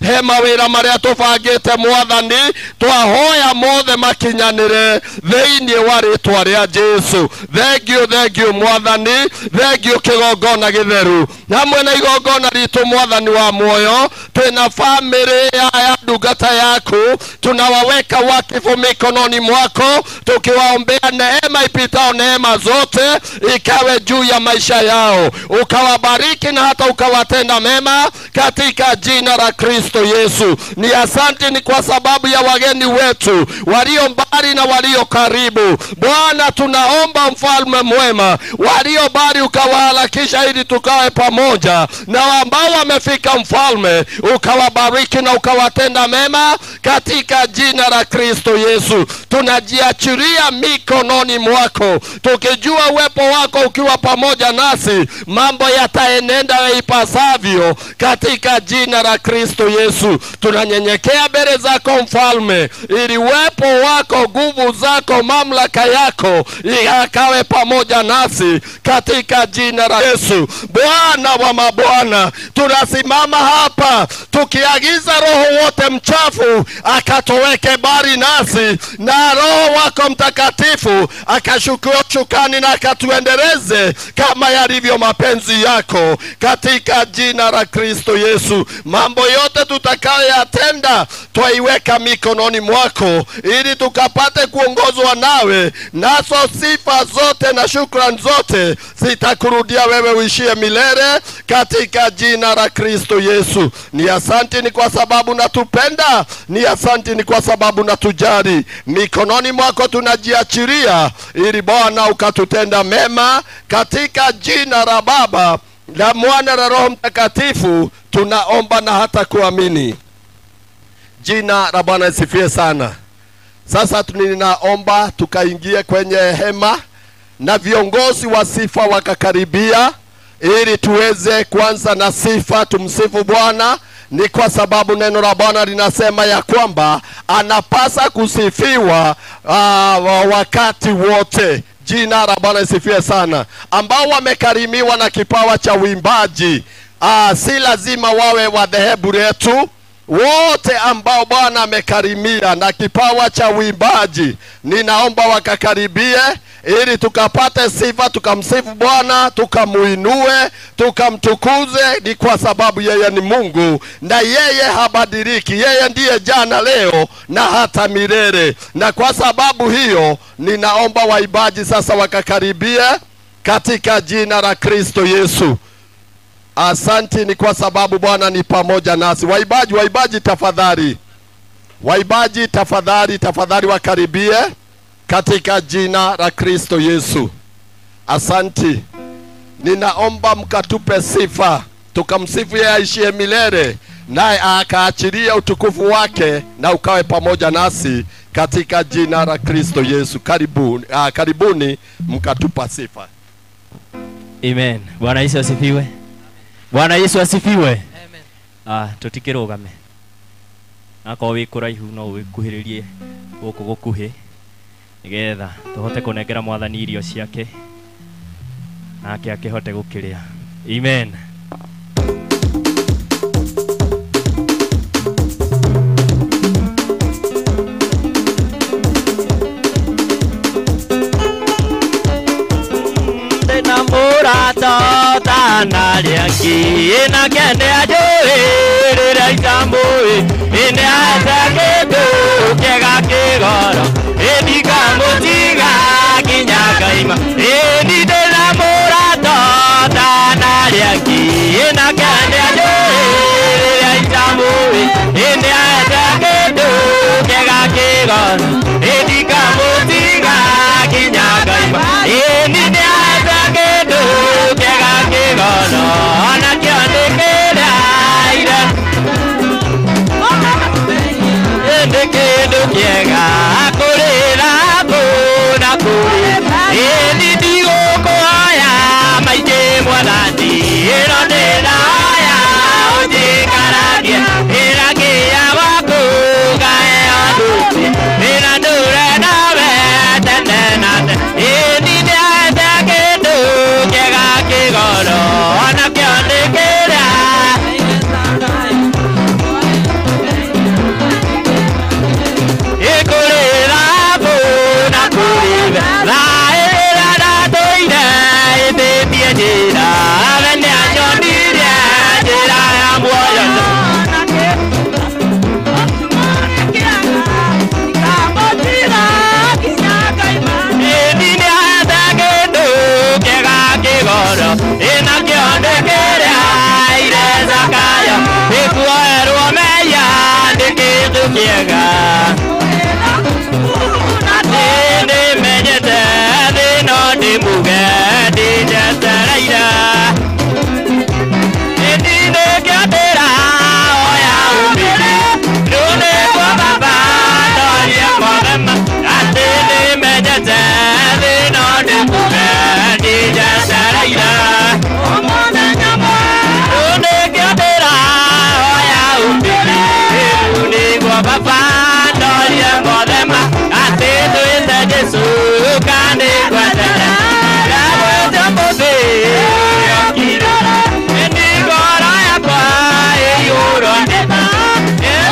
He mawĩra marĩa tũbangĩte Mwathani, twahoya mothe makinyanĩre thĩinĩ wa rĩtwa rĩa Jesu. Thank you, thank you Mwathani, thank you kĩgongona gĩtheru. Hamwe na igongona ritũ Mwathani wa muoyo, twĩna famĩlĩ ya ndungata yaku, tunawaweka wakifu mikononi mwako, tukiwaombea neema ipitao neema zote ikawe juu ya maisha yao, ukawabariki na hata ukawatenda mema katika jina la Kristo Yesu. Ni asante ni kwa sababu ya wageni wetu walio mbali na walio karibu. Bwana, tunaomba mfalme mwema, walio mbali ukawaharakisha ili tukae pamoja, na ambao wamefika mfalme ukawabariki na ukawatenda mema katika jina la Kristo Yesu. Tunajiachilia mikononi mwako, tukijua uwepo wako ukiwa pamoja nasi, mambo yataenenda ipasavyo katika jina la Kristo Yesu. Tunanyenyekea mbele zako mfalme, ili uwepo wako, nguvu zako, mamlaka yako ikawe pamoja nasi katika jina la Yesu. Bwana wa mabwana, tunasimama hapa tukiagiza roho wote mchafu akatoweke bari nasi, na Roho wako Mtakatifu akashukia shukani na akatuendeleze kama yalivyo mapenzi yako katika jina la Kristo Yesu. Mambo yote tutakayoyatenda twaiweka mikononi mwako, ili tukapate kuongozwa nawe, naso sifa zote na shukrani zote zitakurudia wewe uishie milele katika jina la Kristo Yesu. Ni asante ni kwa sababu natupenda, ni asante ni kwa sababu natujali. Mikononi mwako tunajiachilia, ili Bwana ukatutenda mema katika jina la Baba, la Mwana na Roho Mtakatifu tunaomba na hata kuamini. Jina la Bwana lisifiwe sana. Sasa tunaomba tukaingie kwenye hema na viongozi wa sifa wakakaribia, ili tuweze kuanza na sifa. Tumsifu Bwana. Ni kwa sababu neno la Bwana linasema ya kwamba anapasa kusifiwa wakati wote. Jina la Bwana lisifiwe sana. Ambao wamekarimiwa na kipawa cha uimbaji, si lazima wawe wa dhehebu letu. Wote ambao Bwana amekarimia na kipawa cha uimbaji, ninaomba wakakaribie ili tukapate sifa, tukamsifu Bwana, tukamuinue, tukamtukuze. Ni kwa sababu yeye ni Mungu na yeye habadiliki. Yeye ndiye jana, leo na hata milele. Na kwa sababu hiyo ninaomba waimbaji sasa wakakaribie katika jina la Kristo Yesu. Asante ni kwa sababu Bwana ni pamoja nasi. Waimbaji, waimbaji tafadhali. Waimbaji tafadhali, tafadhali wakaribie katika jina la Kristo Yesu. Asante. Ninaomba mkatupe sifa, tukamsifu yeye aishie milele, naye akaachilia utukufu wake na ukawe pamoja nasi katika jina la Kristo Yesu. Karibuni, karibuni mkatupa sifa. Amen. Bwana Yesu asifiwe. Bwana Yesu asifiwe. Amen. Tutikirugame. Akorwo wĩ kũraihu no wĩkuhĩrĩrie gũkũ gũkuhĩ, nĩgetha tũhote kũnengera Mwathani irio ciake, nake akĩhote gũkĩrĩa. Amen. Ndĩna mũrata ũtanarĩa nake nĩanjũĩ rĩrĩa itamũĩ, nĩahete kĩndũ kĩega kĩgoro, ndikamũtiga nginya ngaima. Niĩ ndĩna mũrata ũtanarĩa nake nĩanjũĩ rĩrĩa itamũĩ, nĩahete kĩndũ kĩega kĩgoro, ndikamũtiga nginya ngaima. Niĩ nĩahete kĩndũ kĩega kĩgoro, nakĩo nĩ kĩrĩa nĩ kĩndũ kĩega kũrĩra na kũrĩ. Niĩ ndigũkũhoya maingĩ Mwathani, ĩno ndĩrahoya ũnjikaragie, ĩrakĩa waku ngaheo ndũthi, ĩna ndũre nawe tene na tene. Niĩ nĩahete kĩega nĩmenyete thĩ no ndĩmuge ndĩnjetereire nĩndinĩkĩo ndĩrahoya umithio rĩu nĩguo baba ndorie mothema atĩ nĩmenyete thĩ no ndĩmuge ndĩnjetereire rĩu nĩkĩo ndĩrahoya umithio rĩu nĩguo baba ndorie mothema atĩ twĩte Jesũ kanĩgwetere ndamwĩte mũthĩ okire ĩni ngoro yakwa ĩiyũrwo nĩ tha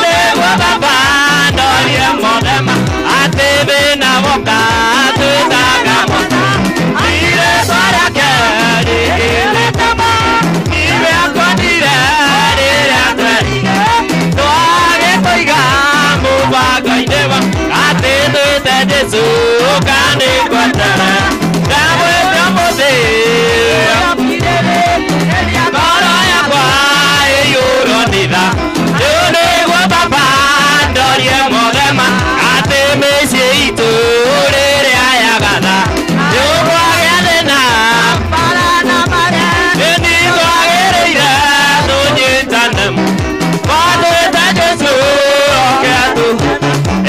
nĩguo baba ndorie mothema atĩ thĩna woka twĩtaga motha irĩtwa rĩake rĩkĩrĩte ma nĩrĩakwendire rĩrĩa twerire twagĩkũiga mũbango-inĩ wa atĩ twĩte Jesũ kanĩgwetere ndamwĩte mũthĩ ngoro yakwa ĩiyũrwo nĩ tha rĩu nĩguo baba ndorie mothema atĩ mĩciĩ itũ rĩrĩa yagatha rĩu kwagĩa thĩna nĩ twagĩrĩire tũnyitane twatwĩte Jesũ oke atũ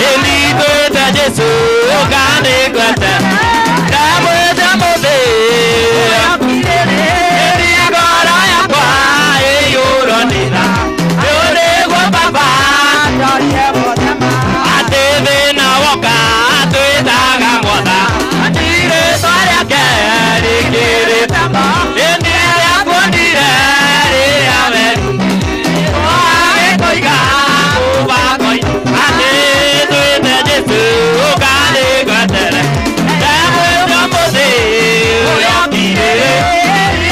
ĩni twĩte Jesũ kanĩgwete ndamwĩte mũthĩ ĩni ngoro yakwa ĩiyũrwo nĩ tha rĩu nĩguo baba atĩ thĩna woka twĩtaga mwatha rĩtwa rĩake rĩkĩrĩte ĩni rĩakuonire rĩrĩa weru twagĩkũiga mũbango-inĩ atĩ twĩte Jesũ kanĩgwetere ndamwĩta mũthĩ ũrĩa okire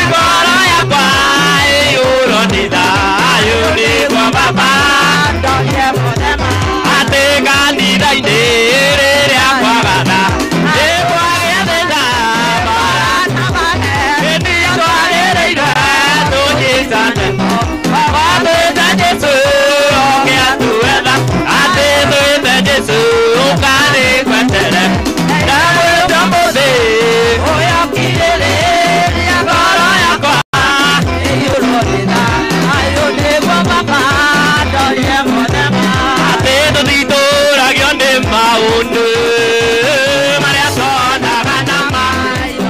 ngoro yakwa ĩiyũrwo nĩ thayũ nĩguo baba atĩ kanitha-inĩ rĩrĩa kwagatha nĩkwagĩa thĩna ĩni twagĩrĩire tũnyitane twatwĩte Jesũ oke atuetha atĩ twĩte Jesũ kanĩgwetere ndamwĩta mũthĩ ngoro yakwa atĩ tũtitũragio nĩ maũndũ marĩa tuonaga na maitho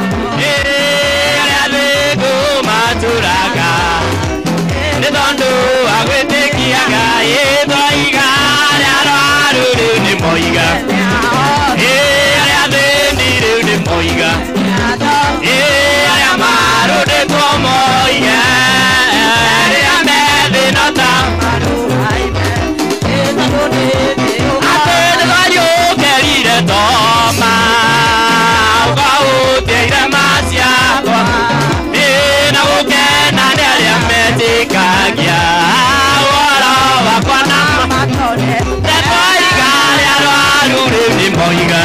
arĩa thĩngũ matũraga nĩ tondũ wa gwĩtĩkia Ngai twoiga arĩa arwaru rĩu nĩ moiga arĩa athĩni rĩu nĩ moiga arĩa marũndĩtwo moige arĩa me thĩna ta atĩ nĩtwariũkĩrire Toma ũkahutia irema ciakwa na gũkena nĩ arĩa metĩkagia ũhoro wakwa na ma nĩtwoiga arĩa arwaru rĩu nĩ moiga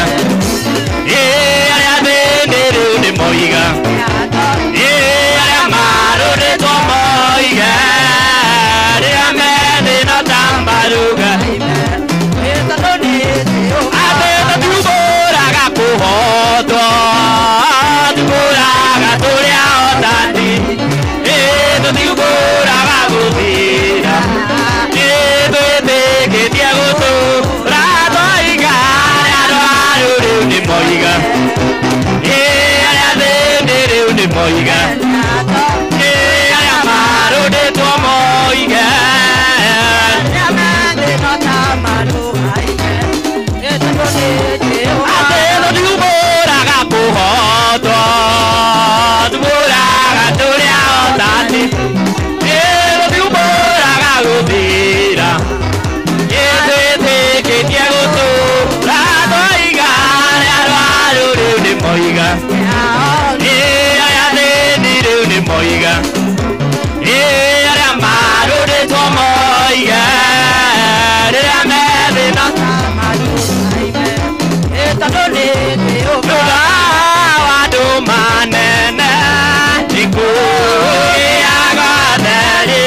arĩa athĩni rĩu nĩ moiga arĩa marũrĩtwo moige arĩa me thĩna ta mbaruga atĩ tũtimbũraga kũhotwo tũmbũraga tũrĩ ahotani tũtimbũraga gũthira twĩtĩkĩtie gũtũra twoiga arĩa arwaru rĩu nĩ moiga arĩa athĩni rĩu nĩ moiga arĩa marũndĩtwo moige atĩ tũtimbũraga kũhotwo tũmbũraga tũrĩ ahotani tũtimbũraga gũthira twĩtĩkĩtie gũtũra twoiga arĩa arwaru rĩu nĩ moiga arĩa athĩni rĩu nĩ moiga arĩa marũndĩtwo moige rĩrĩa me thĩna Rora wa andũ manene ikũĩaga theri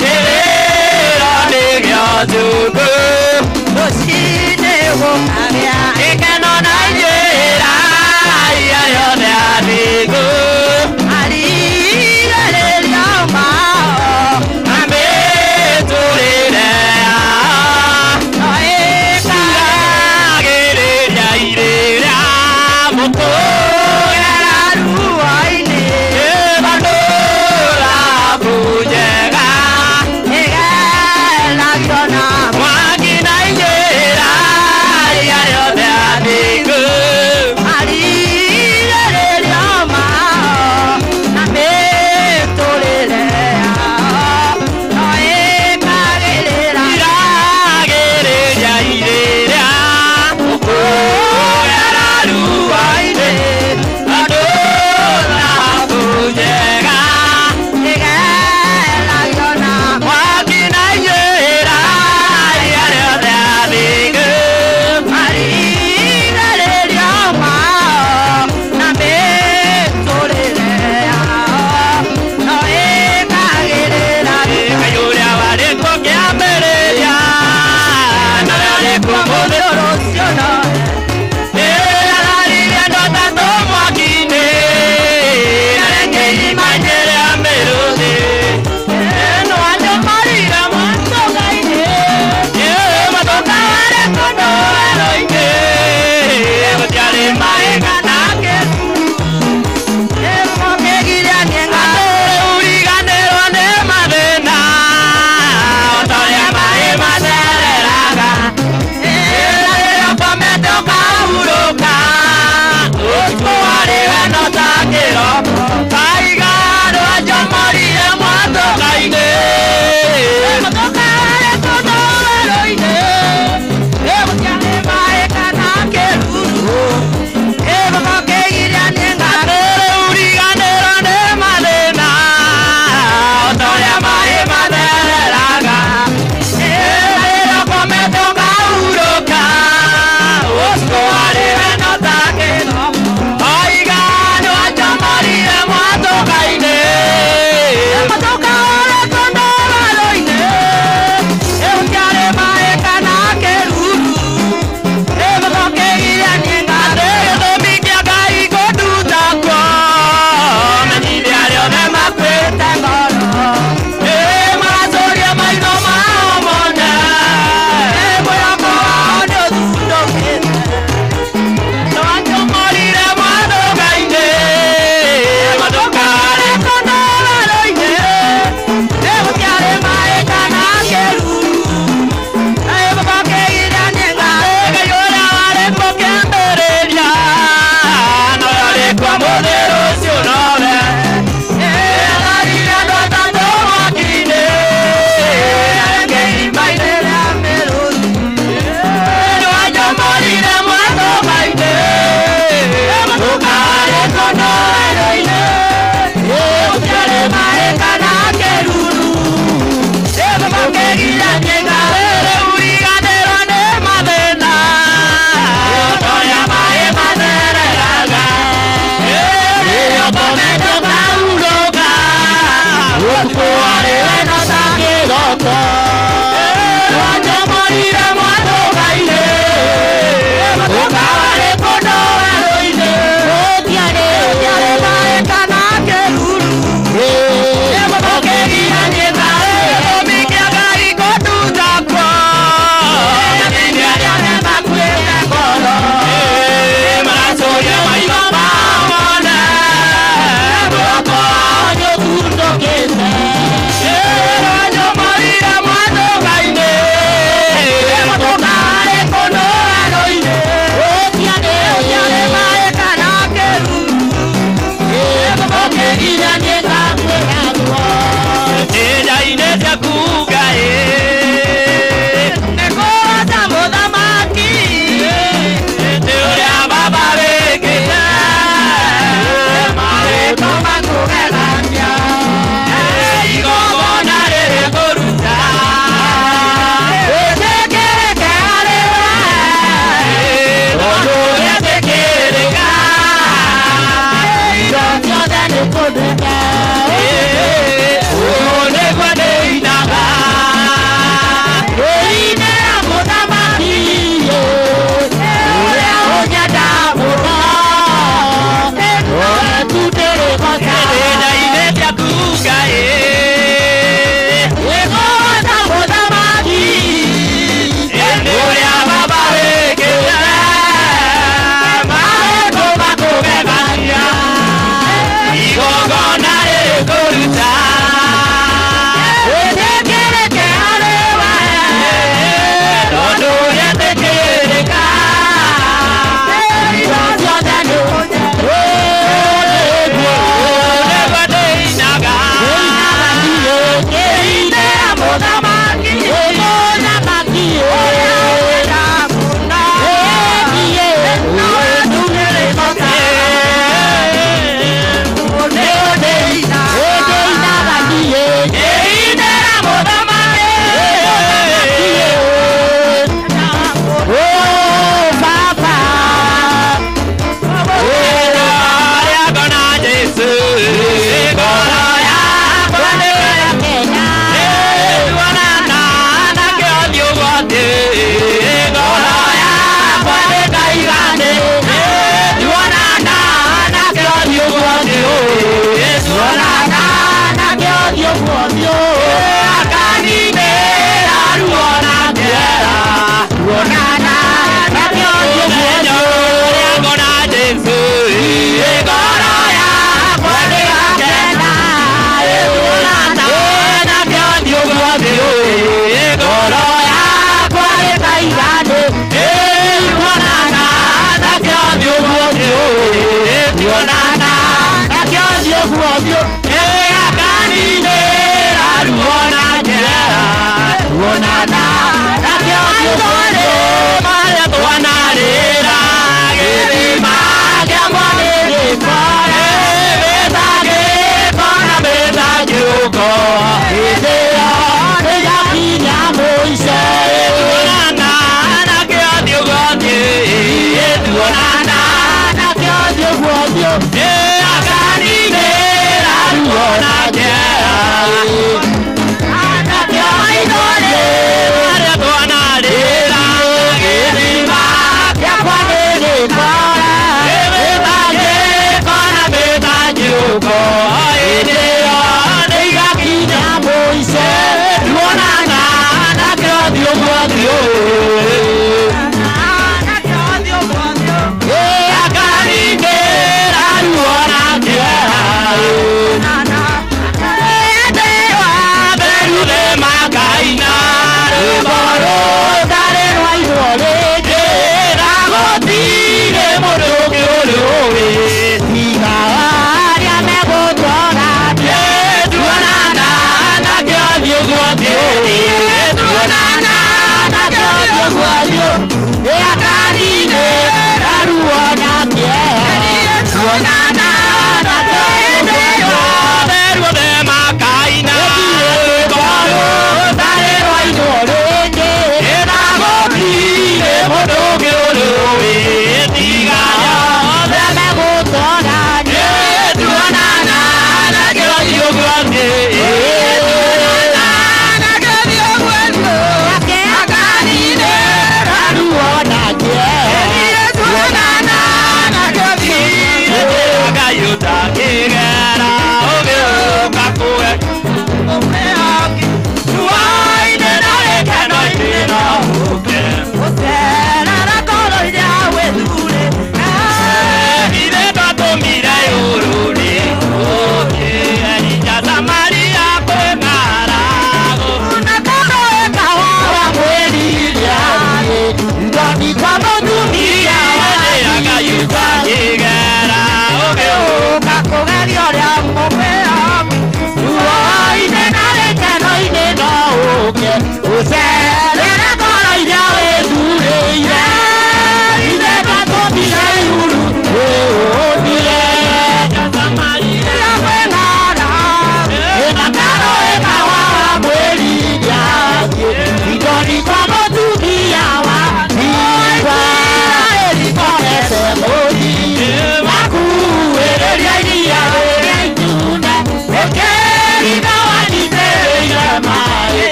kĩrĩro nĩ gĩa njũngũ. Mwaki na inyuĩ arĩa othe athingu. Marigĩrĩrio mao na mĩtũrĩre yao no ĩkagĩrĩra. Iragĩrĩria irĩra ũkũyararua-inĩ andũ thahabu njega. Ĩgeragio na Mwaki na inyuĩ arĩa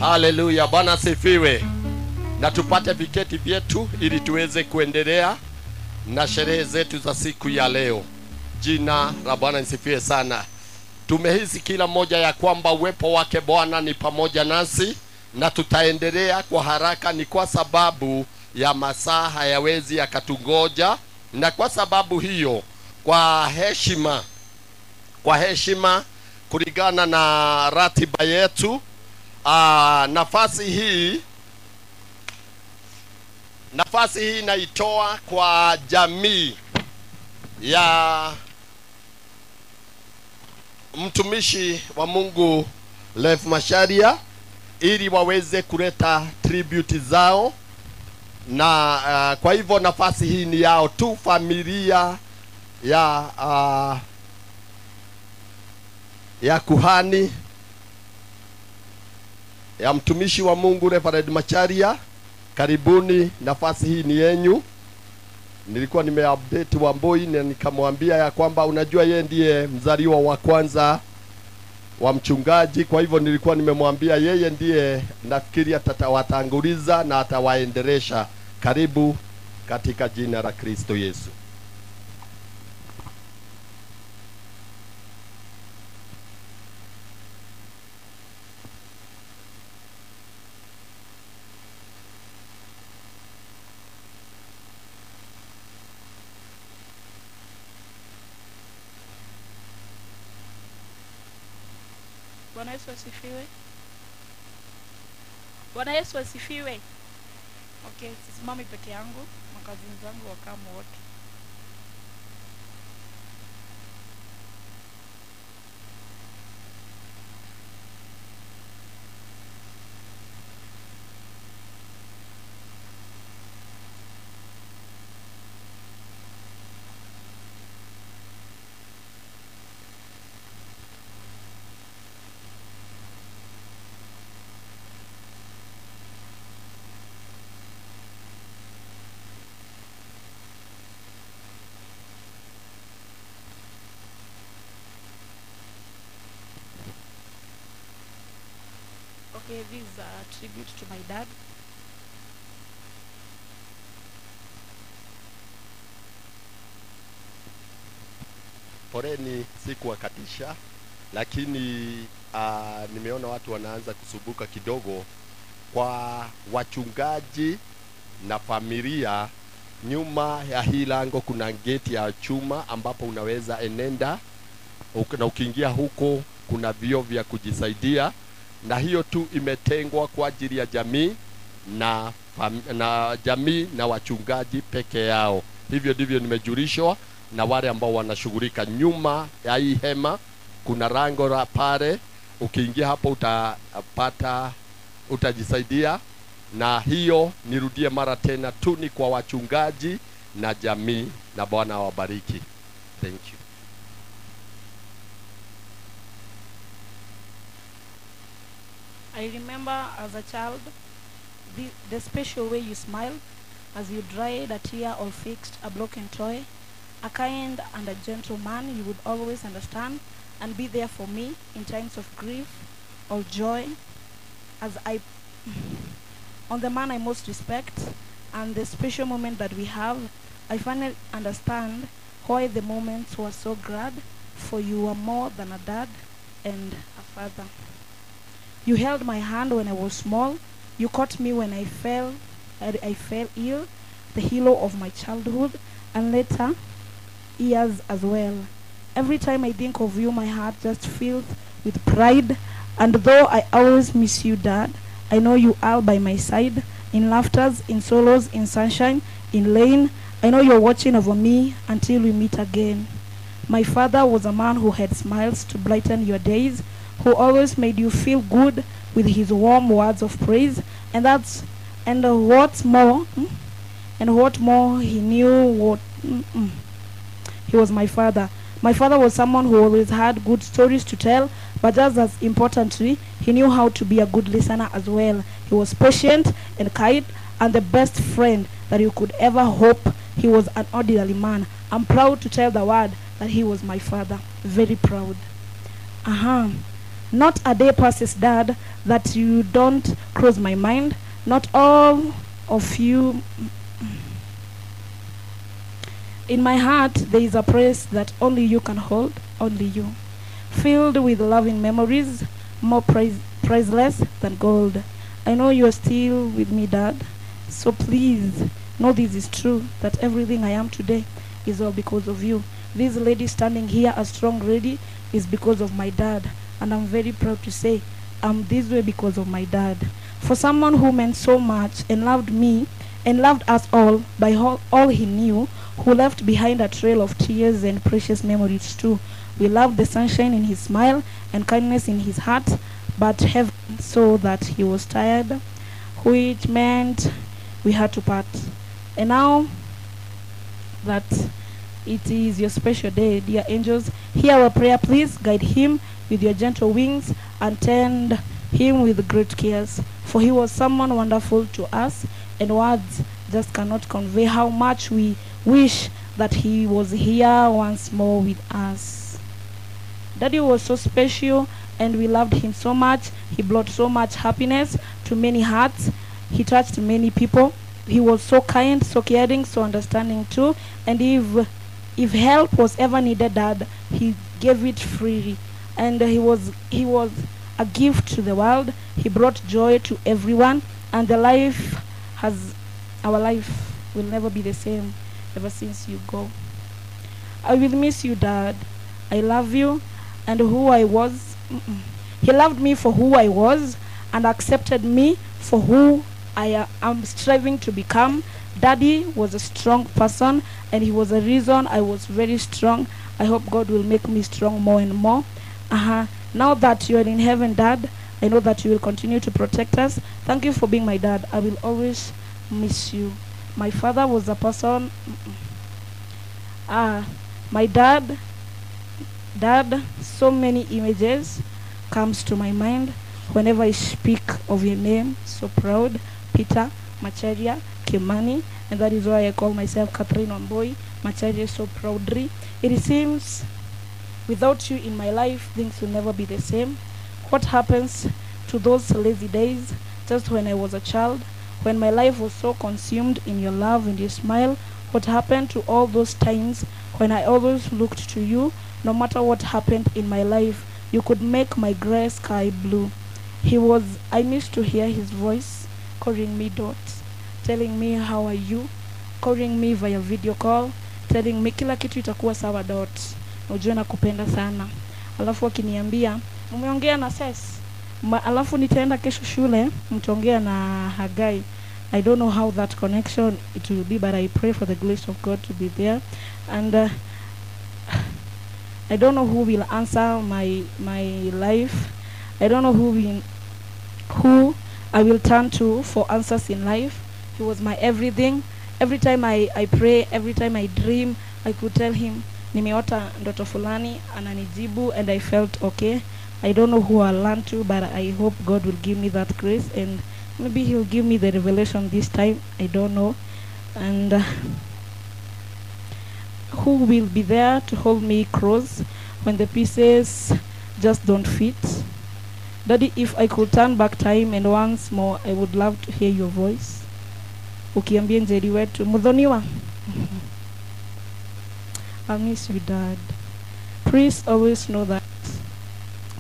Haleluya, Bwana sifiwe. Na tupate viketi vyetu ili tuweze kuendelea na sherehe zetu za siku ya leo. Jina la Bwana lisifiwe sana. Tumehisi kila mmoja ya kwamba uwepo wake Bwana ni pamoja nasi, na tutaendelea kwa haraka, ni kwa sababu ya masaa hayawezi yakatungoja. Na kwa sababu hiyo, kwa heshima kulingana na ratiba yetu, nafasi hii naitoa kwa jamii ya mtumishi wa Mungu Lev Macharia ili waweze kuleta tribute zao. Na kwa hivyo nafasi hii ni yao tu, familia ya kuhani ya mtumishi wa Mungu Reverend Macharia. Karibuni, nafasi hii ni yenyu. Nilikuwa nimeupdate Wamboi na nikamwambia ya kwamba unajua yeye ndiye mzaliwa wa kwanza wa mchungaji, kwa hivyo nilikuwa nimemwambia yeye ndiye nafikiri atawatanguliza na atawaendelesha. Karibu katika jina la Kristo Yesu. Bwana Yesu asifiwe. Bwana Yesu asifiwe. Okay, sisimami peke yangu, makazini zangu wakamu wote. Okay, this is a tribute to my dad. Poleni, sikuwakatisha, lakini nimeona watu wanaanza kusumbuka kidogo. Kwa wachungaji na familia, nyuma ya hii lango kuna geti ya chuma ambapo unaweza enenda, na ukiingia huko kuna vyoo vya kujisaidia, na hiyo tu imetengwa kwa ajili ya jamii na jamii na wachungaji peke yao. Hivyo ndivyo nimejulishwa na wale ambao wanashughulika. Nyuma ya hii hema kuna lango la pale, ukiingia hapo utapata, utajisaidia. Na hiyo nirudie mara tena tu ni kwa wachungaji na jamii, na Bwana awabariki. Thank you. I remember as a child the special way you smiled as you dried a tear or fixed a broken toy. A kind and a gentle man, you would always understand and be there for me in times of grief or joy. As I, on the man I most respect and the special moment that we have, I finally understand why the moments were so glad, for you were more than a dad and a father. You held my hand when I was small. You caught me when I fell ill, the hero of my childhood, and later years as well. Every time I think of you, my heart just fills with pride. And though I always miss you, Dad, I know you are by my side, in laughters, in sorrows, in sunshine, in rain. I know you're watching over me until we meet again. My father was a man who had smiles to brighten your days, who always made you feel good with his warm words of praise, and what more he knew what he was my father. My father was someone who always had good stories to tell, but just as importantly, he knew how to be a good listener as well. He was patient and kind, and the best friend that you could ever hope. He was an ordinary man. I'm proud to tell the world that he was my father. Very proud. Not a day passes, Dad, that you don't cross my mind. Not all of you. In my heart, there is a place that only you can hold, only you. Filled with loving memories, more priceless than gold. I know you are still with me, Dad. So please, know this is true, that everything I am today is all because of you. This lady standing here, a strong lady, is because of my dad. And I'm very proud to say I'm this way because of my dad. For someone who meant so much and loved me and loved us all by all he knew, who left behind a trail of tears and precious memories too. We loved the sunshine in his smile and kindness in his heart, but heaven saw that he was tired, which meant we had to part. And now that it is your special day, dear angels, hear our prayer, please. Guide him with your gentle wings and tend him with great cares. For he was someone wonderful to us, and words just cannot convey how much we wish that he was here once more with us. Daddy was so special, and we loved him so much. He brought so much happiness to many hearts. He touched many people. He was so kind, so caring, so understanding too. And if help was ever needed, Dad, he gave it freely. And he was a gift to the world. He brought joy to everyone, and our life will never be the same ever since you go. I will miss you, Dad. I love you, and who I was. He loved me for who I was and accepted me for who I am striving to become. Daddy was a strong person, and he was a reason I was very strong. I hope God will make me strong more and more. Now that you are in heaven, Dad, I know that you will continue to protect us. Thank you for being my dad. I will always miss you. My father was a person. My dad, so many images comes to my mind whenever I speak of your name. So proud, Peter Macharia Kimani, and that is why I call myself Catherine Wambui Macharia so proudly. It seems without you in my life, things will never be the same. What happens to those lazy days just when I was a child, when my life was so consumed in your love and your smile? What happened to all those times when I always looked to you? No matter what happened in my life, you could make my gray sky blue. I missed to hear his voice calling me Dot, telling me how are you, calling me via video call, telling me kila kitu itakuwa sawa Dot, unajua nakupenda sana. Alafu akiniambia mmeongea na Ses, alafu nitaenda kesho shule mtaongea na Hagai. I don't know how that connection it will be, but I pray for the grace of God to be there. And I don't know who will answer my life. I don't know who I will turn to for answers in life. He was my everything. Every time I pray, every time I dream, I could tell him, nimeota ndoto fulani, ananijibu, and I felt okay. I don't know who I'll learn to, but I hope God will give me that grace, and maybe he'll give me the revelation this time. I don't know. And who will be there to hold me close when the pieces just don't fit? Daddy, if I could turn back time and once more, I would love to hear your voice. Ukiambia Njeri wetu, Muthoniwa. I miss you, Dad. Please always know that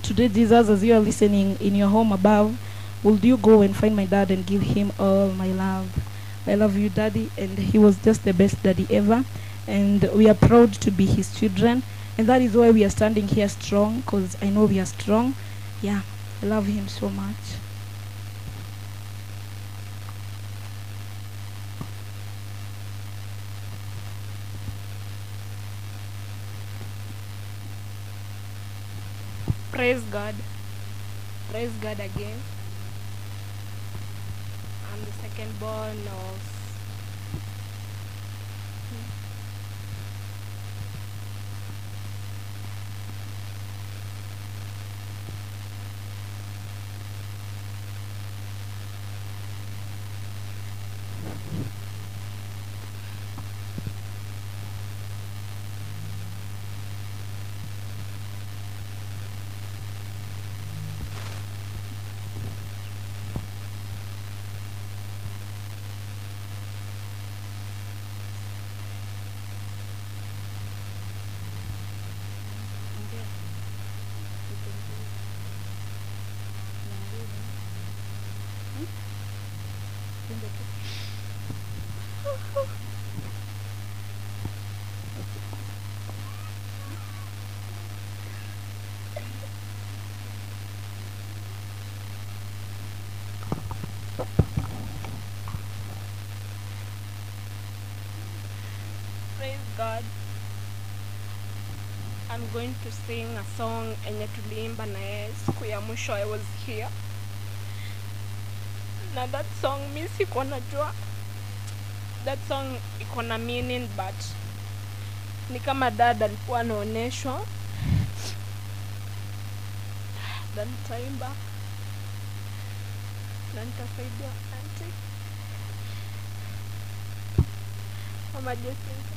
today, Jesus, as you are listening in your home above, would you go and find my dad and give him all my love? I love you, Daddy, and he was just the best daddy ever. And we are proud to be his children. And that is why we are standing here strong, because I know we are strong. Yeah, I love him so much. Praise God. Praise God again. I'm the second born of God. I'm going to sing a song enye tuliimba na yeye siku ya mwisho I was here. Na that song mi sikuwa najua that song iko na meaning, but ni kama dada alikuwa anaoneshwa. Na nitaimba na nitasaidia auntie Mama Jacinta.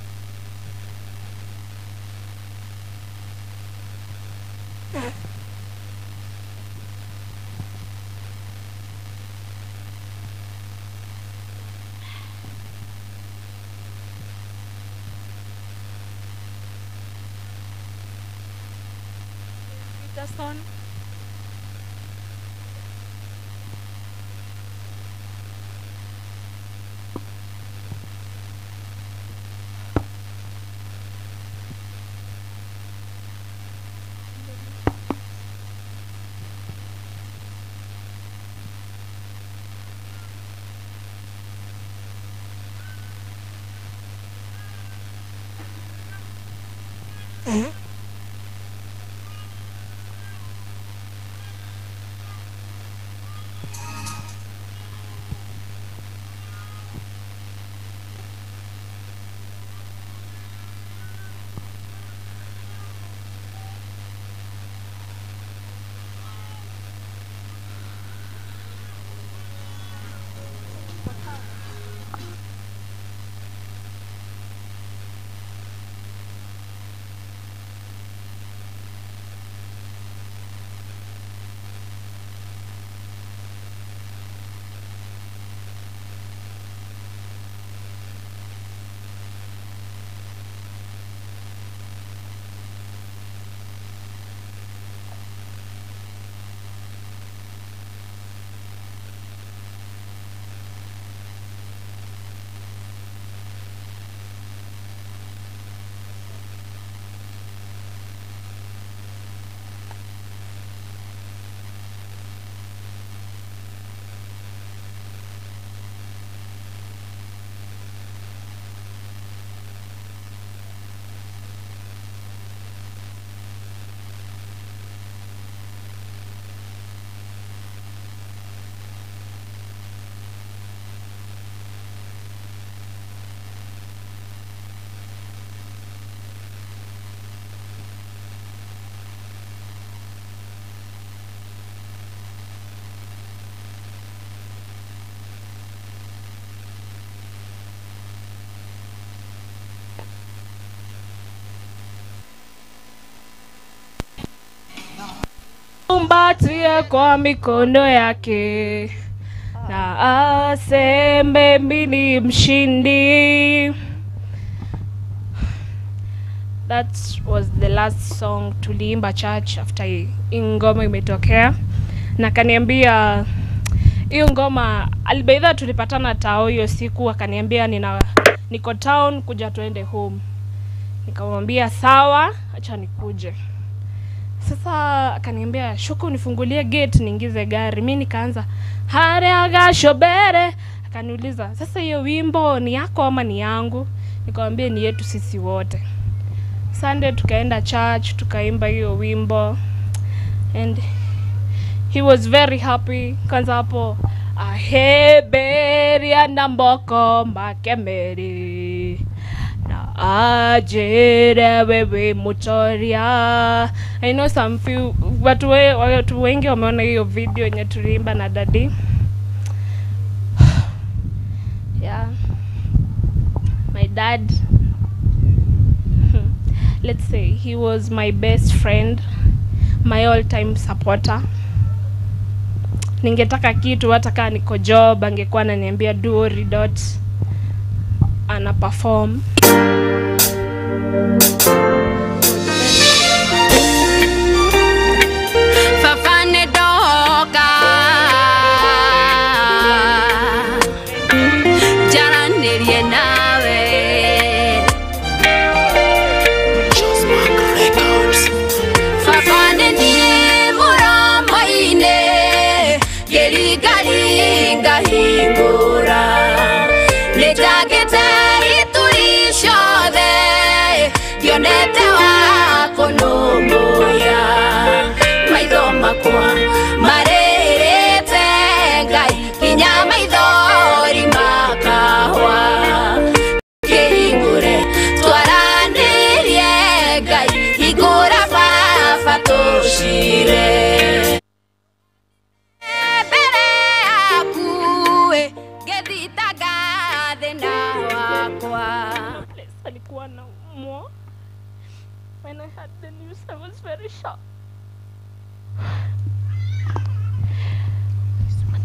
Peterson. Anikumbatie kwa mikono yake na aseme mimi ni mshindi. That was the last song tuliimba church after hii ngoma imetokea. Na akaniambia hiyo ngoma alibaidha, tulipatana tao hiyo siku, akaniambia niko town, kuja tuende home. Nikamwambia sawa, acha nikuje. Sasa akaniambia shuku nifungulie gate niingize gari. Mimi nikaanza hare agashobere. Akaniuliza sasa hiyo wimbo ni yako ama ni yangu? Nikamwambia ni yetu sisi wote. Sunday tukaenda church tukaimba hiyo wimbo and he was very happy. Kwanza hapo aheberia na mboko makemeri na ajere wewe mutoria. I know some few watu wengi wameona hiyo video yenye tuliimba na daddy. Yeah, my dad, let's say he was my best friend, my all time supporter. Ningetaka kitu hata kama niko job angekuwa ananiambia do dot ana perform. Fafane doka jaranirie nawe. Fafane ni muramaine ngerigaringa hingura nĩnjagĩte ituri ciothe ndionete wa kũnũmbũiya maitho makwa marĩrĩte Ngai nginya maithori makahwa kĩhingũre twaranĩrie Ngai hingũra baba tũcire mbere yaku ngĩthitaga thĩna wakwa. Alikuwa anaumwa. When I heard the news, I was very shocked.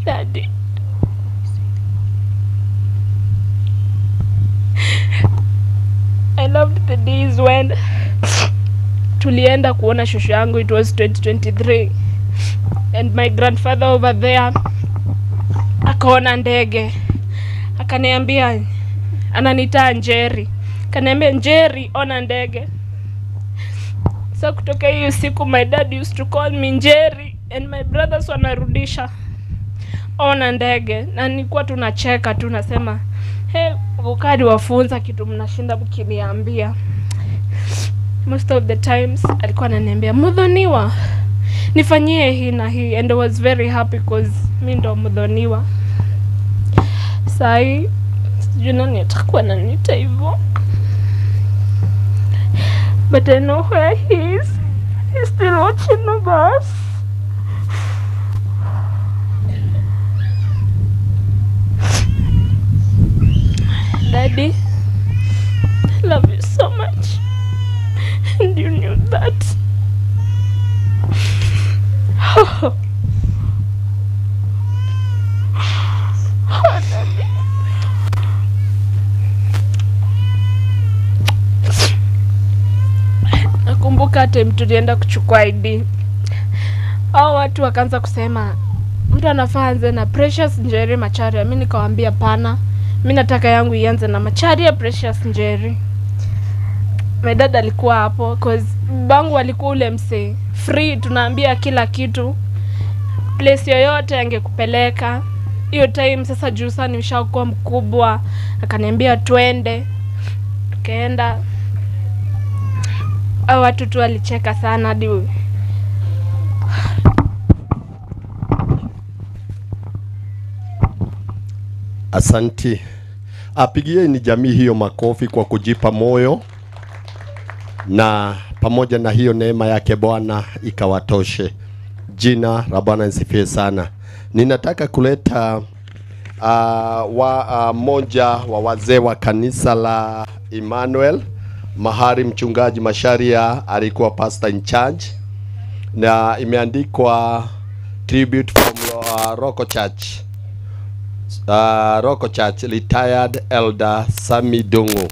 Daddy, I loved the days when tulienda kuona shosho yangu. It was 2023 and my grandfather over there akaona ndege, akaniambia, ananiita Njeri, akaniambia Njeri, ona ndege. So kutoka hiyo siku my dad used to call me Njeri and my brothers wanarudisha ona ndege, na nilikuwa tunacheka tu nasema hey, ukadi wafunza kitu mnashinda mkiniambia. Most of the times alikuwa ananiambia Muthoniwa nifanyie hii na hii, and I was very happy because mimi ndo Muthoniwa. Sai sijui nani atakuwa ananiita hivyo, but I know where he is. He's still watching over us. Daddy, I love you so much, and you knew that. Oh, Daddy. Nakumbuka time tulienda kuchukua ID, hao watu wakaanza kusema mtu anafaa anze na Precious Njeri Macharia. Mimi nikawaambia pana, mimi nataka yangu ianze na Macharia Precious Njeri. My dad alikuwa hapo cause bangu alikuwa ule msee free, tunaambia kila kitu, place yoyote angekupeleka. Hiyo time sasa juu sana nimeshakuwa mkubwa, akaniambia twende, tukaenda. Hao watu tu walicheka sana hadi Asanti. Apigieni jamii hiyo makofi kwa kujipa moyo, na pamoja na hiyo neema yake Bwana ikawatoshe. Jina la Bwana lisifiwe sana. Ninataka kuleta mmoja wa wazee wa kanisa la Emmanuel, mahali mchungaji Macharia alikuwa pastor in charge. na imeandikwa tribute from Roko Church. Roko Church retired elder Sami Dongo.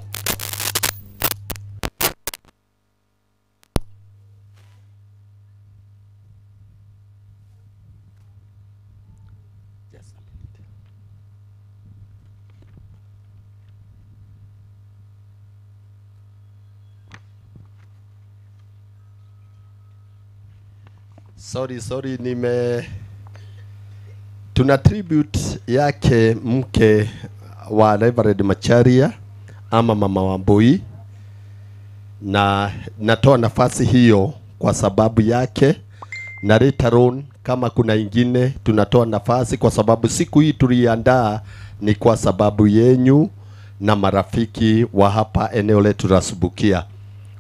Sorry, tuna tribute yake mke wa Reverend Macharia ama Mama Wambui, na natoa nafasi hiyo kwa sababu yake, na later on kama kuna ingine tunatoa nafasi kwa sababu siku hii tuliandaa ni kwa sababu yenyu na marafiki wa hapa eneo letu la Subukia.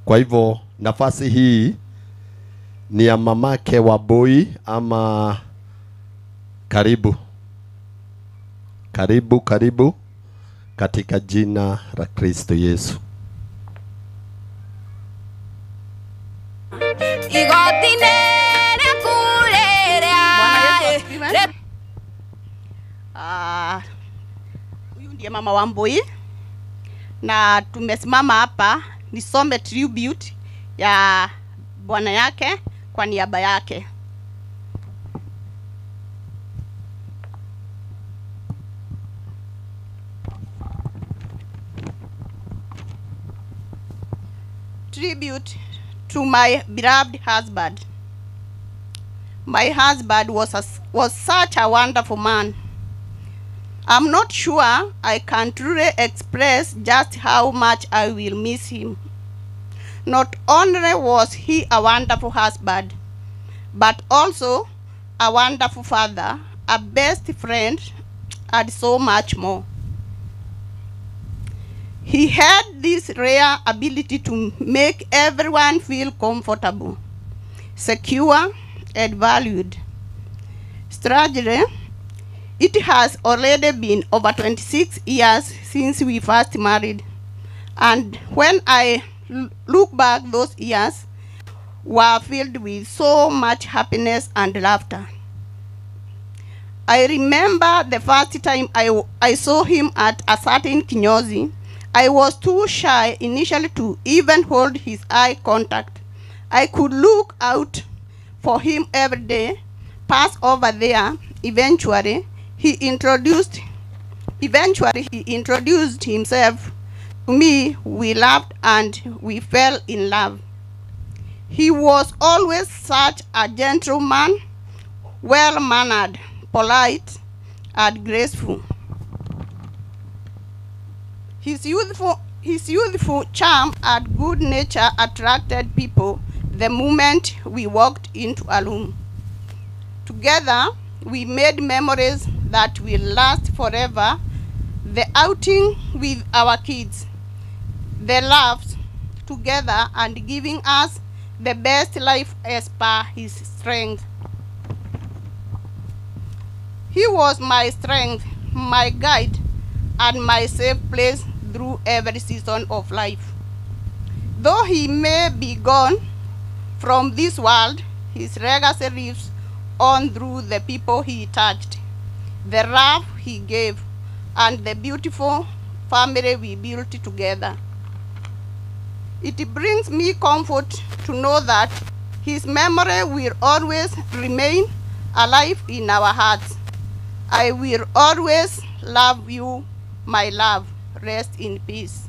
Kwa hivyo nafasi hii ni ya mamake Wambui ama karibu. Karibu, karibu katika jina la Kristo Yesu. Huyu ndiye Mama Wambui na tumesimama hapa nisome tribute ya bwana yake kwa niaba yake. Tribute to my beloved husband. My husband was such a wonderful man. I'm not sure I can truly express just how much I will miss him. Not only was he a wonderful husband, but also a wonderful father, a best friend, and so much more. He had this rare ability to make everyone feel comfortable, secure, and valued. Strangely, it has already been over 26 years since we first married, and when I look back, those years were filled with so much happiness and laughter. I remember the first time I saw him at a certain kinyozi. I was too shy initially to even hold his eye contact. I could look out for him every day, pass over there. Eventually, he introduced himself to me. We laughed and we fell in love. He was always such a gentleman, well-mannered, polite, and graceful. His youthful charm and good nature attracted people the moment we walked into a room. Together, we made memories that will last forever. The outing with our kids, the laughs together, and giving us the best life as per his strength. He was my strength, my guide, and my safe place through every season of life. Though he may be gone from this world, his legacy lives on through the people he touched, the love he gave, and the beautiful family we built together. It brings me comfort to know that his memory will always remain alive in our hearts. I will always love you, my love. Rest in peace.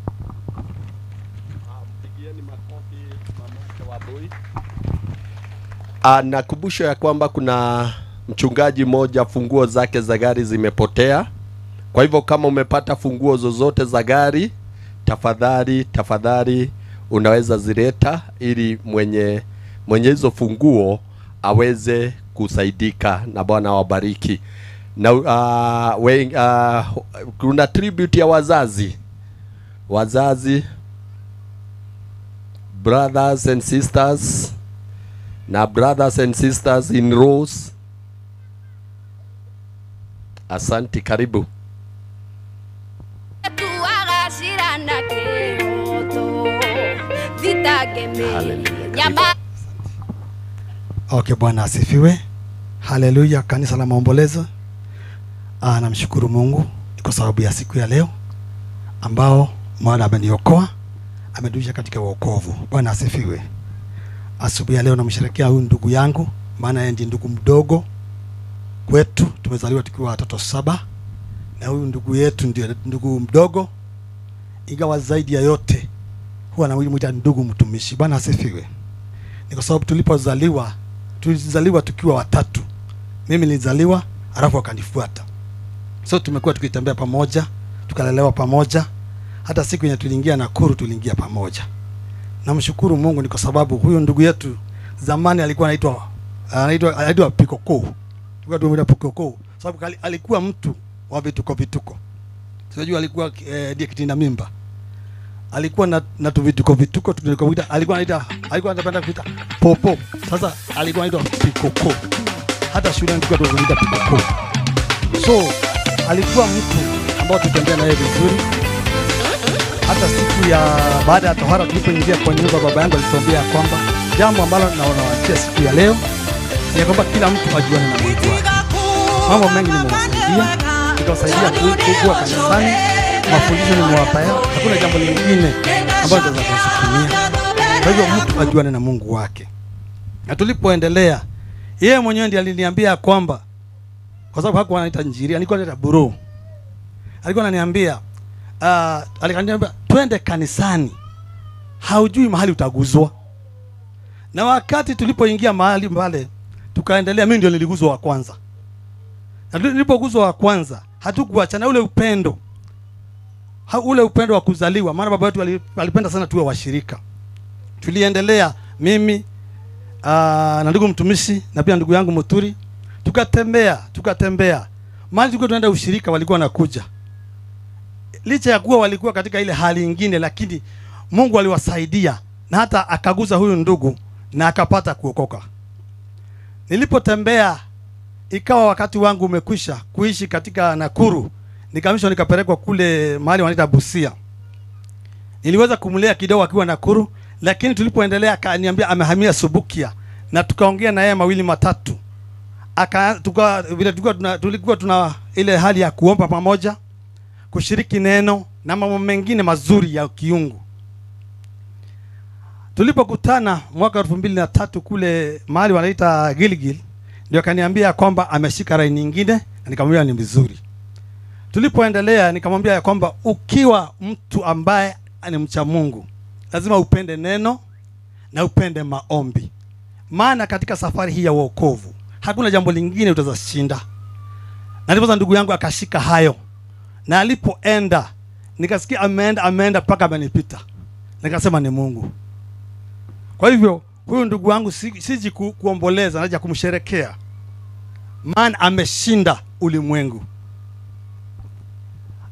Nakumbusho ya kwamba kuna mchungaji mmoja funguo zake za gari zimepotea. Kwa hivyo kama umepata funguo zozote za gari, tafadhali tafadhali unaweza zileta ili mwenye hizo funguo aweze kusaidika, na Bwana awabariki. Na kuna tribute ya wazazi, brothers and sisters, na brothers and sisters in rows. Asante, karibu. Hallelujah. Okay, Bwana asifiwe. Haleluya, kanisa la Maombolezo. Namshukuru Mungu kwa sababu ya siku ya leo ambao Bwana ameniokoa, amenirudisha katika wokovu. Bwana asifiwe. Asubuhi ya leo namsherehekea huyu ndugu yangu, maana yeye ndiye ndugu mdogo kwetu. Tumezaliwa tukiwa watoto 7 na huyu ndugu yetu ndiye ndugu mdogo, ingawa zaidi ya yote huwa anamuita ndugu mtumishi. Bwana asifiwe. Ni kwa sababu tulipozaliwa, tulizaliwa tukiwa watatu. Mimi nilizaliwa alafu akanifuata. So tumekuwa tukitembea pamoja, tukalelewa pamoja. Hata siku yenye tuliingia Nakuru tuliingia pamoja. Namshukuru Mungu ni kwa sababu huyu ndugu yetu zamani alikuwa anaitwa Pikoko. Tulikuwa tunamuita Pikoko sababu alikuwa mtu wa vituko vituko. Tunajua alikuwa ndiye kitinda mimba. Alikuwa na vituko vituko tulikomuita, alikuwa anapenda kuita popo. Sasa alikuwa anaitwa Pikoko. Hata shule tulikuwa tunamuita Pikoko. So alikuwa mtu ambao tutembea naye vizuri. Hata siku ya baada ya tohara tulipoingia kwa nyumba, baba yangu alituambia kwamba jambo ambalo naona waachia siku ya leo ni kwamba kila mtu ajuane na Mungu wake. Mambo mengi nimewasaidia, nikawasaidia kukua kanisani, mafundisho nimewapa, hakuna jambo lingine ambalo tunaweza kusukumia. Kwa hivyo mtu ajuane na Mungu wake. Na tulipoendelea, yeye mwenyewe ndiye aliniambia kwamba, kwa sababu hakuwa anaita Njiri, alikuwa anaita Buru. Alikuwa ananiambia, aliniambia twende kanisani, haujui mahali utaguzwa. Na wakati tulipoingia mahali pale, tukaendelea, mimi ndio niliguzwa wa kwanza. Na nilipoguzwa wa kwanza, hatukuachana ule upendo. Ule upendo wa kuzaliwa, maana baba yetu alipenda sana tuwe washirika. Tuliendelea mimi na ndugu mtumishi na pia ndugu yangu Muturi, tukatembea. Mahali tulikuwa tunaenda ushirika walikuwa wanakuja. Licha ya kuwa walikuwa katika ile hali nyingine, lakini Mungu aliwasaidia na hata akaguza huyu ndugu na akapata kuokoka. Nilipotembea ikawa wakati wangu umekwisha kuishi katika Nakuru, nikamishwa nikapelekwa kule mahali wanaita Busia. Niliweza kumlea kidogo akiwa Nakuru, lakini tulipoendelea akaniambia amehamia Subukia, na tukaongea na yeye mawili matatu. Tulikuwa tuna ile hali ya kuomba pamoja, kushiriki neno na mambo mengine mazuri ya kiungu. Tulipokutana mwaka 2003 kule mahali wanaita Gilgil, ndio akaniambia kwamba ameshika rai nyingine, na nikamwambia ni vizuri. Tulipoendelea nikamwambia kwamba ukiwa mtu ambaye ni mcha Mungu, lazima upende neno na upende maombi. Maana katika safari hii ya wokovu hakuna jambo lingine utazashinda. Na ndipo ndugu yangu akashika hayo. Na alipoenda nikasikia ameenda mpaka amenipita. Nikasema ni Mungu. Kwa hivyo huyu ndugu wangu siji kuomboleza, naja kumsherekea. Maana ameshinda ulimwengu.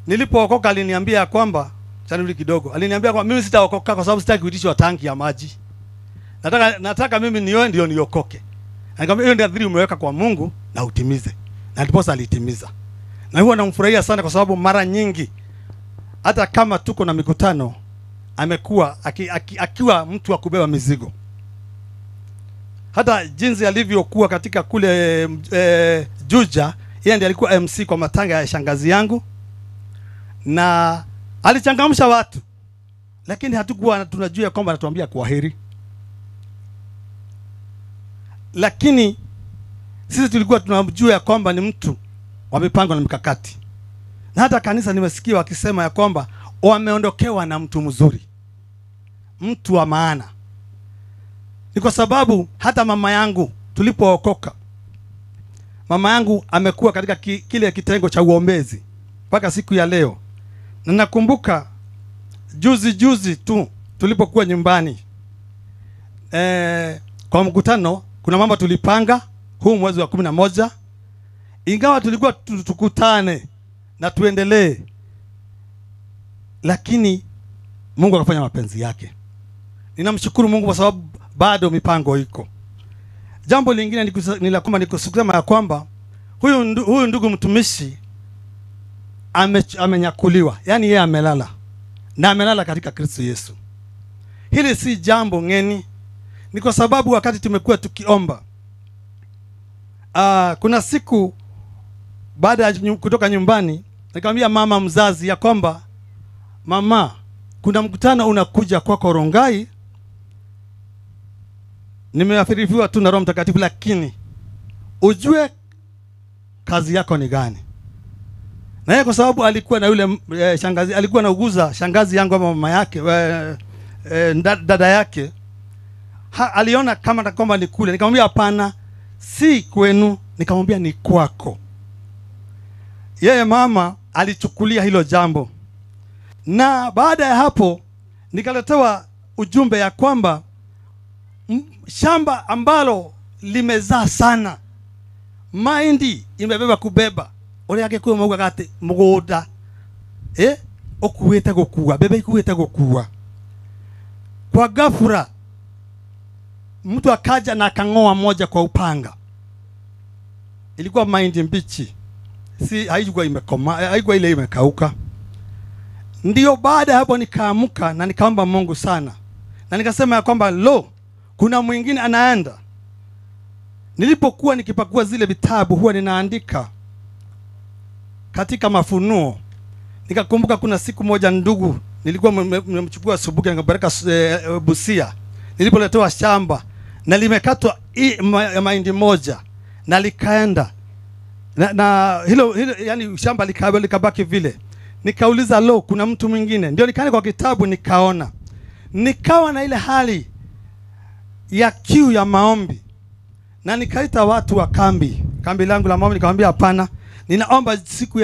Nilipookoka aliniambia kwamba, chanuli kidogo, aliniambia kwamba mimi sitaokoka kwa sababu sitaki kuitishwa tanki ya maji. Nataka mimi nioe ndio niokoke. Nikamwambia hiyo ndio adhiri umeweka kwa Mungu na utimize. Na ndipo alitimiza. Na huwa namfurahia sana kwa sababu mara nyingi hata kama tuko na mikutano amekuwa akiwa mtu wa kubeba mizigo. Hata jinsi alivyokuwa katika kule Juja, yeye ndiye alikuwa MC kwa matanga ya shangazi yangu, na alichangamsha watu. Lakini hatukuwa tunajua kwamba anatuambia kwaheri. Lakini sisi tulikuwa tunamjua ya kwamba ni mtu wa mipango na mikakati. Na hata kanisa nimesikia wakisema ya kwamba wameondokewa na mtu mzuri, mtu wa maana. Ni kwa sababu hata mama yangu tulipookoka, mama yangu amekuwa katika kile kitengo cha uombezi mpaka siku ya leo. Na nakumbuka juzi tu tulipokuwa nyumbani kwa mkutano, kuna mambo tulipanga huu mwezi wa 11, ingawa tulikuwa tukutane na tuendelee, lakini Mungu akafanya mapenzi yake. Ninamshukuru Mungu kwa sababu bado mipango iko. Jambo lingine ni la kwamba nikusema ya kwamba huyu ndugu mtumishi amenyakuliwa, yani yeye amelala, na amelala katika Kristo Yesu. Hili si jambo ngeni, ni kwa sababu wakati tumekuwa tukiomba, Kuna siku baada ya kutoka nyumbani nikamwambia mama mzazi ya kwamba mama, kuna mkutano unakuja kwako Rongai, nimeafirifiwa tu na Roho Mtakatifu, lakini ujue kazi yako ni gani. Na yeye kwa sababu alikuwa na yule shangazi, alikuwa anauguza shangazi yangu ama mama yake, dada yake, aliona kama kwamba ni kule. Nikamwambia hapana, si kwenu, nikamwambia ni kwako. Yeye mama alichukulia hilo jambo. Na baada ya hapo nikaletewa ujumbe ya kwamba shamba ambalo limezaa sana mahindi imebeba kubeba ore yake kuwa mauga gati mugunda ukuwete gukua bebe ikuwete gukua. Kwa ghafla mtu akaja na akangoa moja kwa upanga. Ilikuwa mahindi mbichi, si haikuwa imekoma, haikuwa ile imekauka. Ndio baada hapo nikaamka na nikaomba Mungu sana, na nikasema ya kwamba lo, kuna mwingine anaenda. Nilipokuwa nikipakua zile vitabu huwa ninaandika katika Mafunuo. Nikakumbuka kuna siku moja ndugu nilikuwa nimemchukua asubuhi nikampeleka Busia. Nilipoletewa shamba na limekatwa mahindi moja na likaenda na hilo yani shamba likabaki vile. Nikauliza lo, kuna mtu mwingine. Ndio nikaenda kwa kitabu nikaona. Nikawa na ile hali ya kiu ya maombi. Na nikaita watu wa kambi langu la maombi, nikamwambia hapana, ninaomba siku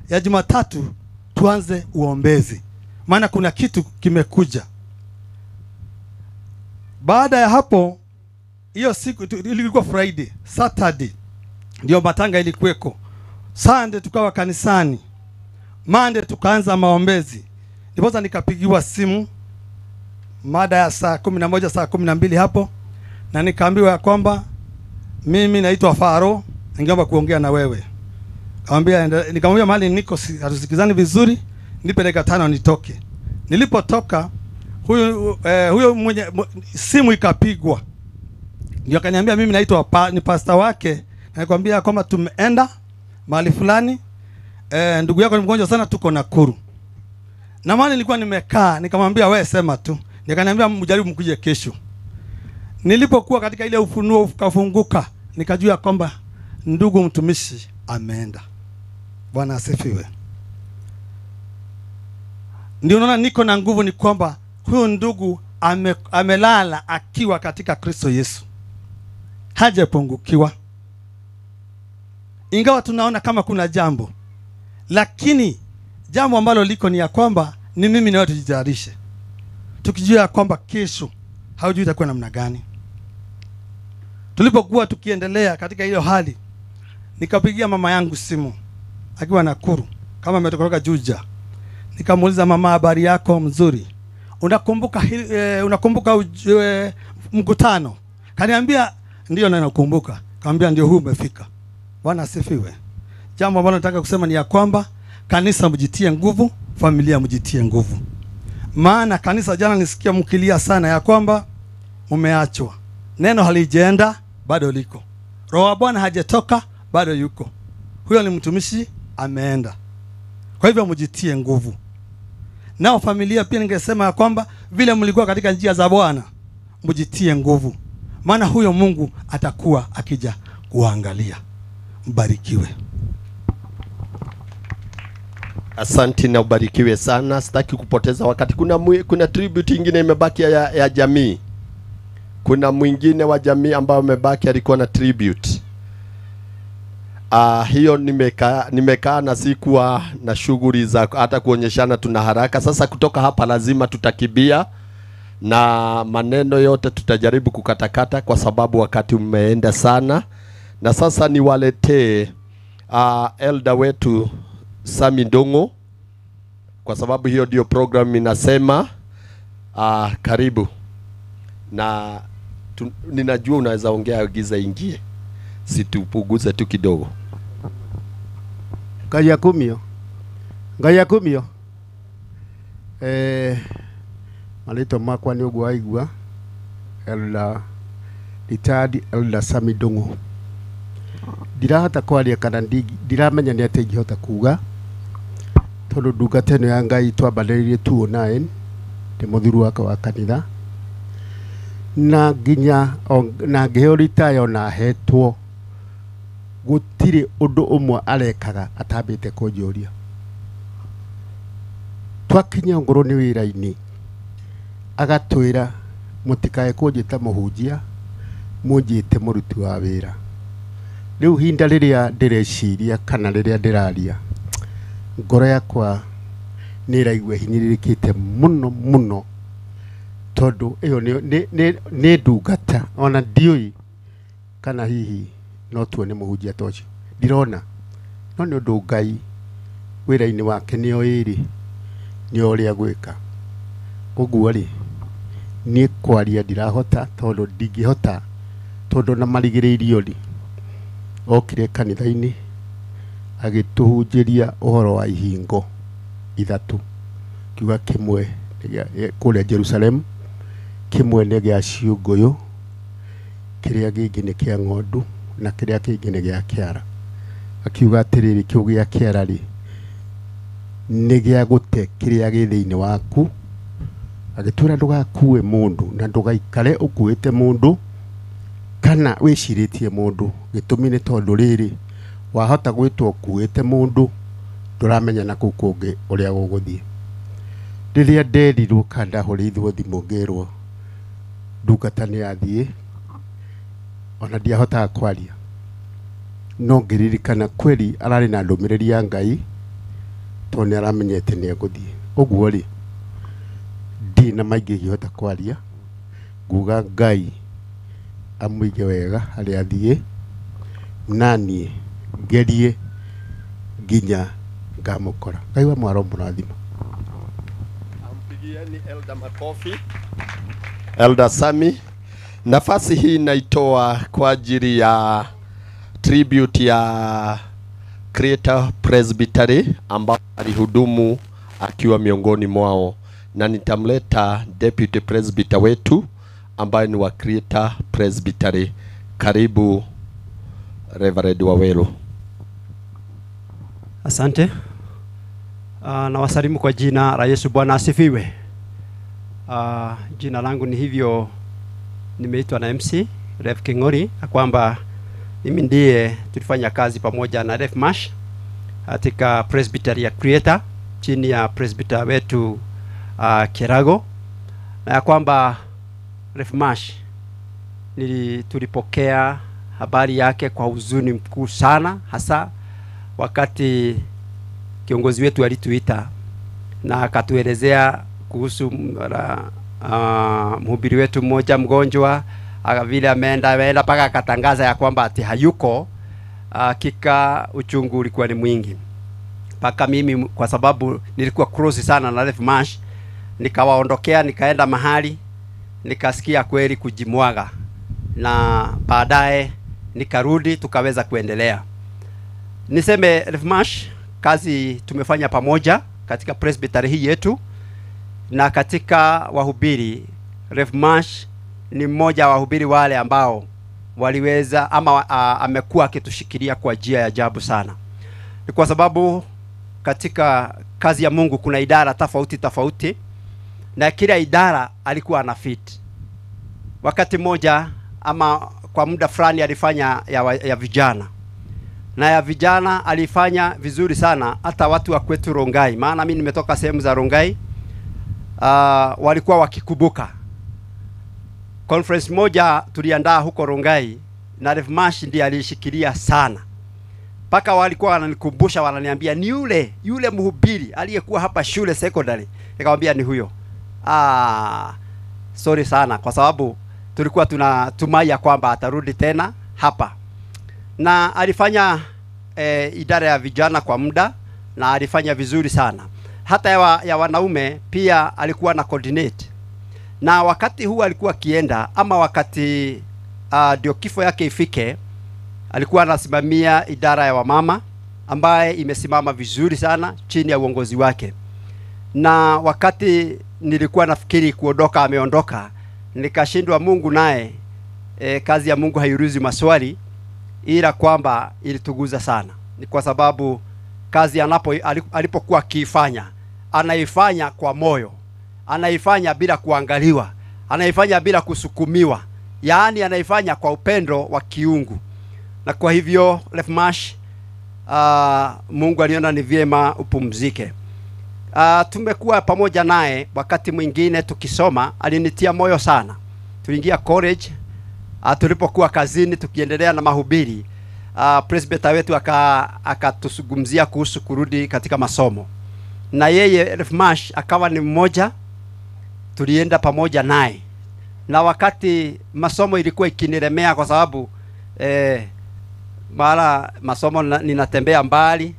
ya Jumatatu tuanze uombezi, maana kuna kitu kimekuja. Baada ya hapo, hiyo siku ilikuwa Friday, Saturday ndio matanga ilikuweko. Sunday tukawa kanisani, Monday tukaanza maombezi. Ndipo nikapigiwa simu mada ya saa 11 saa 12 hapo, na nikaambiwa ya kwamba mimi naitwa Faro, ningeomba kuongea na wewe. Nikamwambia mahali niko hatusikizani vizuri, nipe dakika 5 nitoke. Nilipotoka huyo mwenye simu ikapigwa. Ndio akaniambia mimi naitwa ni pastor wake, na nikamwambia kwamba tumeenda mahali fulani, ndugu yako ni mgonjwa sana, tuko Nakuru. Na maana nilikuwa nimekaa, nikamwambia wewe sema tu. Nikaniambia mjaribu mkuje kesho. Nilipokuwa katika ile ufunuo ukafunguka, nikajua kwamba ndugu mtumishi ameenda. Bwana asifiwe. Ndio unaona niko na nguvu ni kwamba huyo ndugu amelala akiwa katika Kristo Yesu. Hajapungukiwa. Ingawa tunaona kama kuna jambo, lakini jambo ambalo liko ni ya kwamba ni mimi na wewe tujitayarishe. Tukijua kwamba kesho haujui itakuwa namna gani. Tulipokuwa tukiendelea katika hiyo hali, nikapigia mama yangu simu akiwa Nakuru kama ametoka Juja. Nikamuuliza mama, habari yako? Mzuri. Unakumbuka unakumbuka mkutano? Kaniambia ndio na nakumbuka. Kaambia ndio huu umefika. Bwana asifiwe. Jambo ambalo nataka kusema ni ya kwamba kanisa mjitie nguvu, familia mjitie nguvu. Maana kanisa jana nisikia mkilia sana ya kwamba mmeachwa. Neno halijaenda, bado liko. Roho wa Bwana hajatoka, bado yuko. Huyo ni mtumishi ameenda. Kwa hivyo mjitie nguvu. Nao familia pia ningesema ya kwamba vile mlikuwa katika njia za Bwana, mjitie nguvu. Maana huyo Mungu atakuwa akija kuangalia. Mbarikiwe. Asante na ubarikiwe sana. Sitaki kupoteza wakati. Kuna tribute nyingine imebaki ya jamii. Kuna mwingine wa jamii ambao umebaki alikuwa na tribute. Hiyo nimekaa na sikuwa na shughuli za hata kuonyeshana, tuna haraka. Sasa kutoka hapa lazima tutakibia na maneno yote tutajaribu kukatakata kwa sababu wakati umeenda sana. Na sasa niwaletee elder wetu Sami Ndung'u, kwa sababu hiyo ndio program inasema. Karibu. Na ninajua unaweza ongea giza ingie, situpuguze tu kidogo. Ngai akumio. Malito makwa ni uguo aigua, Elder retired Elder Sami Ndung'u. Ndirahota kwaria kana ndiramenya nĩ atĩa ingĩhota kuga tondũ ndungata ĩno ya Ngai twambanĩrĩirie 2009 ndĩ mũthuri wake wa kanitha na nginya na ngĩheo ritaya ona hetwo gũtirĩ ũndũ ũmwe arekaga atambĩte kũnjũria. Twakinya ngoro nĩ wĩra-inĩ agatwĩra mũtikae kũnjĩta mũhunjia mũnjĩte mũruti wa wĩra. Rĩu hinda rĩrĩa ndĩreciria kana rĩrĩa ndĩraria ngoro yakwa nĩ ĩraigua hinyĩrĩrĩkĩte mũno mũno tondũ ĩyo nĩ ndungata ona ndiũĩ kana hihi no tuone mũhunjia ta ũcio ndirona, no nĩ ũndũ Ngai wĩra-inĩ wake nĩ oĩ rĩ nĩ ũrĩa gwĩka. Ũguo rĩ niĩ kwaria ndirahota tondũ ndingĩhota tondũ na marigĩrĩirio rĩ okire kanitha-inĩ agĩtũhunjĩria ũhoro wa ihingo ithatũ, kiuga kĩmwe kũrĩa Jerusalem, kĩmwe nĩ gĩa ciũngũyũ, kĩrĩa kĩngĩ nĩ kĩa ng'ondu na kĩrĩa kĩngĩ nĩ gĩa kĩara. Akiuga atĩrĩrĩ, kĩu gĩa kĩara rĩ nĩ gĩa gũte kĩrĩa gĩ thĩinĩ waku. Agĩtwĩra ndũgakue mũndũ na ndũgaikare ũkuĩte mũndũ kana wĩcirĩtie mũndũ, gĩtũmi nĩ tondũ rĩrĩ wahota gwĩtwo ũkuĩte mũndũ ndũramenya na kũu kũngĩ ũrĩa gũgũthiĩ. Rĩrĩa nderirwo kana ndahũrĩirwo thimũ ngĩrwo ndungata nĩ yathiĩ, ona ndiahotaga kwaria, no ngĩririkana kweli ararĩ na ndũmĩrĩri ya Ngai tondũ nĩ aramenyete nĩ egũthiĩ. Ũguo rĩ ndirĩ na maingĩ ingĩhota kwaria, nguga Ngai amũige wega harĩa athiĩ na niĩ ngerie nginya ngamũkora. Ngai wa mwaro mũrathima. Ampigieni Elder makofi. Elder Sami, nafasi hii naitoa kwa ajili ya tribute ya Creator Presbytery ambao alihudumu akiwa miongoni mwao, na nitamleta Deputy Presbyter wetu ambaye ni wa Creator Presbytery. Karibu Reverend Wawelu. Asante. Na wasalimu kwa jina la Yesu. Bwana asifiwe. Jina langu ni hivyo, nimeitwa na MC Rev Kingori, kwamba mimi ndiye tulifanya kazi pamoja na Rev Mash katika Presbytery ya Creator chini ya presbyter wetu Kirago, na kwamba Rev Mash tulipokea habari yake kwa huzuni mkuu sana, hasa wakati kiongozi wetu alituita na akatuelezea kuhusu mhubiri wetu mmoja mgonjwa, vile ameenda paka akatangaza ya kwamba ati hayuko. Hakika uchungu ulikuwa ni mwingi. Paka mimi kwa sababu nilikuwa close sana na Rev Mash, nikawaondokea nikaenda mahali nikasikia kweli kujimwaga, na baadaye nikarudi tukaweza kuendelea. Niseme Rev Mash, kazi tumefanya pamoja katika presbytery hii yetu na katika wahubiri, Rev Mash ni mmoja wa wahubiri wale ambao waliweza ama amekuwa akitushikilia kwa njia ya ajabu sana. Ni kwa sababu katika kazi ya Mungu kuna idara tofauti tofauti, na kila idara alikuwa ana fit. Wakati mmoja ama kwa muda fulani alifanya ya vijana, na ya vijana alifanya vizuri sana, hata watu wa kwetu Rongai, maana mimi nimetoka sehemu za Rongai, walikuwa wakikumbuka. Conference moja tuliandaa huko Rongai na Rev Mash ndiye alishikilia sana. Paka walikuwa wananikumbusha, wananiambia ni yule mhubiri aliyekuwa hapa shule secondary. Nikamwambia ni huyo. Sorry sana kwa sababu tulikuwa tunatumai ya kwamba atarudi tena hapa. Na alifanya idara ya vijana kwa muda na alifanya vizuri sana. Hata ya wanaume pia alikuwa na coordinate. Na wakati huu alikuwa akienda ama wakati ndio kifo yake ifike, alikuwa anasimamia idara ya wamama ambaye imesimama vizuri sana chini ya uongozi wake. Na wakati nilikuwa nafikiri kuondoka ameondoka, nikashindwa Mungu naye, kazi ya Mungu hairuhusu maswali. ila kwamba ilituguza sana. Ni kwa sababu kazi alipokuwa akiifanya, anaifanya kwa moyo, anaifanya bila kuangaliwa, anaifanya bila kusukumiwa, yaani anaifanya kwa upendo wa kiungu. Na kwa hivyo Lefmash, Mungu aliona ni vyema upumzike. Tumekuwa pamoja naye wakati mwingine tukisoma, alinitia moyo sana. Tuliingia college, tulipokuwa kazini tukiendelea na mahubiri, presbyter wetu akatusugumzia kuhusu kurudi katika masomo. Na yeye Lefmash akawa ni mmoja, tulienda pamoja naye. Na wakati masomo ilikuwa ikinilemea kwa sababu mara masomo ninatembea mbali,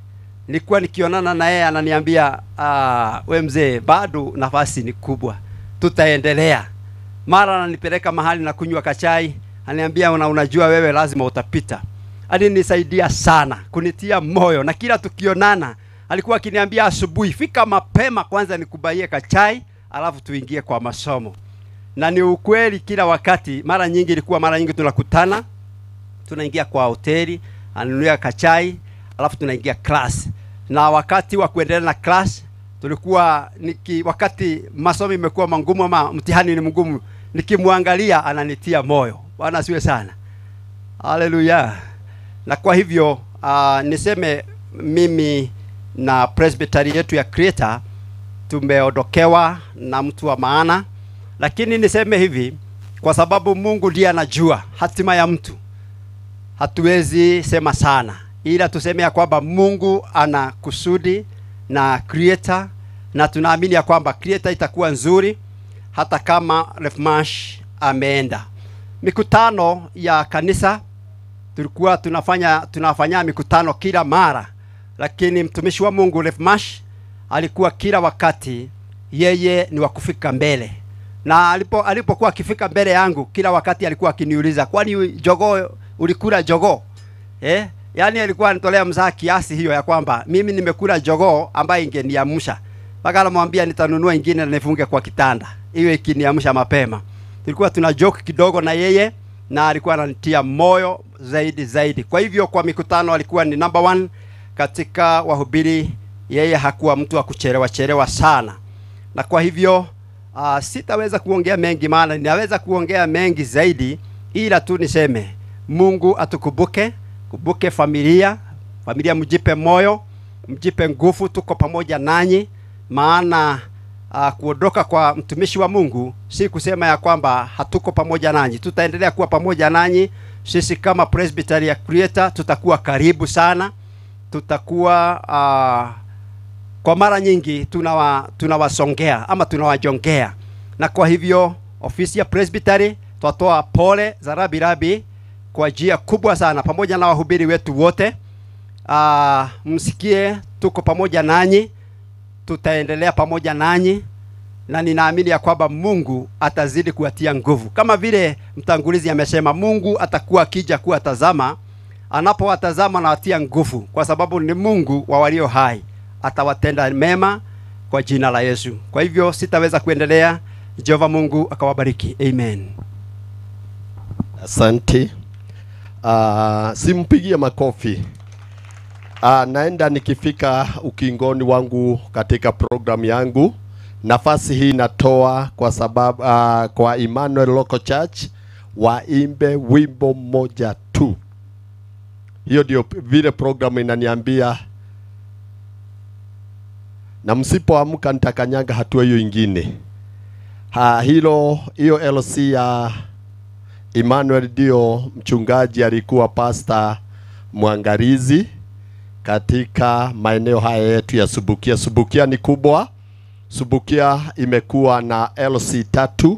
nilikuwa nikionana na yeye ananiambia, we mzee, bado nafasi ni kubwa, tutaendelea. Mara ananipeleka mahali na kunywa kachai, ananiambia unajua wewe lazima utapita. Alinisaidia sana kunitia moyo, na kila tukionana alikuwa akiniambia asubuhi, fika mapema kwanza nikubaie kachai, alafu tuingie kwa masomo. Na ni ukweli, kila wakati, mara nyingi ilikuwa mara nyingi tunakutana, tunaingia kwa hoteli, anunulia kachai, alafu tunaingia class. Na wakati wa kuendelea na class, tulikuwa wakati masomo imekuwa magumu ama mtihani ni mgumu, nikimwangalia ananitia moyo. Bwana asiwe sana. Haleluya. Na kwa hivyo niseme mimi na presbytery yetu ya Creator tumeondokewa na mtu wa maana. Lakini niseme hivi, kwa sababu Mungu ndiye anajua hatima ya mtu, hatuwezi sema sana, ila tuseme ya kwamba Mungu ana kusudi na Creator, na tunaamini ya kwamba Creator itakuwa nzuri hata kama Lefmash ameenda. Mikutano ya kanisa tulikuwa tunafanya mikutano kila mara, lakini mtumishi wa Mungu Lefmash alikuwa kila wakati yeye ni wa kufika mbele. Na alipokuwa akifika mbele yangu kila wakati alikuwa akiniuliza, kwani jogoo ulikula jogoo? Yaani alikuwa anatolea mzaha kiasi hiyo ya kwamba mimi nimekula jogoo ambaye ingeniamsha. Mpaka anamwambia nitanunua ingine na nifunge kwa kitanda, iwe ikiniamsha mapema. Tulikuwa tuna joke kidogo na yeye, na alikuwa ananitia moyo zaidi zaidi. Kwa hivyo kwa mikutano alikuwa ni number 1 katika wahubiri. Yeye hakuwa mtu wa kuchelewa chelewa sana. Na kwa hivyo sitaweza kuongea mengi, maana ninaweza kuongea mengi zaidi, ila tu niseme Mungu atukumbuke, kumbuke familia, familia mjipe moyo, mjipe nguvu, tuko pamoja nanyi. Maana kuondoka kwa mtumishi wa Mungu si kusema ya kwamba hatuko pamoja nanyi. Tutaendelea kuwa pamoja nanyi. Sisi kama presbytery ya Creator tutakuwa karibu sana. Tutakuwa kwa mara nyingi tunawasongea ama tunawajongea. Na kwa hivyo ofisi ya presbytery twatoa pole za rabirabi kwa njia kubwa sana pamoja na wahubiri wetu wote. Msikie tuko pamoja nanyi, tutaendelea pamoja nanyi, na ninaamini ya kwamba Mungu atazidi kuwatia nguvu. Kama vile mtangulizi amesema, Mungu atakuwa akija kuwatazama, anapowatazama na watia nguvu, kwa sababu ni Mungu wa walio hai, atawatenda mema kwa jina la Yesu. Kwa hivyo sitaweza kuendelea. Jehova Mungu akawabariki. Amen. Asante. Simpigie makofi. Naenda nikifika ukingoni wangu katika program yangu. Nafasi hii natoa kwa sababu kwa Emmanuel Local Church waimbe wimbo moja tu. Hiyo ndio vile program inaniambia, na msipoamka nitakanyaga hatua hiyo ingine. Hilo hiyo LC ya Emmanuel ndio mchungaji alikuwa pastor mwangalizi katika maeneo haya yetu ya Subukia. Subukia ni kubwa. Subukia imekuwa na LC 3.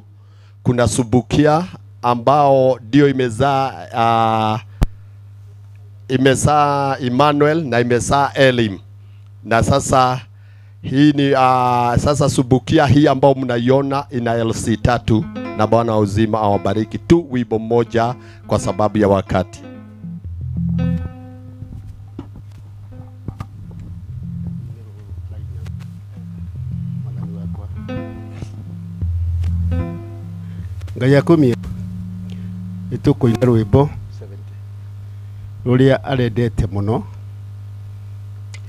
Kuna Subukia ambao ndio imezaa imezaa Emmanuel na imezaa Elim. Na sasa hii ni sasa Subukia hii ambao mnaiona ina LC 3. Na Bwana wa uzima awabariki. Tu wimbo mmoja kwa sababu ya wakati. Ngai akumie itukuina rwimbo Rũrĩa arendete mũno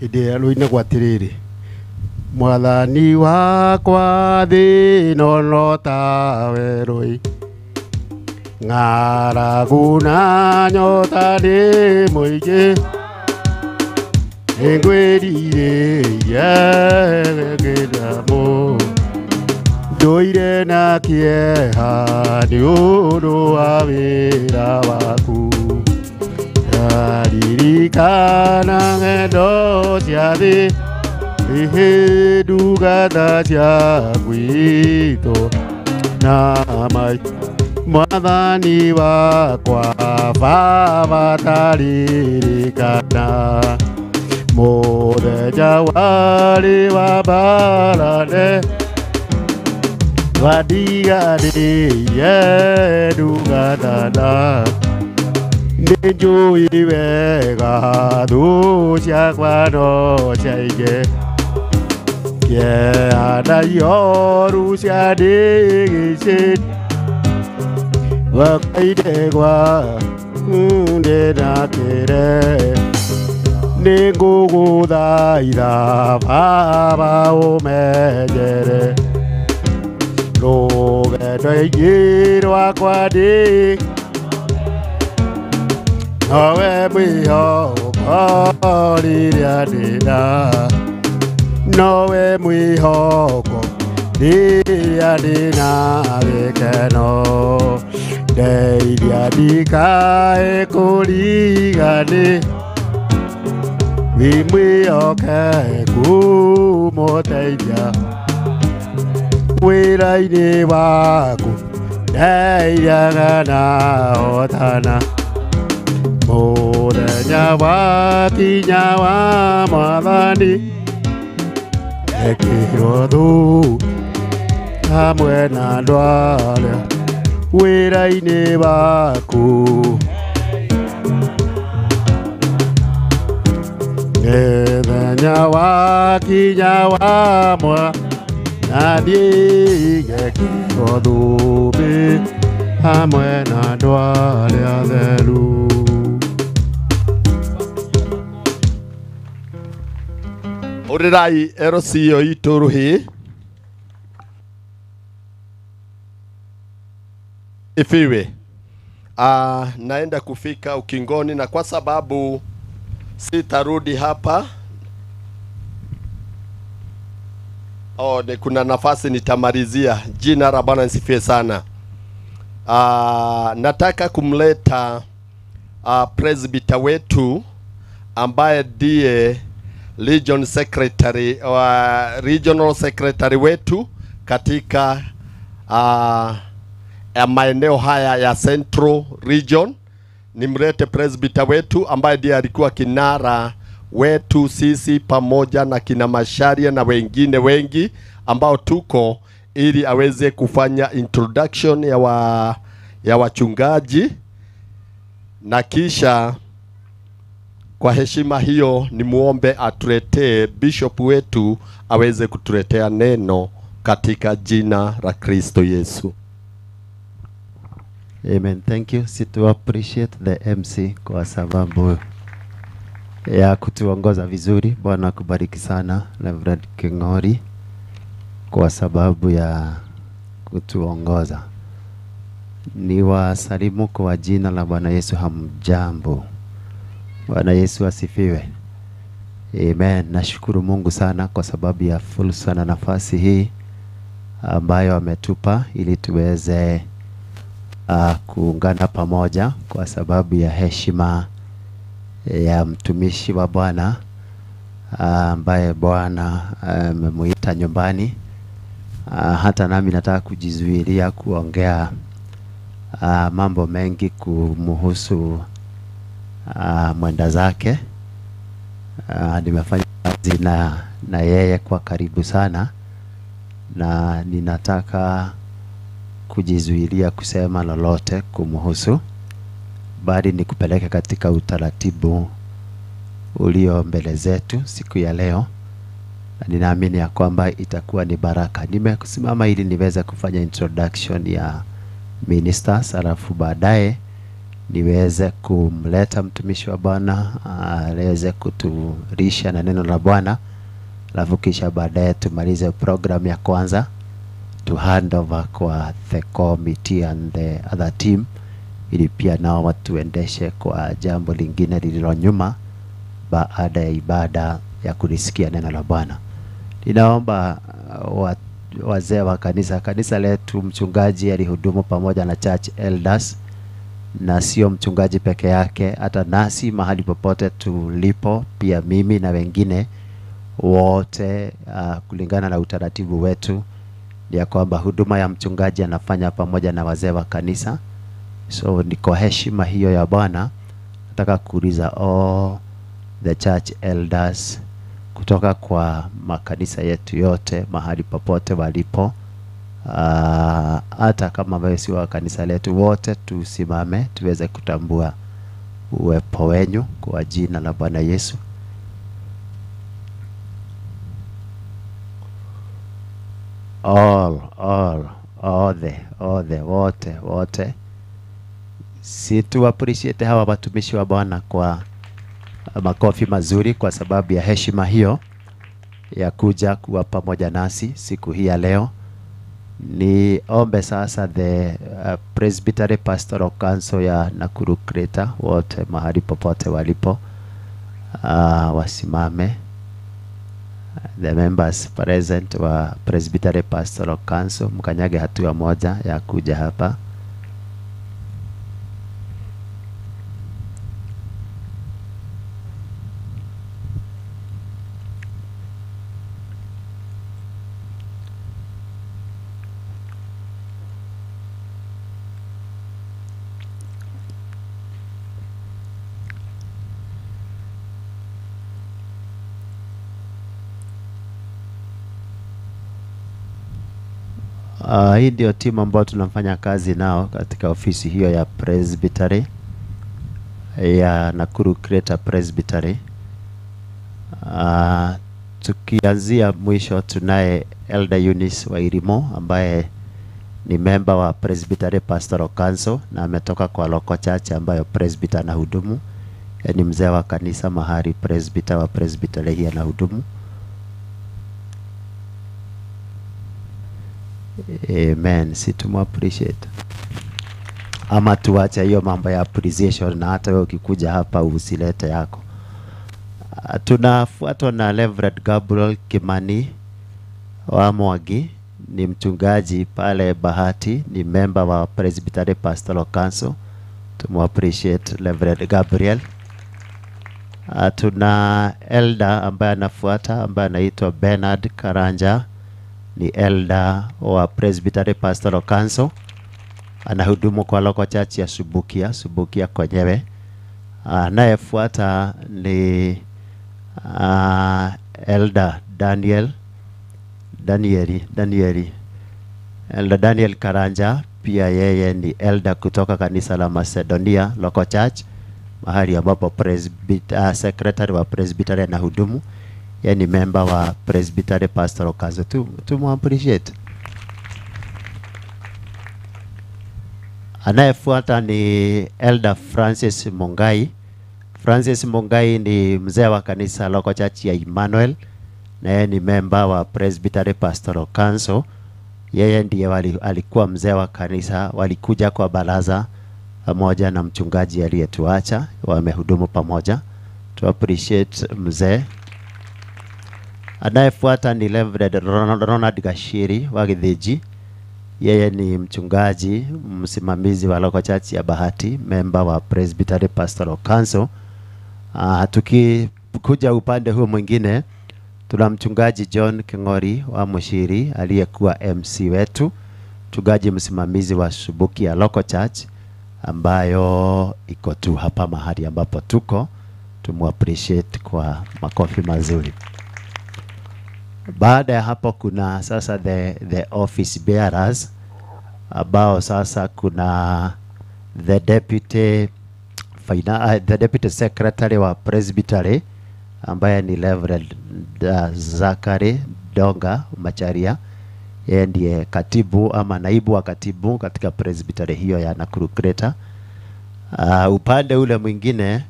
hĩndĩ ĩrĩa rũinagwo atĩrĩrĩ, Mwathani wakwa thĩ ĩno no tawe rũi, ng'aragu na nyota nĩ mũingĩ, nĩngwĩrirĩria ngĩndamo ndũire na kĩeha nĩ ũndũ wa wĩra waku, ndaririkana ng'endo cia thĩ ihe ndungata cia gwitũ na mai Mwathani wakwa baba taririkana mũthenya warĩ wa mbarane wandiganĩirie ndungata na nĩnjũĩ wega thũ ciakwa no ciaingĩ kĩeha na ioru ciandigicĩte wakaidegwa ndĩnakĩre nĩngũgũthaitha baba ũmenyere rũgendo-inĩ rwakwa ndĩ nowe mwĩhoko rĩrĩa ndĩna nowe mwĩhoko rĩrĩa ndĩna gĩkeno ndeithia ndikae kũriganĩ wĩ mwĩhokeku mũteithia wĩra-inĩ waku ndeithiaga na hotana mũthenya wakinya wa Mwathani ekĩrwo thũ hamwe na andũ arĩa wĩra-inĩ waku mũthenya wakinya wa Mwathani ngekĩrwo thũmbĩ hamwe na andũ arĩa atheru. Ũrĩrai LC itũ rũhĩ ifiwe. Naenda kufika ukingoni, na kwa sababu sitarudi hapa, kuna nafasi nitamalizia. Jina la Bwana nisifiwe sana. Nataka kumleta presbyter wetu ambaye ndiye Legion Secretary, Regional Secretary wetu katika maeneo haya ya Central Region. Nimlete presbyter wetu ambaye ndiye alikuwa kinara wetu sisi pamoja na kina Macharia na wengine wengi ambao tuko, ili aweze kufanya introduction ya wachungaji, na kisha kwa heshima hiyo ni muombe atuletee bishop wetu aweze kutuletea neno katika jina la Kristo Yesu. Amen. Thank you. To appreciate the MC kwa sababu ya kutuongoza vizuri. Bwana akubariki sana Reverend Kingori kwa sababu ya kutuongoza. Ni wasalimu kwa jina la Bwana Yesu. Hamjambo. Bwana Yesu asifiwe. Amen. Nashukuru Mungu sana kwa sababu ya fursa na nafasi hii ambayo ametupa ili tuweze kuungana pamoja kwa sababu ya heshima ya mtumishi wa Bwana ambaye Bwana amemuita nyumbani. Hata nami nataka kujizuilia kuongea mambo mengi kumhusu mwenda zake. Nimefanya kazi na yeye kwa karibu sana, na ninataka kujizuilia kusema lolote kumhusu, bali nikupeleke katika utaratibu ulio mbele zetu siku ya leo, na ninaamini ya kwamba itakuwa ni baraka. Nimekusimama ili niweze kufanya introduction ya ministers, alafu baadaye niweze kumleta mtumishi wa Bwana aweze kutulisha na neno la Bwana, alafu kisha baadaye tumalize program ya kwanza to hand over kwa the committee and the other team, ili pia nao watuendeshe kwa jambo lingine lililo nyuma baada ya ibada ya kulisikia neno la Bwana. Ninaomba wazee wa kanisa letu, mchungaji alihudumu pamoja na church elders, na sio mchungaji peke yake, hata nasi mahali popote tulipo, pia mimi na wengine wote, kulingana na utaratibu wetu ya kwamba huduma ya mchungaji anafanya pamoja na wazee wa kanisa. So ni kwa heshima hiyo ya Bwana nataka kuuliza all the church elders kutoka kwa makanisa yetu yote mahali popote walipo, hata kama wewe si wa kanisa letu, wote tusimame tuweze kutambua uwepo wenyu kwa jina la Bwana Yesu. All the wote, si tu appreciate hawa watumishi wa Bwana kwa makofi mazuri kwa sababu ya heshima hiyo ya kuja kuwa pamoja nasi siku hii ya leo. Ni ombe sasa the Presbytery Pastoral Council ya Nakuru Greater, wote mahali popote walipo, wasimame. The members present wa Presbytery Pastoral Council, mkanyage hatua moja ya kuja hapa. Hii ndio timu ambayo tunafanya kazi nao katika ofisi hiyo ya Presbytery ya Nakuru Greater Presbytery. Tukianzia mwisho tunaye Elder Eunice Wairimo ambaye ni member wa Presbytery Pastoral Council na ametoka kwa local church ambayo presbyter anahudumu. Ni mzee wa kanisa mahali presbyter wa presbytery hii anahudumu. Amen. Si tumu appreciate ama tuache hiyo mambo ya appreciation, na hata wewe ukikuja hapa usilete yako. Tunafuatwa na Reverend Gabriel Kimani wa Mwagi, ni mchungaji pale Bahati, ni member wa Presbytery Pastoral Council. Tumu appreciate Reverend Gabriel. Tuna elder ambaye anafuata ambaye anaitwa Bernard Karanja, ni elder wa Presbytery Pastoral Council, anahudumu kwa local church ya Subukia kwenyewe. Anayefuata ni Elder Daniel Elder Daniel Karanja, pia yeye ni elder kutoka kanisa la Macedonia local church, mahali ambapo secretary wa presbytery anahudumu. Yeye ni member wa Presbytery Pastoral Council. Tu appreciate. Anayefuata ni Elder Francis Mungai. Francis Mungai ni mzee wa kanisa local church ya Emmanuel, na yeye ni member wa Presbytery Pastoral Council. Yeye ndiye alikuwa mzee wa kanisa, walikuja kwa baraza pamoja na mchungaji aliyetuacha, wamehudumu pamoja. To appreciate mzee. Anayefuata ni Reverend Ronald Gashiri wa Githiji. Yeye ni mchungaji msimamizi wa local church ya Bahati, member wa Presbytery Pastoral Council. Tukikuja upande huo mwingine, tuna mchungaji John Kingori wa Mushiri aliyekuwa MC wetu, mchungaji msimamizi wa Subukia local church ambayo iko tu hapa mahali ambapo tuko. Tumu appreciate kwa makofi mazuri. Baada ya hapo kuna sasa the office bearers, ambao sasa kuna the deputy secretary wa presbytery ambaye ni Reverend Zachary Donga Macharia. Yeye ndiye katibu ama naibu wa katibu katika presbytery hiyo ya Nakuru Greater. Upande ule mwingine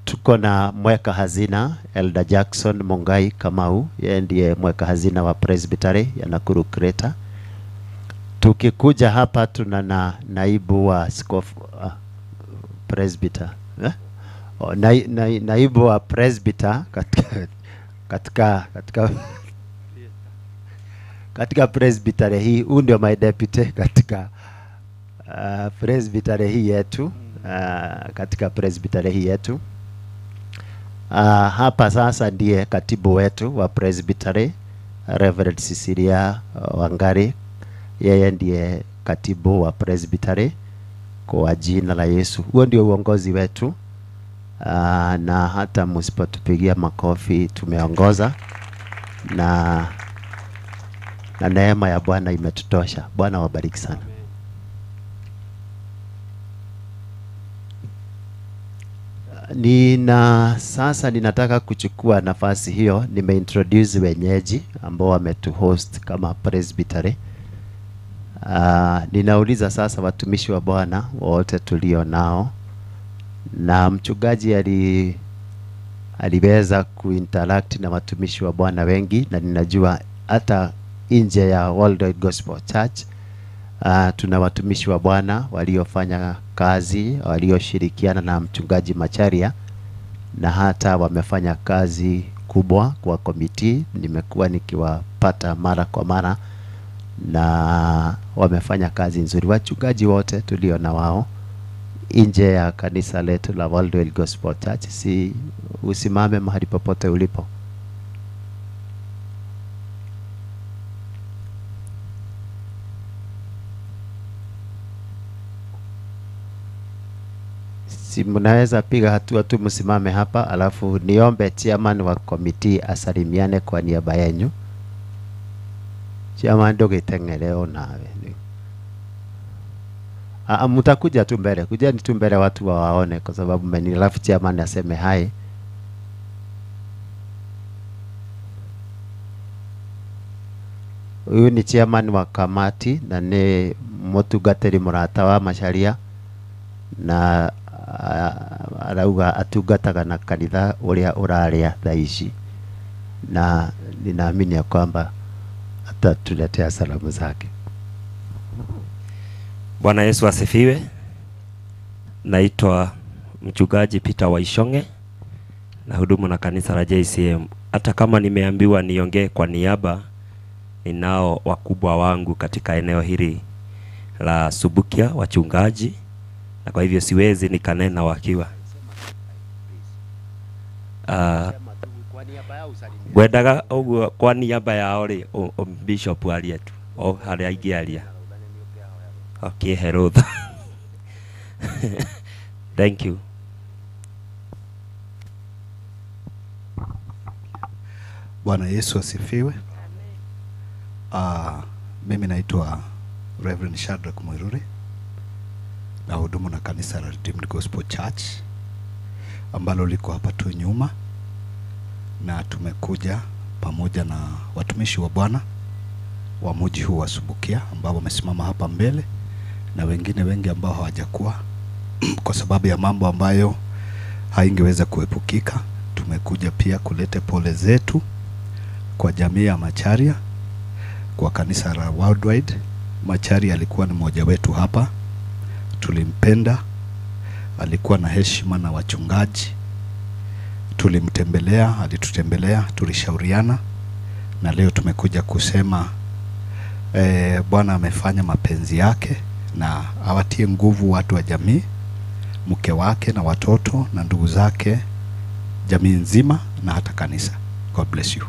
tuko na mweka hazina Elder Jackson Mungai Kamau, yeye ndiye mweka hazina wa Presbytery ya Nakuru Greater. Tukikuja hapa tuna na naibu wa askofu presbyter eh? Oh, naibu wa presbyter katika presbytery hii. Huyu ndio my deputy katika presbytery hii yetu, katika presbytery hii yetu. Hapa sasa ndiye katibu wetu wa presbytery Reverend Cecilia Wangari, yeye ndiye katibu wa presbytery kwa jina la Yesu. Huo ndio uongozi wetu. Na hata msipotupigia makofi tumeongoza, na neema ya Bwana imetutosha. Bwana wabariki sana. Sasa ninataka kuchukua nafasi hiyo, nimeintroduce wenyeji ambao wametuhost kama presbytery. Ninauliza sasa watumishi wa Bwana wote tulio nao, na mchungaji aliweza kuinteract na watumishi wa Bwana wengi, na ninajua hata nje ya Worldwide Gospel Church tuna watumishi wa Bwana waliofanya kazi, walioshirikiana na mchungaji Macharia, na hata wamefanya kazi kubwa kwa komiti. Nimekuwa nikiwapata mara kwa mara na wamefanya kazi nzuri. Wachungaji wote tulio na wao nje ya kanisa letu la Worldwide Gospel Church, si usimame mahali popote ulipo. Si mnaweza piga hatua tu msimame hapa, alafu niombe chairman wa committee asalimiane kwa niaba yenu. Chairman ndũgĩteng'ere nawe. Mtakuja tu mbele, kujeni tu mbele watu wawaone, kwa sababu mmeni, alafu chairman aseme hai. Huyu ni chairman wa kamati na ni mũtungatĩri mũrata wa Macharia, na arauga atungataga na kanitha uria uraria thaa ici, na ninaamini ya kwamba atatuletea salamu zake. Bwana Yesu asifiwe. Naitwa mchungaji Peter Waishonge na hudumu na kanisa la JCM. Hata kama nimeambiwa niongee kwa niaba, ninao wakubwa wangu katika eneo hili la Subukia, wachungaji, na kwa hivyo siwezi nikanena wakiwa ngwendaga uguo kwa niaba yao ri bishop arie tu o haria ingĩaria. Okay, herutha. Thank you. Bwana Yesu asifiwe. Mimi naitwa Reverend Shadrack Mwiruri na hudumu na kanisa la Redeemed Gospel Church ambalo liko hapa tu nyuma, na tumekuja pamoja na watumishi wa Bwana wa mji huu wa Subukia ambao wamesimama hapa mbele na wengine wengi ambao hawajakuwa kwa sababu ya mambo ambayo haingeweza kuepukika. Tumekuja pia kulete pole zetu kwa jamii ya Macharia, kwa kanisa la Worldwide. Macharia alikuwa ni mmoja wetu hapa, tulimpenda, alikuwa na heshima na wachungaji, tulimtembelea, alitutembelea, tulishauriana, na leo tumekuja kusema Bwana amefanya mapenzi yake na awatie nguvu watu wa jamii, mke wake na watoto na ndugu zake, jamii nzima na hata kanisa. God bless you.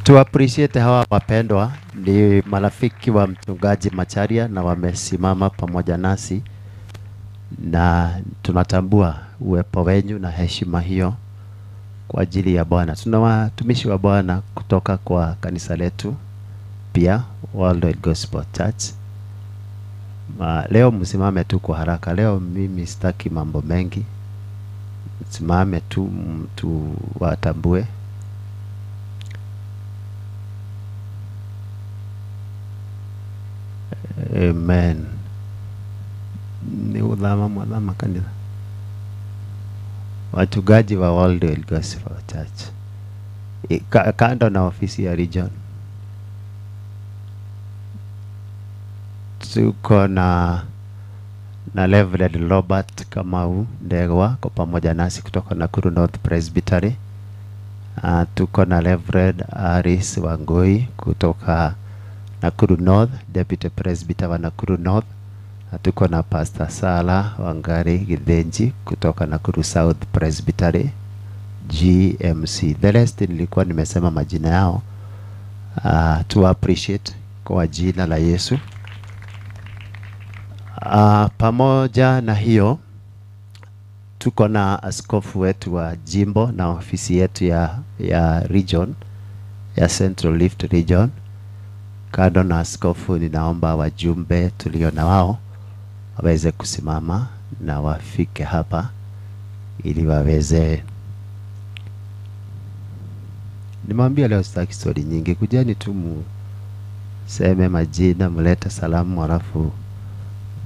Tu appreciate hawa wapendwa, ni marafiki wa mchungaji Macharia na wamesimama pamoja nasi, na tunatambua uwepo wenyu na heshima hiyo kwa ajili ya Bwana. Tuna watumishi wa Bwana kutoka kwa kanisa letu pia Worldwide Gospel Church. Leo msimame tu kwa haraka. Leo mimi sitaki mambo mengi. Msimame tu tuwatambue. Amen. Gũthama mwathama kanitha. Wachungaji wa World Gospel Church. Kando na ofisi ya region. Tuko na Reverend Robert Kamau Ndegwa kwa pamoja nasi kutoka Nakuru North Presbytery. Tuko na Reverend Aris Wangui kutoka Nakuru North, Deputy Presbyter wa Nakuru North. Na tuko na Pastor Sala Wangari Githenji kutoka Nakuru South Presbytery GMC. The rest nilikuwa nimesema majina yao. To appreciate kwa jina la Yesu. Pamoja na hiyo tuko na askofu wetu wa jimbo na ofisi yetu ya region, ya Central Rift Region. Kando na askofu, ninaomba wajumbe tulio na wao waweze kusimama na wafike hapa ili waweze. Nimwambia leo sitaki story nyingi, kujeni tu museme majina, mlete salamu, halafu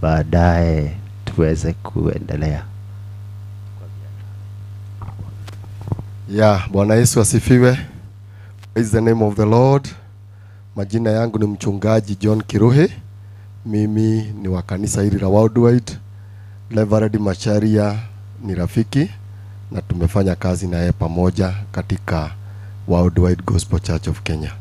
baadaye tuweze kuendelea. Ya, Bwana Yesu asifiwe. Praise the name of the Lord. Majina yangu ni mchungaji John Kiruhi. Mimi ni wa kanisa hili la Worldwide. Reverend Macharia ni rafiki na tumefanya kazi na yeye pamoja katika Worldwide Gospel Church of Kenya.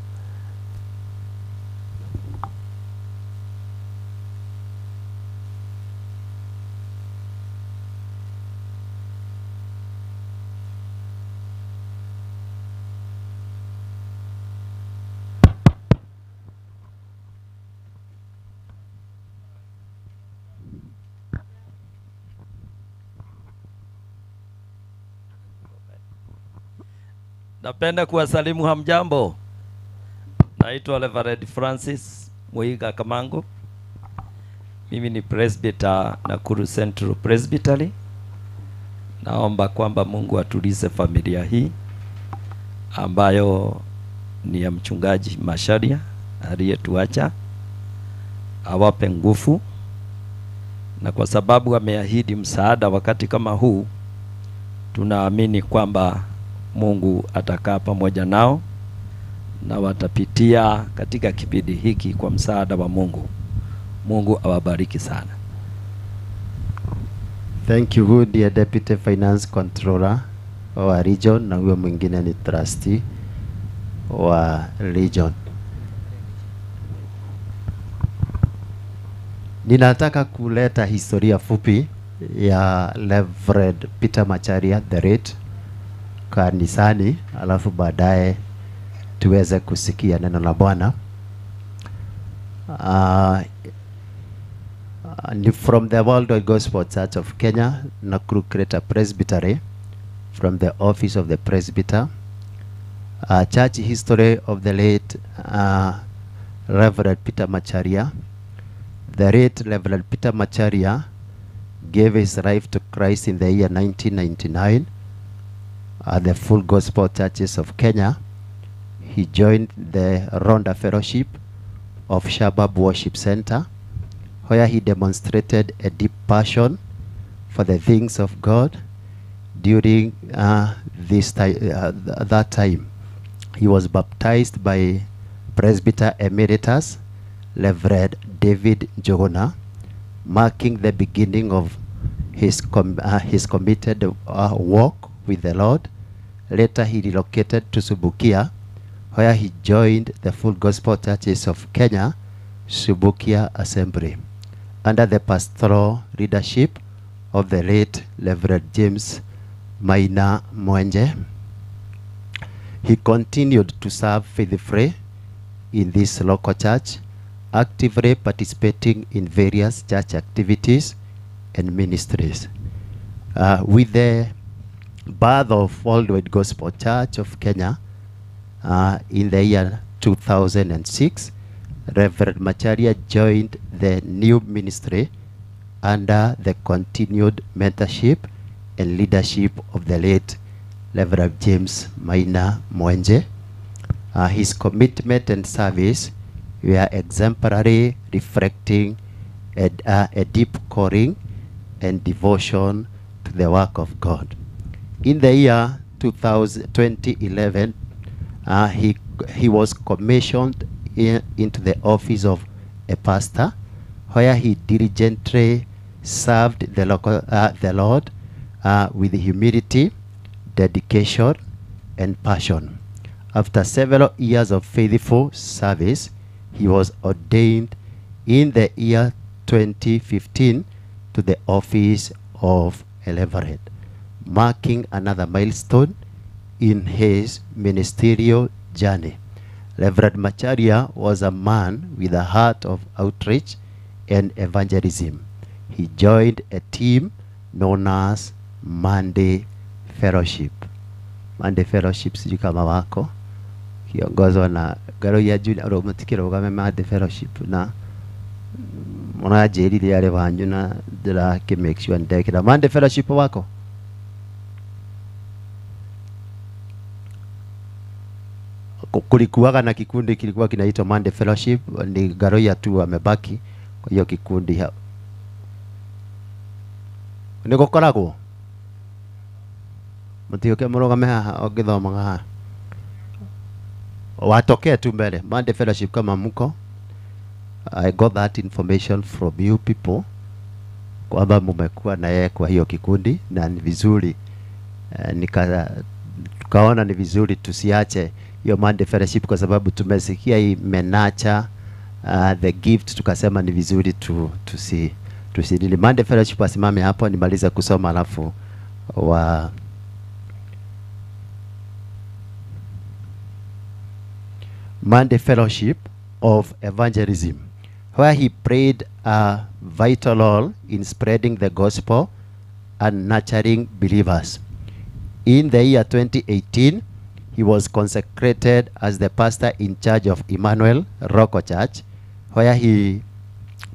Napenda kuwasalimu, hamjambo. Naitwa Reverend Francis Muiga Kamango. Mimi ni presbyter Nakuru Central Presbytery. Naomba kwamba Mungu atulize familia hii ambayo ni ya mchungaji Macharia aliyetuacha, awape nguvu, na kwa sababu ameahidi msaada wakati kama huu, tunaamini kwamba Mungu atakaa pamoja nao na watapitia katika kipindi hiki kwa msaada wa Mungu. Mungu awabariki sana. Thank you. Huyu ndiye Deputy Finance Controller wa region na huyo mwingine ni trustee wa region. Ninataka kuleta historia fupi ya Reverend Peter Macharia the late kanisani, alafu baadaye tuweze kusikia neno la Bwana. Ni from the World Gospel Church of Kenya, Nakuru Greater Presbytery, from the office of the presbyter. Church history of the late Reverend Peter Macharia. The late Reverend Peter Macharia gave his life to Christ in the year 1999 at the Full Gospel Churches of Kenya. He joined the Rhonda Fellowship of Shabab Worship Center, where he demonstrated a deep passion for the things of God. During that time, he was baptized by Presbyter Emeritus Reverend David Njuguna, marking the beginning of his committed walk with the Lord. Later, he relocated to Subukia, where he joined the Full Gospel Churches of Kenya, Subukia Assembly, under the pastoral leadership of the late Reverend James Maina Mwenje. He continued to serve faithfully in this local church, actively participating in various church activities and ministries. With the birth of Worldwide Gospel Church of Kenya in the year 2006, Reverend Macharia joined the new ministry under the continued mentorship and leadership of the late Reverend James Maina Mwenje. His commitment and service were exemplary, reflecting a deep calling and devotion to the work of God. In the year 2011, he was commissioned into the office of a pastor, where he diligently served the Lord with humility, dedication, and passion. After several years of faithful service, he was ordained in the year 2015 to the office of a reverend, marking another milestone in his ministerial journey. Reverend Macharia was a man with a heart of outreach and evangelism. He joined a team known as Monday Fellowship. Monday Fellowship sijui kama wako kiongozwa na Garoya Junior mutikirugame Monday Fellowship na munajirire are wanyu na ndira make sure ndekira Monday Fellowship wako. Kulikuwaga na kikundi kilikuwa kinaitwa Monday Fellowship, ni Garoya tu amebaki kwa hiyo kikundi hapo. Nigukoragwo mutioke murugame haha ongithomaga haha watokee tu mbele. Monday Fellowship kama mko, I got that information from you people kwamba mumekuwa na yeye kwa hiyo kikundi, na ni vizuri tukaona ni vizuri tusiache hiyo Monday Fellowship kwa sababu tumesikia imenacha the gift, tukasema ni vizuri tusidili. Monday Fellowship asimame hapo nimalize kusoma alafu wa Monday Fellowship of Evangelism, where he played a vital role in spreading the gospel and nurturing believers. In the year 2018, he was consecrated as the pastor in charge of Emmanuel Rocco Church, where he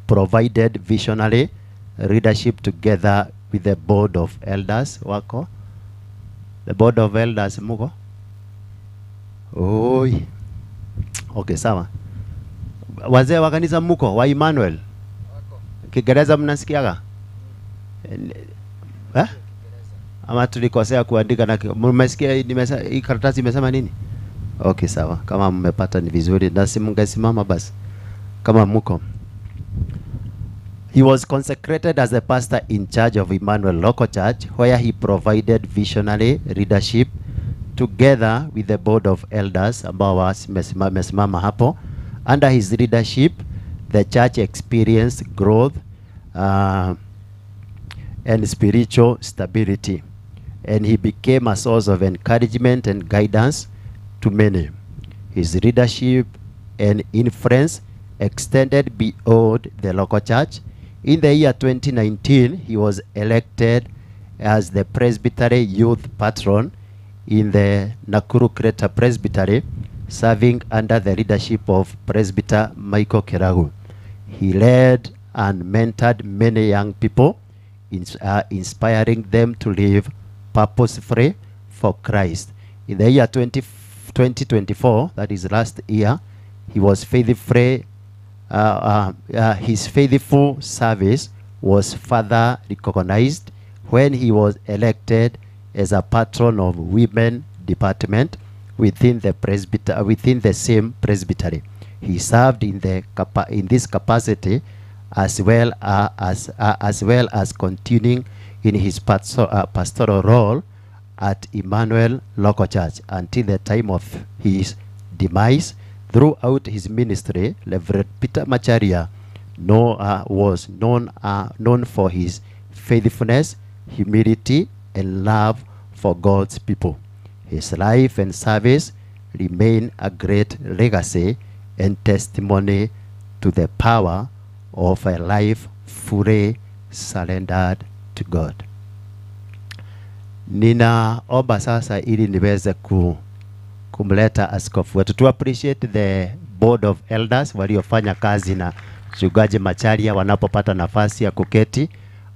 provided visionary leadership together with the board of elders. Wako? The board of elders, muko? Oi. Okay, sawa. Wazee wa kanisa muko wa Emmanuel? Kiingereza mnasikiaga? Eh? Ama tulikosea kuandika na mmesikia hii karatasi imesema nini? Okay, sawa. Kama mmepata ni vizuri, na si mungesimama basi kama muko. He was consecrated as a pastor in charge of Emmanuel Local Church, where he provided visionary leadership together with the board of elders ambao wamesimama hapo. Under his leadership, the church experienced growth and spiritual stability, and he became a source of encouragement and guidance to many. His leadership and influence extended beyond the local church. In the year 2019, he was elected as the Presbytery Youth Patron in the Nakuru Greater Presbytery, serving under the leadership of Presbyter Michael Kiragu. He led and mentored many young people, inspiring them to live purposefully for Christ. In the year 2024, that is last year, he was faithfully, his faithful service was further recognized when he was elected as a patron of women department within the within the same presbytery. He served in the in this capacity as well as continuing in his pastoral role at Emmanuel Local Church until the time of his demise. Throughout his ministry, Reverend Peter Macharia was known for his faithfulness, humility, and love for God's people. His life and service remain a great legacy and testimony to the power of a life fully surrendered to God. Ninaomba sasa ili niweze kumleta askofu wetu. To appreciate the board of elders waliofanya kazi na Mchungaji Macharia wanapopata nafasi ya kuketi.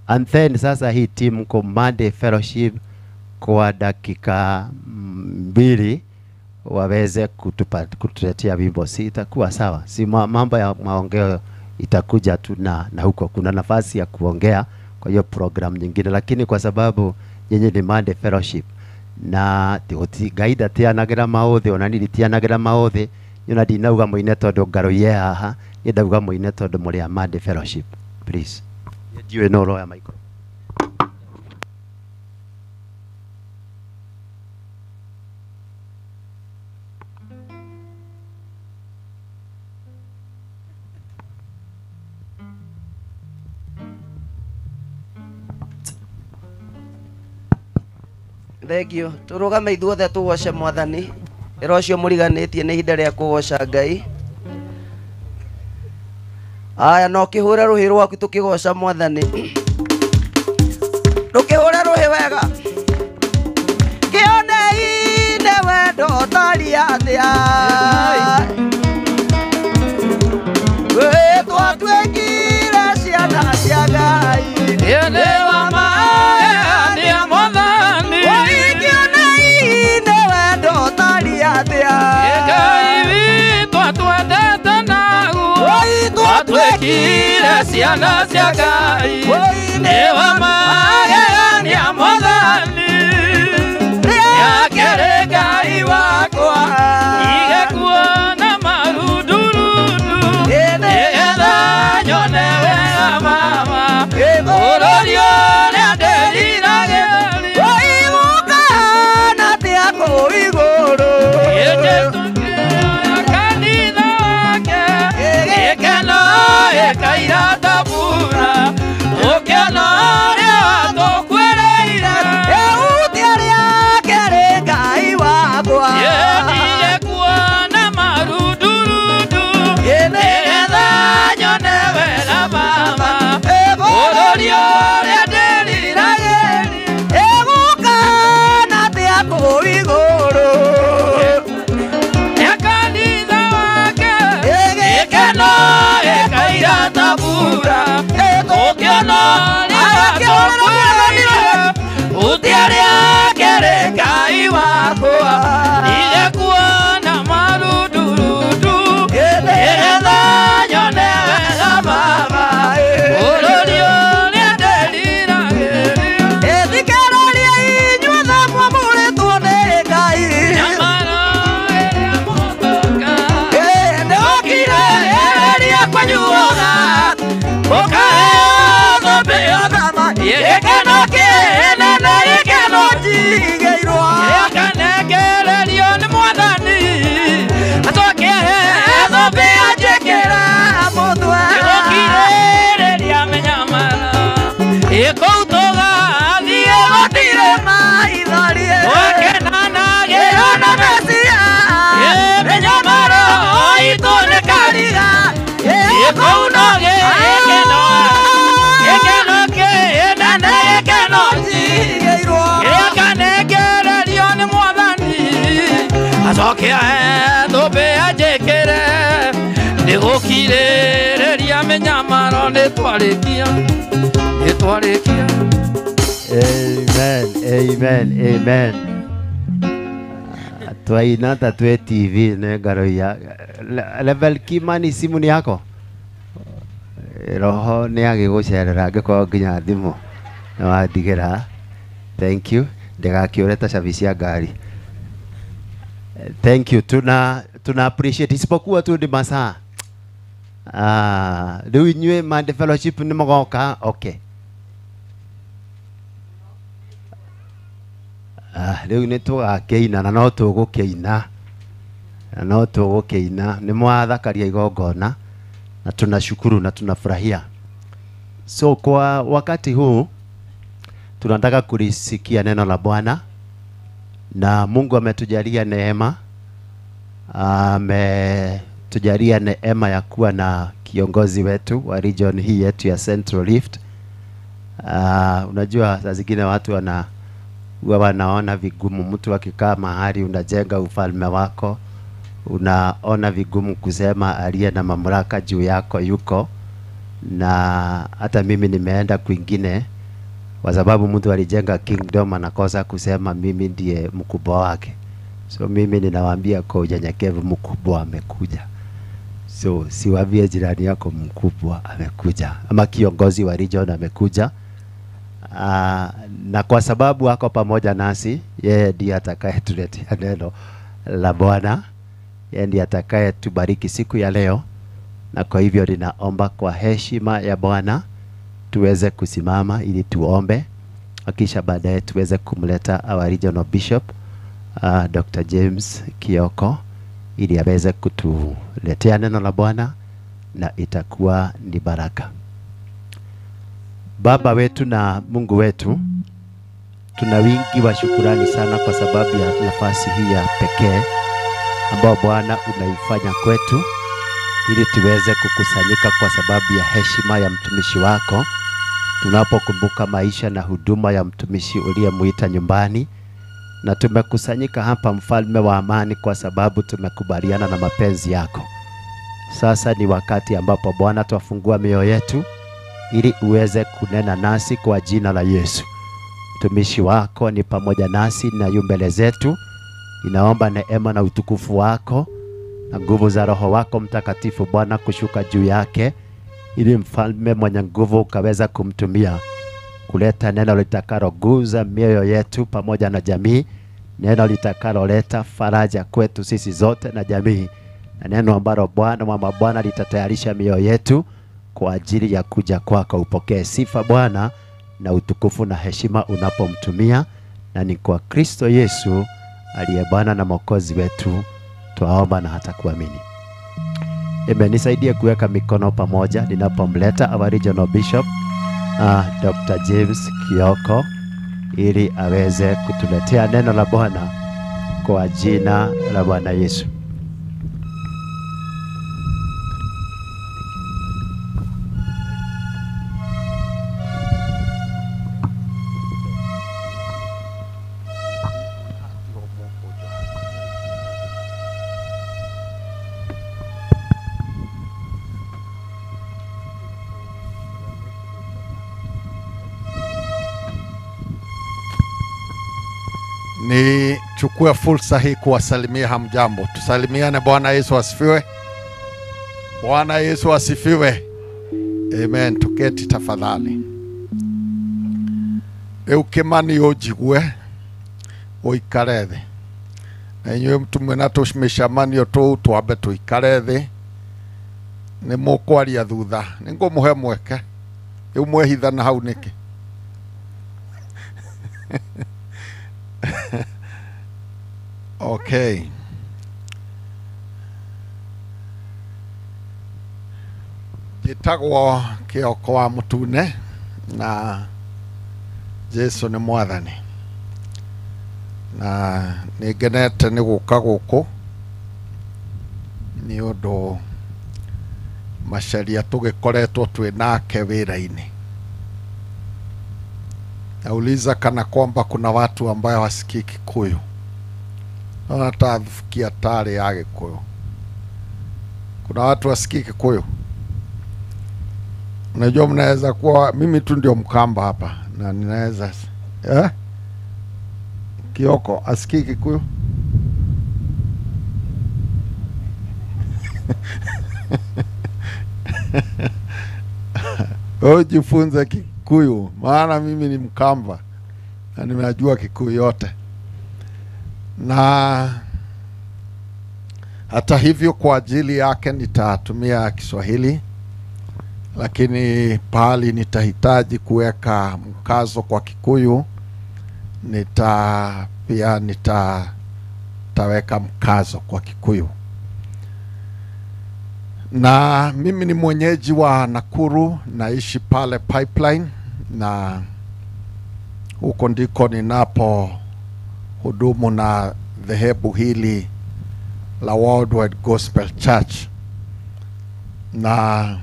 And then sasa hii team Monday Fellowship kwa dakika 2 waweze kutuletea wimbo. Si itakuwa sawa? Si mambo ya maongeo itakuja tu na huko kuna nafasi ya kuongea kwa hiyo program nyingine, lakini kwa sababu nyenye ni Monday Fellowship na Ngai ndatianagira maũthĩ ona niĩ nditianagira maũthĩ, niĩ ona ndinauga mũine tondũ ngaroie haha, niĩ ndauga mũine tondũ mũrĩ a Monday Fellowship. Please, ndiũĩ no ũroya micro. Thank you. Turugame ithuothe tugoce Mwathani. Ĩra ũcio mũriganĩtie nĩ ihinda rĩa kũgoca Ngai. Aya, no kĩhũre rũhĩ rwaku tũkĩgoca Mwathani. Ndũkĩhũre rũhĩ wega. Kĩonei nĩ wendo ũtariĩ atĩa. Wĩ twatuĩkire ciana cia Ngai. Nĩ wa magegania Mwathani. Ngai witũ atwendete naguo twatuĩkire ciana cia Ngai. Nĩ wa magegania Mwathani. Nĩakĩrĩ Ngai wakwa igekuona marundurundu nĩgetha nyone wega mama bũrũri ũrĩa ndĩriragĩria. Kanitha wake gĩkeno gĩkaira ta mbura ũkĩona ũrĩa watũkuĩrĩire. Ehutia rĩake rĩ Ngai wakwa. Nĩendire kuona marundurundu nĩgetha nyone wega mama bũrũri ũrĩa ndĩriragĩria. Egũkana atĩa kũu igũrũ. Kanitha wake gĩkeno gĩkaira ta mbura ũkĩona ũrĩa watũkuĩrĩire. Hutia rĩake rĩ Ngai wakwa ndige kuona marundurundu nĩgetha nyone wega mama bũrũri ũrĩa ndĩriragĩria. Ĩthikĩrĩria inyuothe mwamũrĩtwo nĩ Ngai. Nĩokire kũnyuoga ũkaheo thũmbĩ ya ũthamaki. Gĩkeno kĩnene gĩkeno njigĩirwo. Gĩkanengererio nĩ Mwathani acoke aheo thũmbĩ anjĩkĩre mũtwe. Nĩgũkirĩrĩria mĩnyamaro ĩkũu tũgathiĩ gũtirĩ maithori. Twakenanagĩra na Mesia. Mĩnyamaro itũ nĩ kariga ĩkũu no gĩkeno gĩkeno kĩnene gĩkeno njigĩirwo. Gĩkanengererio nĩ Mwathani acoke ahe thũmbĩ anjĩkĩre. Nĩgũkirĩrĩria mĩnyamaro nĩtwarĩkia nĩtwarĩkia. Amen, amen, amen. Twaina ta twe TV nĩ ngaroia. Level Kimani, simu ni yako? Roho nĩ agĩgũcerera angĩkorwo nginya thimũ nĩ wandigĩra. Thank you. Ndĩgakĩũre ta cabi cia ngari. Thank you. Tuna appreciate isipokuwa tu ni masaa. Rĩu inyuĩ Monday Fellowship nĩ mũgoka? Okay. Rĩu nĩ tũgakĩina na no tũgũkĩina. Na no tũgũkĩina. Nĩ mwathakaria igongona na tunashukuru na tunafurahia. So kwa wakati huu tunataka kulisikia neno la Bwana, na Mungu ametujalia neema. Ametujalia neema ya kuwa na kiongozi wetu wa region hii yetu ya Central Rift. Unajua saa zingine watu huwa wanaona vigumu, mtu akikaa mahali unajenga ufalme wako, unaona vigumu kusema aliye na mamlaka juu yako yuko. Na hata mimi nimeenda kwingine kwa sababu mtu alijenga kingdom anakosa kusema mimi ndiye mkubwa wake. So mimi ninawaambia kwa unyenyekevu, mkubwa amekuja. So siwaambie jirani yako mkubwa amekuja ama kiongozi wa region amekuja. Na kwa sababu ako pamoja nasi, yeye ndiye atakayetuletea neno la Bwana, yeye ndiye atakayetubariki siku ya leo. Na kwa hivyo ninaomba kwa heshima ya Bwana tuweze kusimama ili tuombe, kisha baadaye tuweze kumleta our regional bishop Dr. James Kioko ili aweze kutuletea neno la Bwana, na itakuwa ni baraka. Baba wetu na Mungu wetu, tuna wingi wa shukurani sana kwa sababu ya nafasi hii ya pekee ambao Bwana umeifanya kwetu ili tuweze kukusanyika kwa sababu ya heshima ya mtumishi wako, tunapokumbuka maisha na huduma ya mtumishi uliyemuita nyumbani. Na tumekusanyika hapa, mfalme wa amani, kwa sababu tumekubaliana na mapenzi yako. Sasa ni wakati ambapo Bwana twafungua mioyo yetu ili uweze kunena nasi kwa jina la Yesu. Mtumishi wako ni pamoja nasi na yu mbele zetu. Ninaomba neema na utukufu wako na nguvu za Roho wako Mtakatifu Bwana kushuka juu yake, ili mfalme mwenye nguvu ukaweza kumtumia kuleta neno litakaloguza mioyo yetu pamoja na jamii, neno litakaloleta faraja kwetu sisi zote na jamii, na neno ambalo Bwana wa mabwana litatayarisha mioyo yetu kwa ajili ya kuja kwako. Upokee sifa Bwana na utukufu na heshima unapomtumia, na ni kwa Kristo Yesu aliye Bwana na Mwokozi wetu twaomba na hata kuamini. Amen. Nisaidie kuweka mikono pamoja ninapomleta our regional bishop Dr. James Kioko ili aweze kutuletea neno la Bwana kwa jina la Bwana Yesu. Nichukue fursa hii kuwasalimia. Hamjambo? Tusalimiane. Bwana Yesu asifiwe. Bwana Yesu asifiwe. Amen. Tuketi tafadhali. Rĩu Kĩmani ũnjigue ũikare thĩ, na inyuĩ tumwe na tũmĩcemanio tũu twambe tũikare thĩ, nĩ mũkwaria thutha, nĩ ngũmũhe mweke. Rĩu mwehithana hau nĩkĩ? Okay. Njĩtagwo Kĩoko wa Mũtune na Jesu nĩ mwathani, na nĩ ngenete nĩ gũka gũkũ nĩ ũndũ Macharia tũgĩkoretwo twĩ nake wĩra-inĩ. Nauliza kana kwamba kuna watu ambayo hawasikii Kikuyu. Naona tathufukia tari ya Gikuyu. Kuna watu wasikii Kikuyu. Unajua mnaweza kuwa mimi tu ndio Mkamba hapa na ninaweza Kioko asikii Kikuyu? Wewe jifunze Kikuyu, maana mimi ni Mkamba na nimejua Kikuyu yote. Na hata hivyo kwa ajili yake nitatumia Kiswahili, lakini pahali nitahitaji kuweka mkazo kwa Kikuyu pia nitaweka mkazo kwa Kikuyu. Na mimi ni mwenyeji wa Nakuru, naishi pale Pipeline, na huko ndiko ninapo hudumu na dhehebu hili la Worldwide Gospel Church. Na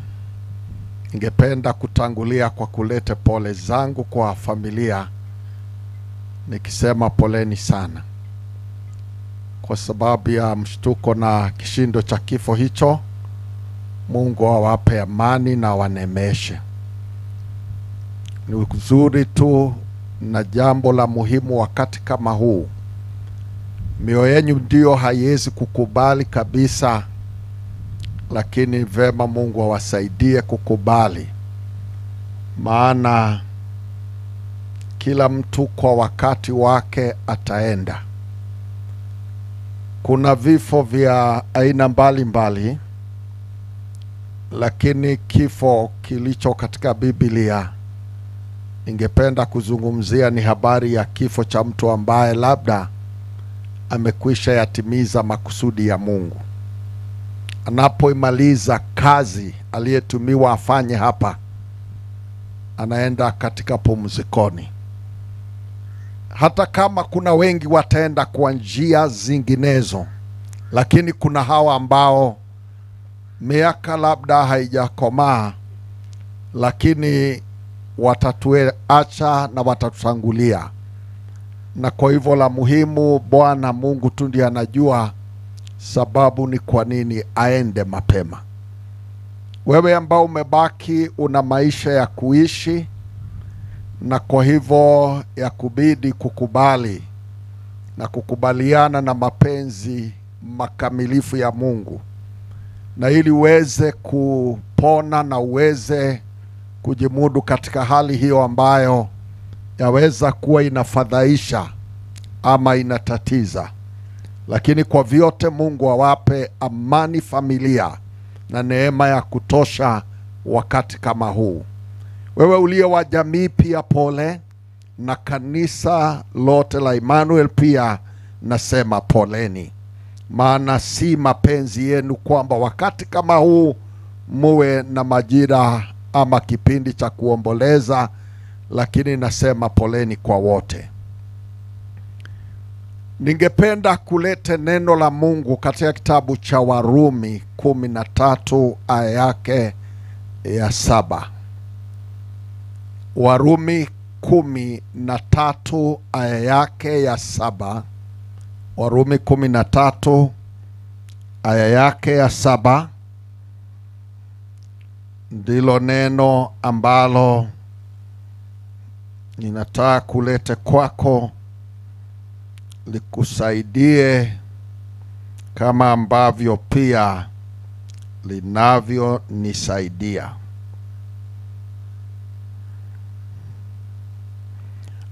ningependa kutangulia kwa kuleta pole zangu kwa familia, nikisema poleni sana kwa sababu ya mshtuko na kishindo cha kifo hicho. Mungu awape amani na wanemeshe. Ni uzuri tu na jambo la muhimu wakati kama huu, mioyo yenu ndio haiwezi kukubali kabisa, lakini vema Mungu awasaidie kukubali, maana Kila mtu kwa wakati wake ataenda. Kuna vifo vya aina mbalimbali, lakini kifo kilicho katika Biblia ningependa kuzungumzia ni habari ya kifo cha mtu ambaye labda amekwisha yatimiza makusudi ya Mungu. Anapoimaliza kazi aliyetumiwa afanye hapa, anaenda katika pumzikoni. Hata kama kuna wengi wataenda kwa njia zinginezo, lakini kuna hawa ambao miaka labda haijakomaa, lakini watatuacha na watatutangulia. Na kwa hivyo la muhimu, Bwana Mungu tu ndiye anajua sababu ni kwa nini aende mapema. Wewe ambao umebaki una maisha ya kuishi, na kwa hivyo ya kubidi kukubali na kukubaliana na mapenzi makamilifu ya Mungu, na ili uweze kupona na uweze kujimudu katika hali hiyo ambayo yaweza kuwa inafadhaisha ama inatatiza. Lakini kwa vyote Mungu awape amani familia na neema ya kutosha wakati kama huu. Wewe uliye wa jamii pia pole, na kanisa lote la Emmanuel pia nasema poleni. Maana si mapenzi yenu kwamba wakati kama huu muwe na majira ama kipindi cha kuomboleza, lakini nasema poleni kwa wote. Ningependa kulete neno la Mungu katika kitabu cha Warumi 13 aya yake ya 7. Warumi 13 aya yake ya 7. Warumi 13 aya yake ya 7 ndilo neno ambalo ninataka kulete kwako likusaidie kama ambavyo pia linavyo nisaidia.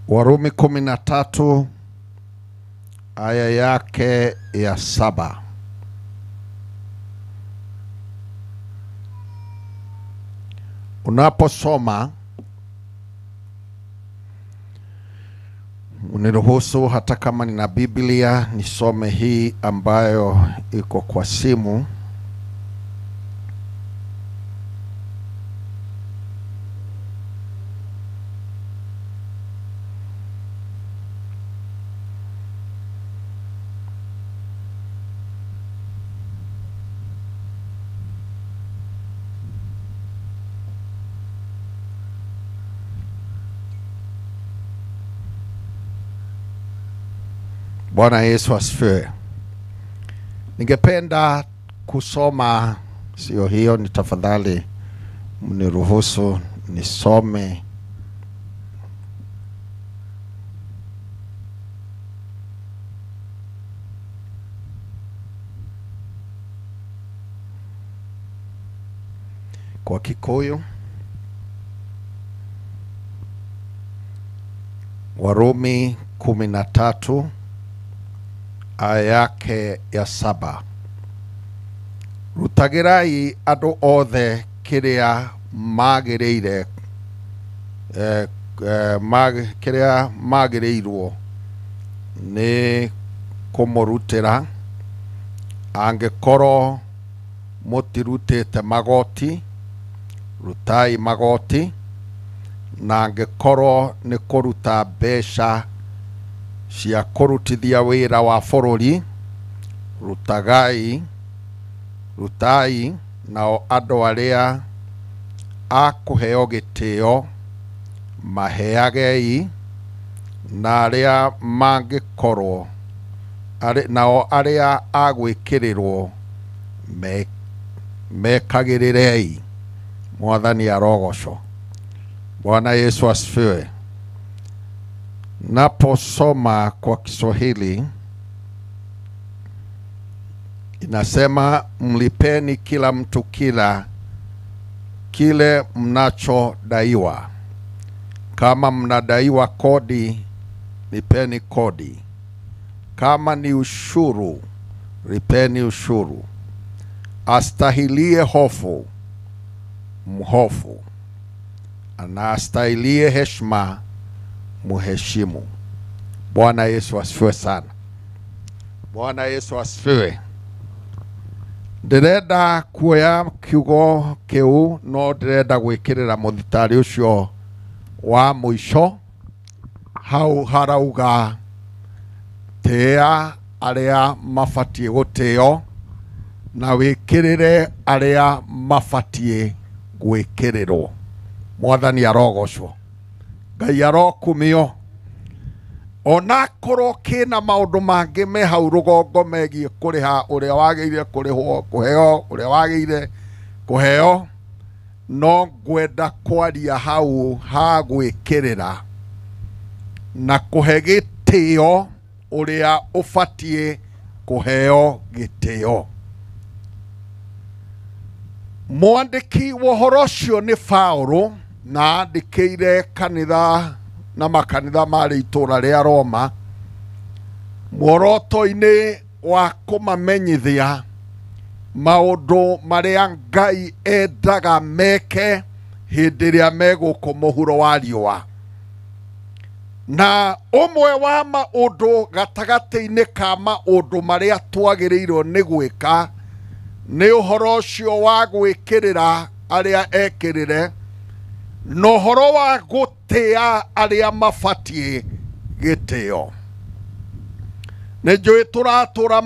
Warumi 13 aya yake ya 7. Unaposoma uniruhusu, hata kama nina Biblia, nisome hii ambayo iko kwa simu. Bwana Yesu asifiwe. Ningependa kusoma, sio hiyo, ni tafadhali mniruhusu nisome kwa Kikuyu. Warumi 13 aya yake ya 7. Rutagirai andu othe kiria magiriire kiria magiriirwo ni kumurutira, angikorwo mutirutite magoti rutai magoti, na angikorwo ni kuruta mbeca cia kurutithia wira wa bururi rutagai rutai, nao andu aria a kuheo gitio maheagei, na aria mangikorwo nao aria a gwikirirwo mekagirirei. Mwathani arogocwo. Bwana Yesu asifiwe. Naposoma kwa Kiswahili inasema, mlipeni kila mtu kila kile mnachodaiwa. Kama mnadaiwa kodi, lipeni kodi. Kama ni ushuru, lipeni ushuru. Astahilie hofu, mhofu. Na astahilie heshima, muheshimu. Bwana Yesu asifiwe sana. Bwana Yesu asifiwe. Ndĩrenda kuoya kiugo kĩu no ndĩrenda gwĩkĩrĩra mũthitari ũcio wa mũico hau harauga tĩa arĩa mabatiĩ gũtĩo na wĩkĩrĩre arĩa mabatiĩ gwĩkĩrĩrwo. Mwathani arogocwo, Ngai arokumio. Onakorwo kĩna maũndũ mangĩ me hau rũgongo megiĩ kũrĩha ũrĩa wagĩrĩire kũrĩhwo kũheo ũrĩa wagĩrĩire kũheo, no ngwenda kwaria hau ha gwĩkĩrĩra na kũhe gĩtĩo ũrĩa ũbatiĩ kũheo gĩtĩo. Mwandĩki wa ũhoro ũcio nĩ Paũlũ, na andĩkĩire kanitha na makanitha marĩ itũra rĩa Roma muoroto-inĩ wa kũmamenyithia maũndũ marĩa Ngai endaga meke hĩndĩ ĩrĩa megũkũ mũhuro wa riũa. Na ũmwe wa maũndũ gatagatĩ-inĩ ka maũndũ marĩa twagĩrĩirwo nĩ gwĩka nĩ ũhoro ũcio wa gwĩkĩrĩra arĩa ekĩrĩre na ũhoro wa gũtĩa arĩa mabatiĩ gĩtĩo. Nĩ njũĩ tũratũra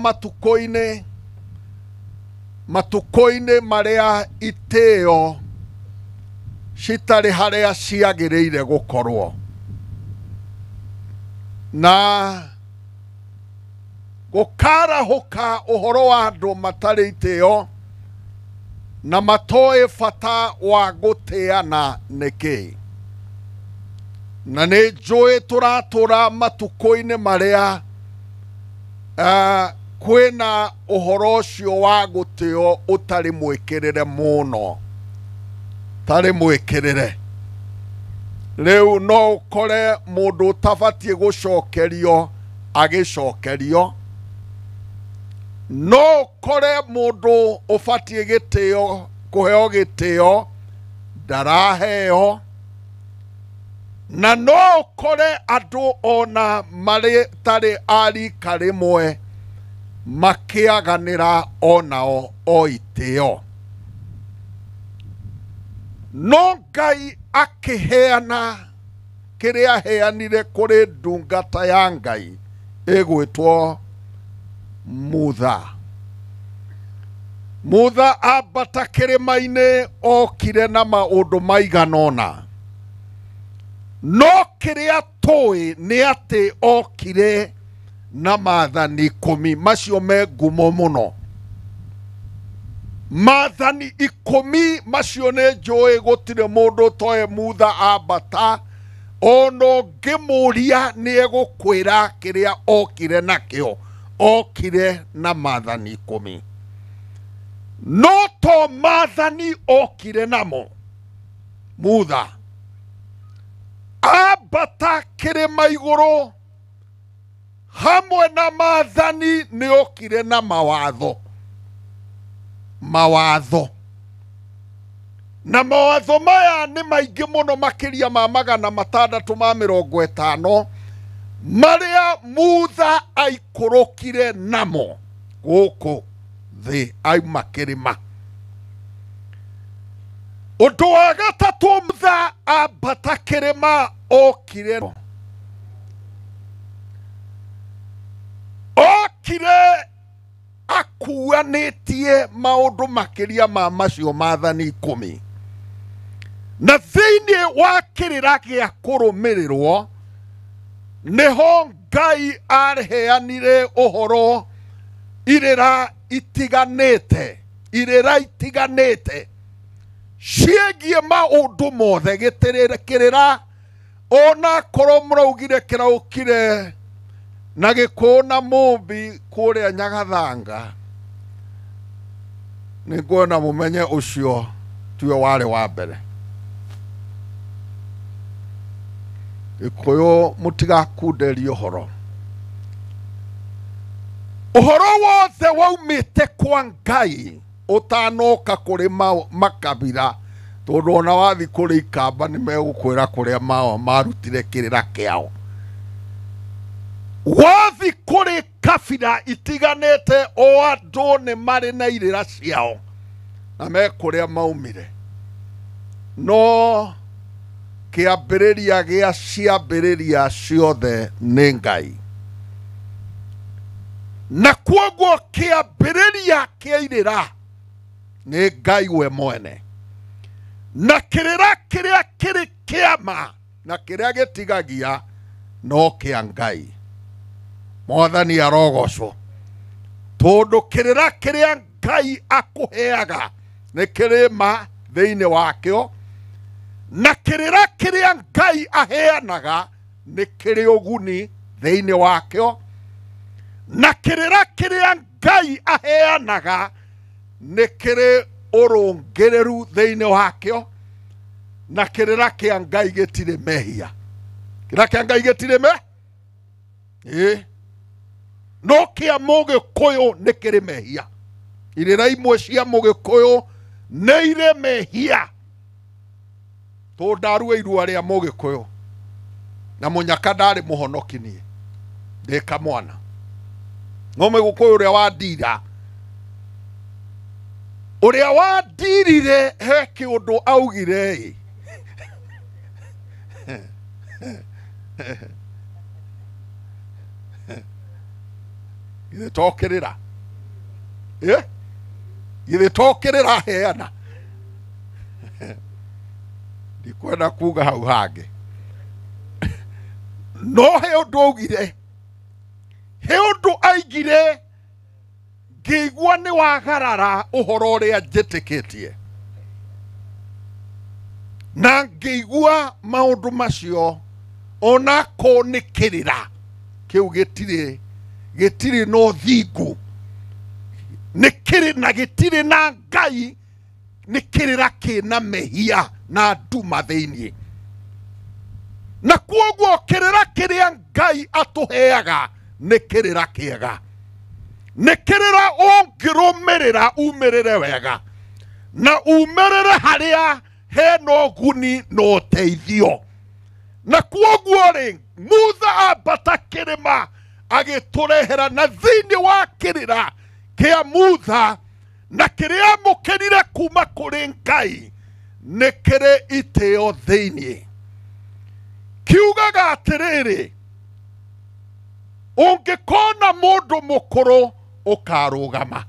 matukũ-inĩ marĩa itĩo citarĩ harĩa ciagĩrĩire gũkorwo, na gũkarahũka ũhoro wa andũ matarĩ itĩo na matoĩ bata wa gũtĩana nĩkĩ. Na nĩ njũĩ tũratũra matukũ-inĩ marĩa kwĩna ũhoro ũcio wa gũtĩo ũtarĩ mwĩkĩrĩre mũno, tarĩ mwĩkĩrĩre. Rĩu no ũkore mũndũ ũtabatiĩ gũcokerio agĩcokerio, no ũkore mũndũ ũbatiĩ gĩtĩo kũheo gĩtĩo ndaraheo, na no ũkore andũ ona marĩ tarĩ a rika rĩmwe makĩaganĩra onao o itĩo. No Ngai akĩheana kĩrĩa aheanire kũrĩ ndungata ya Ngai ĩgwĩtwo Mutha. Mutha ambata kĩrĩma-inĩ okire na maũndũ maigana ũna, no kĩrĩa tũĩ nĩ atĩ okire na maathani 10 macio me ngumo mũno. Maathani 10 macio nĩ njũĩ gũtirĩ mũndũ ũtoĩ Mutha ambata, ona ũngĩmũria nĩ egũkwĩra kĩrĩa okire nakĩo. Okire na maathani 10, no to maathani okire namo. Mutha ambata kĩrĩma igũrũ hamwe na maathani nĩ okire na mawatho. Mawatho na mawatho maya nĩ maingĩ mũno makĩria ma 650 marĩa Mutha aikũrũkire namo gũkũ thĩ auma kĩrĩma. Ũndũ wa gatatũ, Mutha ambata kĩrĩma okire akuanĩtie maũndũ makĩria ma macio maathani 10, na thĩinĩ wa kĩrĩra gĩa kũrũmĩrĩrwo nĩho Ngai aheanire ũhoro irĩra itiganĩte, irĩra itiganĩte ciĩgiĩ maũndũ mothe. Gĩtĩrĩra kĩrĩra ona korwo mũraugire kĩraũkire na Gĩkũyũ na Mũmbi kũrĩa Nyagathanga, nĩnguona mũmenye ũcio tiwe warĩ wa mbere. Gĩkũyũ mũtigakunderie ũhoro. Ũhoro wothe waumĩte kwa Ngai ũtanoka kũrĩ makabira, tondũ ona wathi kũrĩ ikamba nĩ megũkwĩra kũrĩa mao marutire kĩrĩra kĩao. Wathi kũrĩ kabira itiganĩte, o andũ nĩ marĩ na irĩra ciao na me kũrĩa maumire. No kĩambĩrĩria gĩa ciambĩrĩria ciothe nĩ Ngai. Na kwoguo kĩambĩrĩria kĩa irĩra nĩ Ngai we mwene. Na kĩrĩra kĩrĩa kĩrĩ kĩama na kĩrĩa gĩtigagia no kĩa Ngai. Mwathani arogocwo. Tondũ kĩrĩra kĩrĩa Ngai akũheaga nĩ kĩrĩ ma thĩinĩ wakĩo, na kĩrĩra kĩrĩa Ngai aheanaga nĩ kĩrĩ ũguni thĩinĩ wakĩo, na kĩrĩra kĩrĩa Ngai aheanaga nĩ kĩrĩ ũrũngĩrĩru thĩinĩ wakĩo, na kĩrĩra kĩa Ngai gĩtirĩ mehia. Kĩrĩra kĩa Ngai gĩtirĩ me? Ĩĩ. No kĩa Mũgĩkũyũ nĩ kĩrĩ mehia. Irĩra imwe cia Mũgĩkũyũ nĩ irĩ mehia. Tondũ ndarue irua rĩa Mũgĩkũyũ na mũnyaka ndarĩ mũhonoki niĩ ndĩ kamwana. No Mũgĩkũyũ ũrĩa wa ndira, ũrĩa wandirire he kĩũndũ augire ĩ. Githĩ to kĩrĩra? Ĩ? Githĩ to kĩrĩra heana? Ndikwenda kuga hau hangĩ. No he ũndũ augire, he ũndũ aigire ngĩigua nĩ wagarara ũhoro ũrĩa njĩtĩkĩtie. Na ngĩigua maũndũ macio onako nĩ kĩrĩra kĩu gĩtirĩ na ũthingu, nĩ kĩrĩ na gĩtirĩ na Ngai, nĩ kĩrĩra kĩna mehia na nduma thĩinĩ. Na kwoguo kĩrĩra kĩrĩa Ngai atũheaga nĩ kĩrĩra kĩega, nĩ kĩrĩra ũngĩrũmĩrĩra umĩrĩre wega na umĩrĩre harĩa hena ũguni na ũteithio. Na kwoguo rĩ, Mutha ambata kĩrĩma agĩtũrehera, na thĩinĩ wa kĩrĩra kĩa Mutha na kĩrĩa amũkĩrire kuma kũrĩ Ngai nĩ kĩrĩ itĩo thĩinĩ. Kiugaga atĩrĩrĩ, ũngĩkona mũndũ mũkũrũ ũkarũgama.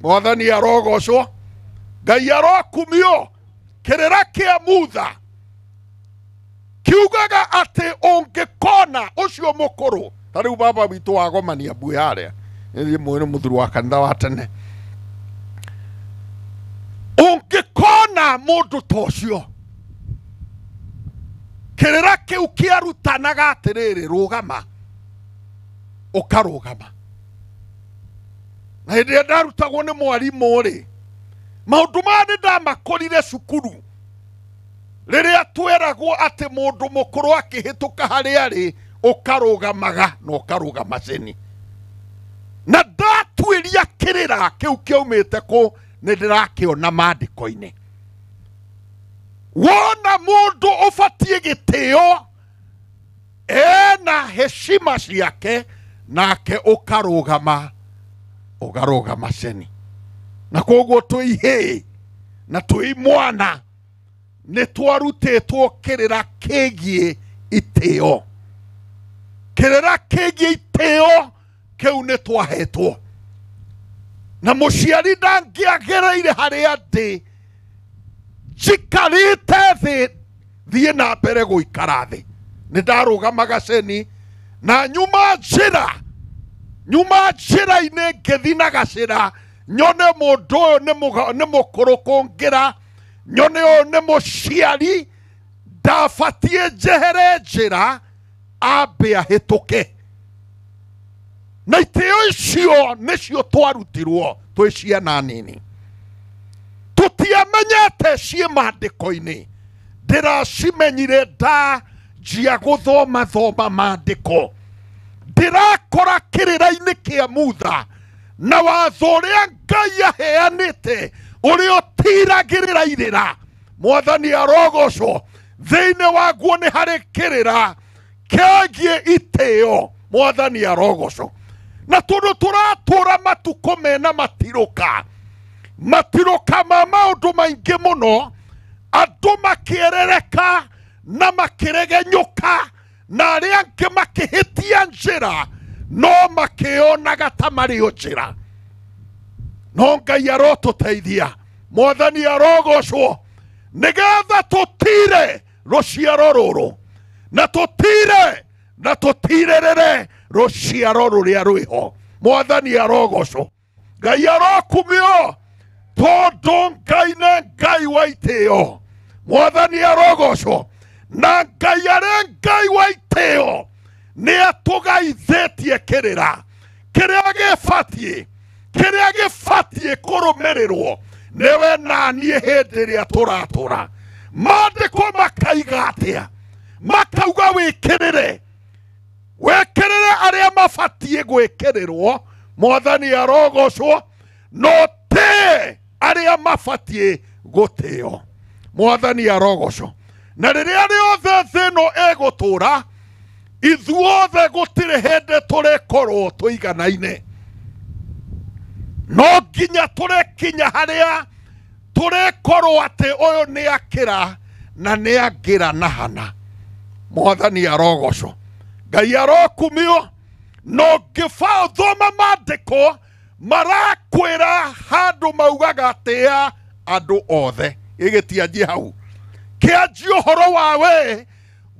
Mwathani arogocwo, Ngai arokumio. Kĩrĩra kĩa Mutha kiugaga atĩ ũngĩkona ũcio mũkũrũ, ta rĩu baba witũ wagomania mbuĩ harĩa, nĩ mwene mũthuri wa kanitha wa tene, ũngĩkona mũndũ ta ũcio, kĩrĩra kĩu kĩarutanaga atĩrĩrĩ, rũgama, ũkarũgama. Na hĩndĩ ĩrĩa ndarutagwo nĩ mwarimũ rĩ, maũndũ maya nĩ ndamakorire cukuru. Rĩrĩa tweragwo atĩ mũndũ mũkũrũ akĩhĩtũka harĩa arĩ, ũkarũgamaga na ũkarũgama ceni. Na ndatuĩria kĩrĩra kĩu kĩaumĩte kũ, nĩ ndĩrakĩona maandĩko-inĩ. Wona mũndũ ũbatiĩ gĩtĩo ena heshima ciake, nake ũkarũgama, ũkarũgama ceni. Na koguo twĩ ihĩĩ na twĩ mwana nĩ twarutĩtwo kĩrĩra kĩgiĩ itĩo. Kĩrĩra kĩgiĩ itĩo kĩu nĩ twahetwo. Na mũciari ndangĩagereire harĩa ndĩ, njikarĩte thĩ, thiĩ na mbere gũikara thĩ. Nĩ ndarũgamaga ceni na nyuma njĩra, nyuma njĩra-inĩ ngĩthi na gacĩra, nyone mũndũ ũyũ nĩ mũkũrũ kũngĩra, nyone ũyũ nĩ mũciari, ndabatiĩ njehere njĩra ambe ahĩtũke. Na itĩo icio nĩcio twarutirwo twĩ ciana nini. Tũtiamenyete ciĩ maandĩko-inĩ, ndĩracimenyire nda Njia gũthoma thoma maandĩko ndĩrakora kĩrĩra-inĩ kĩa Mutha na watho ũrĩa Ngai aheanĩte ũrĩa ũtiragĩrĩra irĩra. Mwathani arogocwo. Thĩinĩ waguo nĩ harĩ kĩrĩra kĩgiĩ itĩo. Mwathani arogocwo. Na tondũ tũratũra matukũ mena matirũka, matirũka ma maũndũ maingĩ mũno, andũ makĩerereka na makĩregenyũka na arĩa angĩ makĩhĩtia njĩra no makĩonaga ta marĩ o njĩra. No Ngai arotũteithia. Mwathani arogocwo nĩgetha tũtire rũciaro rũrũ na tũtire na tũtirĩrĩre rũciaro rũrĩa rwĩho. Mwathani arogocwo. Ngai arokumio tondũ Ngai nĩ Ngai wa itĩo. Mwathani arogocwo. Na Ngai arĩ Ngai wa itĩo nĩ atũgaithĩtie kĩrĩra kĩrĩa gĩbatiĩ, kĩrĩa gĩbatiĩ kũrũmĩrĩrwo nĩwe na niĩ hĩndĩ ĩrĩa tũratũra. Maandĩko makaiga atĩa? Makauga wĩkĩrĩre, wĩkĩrĩre arĩa mabatiĩ gwĩkĩrĩrwo. Mwathani arogocwo. No tĩe arĩa mabatiĩ gũtĩo. Mwathani arogocwo. Na rĩrĩa rĩothe thĩ ĩno ĩgũtũra, ithuothe gũtirĩ hĩndĩ tũrĩkorwo tũiganaine. No nginya tũrĩkinya harĩa tũrĩkorwo atĩ ũyũ nĩ akĩra na nĩ angĩra na hana. Mwathani arogocwo. Ngai arokumio. No ngĩthoma maandĩko marakwĩra handũ maugaga atĩa andũ othe. Gĩgĩtianjie hau, kĩanjie ũhoro wa we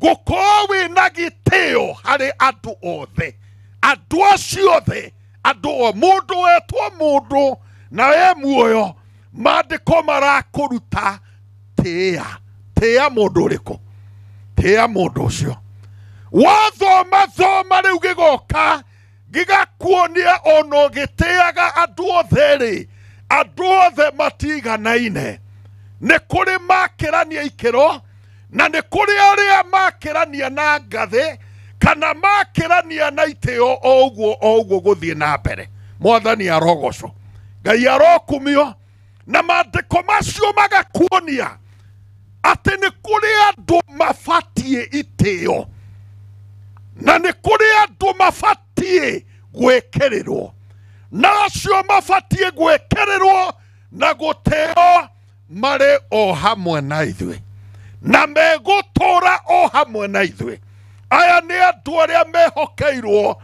gũkorwo wĩna gĩtĩo harĩ andũ othe, andũ acio othe, andũ o mũndũ wetwo mũndũ na we muoyo. Maandĩko marakũruta tĩĩa, tĩĩa mũndũ ũrĩkũ? Tĩĩa mũndũ ũcio. Wathoma thoma rĩu gĩgoka gĩgakuonia ona ũgĩtĩaga andũ othe rĩ, andũ othe matiganaine. Nĩ kũrĩ makĩrania ikĩro na nĩ kũrĩ arĩa makĩrania na ngathĩ kana makĩrania na itĩo, o ũguo o ũguo gũthiĩ na mbere. Mwathani arogocwo. Ngai arokumio. Na maandĩko macio magakuonia atĩ nĩ kũrĩ andũ mabatiĩ itĩo na nĩ kũrĩ andũ mabatiĩ gwĩkĩrĩrwo, na acio mabatiĩ gwĩkĩrĩrwo na gũtĩo marĩ o hamwe na ithuĩ na megũtũra o hamwe na ithuĩ. Aya nĩ andũ arĩa mehokeirwo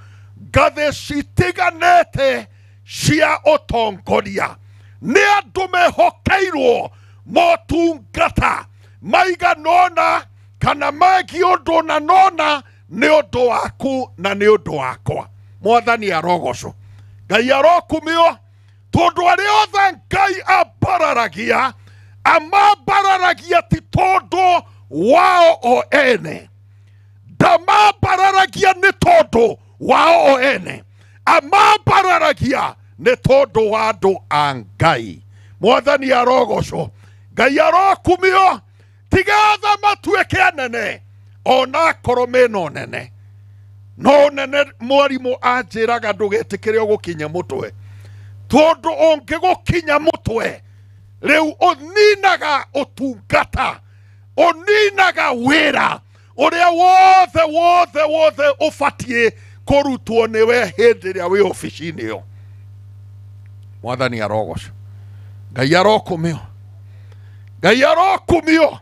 ngathĩ citiganĩte cia ũtongoria, nĩ andũ mehokeirwo motungata maigana ũna kana megiĩ ũndũ ũna na ũna nĩ ũndũ waku na nĩ ũndũ wakwa. Mwathani arogocwo. Ngai arokumio tondũ arĩa othe Ngai ambararagia, amambararagia ti tondũ wao o ene, ndamambararagia nĩ tondũ wao o ene, amambararagia nĩ tondũ wa andũ a Ngai. Mwathani arogocwo. Ngai arokumio. Tigatha matuĩke anene ona akorwo mena ũnene. No nene mwarimũ anjĩraga ndũgetĩkĩre ũgũkinya mũtwe, tondũ ũngĩgũkinya mũtwe rĩu ũninaga ũtungata, ũninaga wĩra ũrĩa wothe wothe wothe ũbatiĩ kũrutwo nĩwe hĩndĩ ĩrĩa wĩ obici-inĩ ĩyo. Mwathani arogocwo. Ngai arokumio. Ngai arokumio.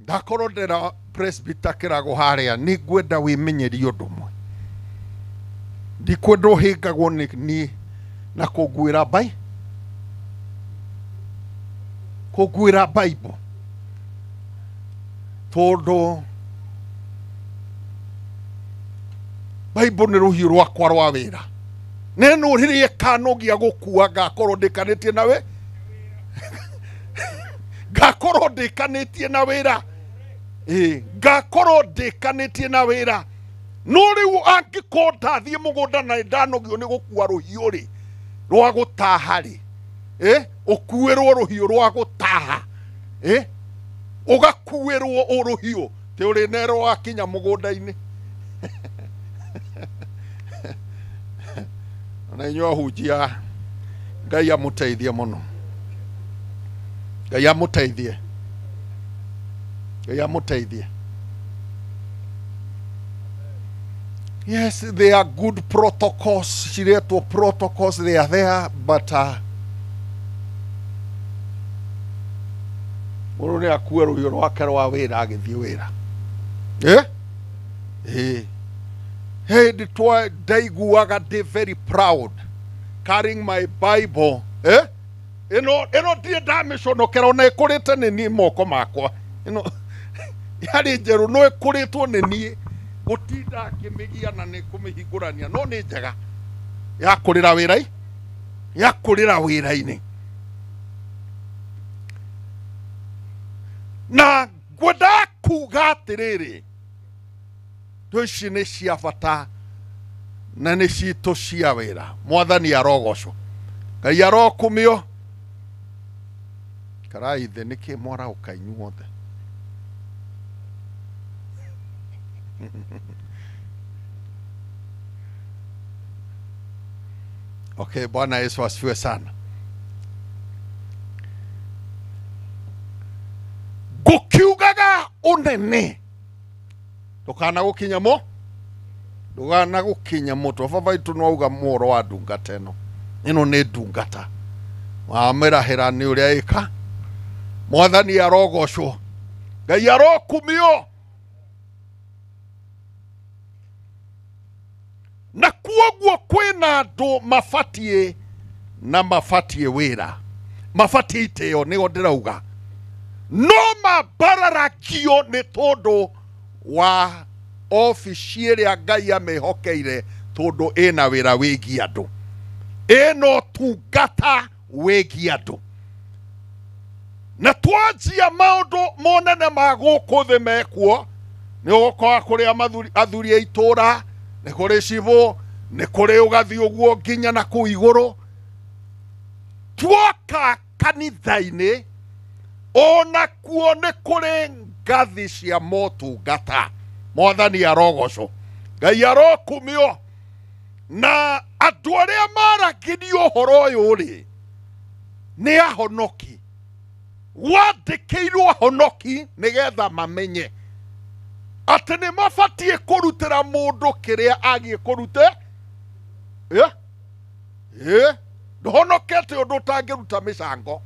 Ndakorwo ndĩra presbyter kĩrago harĩa, nĩ ngwenda wĩmenyerie ũndũ ũmwe. Ndikwenda ũhĩngagwo nĩ niĩ na kũnguĩra mbai, kũnguĩra Bible, tondũ Bible nĩ rũhiũ rwakwa rwa wĩra. Neno rĩrĩa ĩkanogia gũkua ngakorwo ndĩkanĩtie nawe, ngakorwo ndĩkanĩtie na wĩra. Ngakorwo ndĩkanĩtie na wĩra. No rĩu angĩkorwo ndathiĩ mũgũnda na ndanogio nĩ gũkua rũhiũ rĩ rwa gũtaha rĩ, ũkuĩrwo rũhiũ rwa gũtaha, ũgakuĩrwo rũhiũ Ti uri nerwo wakinya mugunda-ini. Na inyuĩ ahunjia, Ngai amũteithie mũno. Ngai amũteithie. Ngai amũteithie. Yes, they are good protocols. Ciretwo protocols, they are there, but mũndũ nĩ akue rũhiũ rwake rwa wĩra agĩthiĩ wĩra. Eh? Eh. Hĩndĩ twa ndaiguaga ndĩ very proud carrying my Bible. Eh? Ĩno ĩno ndirĩ ndamĩconokera ona ĩkũrĩte nĩ niĩ moko makwa. Ĩno yarĩ njerũ no ĩkũrĩtwo nĩ niĩ gũtinda ngĩmĩgia na nĩ kũmĩhingũrania no nĩ njega ya kũrĩra wĩra ya kũrĩra wĩra-inĩ. Na ngwenda kuga atĩrĩrĩ, indo ici nĩ cia bata na nĩ citũ cia wĩra. Mwathani arogocwo, Ngai arokumio. Karai thĩ nĩkĩ mwarahũka inyuothe? Okay, Bwana Yesu asifiwe sana. Ngukiugaga unene ndukana gukinya mo, ndukana gukinya mutwe. Baba itu no auga muhoro wa ndungata ĩno, ĩno nĩ ndungata wamĩrahĩra nĩ ũrĩa ĩka. Mwathani arogocwo, Ngai arokumio. Na kuoguo kwĩna andũ mabatiĩ na mabatiĩ wĩra, mabatiĩ itĩo, nĩgo ndĩrauga, no mambararagio nĩ tondũ wa obici ĩrĩa Ngai amĩhokeire, tondũ ĩna wĩra wĩgiĩ andũ, ĩna ũtungata wĩgiĩ andũ. Na twanjia maũndũ monene ma gũkũ thĩ mekuo, nĩ ũgũkora kũrĩ athuri a itũũra, nĩ kũrĩ cibũ, nĩ kũrĩ ũgathiĩ ũguo nginya na kũu igũrũ. Tuoka kanitha-inĩ ona kuo nĩ kũrĩ ngathi cia motungata. Mwathani arogocwo, Ngai arokumio. Na andũ arĩa maragĩrio ũhoro ũyũ rĩ, nĩ ahonoki. Wandĩkĩirwo ahonoki nĩgetha mamenye atĩ nĩ mabatiĩ kũrutĩra mũndũ kĩrĩa agiĩ kũrute. Ndũhonokete ũndũ ũtangĩruta mĩcango,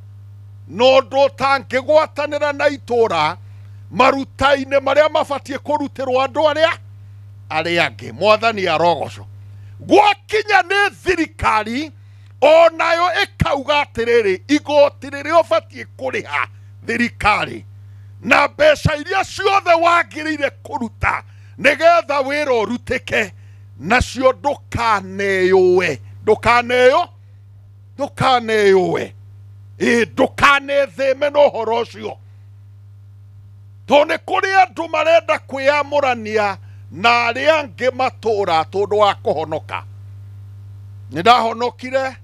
na ũndũ ũtangĩgwatanĩra na itũũra maruta-inĩ marĩa mabatiĩ kũrutĩrwo andũ arĩa angĩ. Mwathani arogocwo. Gwakinya nĩ thirikari onayo ĩkauga atĩrĩrĩ, igoti rĩrĩa ũbatiĩ kũrĩha thirikari na mbeca iria ciothe wagĩrĩire kũruta nĩgetha wĩra ũrutĩke, nacio ndũkaneyũe, ndũkaneyũ, ndũkaneyũe, ĩ ndũkanetheme na ũhoro ũcio, tondũ nĩ kũrĩ andũ marenda kwĩyamũrania na arĩa angĩ matũũra tondũ wa kũhonoka. Nĩ ndahonokire,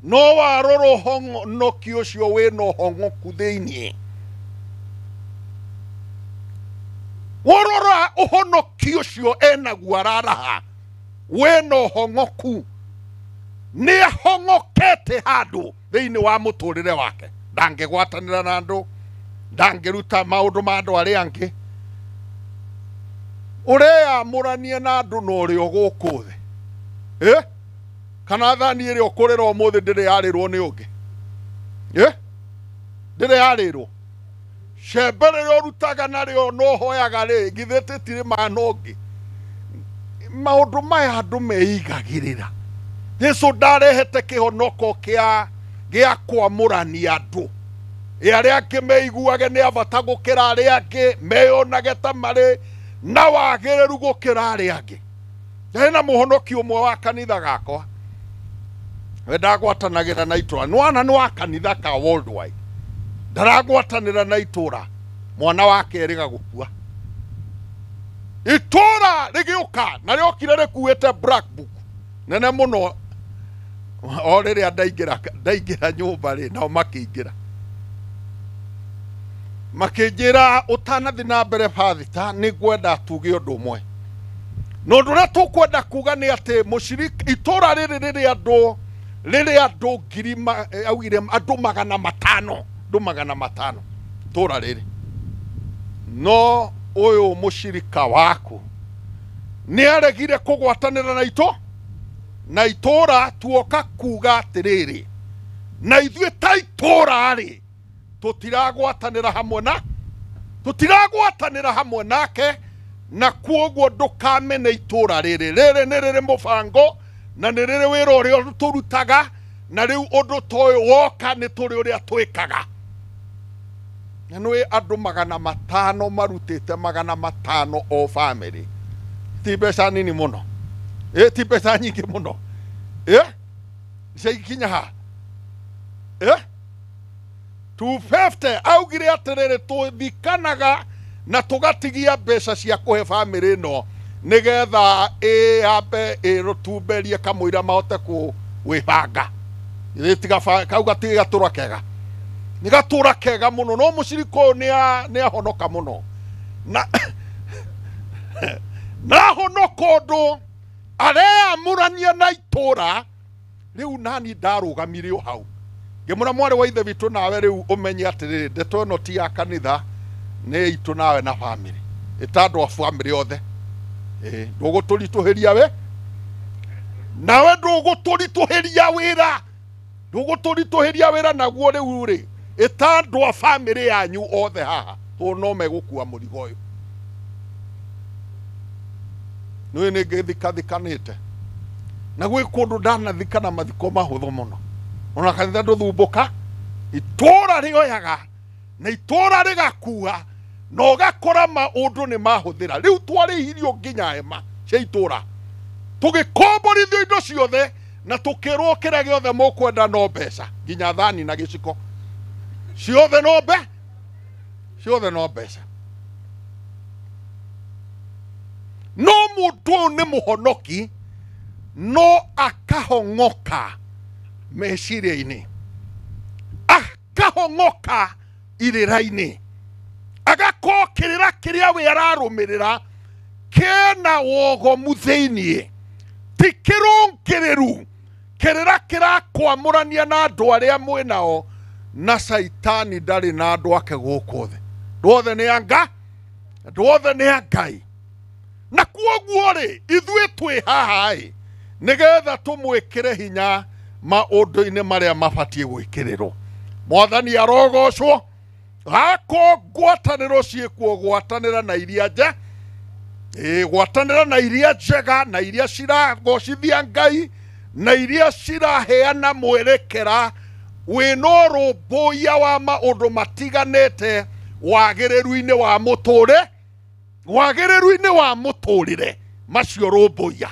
no warora ũhonoki ũcio wĩna ũhong'oku thĩiniĩ. Warora ũhonoki ũcio enaguo araraha wĩna ũhong'oku, nĩ ahong'okete handũ thĩinĩ wa mũtũrĩre wake. Ndangĩgwatanĩra na andũ, ndangĩruta maũndũ ma andũ arĩa angĩ. Ũreyamũrania na andũ na ũrĩ o gũkũ thĩ. Kana thani ĩrĩa ũkũrĩra ũmũthĩ ndĩrĩ yarĩrwo nĩ ũngĩ. Ndĩrĩ yarĩrwo. Cembe rĩrĩa ũrutaga narĩo no ũhoyaga rĩ, githĩ tĩtirĩ ma na ũngĩ. Maũndũ maya andũ meigagĩrĩra. Jesu ndarehete kĩhonoko kĩa gĩa kwamũrania andũ. Arĩa angĩ meiguage nĩ a bata gũkĩra arĩa angĩ, meyonage ta marĩ na wagĩrĩru gũkĩra arĩa angĩ. Ndarĩ na mũhonoki ũmwe wa kanitha gakwa we ndagwatanagĩra na itũra, nĩwana nĩ wa kanitha ka worldwide, ndaragwatanĩra na itũra, mwana wake erĩga gũkua. Itũra rĩgĩũka na rĩokire rĩkuĩte black book nene mũno. O rĩrĩa ndaingĩra nyũmba rĩ, nao makĩingĩra. Makĩnjĩra ũtanathi na mbere bathita nĩ ngwenda tuge ũndũ ũmwe. Na ũndũ ũrĩa tũkwenda kuga nĩ atĩ mũcirika itũra rĩrĩ rĩrĩ andũ ngiri augire andũ 500, andũ 500 itũra rĩrĩ. No ũyũ mũcirika waku nĩ aregire kũgwatanĩra na itũ na itũra tuoka kuga atĩrĩrĩ, na ithuĩ ta itũra rĩ tũtiragwatanĩra hamwe na tũtiragwatanĩra hamwe nake, na kuoguo ndũkamene itũra rĩrĩ. Rĩrĩ nĩ rĩrĩ mũbango na nĩ rĩrĩ wĩra ũrĩa tũrutaga, na rĩu ũndũ ta ũyũ woka nĩ tũrĩ ũrĩa twĩkaga. Na nĩ andũ 500 marutĩte 500 o family. Ti mbeca nini mũno, ti mbeca nyingĩ mũno, ciakinya ha 250. Augire atĩrĩrĩ, tũthikanaga na tũgatigia mbeca cia kũhe family ĩno nĩgetha ĩambe ĩrũtumberie kamũira mahote kwĩbanga. Githĩ kau gatirĩ gatũra kega? Nĩ gatũra kega mũno. No mũcirika ũyũ nĩ ahonoka mũno, na ahonoka ũndũ areamũrania na itũra rĩu. Nani ndarũgamire o hau ngĩmwĩra, mwarĩ wa ithe witũ, nawe rĩu ũmenye atĩrĩrĩ, ndeto ĩno ti ya kanitha, nĩ itũ nawe na family, ĩta andũ a family othe. Ndũgũtũritũhĩria we, nawe ndũgũtũritũhĩria wĩra, ndũgũtũritũhĩria wĩra naguo rĩu rĩ, ĩta andũ a family yanyu othe haha, tondũ no megũkua mũrigo ũyũ. Nĩũĩ nĩ ngĩthikathikanĩte na gwĩ kũndũ ndanathikana mathiko mahũthũ mũno, ona kanitha ndũthumbũka, itũra rĩoyaga na itũra rĩgakua, na ũgakora maũndũ nĩ mahũthĩra. Rĩu twarĩhirio nginya hema cia itũra, tũgĩkomborithio indo ciothe na tũkĩrwo kĩrĩa gĩothe mũkwenda no mbeca, nginya thani na gĩciko ciothe no ciothe no mbeca. No mũndũ ũyũ nĩ mũhonoki, no akahong'oka meciria-inĩ, akahong'oka irĩra-inĩ, agakorwo kĩrĩra kĩrĩa we ararũmĩrĩra kĩna wogomu thĩiniĩ, ti kĩrũngĩrĩru, kĩrĩra kĩrakwamũrania na andũ arĩa mwĩnao, na caitani ndarĩ na andũ ake gũkũ thĩ. Andũ othe nĩ a Ngai, andũ othe nĩ a Ngai. Na kuoguo rĩ, ithuĩ twĩ haha ĩ nĩgetha tũmwĩkĩre hinya maũndũ-inĩ marĩa mabatiĩ gwĩkĩrĩrwo. Mwathani arogocwo. Gako ngwatanĩro ciĩkuo, gwatanĩra na iria nje, gwatanĩra na iria njega, na iria ciragocithia Ngai, na iria ciraheana mwerekera wĩna ũrũmbũiya wa maũndũ matiganĩte wagĩrĩru-inĩ wa mũtũrĩ, wagĩrĩru-inĩ wa mũtũrĩre macio rũmbũiya.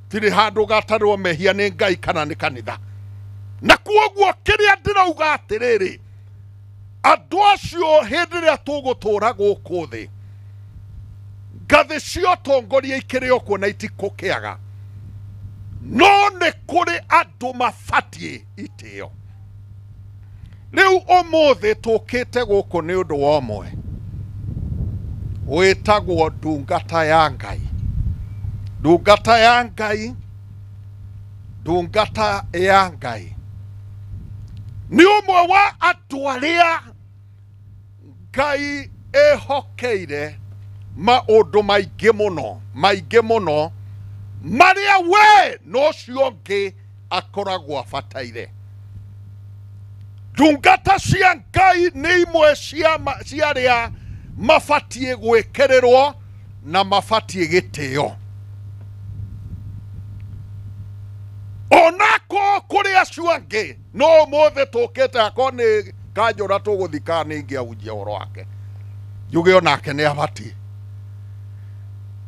Tirĩ handũ gatarwo mehia nĩ Ngai kana nĩ kanitha. Na kuoguo kĩrĩa ndĩrauga atĩrĩrĩ, andũ acio hĩndĩ ĩrĩa tũgũtũra gũkũ thĩ, ngathĩ cia ũtongoria ikĩrĩ o kuo na itikũkĩaga, no nĩ kũrĩ andũ mabatiĩ itĩo. Rĩu ũmũthĩ tũkĩte gũkũ nĩ ũndũ wa ũmwe wĩtagwo ndungata ya Ngai. Ndungata ya Ngai, ndungata ya Ngai nĩ ũmwe wa andũ arĩa Ngai ehokeire maũndũ maingĩ mũno, maingĩ mũno, marĩa we na ũcio ũngĩ akoragwo abataire. Ndungata cia Ngai nĩ imwe cia arĩa mabatiĩ gwĩkĩrĩrwo na mabatiĩ gĩtĩo. Onako kũrĩ acio angĩ, no ũmũthĩ tũkĩte akorwo nĩ kanjũra tũgũthika nĩ ingĩahunjia ũhoro wake, njuge onake nĩ abatiĩ.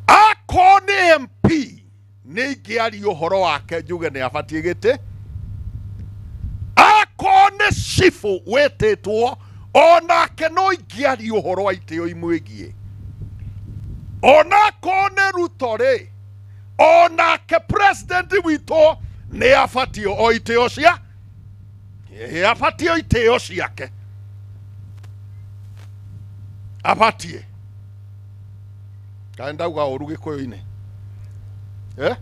Akorwo nĩ MP nĩ ingĩaria ũhoro wake njuge nĩ abatiĩ gĩtĩ. Akorwo nĩ cibũ wĩtĩtwo, onake no ingĩaria ũhoro wa itĩo imwĩgiĩ. Onakorwo nĩ Ruto rĩ, onake president witũ nĩ abatiĩ o itĩo cia, abatiĩ o itĩo ciake. Abatie kaĩ ndauga ũru gĩkũyũ-inĩ eh?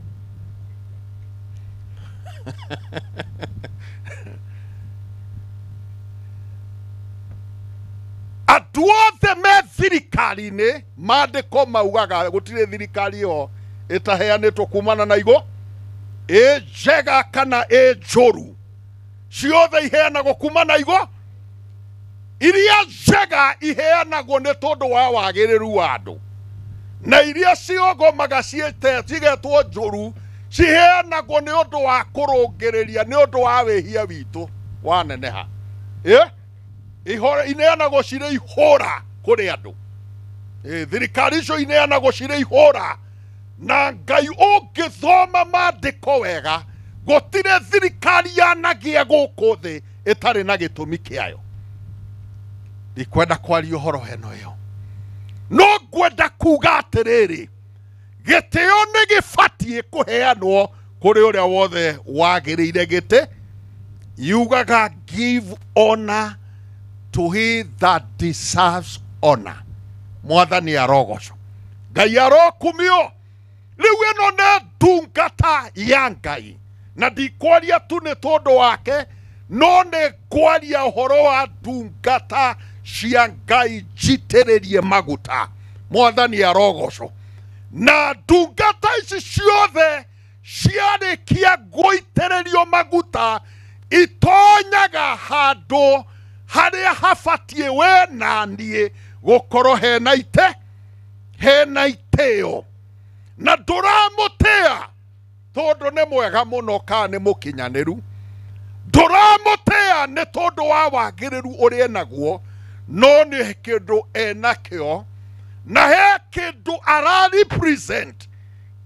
Andũ othe me thirikari-inĩ maandĩko maugaga gũtirĩ thirikari ĩyo ĩtaheanĩtwo kumana na igũ ĩ njega kana ĩ njũru, ciothe iheanagwo kuma na igũ. Iria njega iheanagwo nĩ tondũ wa wagĩrĩru wa andũ, na iria ciogomaga cigetwo njũru ciheanagwo nĩ ũndũ wa kũrũngĩrĩria, nĩ ũndũ wa wĩhia witũ waneneha. Ineanagwo cirĩ ihũra kũrĩ andũ. Thirikari icio ineanagwo cirĩ ihũra, na Ngai ũngĩthoma maandĩko wega gũtirĩ thirikari yanagia gũkũ thĩ ĩtarĩ na gĩtũmi kĩayo. Ndikwenda kwaria ũhoro heno ĩyo, no ngwenda kuga atĩrĩrĩ, gĩtĩo nĩ gĩbatiĩ kũheanwo kũrĩ ũrĩa wothe wagĩrĩire gĩtĩ. Yugaga give honor to he that deserves honor. Mwathani arogocwo, Ngai arokumio. Rĩu ĩno nĩ ndungata ya Ngai, na ndikwaria tu nĩ tondũ wake, no nĩ kwaria ũhoro wa ndungata cia Ngai njitĩrĩrie maguta. Mwathani arogocwo. Na ndungata ici ciothe ciarĩkia gũitĩrĩrio maguta itonyaga handũ harĩa habatiĩ we na niĩ gũkorwo hena ite, hena itĩo. Na ndũramũtĩa tondũ nĩ mwega mũno kana nĩ mũkinyanĩru, ndũramũtĩa nĩ tondũ wa wagĩrĩru ũrĩa enaguo, no nĩ kĩndũ enakĩo, na he kĩndũ ara represent,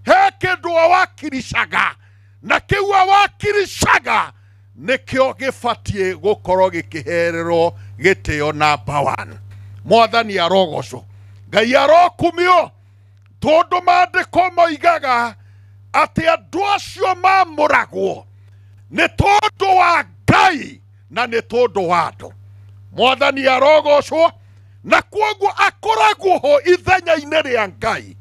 he kĩndũ awakiricaga, na kĩu awakiricaga nĩkĩo gĩbatiĩ gũkorwo gĩkĩhererwo gĩtĩo namba 1. Mwathani arogocwo, Ngai arokumio, tondũ maandĩko moigaga atĩ andũ acio mamũragwo nĩ tondũ wa Ngai na nĩ tondũ wa andũ. Mwathani arogocwo. Na kwoguo akoragwo ho ithenya-inĩ rĩa Ngai.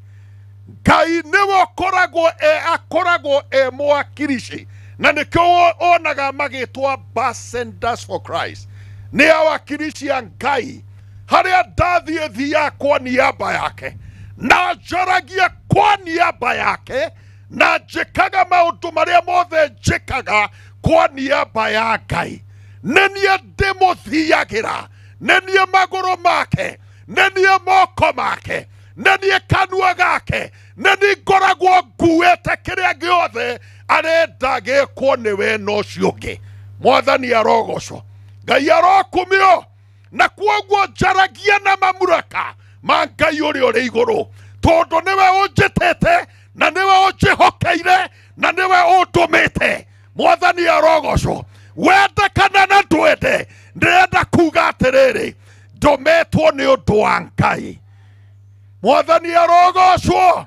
Ngai nĩwe ũkoragwo akoragwo e mwakirici, na nĩkĩo onaga magĩtwo ambassadors for Christ, nĩ awakirici a Ngai. Harĩa ndathiĩ thiaga kwa niaba yake, na njaragia kwa niaba yake, na njĩkaga maũndũ marĩa mothe njĩkaga kwa niaba ya Ngai. Nĩ niĩ ndĩmũthiagĩra, nĩ niĩ magũrũ make, nĩ niĩ moko make, nĩ niĩ kanua gake, nĩ niĩ ngoragwo nguĩte kĩrĩa gĩothe arenda gĩkwo nĩwe na ũcio ũngĩ. Mwathani arogocwo, Ngai arokumio. Na kwoguo njaragia na mamuraka ma Ngai ũrĩa ũrĩ igũrũ, tondũ nĩwe ũnjĩtĩte na nĩwe ũnjĩhokeire na nĩwe ũndũmĩte. Mwathani arogocwo. Wende kana na ndwende, ndĩrenda kuga atĩrĩrĩ, ndũmetwo nĩ ũndũ wa Ngai. Mwathani arogocwo,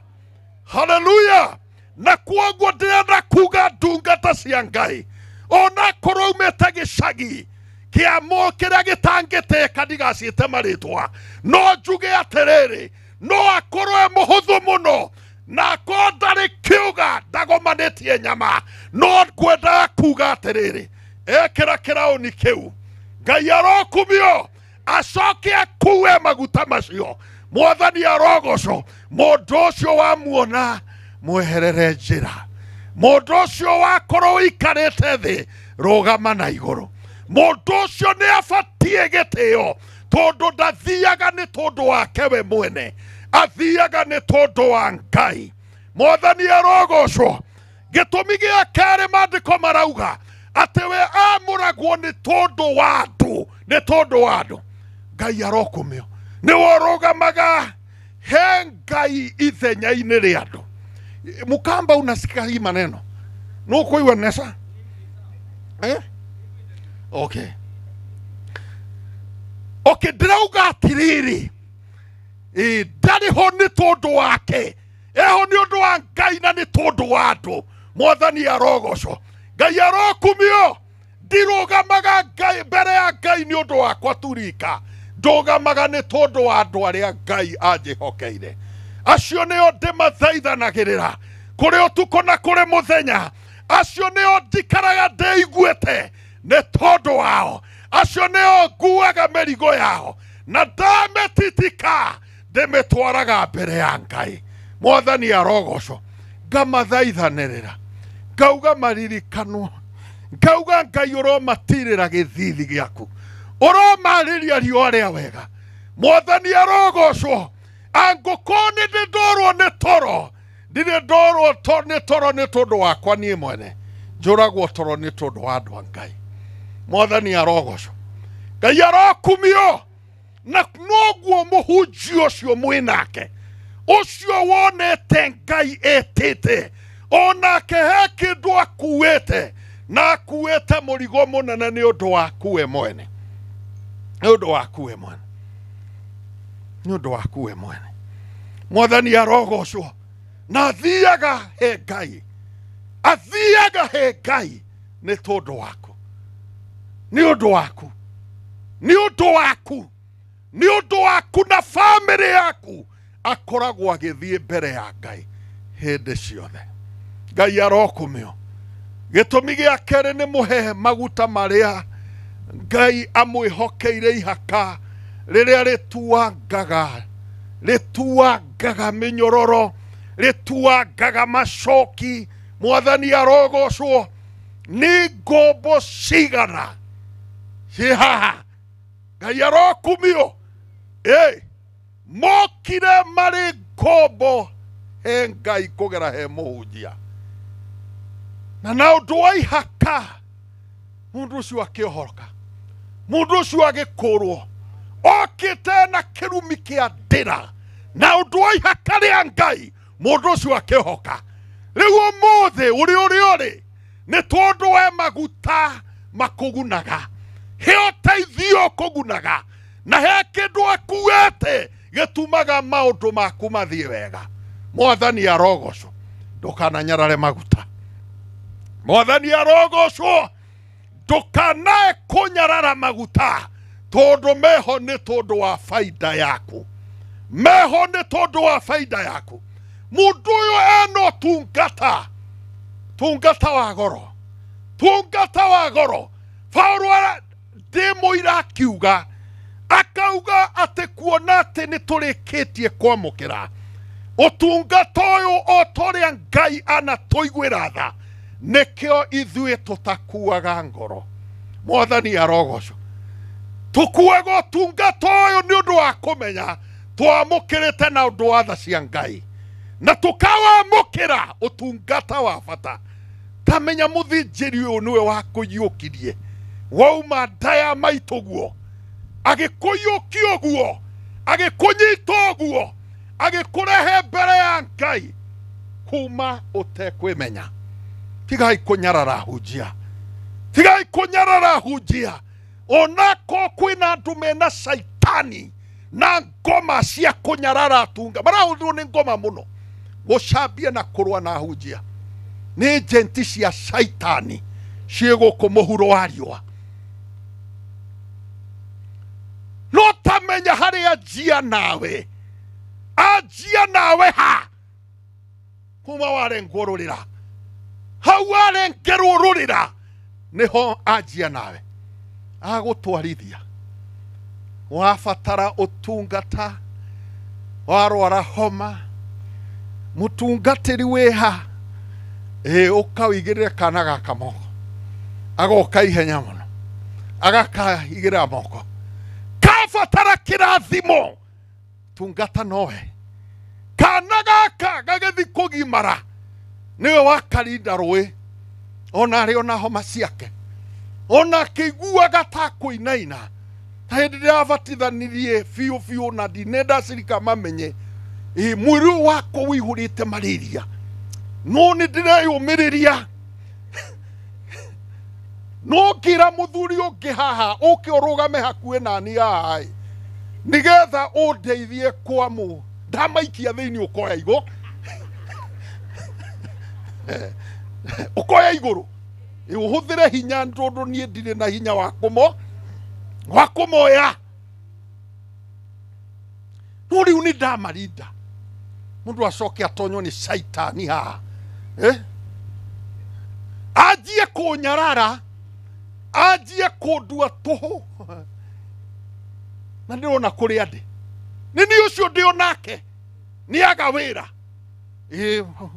haleluya. Na kwoguo ndĩrenda kuga ndungata cia Ngai, ona korwo umĩte gĩcagi kĩa kĩrĩa gĩtangĩtĩka ndigaciĩte marĩtwa, no njuge atĩrĩrĩ, no akorwo e mũhũthũ mũno na akorwo ndarĩ kĩũga ndagomanĩtie nyama, no ngwendaga kuga atĩrĩrĩ, ekĩra kĩraũni kĩu, Ngai arokumio, acoke akue maguta macio. Mwathani arogocwo. Mũndũ ũcio wamuona mweherere njĩra, mũndũ ũcio wakorwo ũikarĩte thĩ rũgama na igũrũ. Mũndũ ũcio nĩ abatiĩ gĩtĩo, tondũ ndathiaga nĩ tondũ wake we mwene, athiaga nĩ tondũ wa Ngai. Mwathani arogocwo. Gĩtũmi gĩa kerĩ maandĩko marauga atĩ we amũragwo nĩ tondũ wa andũ, nĩ tondũ wa andũ. Ngai arokumio, nĩwe ũrũgamaga he Ngai ithenya-inĩ rĩa andũ. Mukamba, unasikia hii maneno nũkũigua nesa eh? Okay. Okay, ndĩrauga atĩrĩrĩ, ndarĩ ho nĩ tondũ wake, eho nĩ ũndũ wa Ngai na nĩ tondũ wa andũ. Mwathani arogocwo, Ngai arokumio. Ndirũgamaga Ngai mbere ya Ngai nĩ ũndũ wakwa turika, Ndũgamaga nĩ tondũ wa andũ arĩa Ngai anjĩhokeire. Acio nĩo ndĩmathaithanagĩrĩra kũrĩ ũtukũ na kũrĩ mũthenya. Acio nĩo njikaraga ndĩiguĩte nĩ tondũ wao. Acio nĩo nguaga mĩrigo yao na ndamĩtitika ndĩmĩtwaraga mbere ya Ngai. Mwathani arogocwo. Ngamathaithanĩrĩra, ngauga maririkanwo, ngauga Ngai ũromatirĩra gĩthithi gĩaku, ũromarĩria riũa rĩa wega. Mwathani arogocwo. Angũkorwo nĩ ndĩ ndorwo nĩ toro, ndirĩ ndorwo nĩ toro nĩ tondũ wakwa niĩ mwene, njũragwo toro nĩ tondũ wa andũ a Ngai. Mwathani arogocwo. Ngai arokumio. Na noguo mũhunjia ũcio mwĩnake, ũcio wonete Ngai etĩte, onake he kĩndũ akuĩte, na akuĩte mũrigo mũnene nĩ ũndũ waku we mwene, nĩ ũndũ waku we mwene, nĩ ũndũ waku we mwene. Mwathani arogocwo. Na athiaga he Ngai, athiaga he Ngai nĩ tondũ waku, nĩ ũndũ waku, nĩ ũndũ waku, nĩ ũndũ waku na bamĩrĩ yaku. Akoragwo agĩthiĩ mbere ya Ngai hĩndĩ ciothe. Ngai arokumio. Gĩtũmi gĩa kerĩ nĩ mũhe maguta marĩa Ngai amwĩhokeire ihaka rĩrĩa rĩtuangaga, rĩtuangaga mĩnyororo, rĩtuangaga macoki. Mwathani arogocwo. Nĩ ngombo cigana ciĩ haha? Ngai arokumio. Ĩ mokire marĩ ngombo he Ngai kũgera he mũhunjia, na na ũndũ wa ihaka mũndũ ũcio akĩohoroka, mũndũ ũcio agĩkũrwo, okĩte na kĩrumi kĩa ndĩra, na ũndũ wa ihaka rĩa Ngai mũndũ ũcio akĩhoka. Rĩu ũmũthĩ ũrĩ ũrĩa ũrĩ nĩ tondũ we maguta makũgunaga, he ũteithio ũkũgunaga, na he kĩndũ akuĩte gĩtũmaga maũndũ maku mathiĩ wega. Mwathani arogocwo. Ndũkananyarare maguta. Mwathani arogocwo. Ndũkanae kũnyarara maguta, tondũ meho nĩ tondũ wa baida yaku, meho nĩ tondũ wa baida yaku. Mũndũ ũyũ ena ũtungata, tungata wa goro, tungata wa goro. Paũlũ ndĩ mũira akiuga, akauga atĩ kuona atĩ nĩ tũrĩkĩtie kwamũkĩra ũtungata ũyũ o ta ũrĩa Ngai anatũiguĩra tha, nĩkĩo ithuĩ tũtakuaga ngoro. Mwathani arogocwo. Tũkuaga ũtungata ũyũ nĩ ũndũ wa kũmenya twamũkĩrĩte na ũndũ wa tha cia Ngai, na tũkawamũkĩra ũtungata wa bata. Tamenya mũthĩnjĩri ũyũ nĩwe wakũiyũkirie, wauma nda ya maitũ guo, agĩkũiyũkia ũguo, agĩkũnyita ũguo, agĩkũrehe mbere ya Ngai kuma ũtekwĩmenya. Tigai kũnyarara hunjia, tigai kũnyarara hunjia. Onako kwĩna andũ mena caitani na ngoma cia kũnyarara atunga, marahũthĩrwo nĩ ngoma mũno gũcambia na kũrũa na hunjia. Nĩ njenti cia caitani ciĩ gũkũ mũhuro wa riũa. No tamenya harĩa anjia nawe, anjia nawe ha kuma warengwo rũrĩra, hau warengerwo rũrĩra nĩho anjia nawe, agũtwarithia. Wabatara ũtungata, warwara homa, mũtungatĩri wĩha, ĩ ũkawĩigĩrĩre kana gaka moko, agoka ihenya mũno, agakaigĩrĩra moko. Kabatara kĩrathimo, tungata nowe. Kana gaka gagĩthiĩ kũgimara, nĩwe wakarinda rũĩ, ona arĩ ona homa ciake, ona akĩiguaga ta kũinaina. Ta hĩndĩ ĩrĩa abatithanirie biũ biũ na ndinenda cirika mamenye, ĩ mwĩrĩ ũyũ wakwa ũihũrĩte malaria, no nĩ ndĩreyũmĩrĩria. No ngĩra mũthuri ũngĩ haha ũke ũrũgame hakuhĩ nani haha ĩ, nĩgetha ũndeithie kwamũ ndamaikia thĩinĩ ũkoya igũ, ũkoya igũrũ, ũhũthĩre hinya tondũ niĩ ndirĩ na hinya wa kũmo wa kũmoya. No rĩu nĩ ndamarinda. Mũndũ acoke atonywo nĩ caitani haha. Anjie kũnyarara, anjie kũndua tũhũ. Na ndĩrona kũrĩa ndĩ. Nĩ niĩ ũcio ndĩ onake. Nĩ aga wĩra.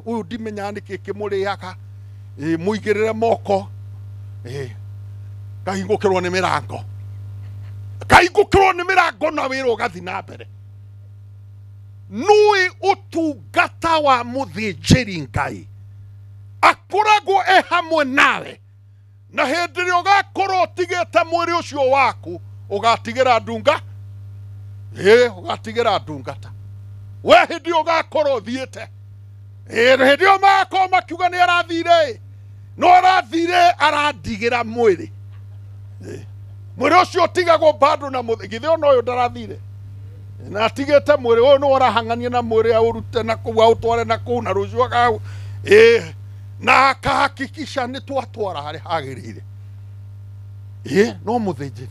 Ũyũ ndimenyaga nĩkĩ kĩmũrĩaga. Mũigĩrĩre moko. Kahingũkĩrwo nĩ mĩrango. Kahingũkĩrwo nĩ mĩrango na wĩra ũgathiĩ na mbere. Nũĩ ũtungata wa mũthĩnjĩri Ngai akoragwo e hamwe nawe, na hĩndĩ ĩrĩa ũgakorwo ũtigĩte mwĩrĩ ũcio waku ũgatigĩra ndunga, ũgatigĩra ndungata. We hĩndĩ ĩyo ũgakorwo ũthiĩte, hĩndĩ ĩyo magakorwo makiuga nĩ arathire, no arathire arandigĩra mwĩrĩ. Mwĩrĩ ũcio ũtigagwo bado na githĩ ona ũyũ ndarathire na atigĩte mwĩrĩ ũyũ nĩ ũrahang'ania na mwĩrĩ aũrute na kũu aũtware na kũu na rũciũ aka na akahakikisha nĩ twatwara harĩa hagĩrĩire. No mũthĩnjĩri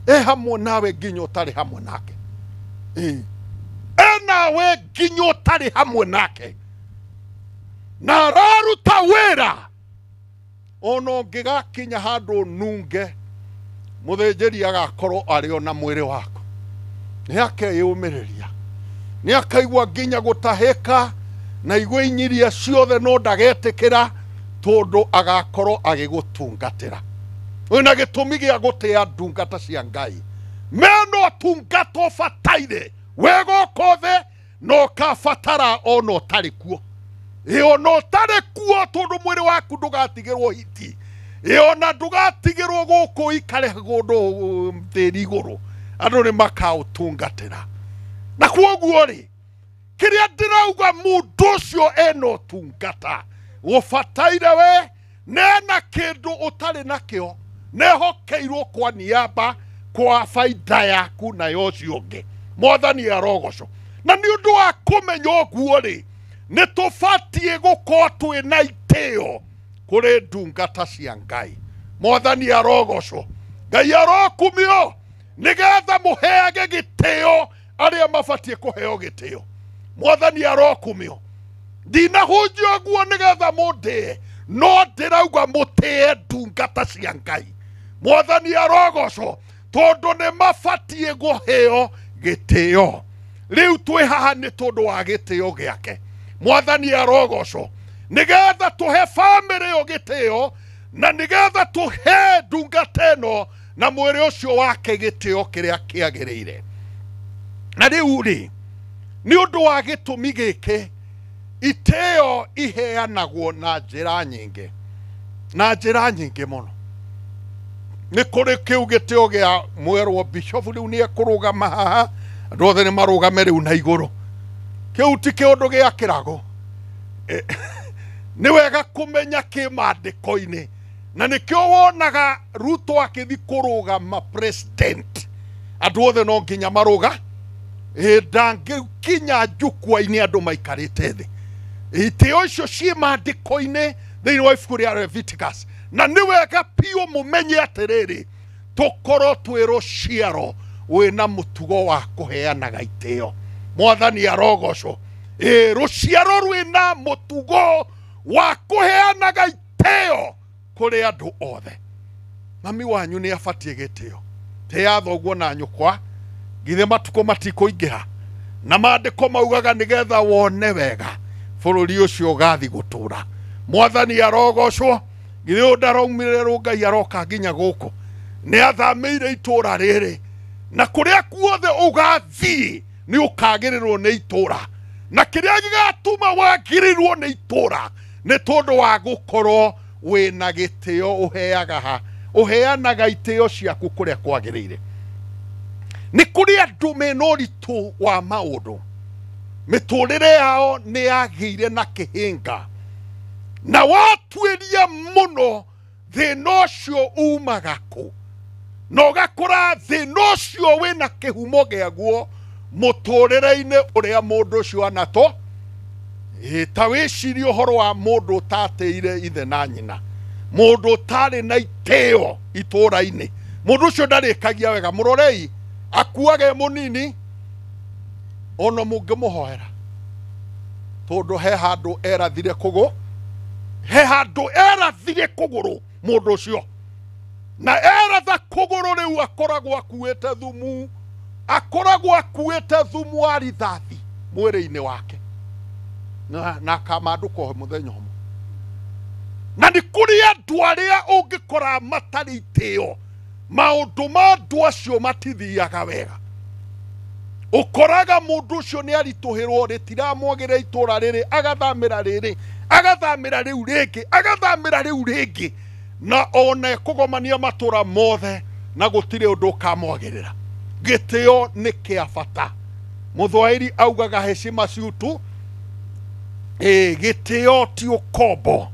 e hamwe nawe nginya ũtarĩ hamwe nake. E nawe nginya ũtarĩ hamwe nake, na araruta wĩra ona ũngĩgakinya handũ nunge, mũthĩnjĩri agakorwo arĩ ona mwĩrĩ waku. Nĩ akeyũmĩrĩria, nĩ akaigua nginya gũtahĩka na igwe inyiria ciothe, no ndagetĩkĩra tondũ agakorwo agĩgũtungatĩra. Wĩna gĩtũmi gĩa gũtĩa ndungata cia Ngai. Mena ũtungata ũbataire we gũkũ thĩ, na ũkabatara ona ũtarĩ kuo. Ona ũtarĩ kuo tondũ mwĩrĩ waku ndũgatigĩrwo hiti. Ona ndũgatigĩrwo gũkũ ikare kũndũ tĩri igũrũ. Andũ nĩ makaũtungatĩra. Na kwoguo rĩ, kĩrĩa ndĩrauga mũndũ ũcio ena ũtungata ũbataire we nena kĩndũ ũtarĩ nakĩo, nehokeirwo kwa niaba kwa baida yaku na ya ũcio ũngĩ. Mwathani arogocwo. Na nĩ ũndũ wa kũmenya ũguo rĩ, nĩ tũbatiĩ gũkorwo twĩna itĩo kũrĩ ndungata cia Ngai. Mwathani arogocwo. Ngai arokumio, nĩgetha mũheage gĩtĩo arĩa mabatiĩ kũheo gĩtĩo. Mwathani arokumio. Ndinahunjia ũguo nĩgetha mũndĩe, no ndĩrauga mũtĩe ndungata cia Ngai. Mwathani arogocwo, tondũ nĩ mabatiĩ kũheo gĩtĩo. Rĩu twĩ haha nĩ tondũ wa gĩtĩo gĩake. Mwathani arogocwo, nĩgetha tũhe bamĩrĩ ĩyo gĩtĩo, na nĩgetha tũhe ndungata ĩno na mwĩrĩ ũcio wake gĩtĩo kĩrĩa kĩagĩrĩire. Na rĩu rĩ, nĩ ũndũ wa gĩtũmi gĩkĩ, itĩo iheanagwo na njĩra nyingĩ, na njĩra nyingĩ mũno. Nĩ kũrĩ kĩu gĩtĩo gĩa mwerwo bishofu rĩu nĩ ekũrũgama haha, andũ othe nĩ marũgame rĩu na igũrũ. Kĩu ti kĩũndũ gĩa kĩrago. Nĩ wega kũmenya kĩ maandĩko-inĩ, na nĩkĩo wonaga Ruto akĩthi kũrũgama president, andũ othe no nginya marũga. Ndangĩkinya njukwa-inĩ andũ maikarĩte thĩ. Itĩo icio ciĩ maandĩko-inĩ thĩinĩ wa ibuku rĩa Leviticus. Na nĩ wega biũ mũmenye atĩrĩrĩ, tũkorwo twĩ rũciaro wĩna mũtugo wa kũheanaga itĩo. Mwathani arogocwo. Rũciaro rwĩna mũtugo wa kũheanaga itĩo kũrĩ andũ othe. Mami wanyu nĩ abatiĩ gĩtĩo. Tĩa thoguo na nyũkwa, githĩ matukũ matikũingĩha. Na maandĩko maugaga nĩgetha wone wega bũrũri ũcio ũgathi gũtũra. Mwathani arogocwo. Githĩ ũyũ ndaraumire Ngai aroka nginya gũkũ. Nĩ athamĩire itũra rĩrĩ, na kũrĩa kuothe ũgathiĩ nĩ ũkagĩrĩrwo nĩ itũra. Na kĩrĩa gĩgatũma wagĩrĩrwo nĩ itũra nĩ tondũ wa gũkorwo wĩna gĩtĩo ũheaga ha, ũheanaga itĩo ciaku kũrĩa kwagĩrĩire. Nĩ kũrĩ andũ mena ũritũ wa maũndũ, mĩtũrĩre yao nĩ yagĩire na kĩhĩnga, na watuĩria mũno thĩna ũcio umaga kũ, na ũgakora thĩna ũcio wĩna kĩhumo gĩaguo mũtũrĩre-inĩ ũrĩa mũndũ ũcio anato. Ta wĩcirie ũhoro wa mũndũ ũtatĩire ithe na nyina, mũndũ ũtarĩ na itĩo itũra-inĩ, mũndũ ũcio ndarĩkagia wega. Mũrorei, akuaga e mũnini, Ona mũngĩmũhoera tondũ he handũ erathire kũgũ, he handũ erathire kũgũrũ mũndũ ũcio, na eratha kũgũrũ rĩu akoragwo akuĩte thumu, akoragwo akuĩte thumu wa rithathi mwĩrĩ-inĩ wake, na akamandũka mũthenya ũmwe. Na nĩ kũrĩ andũ arĩa ũngĩkora matarĩ itĩo, maũndũ ma andũ acio matithiaga wega. Ũkoraga mũndũ ũcio nĩ aritũhĩrwo, rĩtiramwagĩra itũra rĩrĩ, agathamĩra rĩrĩ, agathamĩra rĩu rĩngĩ, agathamĩra rĩu rĩngĩ, na ona ekũgomania matũra mothe na gũtirĩ ũndũ ũkamwagĩrĩra. Gĩtĩo nĩ kĩa bata. Mũthwaĩri augaga heshima si utu. Gĩtĩo ti ũkombo.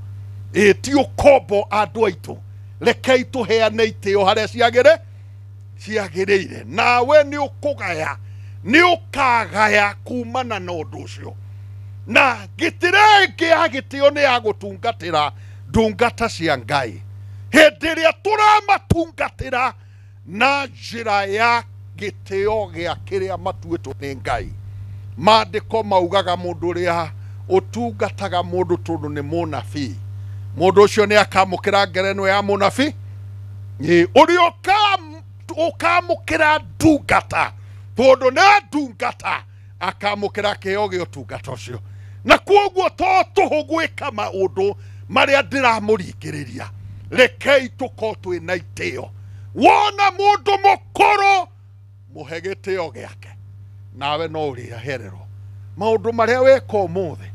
Ti ũkombo andũ aitũ. Rekei tũheane itĩo harĩa ciagĩrĩire. Nawe nĩ ũkũgaya, nĩ ũkagaya kumana na ũndũ ũcio. Na gĩtĩra ĩngĩ ya gĩtĩo nĩ ya gũtungatĩra ndungata cia Ngai. Hĩndĩ ĩrĩa tũramatungatĩra na njĩra ya gĩtĩo gĩa kĩrĩa matuĩtwo nĩ Ngai. Maandĩko maugaga mũndũ ũrĩa ũtungataga mũndũ tondũ nĩ mũnabii, mũndũ ũcio nĩ akamũkĩra ngerenwa ya mũnabii. Ũrĩa ũkamũkĩra ndungata tondũ nĩ ndungata akamũkĩra kĩheo gĩa ũtungata ũcio. Na kwoguo to tũhũ gwĩka maũndũ marĩa ndĩramũringĩrĩria, rekei tũkorwo twĩna itĩo. Wona mũndũ mũkũrũ mũhe gĩtĩo gĩake, nawe no ũrĩhererwo. Maũndũ marĩa weka ũmũthĩ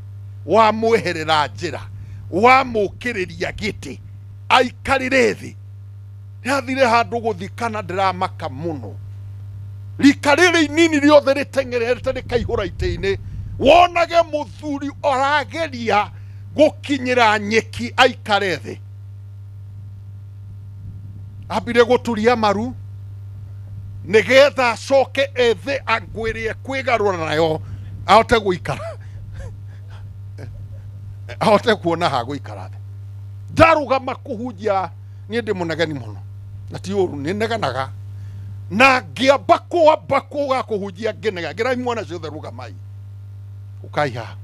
wamweherera njĩra, wamũkĩrĩria gĩtĩ aikarĩre thĩ. Nĩathire handũ gũthikana, ndĩramaka mũno. Rika rĩrĩ inini rĩothe rĩteng'erete rĩkaihũra itĩ-inĩ, wonage mũthuri arageria gũkinyĩra nyeki aikare thĩ. Ambire gũturia maru nĩgetha acoke ethe angwĩrĩe kwĩgarũra nayo ahote gũikara, ahote kuona ha gũikara thĩ. Ndarũgama kũhunjia, niĩ ndĩ mũnegeni mũno, na ti ũru, nĩ neganaga. Na ngĩamba kwamba kuga kũhunjia ngĩnega, ngĩra imwana ciothe rũgamai, ũkai haha.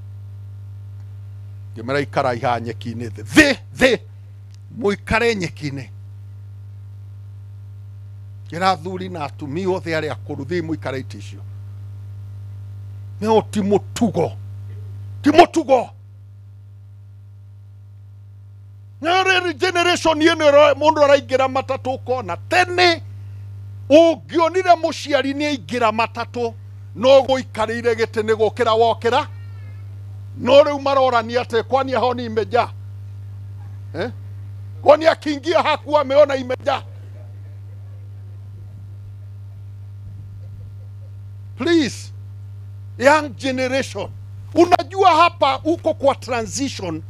Ngĩmera ikarai haha nyeki-inĩ thĩ, thĩ thĩ, mũikare nyeki-inĩ. Ngĩra athuri na atumia othe arĩa akũrũ, thiĩ mũikare itĩ icio. No ti mũtugo, ti mũtugo. Na rĩrĩ generation ĩno mũndũ araingĩra matatũ ũkona tene ũngĩonire mũciari nĩ aingĩra matatũ no gũikarĩire gĩtĩ nĩ gũkĩra wokĩra. No rĩu marorania atĩ kwani honi imejaa, kwani akiingia hakuwa ameona imejaa. Please, young generation, unajua hapa uko kwa transition,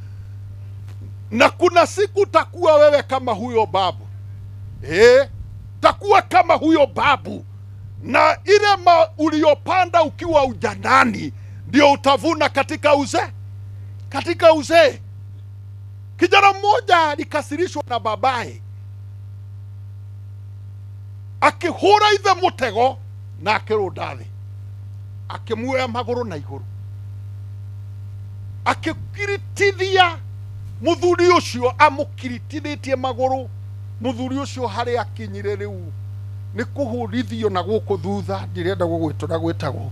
na kuna siku utakuwa wewe kama huyo babu. Takuwa kama huyo babu, na ile uliopanda ukiwa ujanani ndio utavuna katika uzee, katika uzee. Kijana mmoja alikasirishwa na babaye, akihura ithe mutego na akĩrũnda thĩ, akĩmuoya magũrũ na igũrũ, akĩkiritithia mũthuri ũcio, amũkiritithĩtie magũrũ. Mũthuri ũcio harĩa akinyire rĩu nĩ kũhũrithio na gũkũ thutha, ndirenda gũgwĩtũra gwĩtagwo.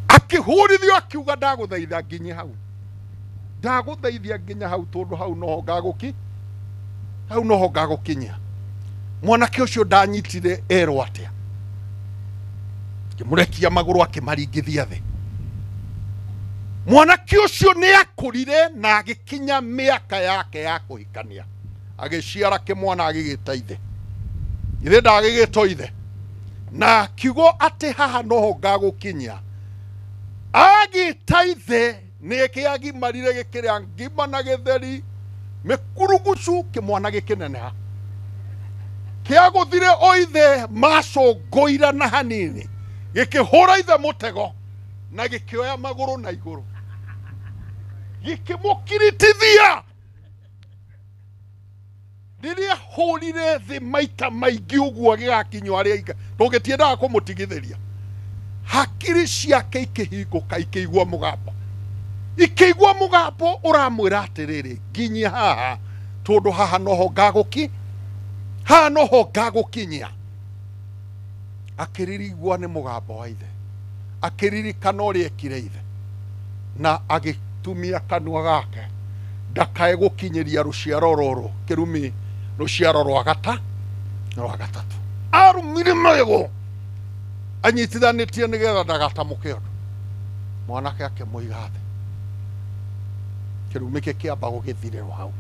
Akĩhũrithio akiuga ndagũthaitha nginye hau, ndagũthaithia nginya hau, tondũ hau noho ngagũki, hau noho ngagũkinyia. Mwanake ũcio ndanyitire erwo atĩa, akĩmũrekia magũrũ akĩmaringithia thĩ. Mwanake ũcio nĩ akũrire na agĩkinya mĩaka yake ya kũhikania, agĩciara kĩmwana agĩgĩta ithe. Ithe ndagĩgĩtwo ithe, na akiugo atĩ haha noho ngagũkinyia. Agĩta ithe nĩ kĩagimarire gĩkĩrĩa ngima na gĩtheri mĩkurugucu, kĩmwana gĩkĩneneha. Kĩagũthire o ithe macũngũira na hanini, gĩkĩhũra ithe mũtego na gĩkĩoya magũrũ na igũrũ, gĩkĩmũkiritithia. Rĩrĩa hũrire thĩ maita maingĩ ũguo gĩgakinywo harĩa aika, tũngĩtiendaga kũmũtigithĩria. Hakiri ciake ikĩhingũka ikĩigua mũgambo. Ikĩigua mũgambo ũramwĩra atĩrĩrĩ, nginyia haha tondũ haha noho ngagũki, haha noho ngagũkinyia. Akĩririgua nĩ mũgambo wa ithe, akĩririkana ũrĩa ekire ithe, na agĩtumia kanua gake ndakae gũkinyĩria rũciaro rũrũ kĩrumi, rũciaro rwa gatatũ. Arumire magego anyitithanĩtie nĩgetha ndagatamũke ũndũ. Mwanake akĩmũiga thĩ, kĩrumi gĩkĩamba gũgĩthirĩrwo hau.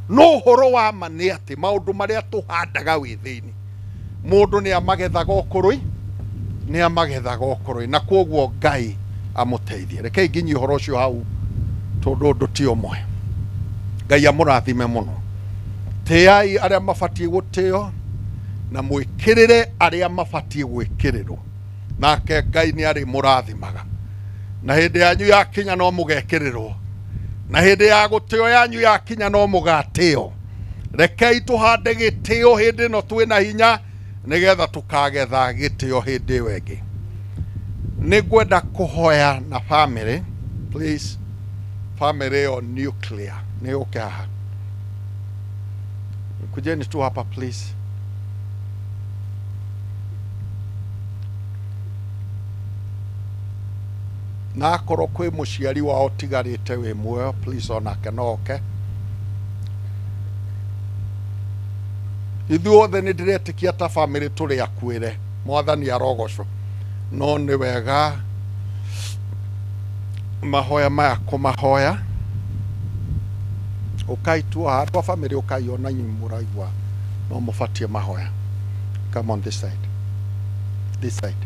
No ũhoro wa ma nĩ atĩ maũndũ marĩa tũhandaga wĩ thĩinĩ, mũndũ nĩ amagethaga ũkũrũ-inĩ, nĩ amagethaga ũkũrũ-inĩ, na kwoguo Ngai amũteithie. Rekei nginyie ũhoro ũcio hau tondũ ũndũ ti ũmwe. Ngai amũrathime mũno. Tĩai arĩa mabatiĩ gũtĩo na mwĩkĩrĩre arĩa mabatiĩ gwĩkĩrĩrwo, nake Ngai nĩ arĩmũrathimaga. Na hĩndĩ yanyu yakinya no mũgekĩrĩrwo, na hĩndĩ ya gũtĩo yanyu yakinya no mũgatĩo. Rekei tũhande gĩtĩo hĩndĩ ĩno twĩna hinya, nĩgetha tũkagetha gĩtĩo hĩndĩ ĩyo ĩngĩ. Nĩngwenda kũhoya na family, please. Family ĩyo nuclear nĩ ũke haha, kujeni tu hapa please. Na akorwo kwĩ mũciari wao ũtigarĩte wĩ muoyo, please onake no oke. Ithuothe nĩ ndĩretĩkia ta family tũrĩ akuĩre, Mwathani arogocwo. No nĩ wega mahoya maya kũmahoya. Ũkai tu haha, andũ a family ũkai, ona inyuĩ mũraigua no mũbatiĩ mahoya. Come on this side, this side.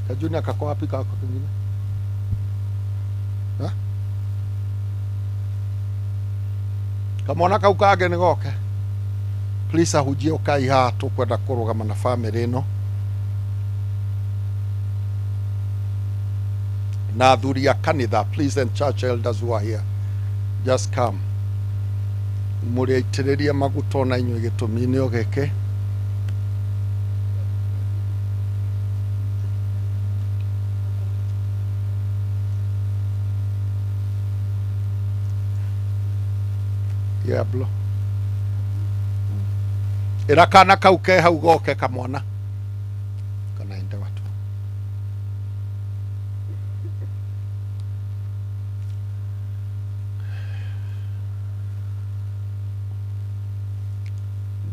Kajuni akako wapi kako kingine? Ha? Kamwana kau kangĩ nĩ goke. Please ahunjie ũkai haha, tũkwenda kũrũgama na family ĩno. Na athuri a kanitha, please, and church elders who are here, just come. Mũrĩaitĩrĩrie maguta ona inyuĩ gĩtũmi-inĩ o gĩkĩ. Yeah, blo. Ĩra kana kau ke hau goke kamwana. Kana ende watu.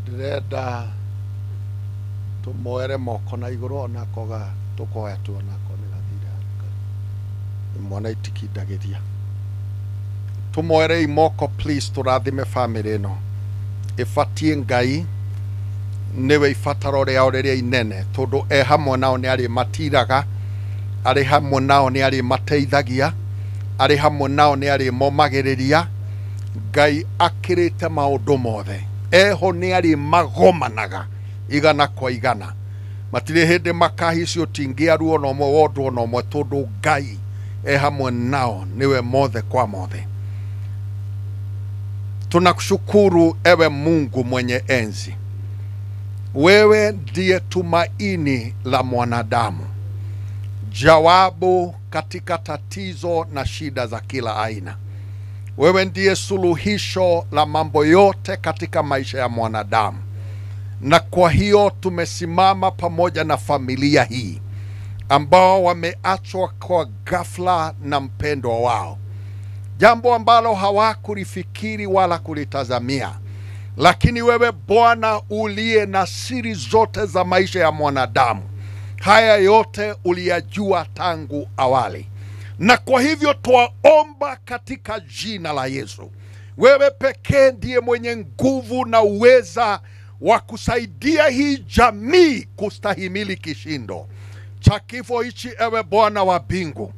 Ndĩrenda tũmoere moko na igũrũ onako ga tũkoya tu onako nĩ gathire haraka. Mwana itikindagĩria. Tũmoerei moko please, tũrathime family ĩno. Ĩbatiĩ Ngai nĩwe ibataro rĩao rĩrĩa inene, tondũ e hamwe nao nĩ arĩmatiraga, arĩ hamwe nao nĩ arĩmateithagia, arĩ hamwe nao nĩ arĩmomagĩrĩria. Ngai akĩrĩte maũndũ mothe, eho nĩ arĩmagomanaga igana kwa igana. Matirĩ hĩndĩ makahicio tingĩaruo ona ũmwe wa ũndũ ona ũmwe, tondũ Ngai e hamwe nao nĩwe mothe kwa mothe. Tunakushukuru ewe Mungu mwenye enzi. Wewe ndiye tumaini la mwanadamu, jawabu katika tatizo na shida za kila aina. Wewe ndiye suluhisho la mambo yote katika maisha ya mwanadamu. Na kwa hiyo tumesimama pamoja na familia hii ambao wameachwa kwa ghafla na mpendwa wao, jambo ambalo hawakulifikiri wala kulitazamia. Lakini wewe Bwana uliye na siri zote za maisha ya mwanadamu, haya yote uliyajua tangu awali. Na kwa hivyo twaomba katika jina la Yesu, wewe pekee ndiye mwenye nguvu na uweza wa kusaidia hii jamii kustahimili kishindo cha kifo hichi. Ewe Bwana wa mbingu,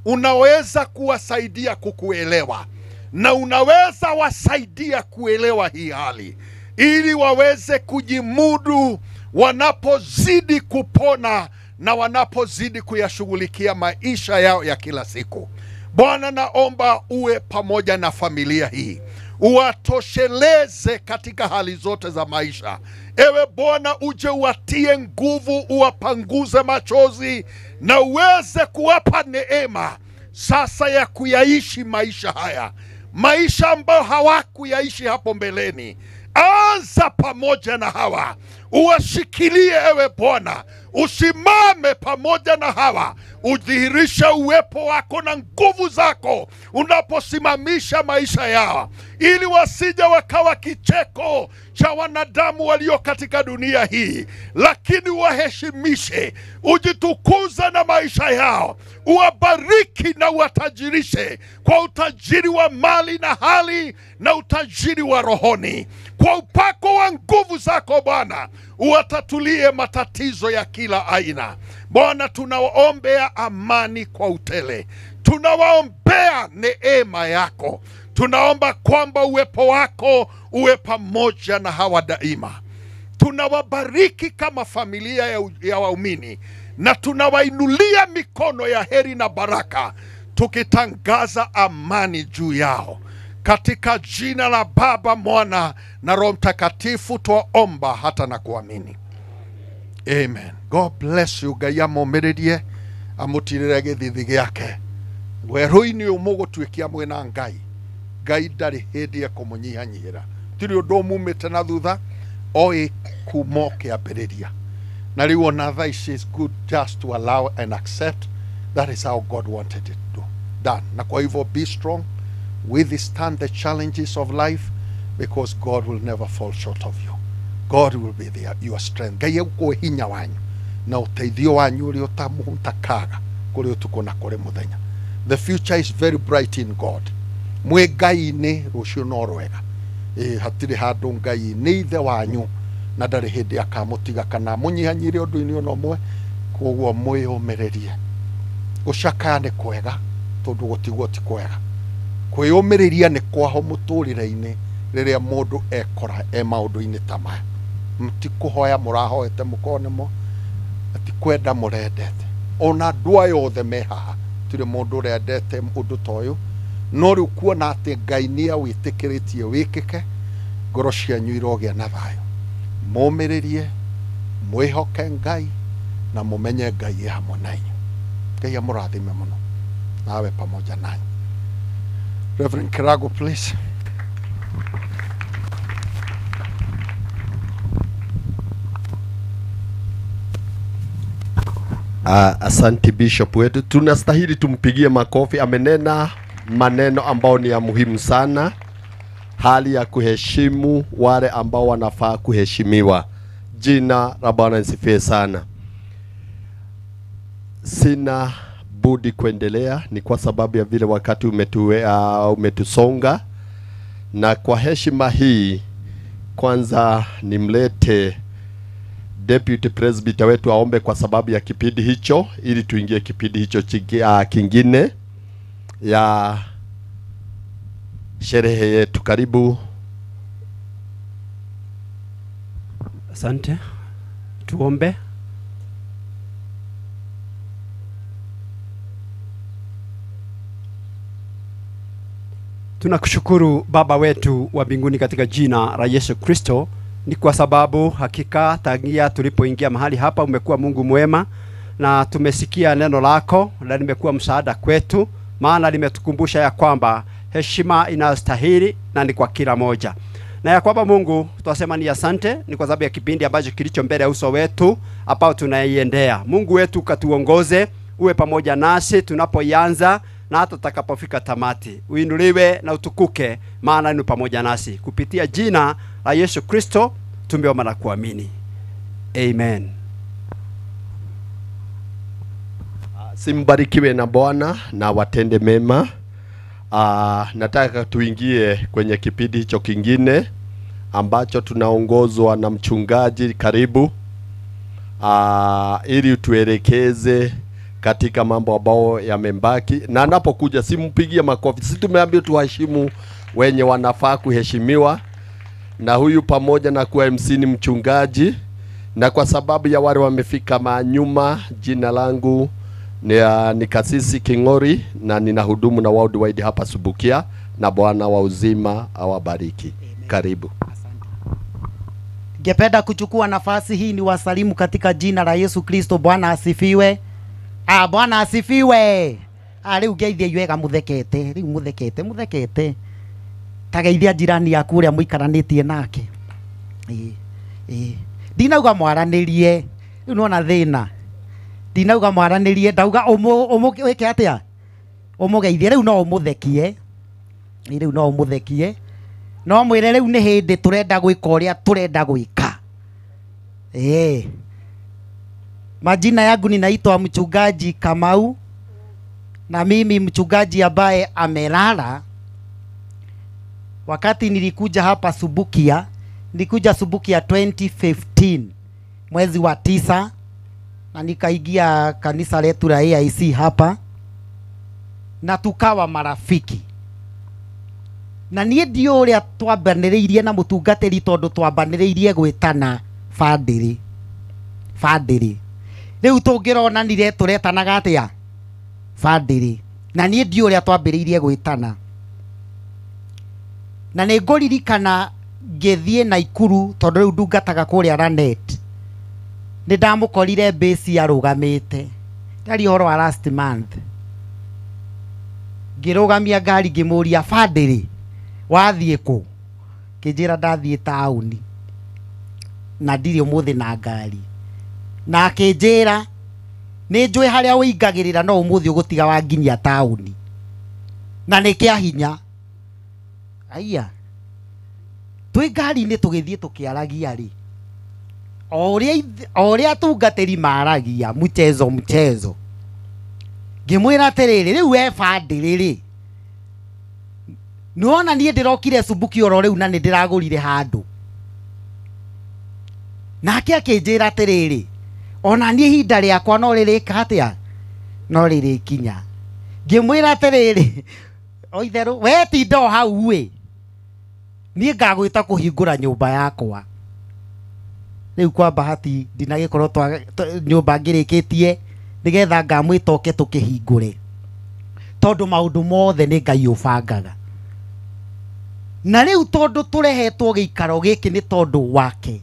unaweza kuwasaidia kukuelewa, na unaweza wasaidia kuelewa hii hali, ili waweze kujimudu wanapozidi kupona na wanapozidi kuyashughulikia maisha yao ya kila siku. Bwana, naomba uwe pamoja na familia hii, uwatosheleze katika hali zote za maisha, Ewe Bwana, uje uwatie nguvu, uwapanguze machozi na uweze kuwapa neema sasa ya kuyaishi maisha haya, maisha ambayo hawakuyaishi hapo mbeleni. Anza pamoja na hawa, uwashikilie ewe Bwana, usimame pamoja na hawa, udhihirishe uwepo wako na nguvu zako unaposimamisha maisha yao, ili wasije wakawa kicheko cha wanadamu walio katika dunia hii, lakini waheshimishe, ujitukuze na maisha yao, uwabariki na uwatajirishe kwa utajiri wa mali na hali na utajiri wa rohoni. Kwa upako wa nguvu zako Bwana, uwatatulie matatizo ya kila aina. Bwana, tunawaombea amani kwa utele, tunawaombea neema yako, tunaomba kwamba uwepo wako uwe pamoja na hawa daima. Tunawabariki kama familia ya waumini, na tunawainulia mikono ya heri na baraka, tukitangaza amani juu yao. Katika jina la Baba, Mwana na Roho Mtakatifu twaomba hata na kuamini. Amen. God bless you. Ngai amũmĩrĩrie, amũtirĩre gĩthithi gĩake. Werũ-inĩ ũyũ mũgũtuĩkia mwĩna Ngai, Ngai ndarĩ hĩndĩ ekũmũnyihanyihĩra. Tirĩ ũndũ mumĩte na thutha, oĩ kuma ũkĩambĩrĩria. Na rĩu ona thaa ici it's good just to allow and accept that is how God wanted it to done. Na kwa hivyo be strong, withstand the challenges of life, because God will never fall short of you. God will be there, your strength. Ngai egũkũhe hinya wanyu na ũteithio wanyu ũrĩa ũtakaga kũrĩ ũtukũ na kũrĩ mũthenya. The future is very bright in God. Mwĩ Ngai-inĩ rũciũ no rwega. Hatirĩ handũ Ngai nĩ ithe wanyu na ndarĩ hĩndĩ akamũtiga kana amũnyihanyihĩrie ũndũ-inĩ ona ũmwe. Koguo mwĩyũmĩrĩrie. Gũcakaya nĩ kwega tondũ gũtigwo ti kwega. Kwĩyũmĩrĩria nĩ kwaho mũtũrĩre-inĩ rĩrĩa mũndũ ekora e maũndũ-inĩ ta maya. Mũtikũhoya mũrahoete mũkone mo, atikwenda mũrendete. Ona andũ aya othe me haha tirĩ mũndũ ũrendete ũndũ ta ũyũ, no rĩu kuona atĩ Ngai nĩ awĩtĩkĩrĩtie wĩkĩke, ngoro cianyu irogĩa na thayũ. Mũmĩrĩrie, mwĩhoke Ngai na mũmenye Ngai e hamwe na inyuĩ. Ngai amũrathime mũno nawe pamoja nanyi. Reverend Kirago, please. Asante Bishop wetu, tunastahili tumpigie makofi. Amenena maneno ambao ni ya muhimu sana, hali ya kuheshimu wale ambao wanafaa kuheshimiwa. Jina la Bwana lisifiwe sana. Sina budi kuendelea, ni kwa sababu ya vile wakati umetusonga. Na kwa heshima hii, kwanza nimlete Deputy Presbyter wetu aombe kwa sababu ya kipindi hicho, ili tuingie kipindi hicho kingine ya sherehe yetu. Karibu. Asante. Tuombe. Tunakushukuru Baba wetu wa mbinguni katika jina la Yesu Kristo, ni kwa sababu hakika tangia tulipoingia mahali hapa umekuwa Mungu mwema, na tumesikia neno lako na limekuwa msaada kwetu, maana limetukumbusha ya kwamba heshima inastahili na ni kwa kila moja. Na ya kwamba Mungu twasema ni asante, ni kwa sababu ya kipindi ambacho kilicho mbele ya uso wetu ambao tunaiendea. Mungu wetu katuongoze, uwe pamoja nasi tunapoianza na hata tutakapofika tamati. Uinuliwe na utukuke, maana ni pamoja nasi. Kupitia jina la Yesu Kristo tumeomba na kuamini. Amen. Simbarikiwe na Bwana na watende mema. Nataka tuingie kwenye kipindi hicho kingine ambacho tunaongozwa na mchungaji. Karibu ili tuelekeze katika mambo ambayo yamebaki. Na anapokuja simpigie makofi. Sisi tumeambiwa tuheshimu wenye wanafaa kuheshimiwa, na huyu pamoja na kuwa MC ni mchungaji. Na kwa sababu ya wale wamefika manyuma, jina langu ni Kasisi Kingori na ninahudumu na Worldwide hapa Subukia, na Bwana wa uzima awabariki. Amen. Karibu. Asante. Ningependa kuchukua nafasi hii ni wasalimu katika jina la Yesu Kristo. Bwana asifiwe. Bwana asifiwe. Riu ngeithie wega muthekete, riu muthekete, muthekete. Tageithia jirani yaku uria muikaranitie nake. Ndinauga mwaranirie, riu nona thina. Ndinauga mwaranirie, ndauga wike atia? Umugeithie riu no umuthekie. Riu no umuthekie. No mwire riu ni hindi turenda gwika uria turenda gwika. Majina yangu ninaitwa Mchungaji Kamau, na mimi mchungaji ambaye amelala. Wakati nilikuja hapa Subukia, nilikuja Subukia 2015 mwezi wa 9, na nikaingia kanisa letu la AIC hapa, na tukawa marafiki. Na niĩ ndiũĩ ũrĩa twambanĩrĩirie na mũtungatĩri tondũ twambanĩrĩirie gwĩtana bandĩrĩ. Bandĩrĩ. Rĩu tũngĩronanire tũretanaga atĩa? Bandĩrĩ. Na niĩ ndiũĩ ũrĩa twambĩrĩirie gwĩtana. Na nĩ ngũririkana ngĩthiĩ Naikuru tondũ rĩu ndungataga kũrĩa Lanet. Nĩ ndamũkorire base arũgamĩte. Ndaria ũhoro wa last month. Ngĩrũgamia ngari ngĩmũria bandĩrĩ, wathiĩ kũ? Kĩnjĩra ndathiĩ taũni na ndirĩ ũmũthĩ na ngari. Na akĩnjĩra nĩ njũĩ harĩa ũingagĩrĩra no ũmũthĩ ũgũtiga wanginyia taũni. Na nĩ kĩa hinya. Aya. Twĩ ngari-inĩ tũgĩthiĩ tũkĩaragia rĩ, o ũrĩa atungatĩri maragia mchezo mchezo. Ngĩmwĩra atĩrĩrĩ, rĩu we bandĩrĩ rĩ, nĩwona niĩ ndĩrokire Subukia oro rĩu na nĩ ndĩragũrire handũ. Nake akĩnjĩra atĩrĩrĩ, ona niĩ ihinda rĩakwa no rĩrĩka atĩa? No rĩrĩkinya. Ngĩmwĩra atĩrĩrĩ, o itherũ we tinda o hau ĩ, niĩ ngagwĩta kũhingũra nyũmba yakwa. Rĩu kwa bahati ndinagĩkorwo nyũmba ngĩrĩkĩtie nĩgetha ngamwĩta oke tũkĩhingũre, tondũ maũndũ mothe nĩ Ngai ũbangaga. Na rĩu tondũ tũrehetwo gĩikaro gĩkĩ nĩ tondũ wake.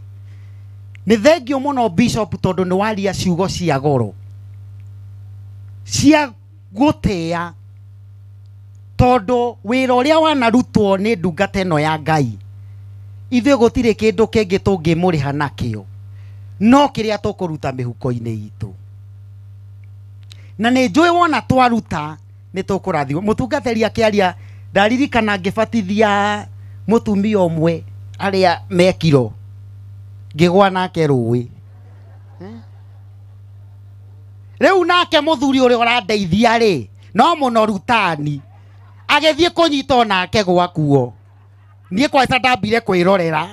Nĩ thengio mũno Bishop tondũ nĩ waria ciugo cia goro, cia gũtĩa, tondũ wĩra ũrĩa wanarutwo nĩ ndungata ĩno ya Ngai, ithuĩ gũtirĩ kĩndũ kĩngĩ tũngĩmũrĩha nakĩo no kĩrĩa tũkũruta mĩhuko-inĩ itũ. Na nĩ njũĩ wona twaruta nĩ tũkũrathimwo. Mũtungatĩri akĩaria, ndaririkana ngĩbatithia mũtumia ũmwe arĩa mekiro, ngĩgwa nake rũĩ. Rĩu nake mũthuri ũrĩa ũrandeithia rĩ, no mũno rutani, agĩthiĩ kũnyita onake gwakuo. Niĩ kwanza ndambire kwĩrorera,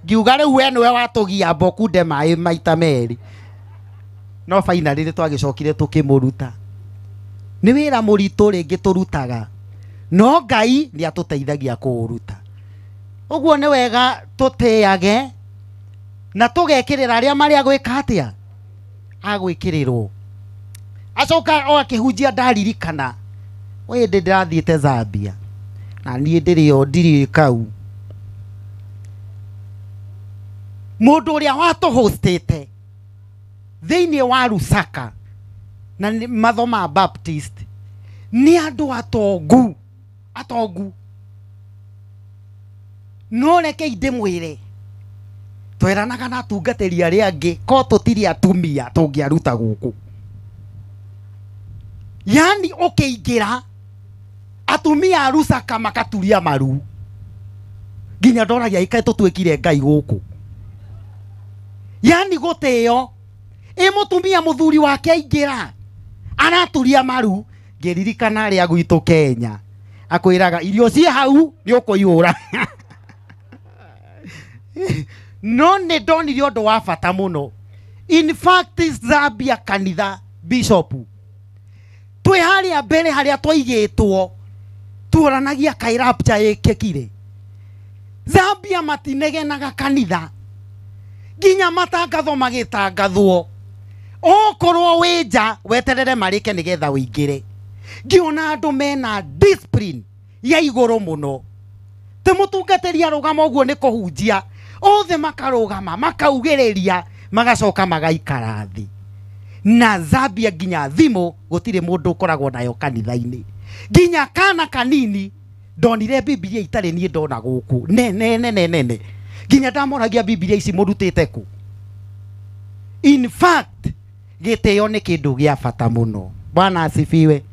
ngiuga rĩu we nĩwe watũgia mbokunde maĩ maita merĩ. No finally nĩ twagĩcokire tũkĩmũruta. Nĩ wĩra mũritũ rĩngĩ tũrutaga, no Ngai nĩ atũteithagia kũũruta. Ũguo nĩ wega tũtĩage na tũgekĩrĩra arĩa marĩa gwĩka atĩa? Agwĩkĩrĩrwo. Acoka o akĩhunjia ndaririkana, we hĩndĩ ndĩrathiĩte Zambia, na niĩ ndĩrĩ o ndirĩ kau. Mũndũ ũrĩa watũhostĩte thĩinĩ wa Lusaka na mathoma Baptist nĩ andũ atongu, atongu. No reke ndĩmwĩre, tweranaga na atungatĩri arĩa angĩ ko tũtirĩ atumia tũngĩaruta gũkũ. Yani ũkĩingĩra atumia a Lusaka makaturia maru, nginya ndoragia ikaĩ tũtuĩkire Ngai gũkũ. Yani gũtĩo ĩ mũtumia mũthuri wake aingĩra araturia maru. Ngĩririkana arĩa gwitũ Kenya akwĩraga irio ciĩ hau nĩ ũkũihũra. No nĩ ndonire ũndũ wa bata mũno. In fact Zambia kanitha bishop twĩ harĩa mbere harĩa twaigĩtwo tuoranagia kaĩ rapture ĩkĩkire. Zambia matinegenaga kanitha nginya matangatho magĩtangathwo, okorwo wĩ nja weterere marĩke nĩgetha ũingĩre. Ngĩona andũ mena discipline ya igũrũ mũno. Ti mũtungatĩri arũgama ũguo nĩ kũhunjia, Othe makarũgama makaugĩrĩria magacoka magaikara thĩ. Na Zambia nginya thimũ gũtirĩ mũndũ ũkoragwo nayo kanitha-inĩ. Nginya kana kanini ndonire Biblia itarĩ niĩ ndona gũkũ nene nene nene. Nginya ndamoragia Biblia ici mũrutĩte kũ. In fact gĩtĩo nĩ kĩndũ gĩa bata mũno. Bwana asifiwe.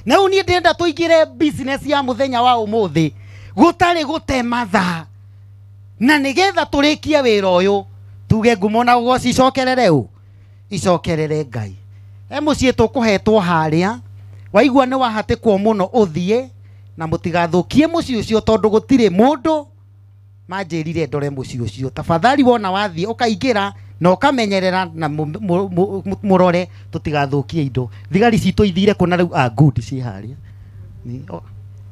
Na rĩu niĩ ndĩrenda tũingĩre business ya mũthenya wa ũmũthĩ gũtarĩ gũte mathaa, na nĩgetha tũrĩkie wĩra ũyũ tuge ngumo na ũgoci icokerere ũ icokerere Ngai. E mũciĩ tũkũhetwo harĩa waigua nĩ wahatĩkwo mũno ũthiĩ, na mũtigathũkie mũciĩ ũcio tondũ gũtirĩ mũndũ manjĩrire ndore mũciĩ ũcio. Tafadhali wona wathiĩ ũkaingĩra na ũkamenyerera na mũrore tũtigathũkie indo. Thigari citũ ithire kũna rĩu? Ah, good, ci harĩa,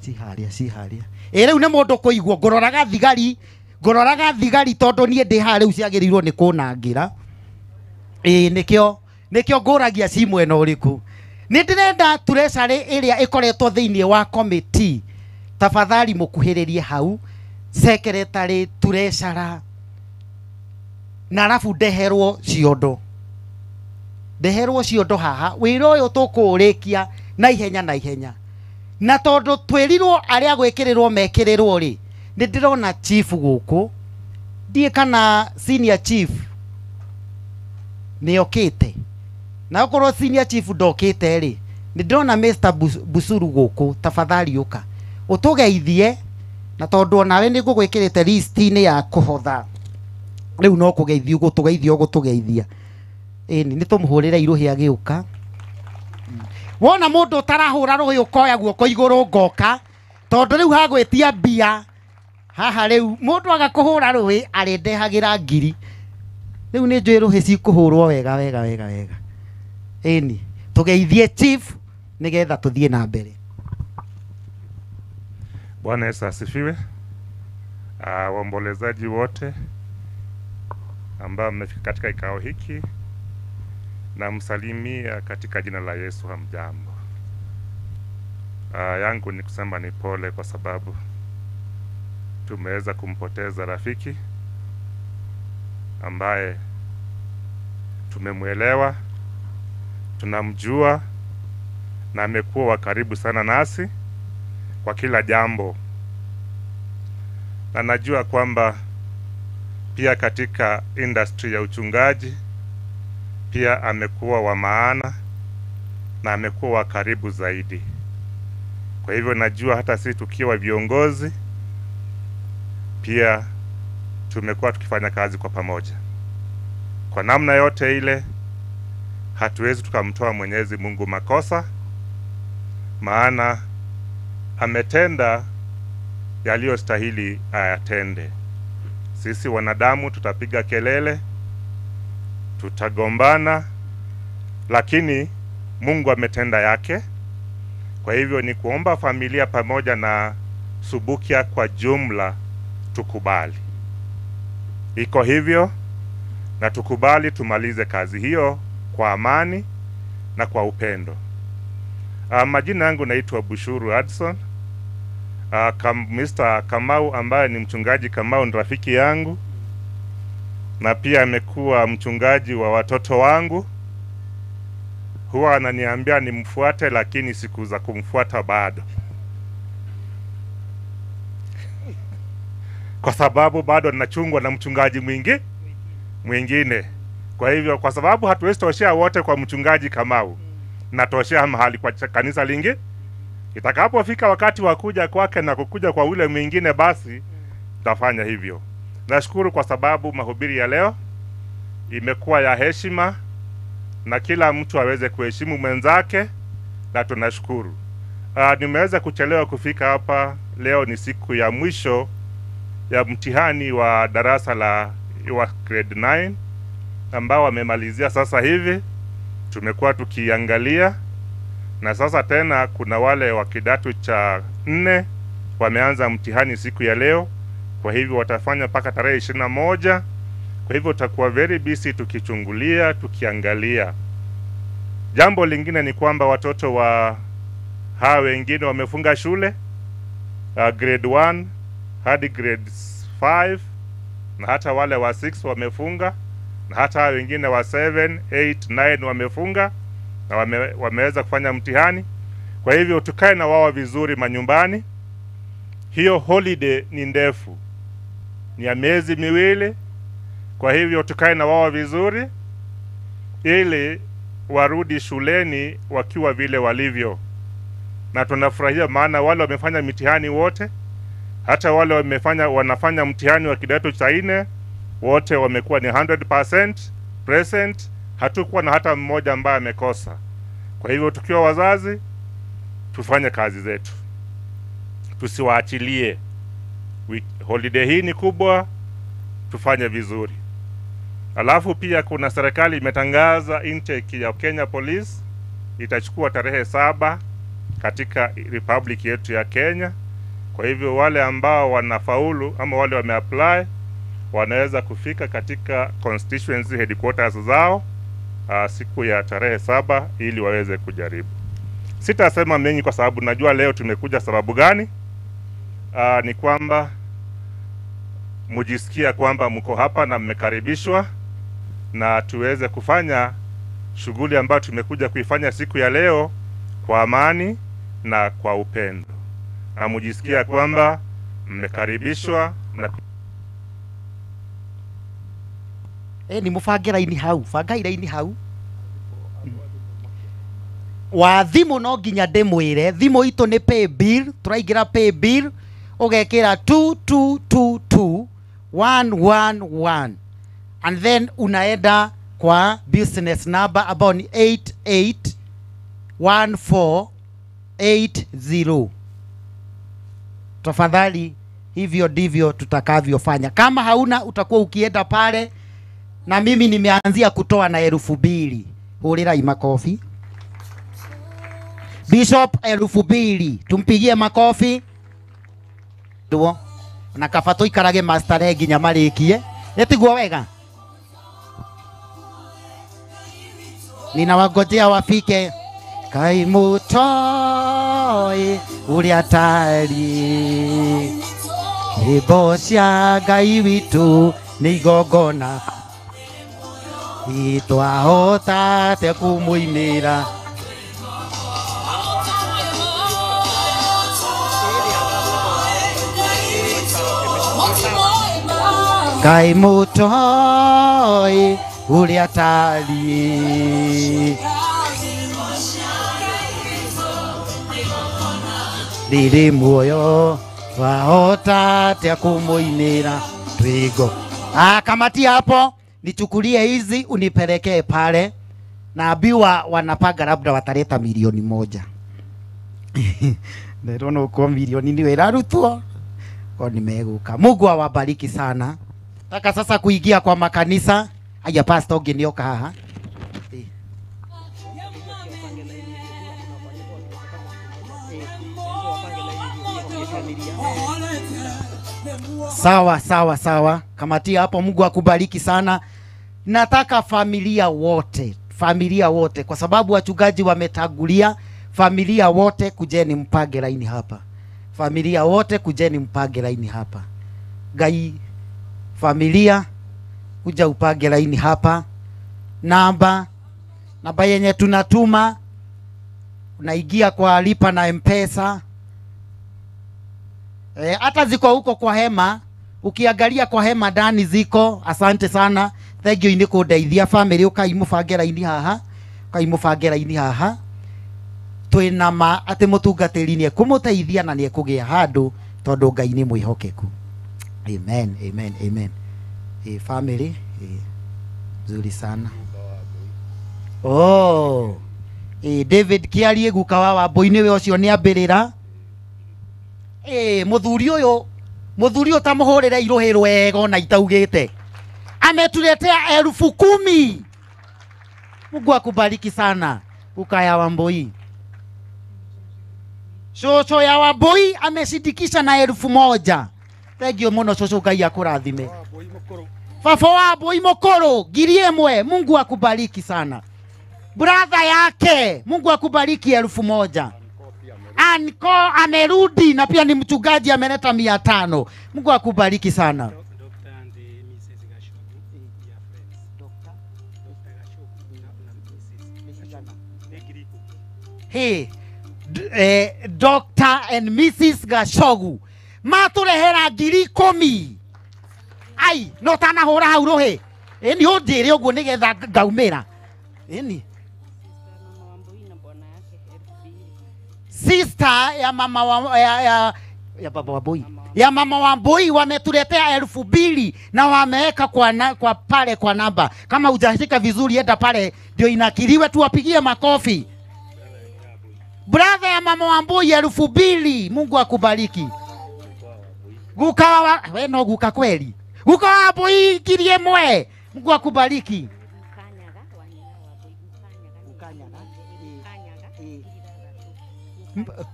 ci harĩa, ci harĩa. Ĩ rĩu nĩ mũndũ kũigua ngũroraga thigari, ngũroraga thigari tondũ niĩ ndĩ haha rĩu ciagĩrĩirwo nĩ kũnangĩra. Ĩ nĩkĩo nĩkĩo ngũragia ci mwena ũrĩkũ. Nĩ ndĩrenda treasury ĩrĩa ĩkoretwo thĩinĩ wa committee, tafadhali mũkuhĩrĩrie hau secretary, treasurer, na arabu ndeherwo ciondo, ndeherwo ciondo haha. Wĩra ũyũ tũkũũrĩkia na ihenya na ihenya, na tondũ twĩrirwo arĩa gwĩkĩrĩrwo mekĩrĩrwo rĩ, nĩ ndĩrona chief gũkũ, ndiĩ kana senior chief nĩ okĩte, na okorwo senior chief ndokĩte rĩ, nĩ ndĩrona Mr Busuru gũkũ. Tafadhali ũka ũtũgeithie, na tondũ onawe nĩ ngũgwĩkĩrĩte list-inĩ ya kũhotha rĩu no kũgeithio ũgũtũgeithia ũgũtũgeithia. Ĩni nĩ tũmũhũrĩre irũhĩ agĩũka. Wona mũndũ ũtarahũra rũhĩ ũkoya guoko igũrũ ngoka, tondũ rĩu hagwĩtia mbia haha rĩu mũndũ agakũhũra rũhĩ arĩndehagĩra ngiri. Rĩu nĩ njũĩ rũhĩ cikũhũrwo wega wega wega wega. Ĩni tũgeithie chief nĩgetha tũthiĩ na mbere. Bwana Yesu asifiwe. Waombolezaji wote ambao mmefika katika kikao hiki, na msalimia katika jina la Yesu. Hamjambo. Yangu ni kusema ni pole kwa sababu tumeweza kumpoteza rafiki ambaye tumemwelewa, tunamjua na amekuwa wa karibu sana nasi kwa kila jambo. Na najua kwamba pia katika industry ya uchungaji pia amekuwa wa maana na amekuwa wa karibu zaidi. Kwa hivyo najua hata sisi tukiwa viongozi pia tumekuwa tukifanya kazi kwa pamoja. Kwa namna yote ile hatuwezi tukamtoa Mwenyezi Mungu makosa, maana ametenda yaliyostahili ayatende. Sisi wanadamu tutapiga kelele, tutagombana, lakini Mungu ametenda yake. Kwa hivyo ni kuomba familia pamoja na Subukia kwa jumla tukubali. Iko hivyo, na tukubali tumalize kazi hiyo kwa amani na kwa upendo. Majina yangu naitwa Bushuru Hudson. Mr. Kamau ambaye ni mchungaji Kamau ni rafiki yangu, na pia amekuwa mchungaji wa watoto wangu. Huwa ananiambia nimfuate, lakini siku za kumfuata bado, kwa sababu bado ninachungwa na mchungaji mwingine. Kwa hivyo, kwa sababu hatuwezi toshea wote kwa mchungaji Kamau, natoshea mahali kwa kanisa lingi. Itakapofika wakati wa kuja kwake na kukuja kwa ule mwingine, basi tutafanya hivyo. Nashukuru kwa sababu mahubiri ya leo imekuwa ya heshima na kila mtu aweze kuheshimu mwenzake, na tunashukuru. Nimeweza kuchelewa kufika hapa leo. Ni siku ya mwisho ya mtihani wa darasa la wa grade 9 ambao wamemalizia sasa hivi. Tumekuwa tukiangalia, na sasa tena kuna wale wa kidato cha 4 wameanza mtihani siku ya leo. Kwa hivyo watafanya mpaka tarehe 21. Kwa hivyo tutakuwa very busy tukichungulia, tukiangalia. Jambo lingine ni kwamba watoto wa hawa wengine wamefunga shule, grade 1 hadi grade 5 na hata wale wa 6 wamefunga, na hata wengine wa 7, 8, 9 wamefunga na wameweza kufanya mtihani. Kwa hivyo tukae na wao vizuri manyumbani. Hiyo holiday ni ndefu, ni ya miezi miwili. Kwa hivyo tukae na wao vizuri ili warudi shuleni wakiwa vile walivyo. Na tunafurahia maana wale wamefanya mitihani wote, hata wale wanafanya mtihani wa kidato cha 4, wote wamekuwa ni 100% present. Hatukuwa na hata mmoja ambaye amekosa. Kwa hivyo tukiwa wazazi tufanye kazi zetu, tusiwaachilie. Holiday hii ni kubwa, tufanye vizuri. Alafu pia kuna serikali imetangaza intake ya Kenya Police itachukua tarehe 7 katika Republic yetu ya Kenya. Kwa hivyo wale ambao wanafaulu ama wale wameapply wanaweza kufika katika constituency headquarters zao siku ya tarehe 7 ili waweze kujaribu. Sitasema mengi kwa sababu najua leo tumekuja sababu gani. Ni kwamba mujisikia kwamba mko hapa na mmekaribishwa, na tuweze kufanya shughuli ambayo tumekuja kuifanya siku ya leo kwa amani na kwa upendo. Na mujisikia kwamba mmekaribishwa na ni mubange raini hau, bangai raini hau. Wa thimu no nginya ndimwire, thimu itu ni pay bill, turaingira pay bill ugekira 2222 111 and then unaenda kwa business number ambao ni 881480. Tafadhali, hivyo ndivyo tutakavyofanya. Kama hauna utakuwa ukienda pale, na mimi nimeanzia kutoa na 2000. Hurira makofi. Bishop 2000, tumpigie makofi. Duo na kaba tuikarage master nginya marikie. Nitiguo wega. Ninawagojea wafike. Kai mutoi uria tari nyĩmbo cia Ngai witũ nĩ igongona itwahota te kũmũinĩra. Ngai mũtoi ũrĩa tariĩ rĩrĩ muoyo wahota te kũmũinĩra twigo. Kamati hapo nichukulie hizi unipelekee pale. Naambiwa wanapanga labda wataleta 1,000,000. Ndirona uko milioni ni wĩrarutwo ko nimeguka. Mungu awabariki sana. Taka sasa kuingia kwa makanisa. Aya pastor ũngĩnioka haha. Sawa sawa sawa. Kamati hapo, Mungu akubariki sana. Nataka familia wote, familia wote, kwa sababu wachungaji wametangulia. Familia wote kujeni mpange laini hapa. Familia wote kujeni mpange laini hapa. Gai familia kuja upange laini hapa. Namba yenye tunatuma unaingia kwa lipa na M-Pesa. Hata ziko huko kwa hema, ukiangalia kwa hema ndani ziko. Asante sana. Thank you ni kundeithia family. Ukaimubange laini haha, ukaimubange laini haha. Twina ma ati mutungatiri ni ekumuteithia na ni ekugia handu tondu Ngai ni mwihokeku. Amen, amen, amen. Family nzuri sana. Oh, David Kiarie guka wa Wambui we ucio ni ambirira. Muthuri uyu, muthuri utamuhurire iruhi rwega ona itaugite. Ametuletea 10,000. Mungu akubariki sana guka ya Wambui. Shosho ya Wambui ameshindikisha na 1,000. Thank you muno shosho, Ngai akurathime. Baba wa Wambui mukuru 1,000. Mungu akubariki sana. Brother yake Mungu akubariki 1,000. Anko amerudi na pia ni mchungaji ameleta 500. Mungu akubariki sana. Hey, Dr. and Mrs. Gachogu matũrehera 10,000. Ai, no tanahũra hau rũhĩ. Ĩni ũnjĩre ũguo nĩgetha ngaumĩra. Ĩni sister ya mama wa, ya baba wa boy, ya mama wa boy wametuletea 2,000 na wameweka kwa pale kwa namba. Kama hujashika vizuri enda pale ndio inakiliwe, tuwapigie makofi. Brother ya mama wa boy 2,000. Mungu akubariki. Guka wa we no guka kweli. Guka wa boy 1,000. Mungu akubariki.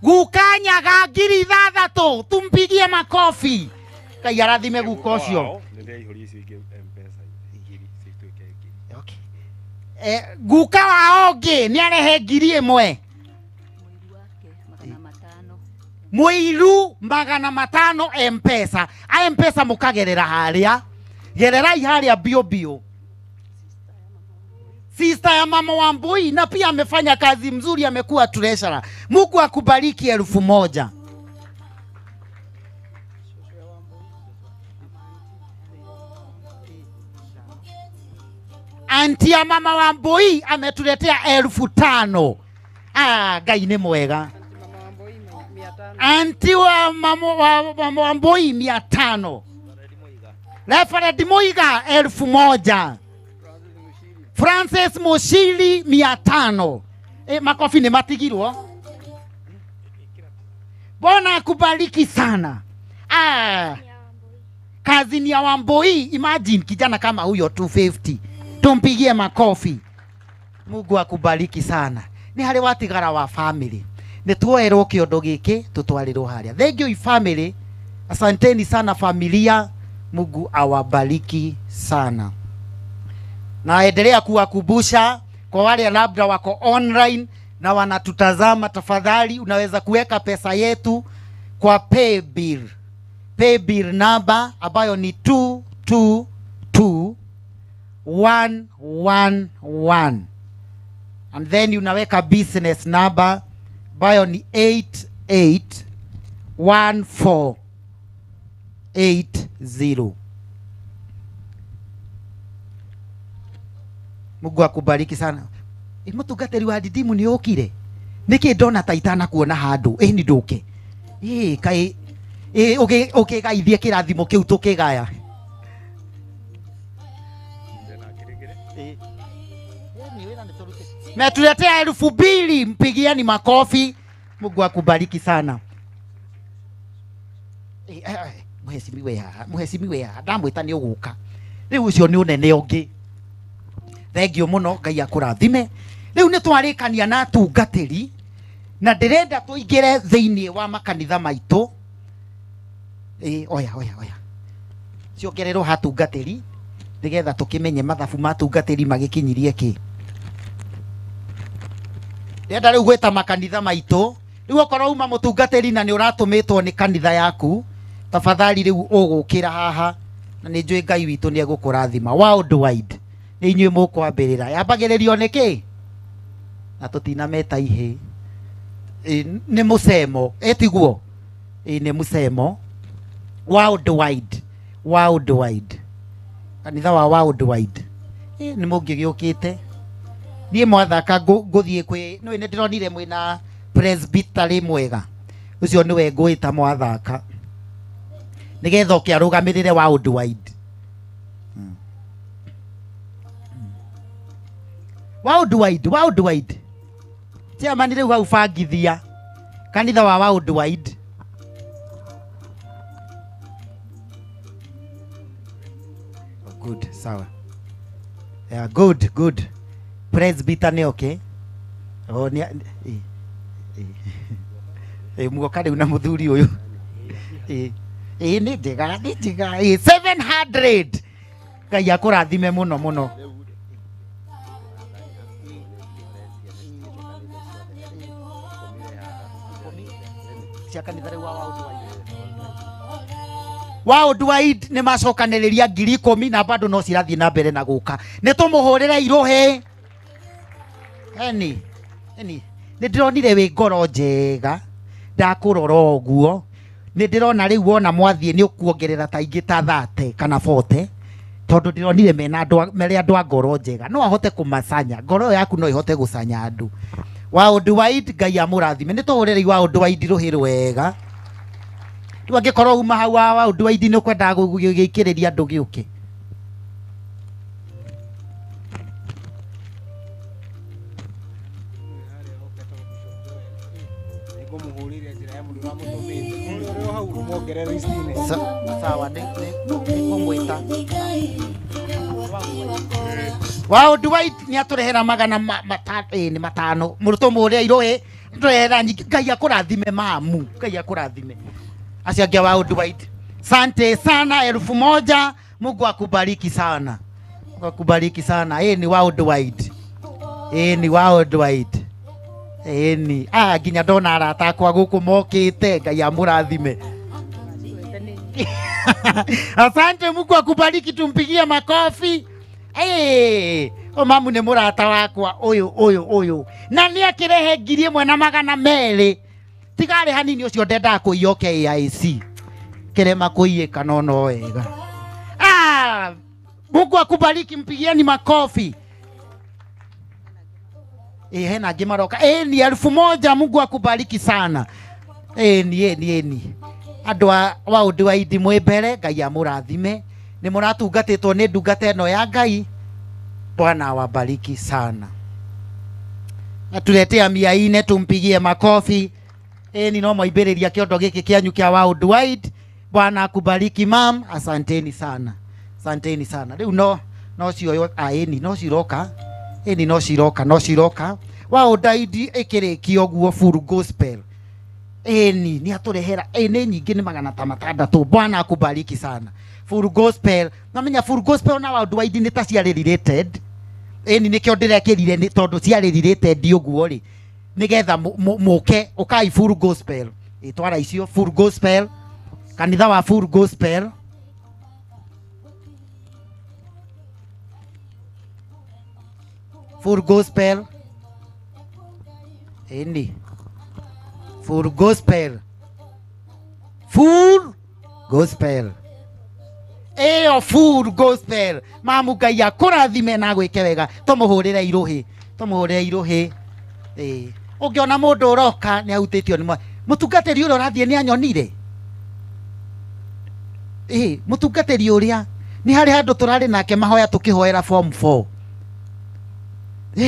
Gukanyaga 6,000. Tumpigie makofi. Ngai arathime guka ucio. Okay. Guka wa ongi ni arehe 1,000. Muiru 500 M-Pesa. A M-Pesa mukagerera haria. Gererai haria bio bio. Sister ya mama wa Mbui na pia amefanya kazi mzuri, amekuwa treasurer. Mungu akubariki 1,000. Anti ya mama wa Mbui ametuletea 5,000. Ah, Ngai ni mwega. Anti wa mama wa Mbui 500. Reverend Muiga 1,000. Francis Mushiri 500. Makofi ni matigirwo. Bwana akubariki sana. Ah, kazi ni ya Wambui. Imagine kijana kama huyo 250. Tumpigie makofi. Mungu akubariki sana. Ni hali watigara wa family. Ni tuoerwo kiondo giki tutwarirwo haria. Thank you family. Asanteni sana familia. Mungu awabariki sana. Naendelea kuwakumbusha kwa wale labda wako online na wanatutazama, tafadhali unaweza kuweka pesa yetu kwa paybill. Paybill number ambayo ni 222111. And then unaweka business number ambayo ni 881480. Mungu akubariki sana. Mutungatĩri wa Didimu nĩ ũkire. Nĩkĩ ndona ta itanakuona handũ? Ni ndũke. Kaĩ ũkĩgaithie kĩrathimo kĩu tũkĩgaya. Metuletea 2,000, mpigieni makofi. Mungu akubariki sana. Mheshimiwa haha, mheshimiwa haha, ndamwĩta nĩ ũgũka. Rĩu ũcio nĩ ũnene ũngĩ. Thank you muno, Ngai akũrathime. Rĩu nĩ twarĩkania na atungatĩri na ndĩrenda tũingĩre thĩinĩ wa makanitha maitũ. Oya oya oya, ciongererwo hatungatĩri nĩgetha tũkĩmenye mathabu ma atungatĩri magĩkinyirie kĩ. Ndĩrenda rĩu gwĩta makanitha maitũ. Rĩu okorwo uma mũtungatĩri na nĩ ũratũmĩtwo nĩ kanitha yaku, tafadhali rĩu ũgũkĩra haha na nĩ njũĩ Ngai witũ nĩ egũkũrathima. Worldwide nĩ inyuĩ mũkwambĩrĩra. Yambagĩrĩrio nĩ kĩ? Na tũtinameta ihĩ. Nĩ mũcemo, ĩtiguo? Nĩ mũcemo. Worldwide, worldwide. Kanitha wa worldwide. Nĩ mũngĩgĩũkĩte. Niĩ mwathaka ngũthiĩ kwĩ, nĩ ndĩronire mwĩna presbytery mwega. Ũcio nĩwe ngwĩta mwathaka. Nĩgetha oke arũgamĩrĩre worldwide. Worldwide, worldwide. Chairman rĩu hau bangithia kanitha wa worldwide. Good, sawa. Yeah, good, good. Presbyter nĩ okay. Oh, ni mugoka rĩu na mũthuri ũyũ. Nĩ njega, nĩ njega. 700. Ngai akũrathime mũno mũno. Kanitha rĩu wa worldwide. Worldwide nĩ macokanĩrĩria 10,000 na bado no cirathiĩ na mbere na gũka. Nĩ tũmũhũrĩre irohe. Eni, eni. Nĩ ndĩronire wĩ ngoro njega ndakũrora ũguo nĩ ndĩrona rĩu wona mwathiĩ nĩ ũkuongerera ta ingĩ ta 30 kana 40 tondũ ndĩronire mena andũ mere andũ a ngoro njega no ahote kũmacanya ngoro yaku no ihote gũcanya andũ. Worldwide Ngai amũrathime. Nĩ tũhũrĩre Worldwide rũhĩ rwega. Rĩu angĩkorwo uma hau wa Worldwide nĩ ũkwendaga gũgĩikĩrĩria andũ gĩũke. Sawa nĩ Worldwide nĩ atũrehera magana nĩ matano mũrutwo mũrĩa iroe tũrehera nyingĩ. Ngai akũrathime mamu, Ngai akũrathime. Acio angĩ a Worldwide, sante sana, 1000. Mungu akubariki sana, Mungu akubariki sana. Ni Worldwide, ni Worldwide. Ni nginya ndona arata akwa gũkũ mokĩte. Ngai amũrathime. Asante, Mungu akubariki, tumpigie makofi. O mamu nĩ mũrata wakwa ũyũ ũyũ ũyũ na nĩ akĩrehe 1200 tigarĩ hanini ũcio ndendaga kũiya oke AIC kĩrema kũiyĩka no no wega. Mungu akubariki, mpigieni makofi. Hena angĩ maroka. Ni 1000. Mungu akubariki sana. Ni andũ a Worldwide mwĩ mbere, Ngai amũrathime. Nĩ mũratungatĩtwo nĩ ndungata ĩno ya Ngai. Bwana awabariki sana. Atuletea 400, tumpigie makofi. Ni no mwaibĩrĩria kĩondo gĩkĩ kĩanyu kĩa Worldwide. Bwana akubariki mam, asanteni sana. Asanteni sana. Rĩu no cioyo ni no ciroka. Ni no ciroka, no ciroka. Worldwide ĩkĩrĩkio ũguo full gospel. Ni nĩ atũrehera nĩ nyingĩ nĩ 600. Bwana akubariki sana. Full gospel. Namenya full gospel na Worldwide nĩ ta ciarĩ related. Ni nĩkĩo ndĩrekĩrire nĩ tondũ ciarĩ related ũguo rĩ nĩgetha mũke ũkai full gospel. Twara icio full gospel, kanitha wa full gospel. Full gospel. Ni full gospel. Full gospel. Ĩyo full gospel. Mamu Ngai akũrathime na gwĩke wega. Tũmũhũrĩre irũhĩ, tũmũhũrĩre irũhĩ. Ũngĩona mũndũ ũroka nĩ ahutĩtio nĩ mũtungatĩri ũrĩa ũrathiĩ nĩ anyonire. Mũtungatĩri ũrĩa nĩ harĩ handũ tũrarĩ nake mahoya tũkĩhoera form 4.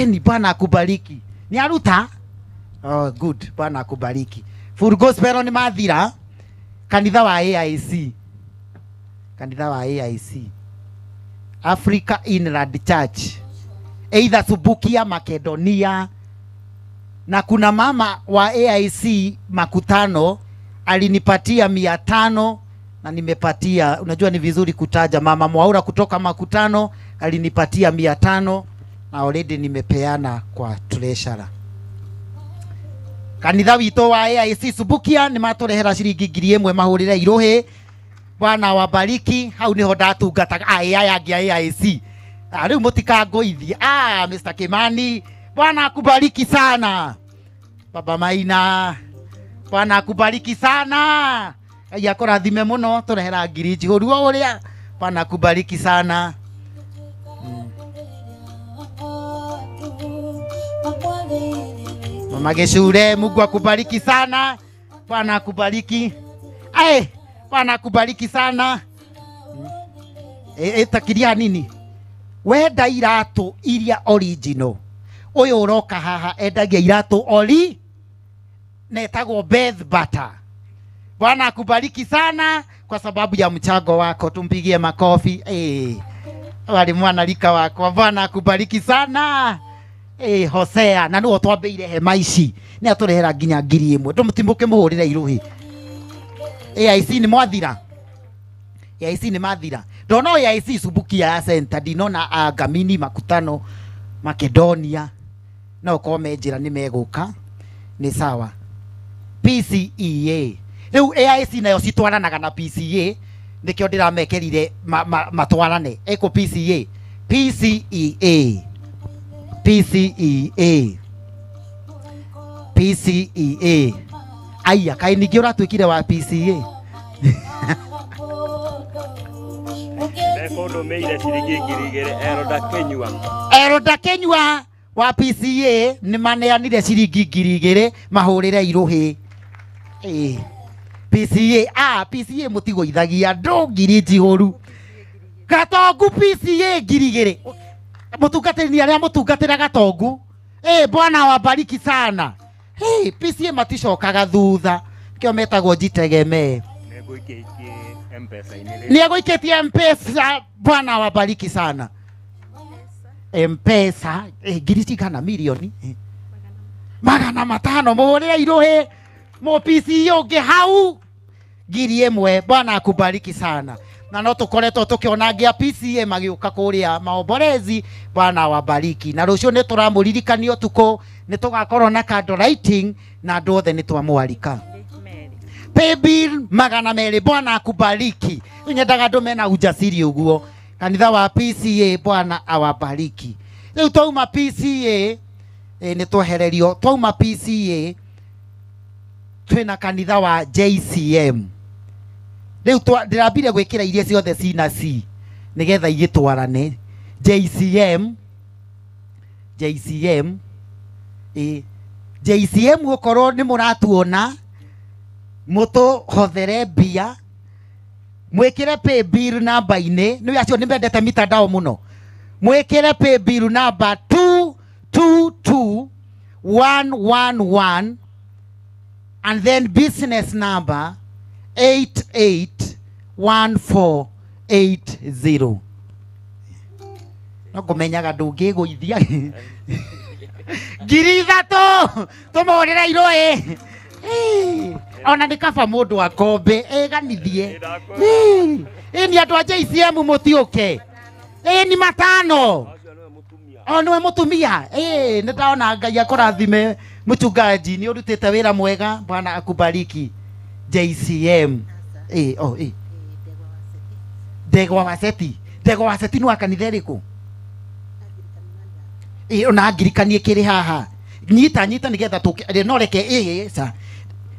Ni Bwana akubariki. Nĩ aruta? Oh, good. Bwana akubariki. Full gospel nĩ mathira kanitha wa AIC. Kanitha wa AIC. Africa Inland Church. Either Subukia, Makedonia. Na kuna mama wa AIC Makutano alinipatia 500 na nimepatia, unajua ni vizuri kutaja, mama Mwaura kutoka Makutano alinipatia 500 na already nimepeana kwa treasurer. Kanitha witũ wa AIC Subukia nĩ matũrehera ciringi 1000 mahũrĩre irũhĩ. Bwana wabariki. Hau niho ndatungataga aya angĩ a AIC. Rĩu mũtikangũithie. Mr. Kimani, Bwana akubariki sana. Baba Maina, Bwana akubariki sana. Ngai akũrathime mũno, tũrehera 1000 njihũru o ũrĩa. Bwana akubariki sana. Mama Geshure, Mungu akubariki sana. Bwana akubariki. Bwana akubariki sana. Takiria nini? Wenda iratũ iria original. Ũyũ ũroka haha endagia iratũ ori na etagwo Beth Butter. Bwana akubariki sana kwa sababu ya mchango wako. Tumpigie makofi. Wali mwana lika wakwa. Bwana akubariki sana. Hosea na nĩwe twambĩire hema ici nĩ atũrehera nginya 1000. Ndũmũtimũke mũhũrĩre irũhĩ. AIC nĩ mwathira. AIC nĩ mathira. Ndono AIC Subukia ya center ndinona Ngamini Makutano Makedonia no ũkorwo me njĩra nĩ megũka nĩ sawa. PCEA rĩu AIC nayo citwaranaga na PCA nĩkĩo ndĩramekerire matwarane ĩkũ PCA PCEA PCEA. PCEA. Aya kaĩ ningĩ ũratuĩkire wa PCA. Ekũndũmĩire ciringi 2000 Eroda Kenyua. Eroda Kenyua wa PCA nĩ maneanire ciringi 2000 mahũrĩre irũhĩ. PCA PCA mũtigũithagia andũ ngiri njihũru. Gatongu PCA 2000. Mũtungatĩri ni arĩa mũtungatĩra Gatongu. Bwana wabariki sana. PCA maticokaga thutha. Kĩo metagwo jitegemee. Nĩegũikĩtie M-Pesa. Bwana wabariki sana. M-Pesa ngiri cigana milioni 500 mũhũrĩre irũhĩ mũ PCA ũngĩ hau 1000. Bwana akubariki sana. Na no tukoretwo tukiona ngia PCA magiuka kuria maomborezi. Bwana wabariki. Na rucio ni turamuririkanio tuko ni tugakorwo na candle lighting na andu othe ni twamwarika. Paybill 200. Bwana akubariki. Nyendaga andu mena ujasiri uguo. Kanitha wa PCA Bwana awabariki. Riu twauma PCA ni twehererio. Twauma PCA twina kanitha wa JCM. Riu ndirambire gwikira iria ciothe C na C nigetha igitwarane. JCM JCM JCM gukorwo ni muratuona mutuhothere mbia mwikire pay bill namba ini ni acio ni mendete mitandao muno. Mwikire pay bill namba 222111 and then business number 881480. No ngũmenyaga ndũngĩgũithia 3000 tũmũhũrĩre irũĩ. Ona nĩ kaba mũndũ akombe ĩganithie. Ĩ ni andũ a JCM mũtiũke. Ĩ ni 500. O nĩwe mũtumia. Nĩ ndaona Ngai akũrathime mũchungaji, nĩ ũrutĩte wĩra mwega. Bwana akubariki. JCM. Ndegwa wa Seti. Ndegwa wa Seti nĩ wa kanitha ĩrĩkũ? Ona ngirikanie kĩrĩ haha. Nyita nyita nigetha tũke no reke sa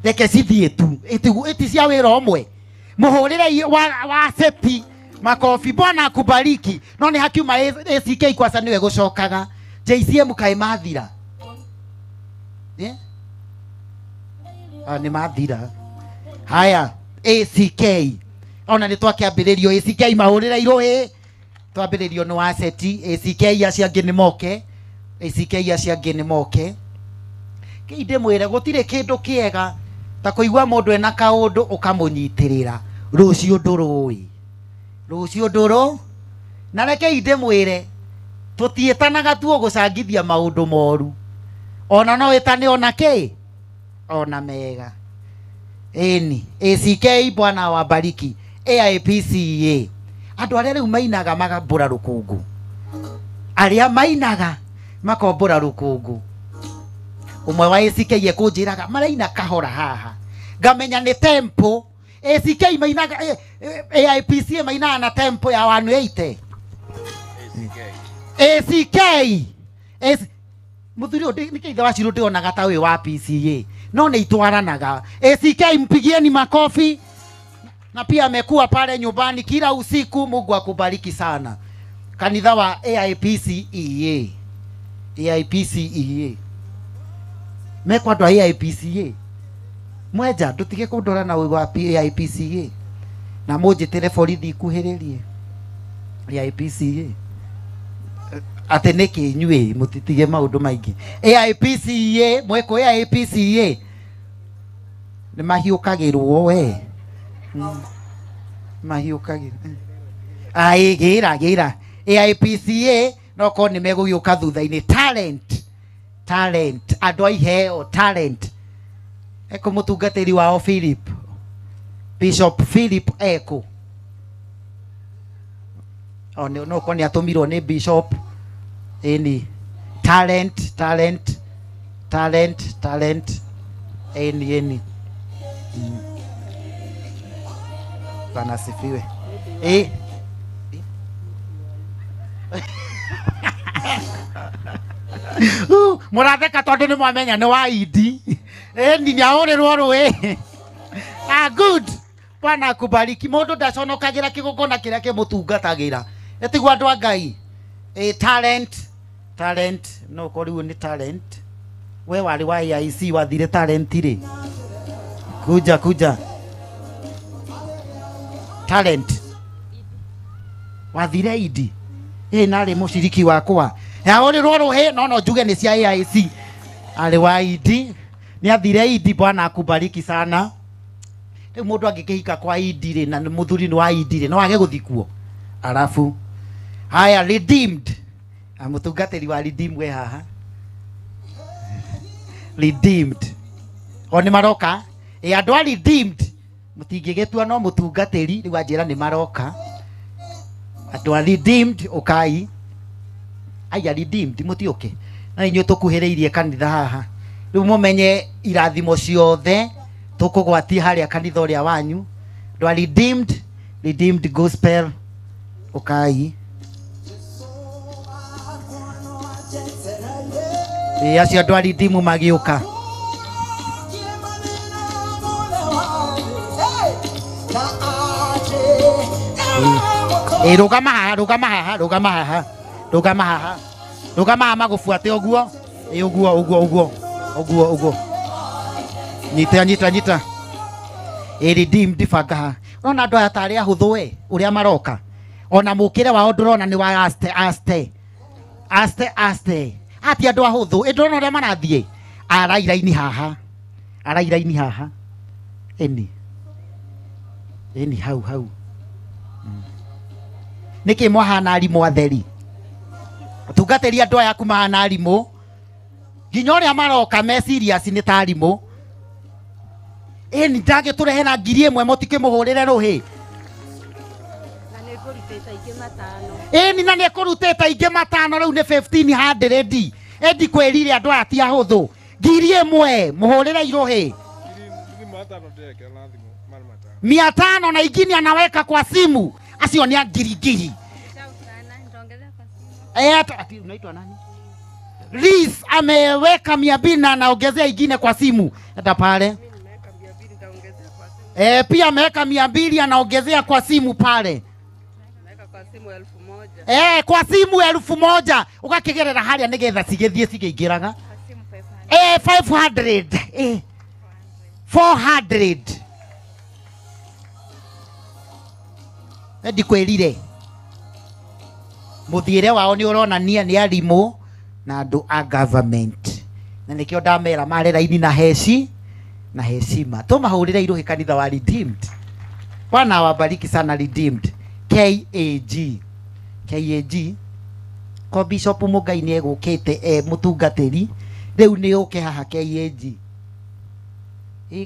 reke cithiĩ tu ĩti cia wĩra ũmwe. Mũhũrĩre wa Seti makofi. Bwana akubariki. No nĩ hakiuma ACK kwaca nĩwe gũcokaga. JCM kaĩ mathira. Nĩ mathira. Haya ACK ona nĩ twakĩambĩrĩrio ACK mahũrĩre irũhĩ. Twambĩrĩrio nĩ wa Seti. ACK acio angĩ nĩ moke. ACK acio angĩ nĩ moke. Kĩi ndĩmwĩre gũtirĩ kĩndũ kĩega ta kũigua mũndũ ena kaũndũ ũkamũnyitĩrĩra. Rũciũ ndũrũĩ. Rũciũ ndũrũ. Na rekei ndĩmwĩre tũtiĩtanaga tuo gũcangithia maũndũ moru. Ona no wĩtane ona kĩ ona mega. Ĩni ACK Bwana wabariki. AIPCA andũ arĩa rĩu mainaga magambũra rũkũngũ. Arĩa mainaga makombũra rũkũngũ. Ũmwe wa ACK ekũnjĩraga maraina kahora haha. Ngamenya nĩ tempo. ACK mainaga AIPCA mainaga na tempo ya 180. ACK muthuri ũyũ nĩkĩ ithe wa Shiro ndĩonaga ta wĩ wa PCA no nĩ itwaranaga. ACK mpigieni makofi. Na pia amekuwa pale nyumbani kila usiku. Mungu akubariki sana. Kanitha wa AIPCEA. AIPCEA mekwa andũ a AIPCA mwenja ndũtige kũndora na ũĩ wa AIPCA na mũnjĩtĩre borithi ikuhĩrĩrie AIPCA atĩ nĩkĩ inyuĩ mũtitige maũndũ maingĩ. AIPCA mwekwo AIPCA nĩ mahiũkagĩrwo we. Mahiũkagĩrwo. Ai gĩra gĩra AIPCA no korwo nĩ megũgĩũka thutha-inĩ. Talent talent andũ a iheo talent. Eko mũtungatĩri wao Philip Bishop Philip eko no korwo nĩ atũmirwo nĩ Bishop. Ĩni talent talent talent talent. Ĩni ĩni. Bwana asifiwe. Mũratheka tondũ nĩ mwamenya nĩ wa Idi. Ĩni nĩ ahũrĩrwo rũĩ. Ah, good. Bwana akubariki. Mũndũ ndaconokagĩra kĩgongona kĩrĩa kĩmũtungatagĩra. Ĩtiguo andũ a Ngai. Talent. Talent. No ũkorwo nĩ talent. We warĩ wa AIC wathire talent rĩ. Kuja kuja. Talent. Wathire Idi. Narĩ mũciriki wakwa. Ahũrĩrwo rũhĩ no no njuge nĩ cia AIC. Arĩ wa Idi. Nĩ athire Idi. Bwana akubariki sana. Rĩu mũndũ angĩkĩhika kwa Idi rĩ na mũthuri nĩ wa Idi rĩ no age gũthikwo. Arafu haya redeemed. Mũtungatĩri wa redeem we haha. Redeemed. O nĩ maroka. Andũ a redeemed mũtingĩgĩtua no mũtungatĩri rĩu anjĩra nĩ maroka. Andũ a redeemed ũkai. Aya redeemed mũtiũke. Na inyuĩ tũkuhĩrĩirie kanitha haha. Rĩu mũmenye irathimo ciothe tũkũgwatia harĩa kanitha ũrĩa wanyu. Andũ a redeemed, redeemed gospel ũkai. Acio andũ a redeem magĩũka. Rũgama haha, rũgama haha, rũgama haha. Rũgama haha. Rũgama haha magũbuate ũguo. Ũguo ũguo ũguo. Ũguo ũguo. Nyita nyita nyita. Redeemed banga haha. Ũrona andũ aya tarĩ ahũthũ we ũrĩa maroka. Ona mũkĩre wao ndũrona nĩ wa aste aste. Aste aste. Ati andũ ahũthũ. Ndũrona ũrĩa marathiĩ. Arairaini haha. Arairaini haha. Ĩni. Ĩni hau hau. Nĩkĩ mwahana arimũ atheri? Tungatĩri andũ aya kumahana arimũ. Nginya ũrĩa maroka me serious nĩ ta arimũ. Ĩni ndangĩtũrehera 1000 mũtikĩmũhũrĩre rũhĩ. Ĩni na nĩekũrutĩte ingĩ 5 rĩu nĩ 1500. Endi kwĩrire andũ aya ti ahũthũ. 1000 mũhũrĩre irũhĩ. 500 na ingine anaweka kwa simu. Acio ni ngiri. Ati unaitwa nani? Liz ameweka 200 na anaongezea ingine kwa simu. Hata pale. Pia ameweka 200 anaongezea kwa simu pale. Kwa simu 1000. Kwa simu 1000. Ugakigerera haria nigetha cigithie cigĩingĩraga. 500. 400. Ndikwĩrire mũthiĩre wao nĩ ũronania nĩ arimũ na andũ a government. Na nĩkĩo ndamera mare raini na heci na heshima. Tũmahũrĩre irũhĩ kanitha wa Redeemed. Bwana awabariki sana Redeemed. KAG. KAG. Ko Bishop Mugai nĩ egũkĩte mũtungatĩri. Rĩu nĩ ũke haha KAG.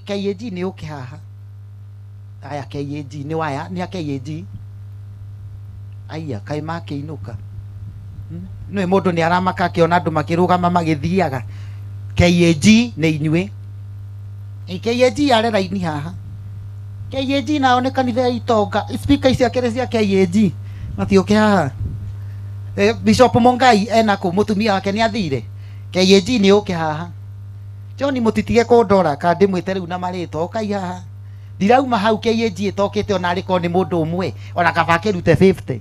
KAG nĩ ũke haha. Aya KAG nĩ waya nĩ a KAG. Aya kaĩ makĩinũka. Nĩ mũndũ nĩ aramaka akĩona andũ makĩrũgama magĩthiaga. KAG nĩ inyuĩ. KAG yare raini haha. KAG nao nĩ kanitha ya itonga. Speaker ici akĩrĩ cia KAG. Matiũke haha. Bishop Mungai ena kũ mũtumia wake nĩ athire. KAG nĩ ũke haha. John mũtitige kũndora ka ndĩmwĩte rĩu na marĩtwa ũkai haha. Ndirauma hau KAG ĩtokĩte ona arĩkorwo nĩ mũndũ ũmwe ona kaba akĩrute 50.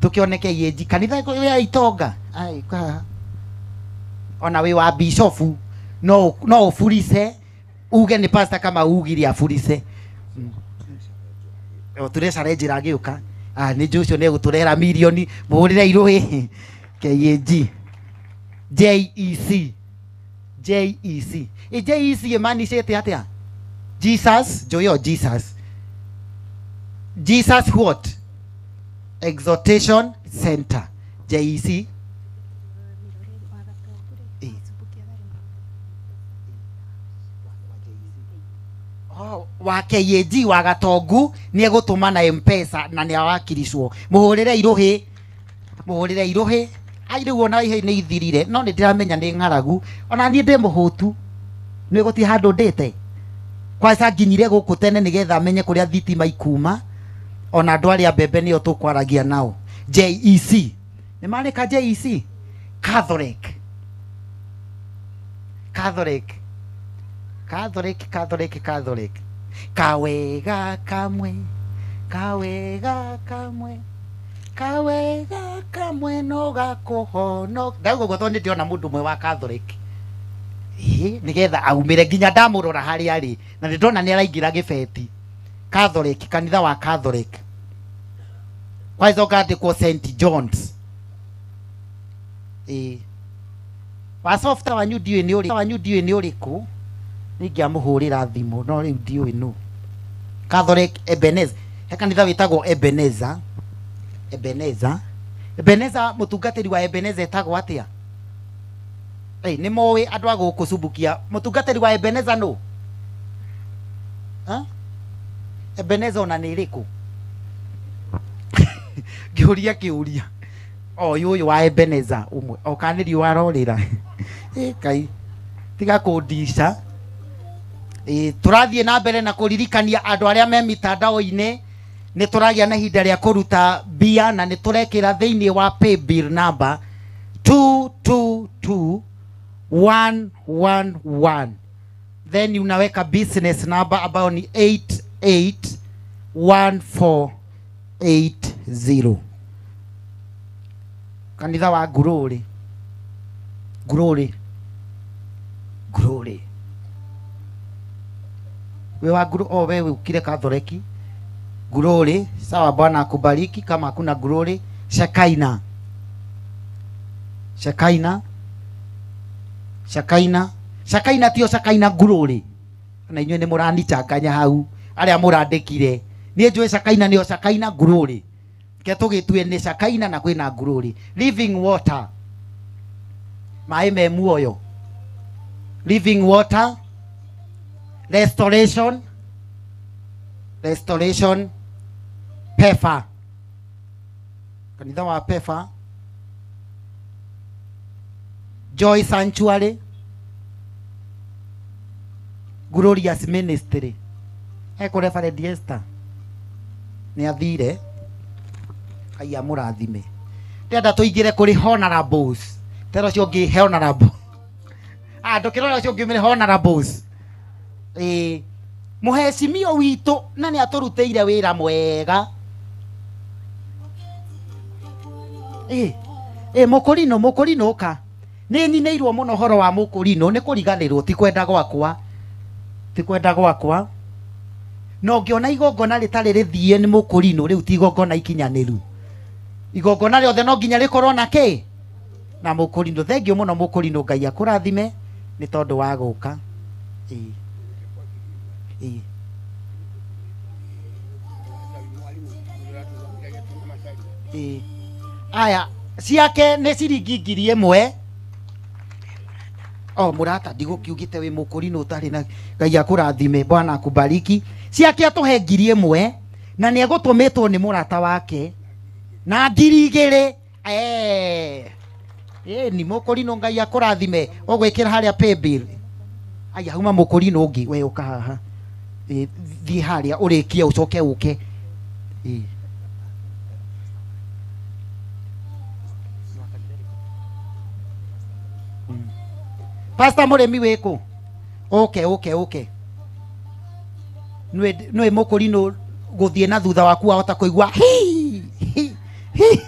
Tũkĩone KAG kanitha ya itonga. Ai ka ona wĩ wa bishop no no ũburice uge nĩ pastor kama ugire aburice. Tũrecare njĩra agĩũka. Nĩ njũĩ ũcio nĩ egũtũrehera mirioni mũhũrĩre irũhĩ. KAG JEC JEC. JEC ĩmanicĩte atĩa? Jesus, joyo Jesus. Jesus what? Exhortation Center. JEC. Wa KAG wa Gatongu nĩ egũtũma na M-Pesa na nĩ awakiricwo. Mũhũrĩre irũhĩ. Mũhũrĩre irũhĩ. Ai rĩu ona ihe nĩ ithirire no nĩ ndĩramenya nĩ ng'aragu. Ona niĩ ndĩ mũhũtu. Nĩ gũtirĩ handũ ndĩte. Kwanza nginyire gũkũ tene nĩgetha menye kũrĩa thitima ikuma. Ona andũ arĩa mbembe nĩo tũkwaragia nao. JEC. Nĩ marĩka JEC? Catholic. Catholic Catholic Catholic Catholic kawega kamwe kawega kamwe kawega kamwe no gakuhono ndauga guo tondu ndiona mundu mwe wa Catholic nigetha aumire nginya ndamurora haria ari na ndona ni araingira gibeti Catholic kanitha wa Catholic kwaizo ngandikwo St John's wa software wanyu ndiũĩ nĩ ũrĩkũ wanyu ndiũĩ nĩ ũrĩkũ ningiamuhũrĩra thimũ no rĩu ndiũĩ nũ Catholic Ebenezer he kanitha wĩtagwo Ebenezer Ebenezer Ebenezer mũtungatĩri wa Ebenezer etagwo atĩa nĩ moĩ andũ a gũkũ Subukia mũtungatĩri wa Ebenezer nũ Ebenezer ona nĩ ĩrĩkũ ngĩũria kĩũria o ũyũ wa Ebenezer ũmwe o kana nĩ riũa arorĩra Ngai tiga kũndica tũrathiĩ na mbere na kũririkania andũ arĩa me mitandao-inĩ nĩ tũragĩa na ihinda rĩa kũruta mbia na nĩ tũrekĩra thĩinĩ wa paybill number 222111 then unaweka business number ambayo ni 881480 kanitha wa Ngururi Ngururi Ngururi we wa Nguru o wewe ukire Catholic Ngururi sawa bwana akubariki kama hakuna Ngururi Shakaina Shakaina Shakaina Shakaina tio Shakaina Ngururi na inyuĩ nĩ mũranichanganya hau arĩa mũrandĩkire niĩ njũĩ Shakaina nĩyo Shakaina Ngururi ke tũgĩtue nĩ Shakaina na kwĩna Ngururi Living Water maĩ me muoyo Living Water Restoration Restoration Pefa kanitha wa Pefa Joy Sanctuary Glorious Ministry eko Reverend Esther nĩ athire Ngai amũrathime ndĩrenda tũingĩre kũrĩ honorables tera ũcio ũngĩ honorable ndũkĩrora ũcio ũngĩ honorables mũhecimio witũ na nĩ atũrutĩire wĩra mwega mũkũrinũ mũkũrinũ ũka nĩ nyinĩirwo mũno ũhoro wa mũkũrinũ nĩ kũriganĩrwo ti kwenda gwakwa ti kwenda gwakwa no ngĩona igongona rĩtarĩ rĩthiĩ nĩ mũkũrinũ rĩu ti igongona ikinyanĩru igongona rĩothe no nginya rĩkorwo na kĩ na mũkũrinũ thengio mũno mũkũrinũ Ngai akũrathime nĩ tondũ wa gũka aya ciake nĩ ciringi 1000 o mũrata ndigũkiugĩte wĩ mũkũrinũ ũtarĩ na Ngai akũrathime bwana akubariki ciake atũhe 1000 na nĩ egũtũmĩtwo nĩ mũrata wake na 2000 ni mũkũrinũ Ngai akũrathime ũgwĩkĩra harĩa paybill aya huma mũkũrinũ ũngĩ we ũka haha thiĩ harĩa ũrĩkie ũcoke ũke Pastor mũrĩmi wĩkũ ũke ũke ũke nĩ mũkũrinũ gũthiĩ na thutha waku wahota kũigua hi hi hi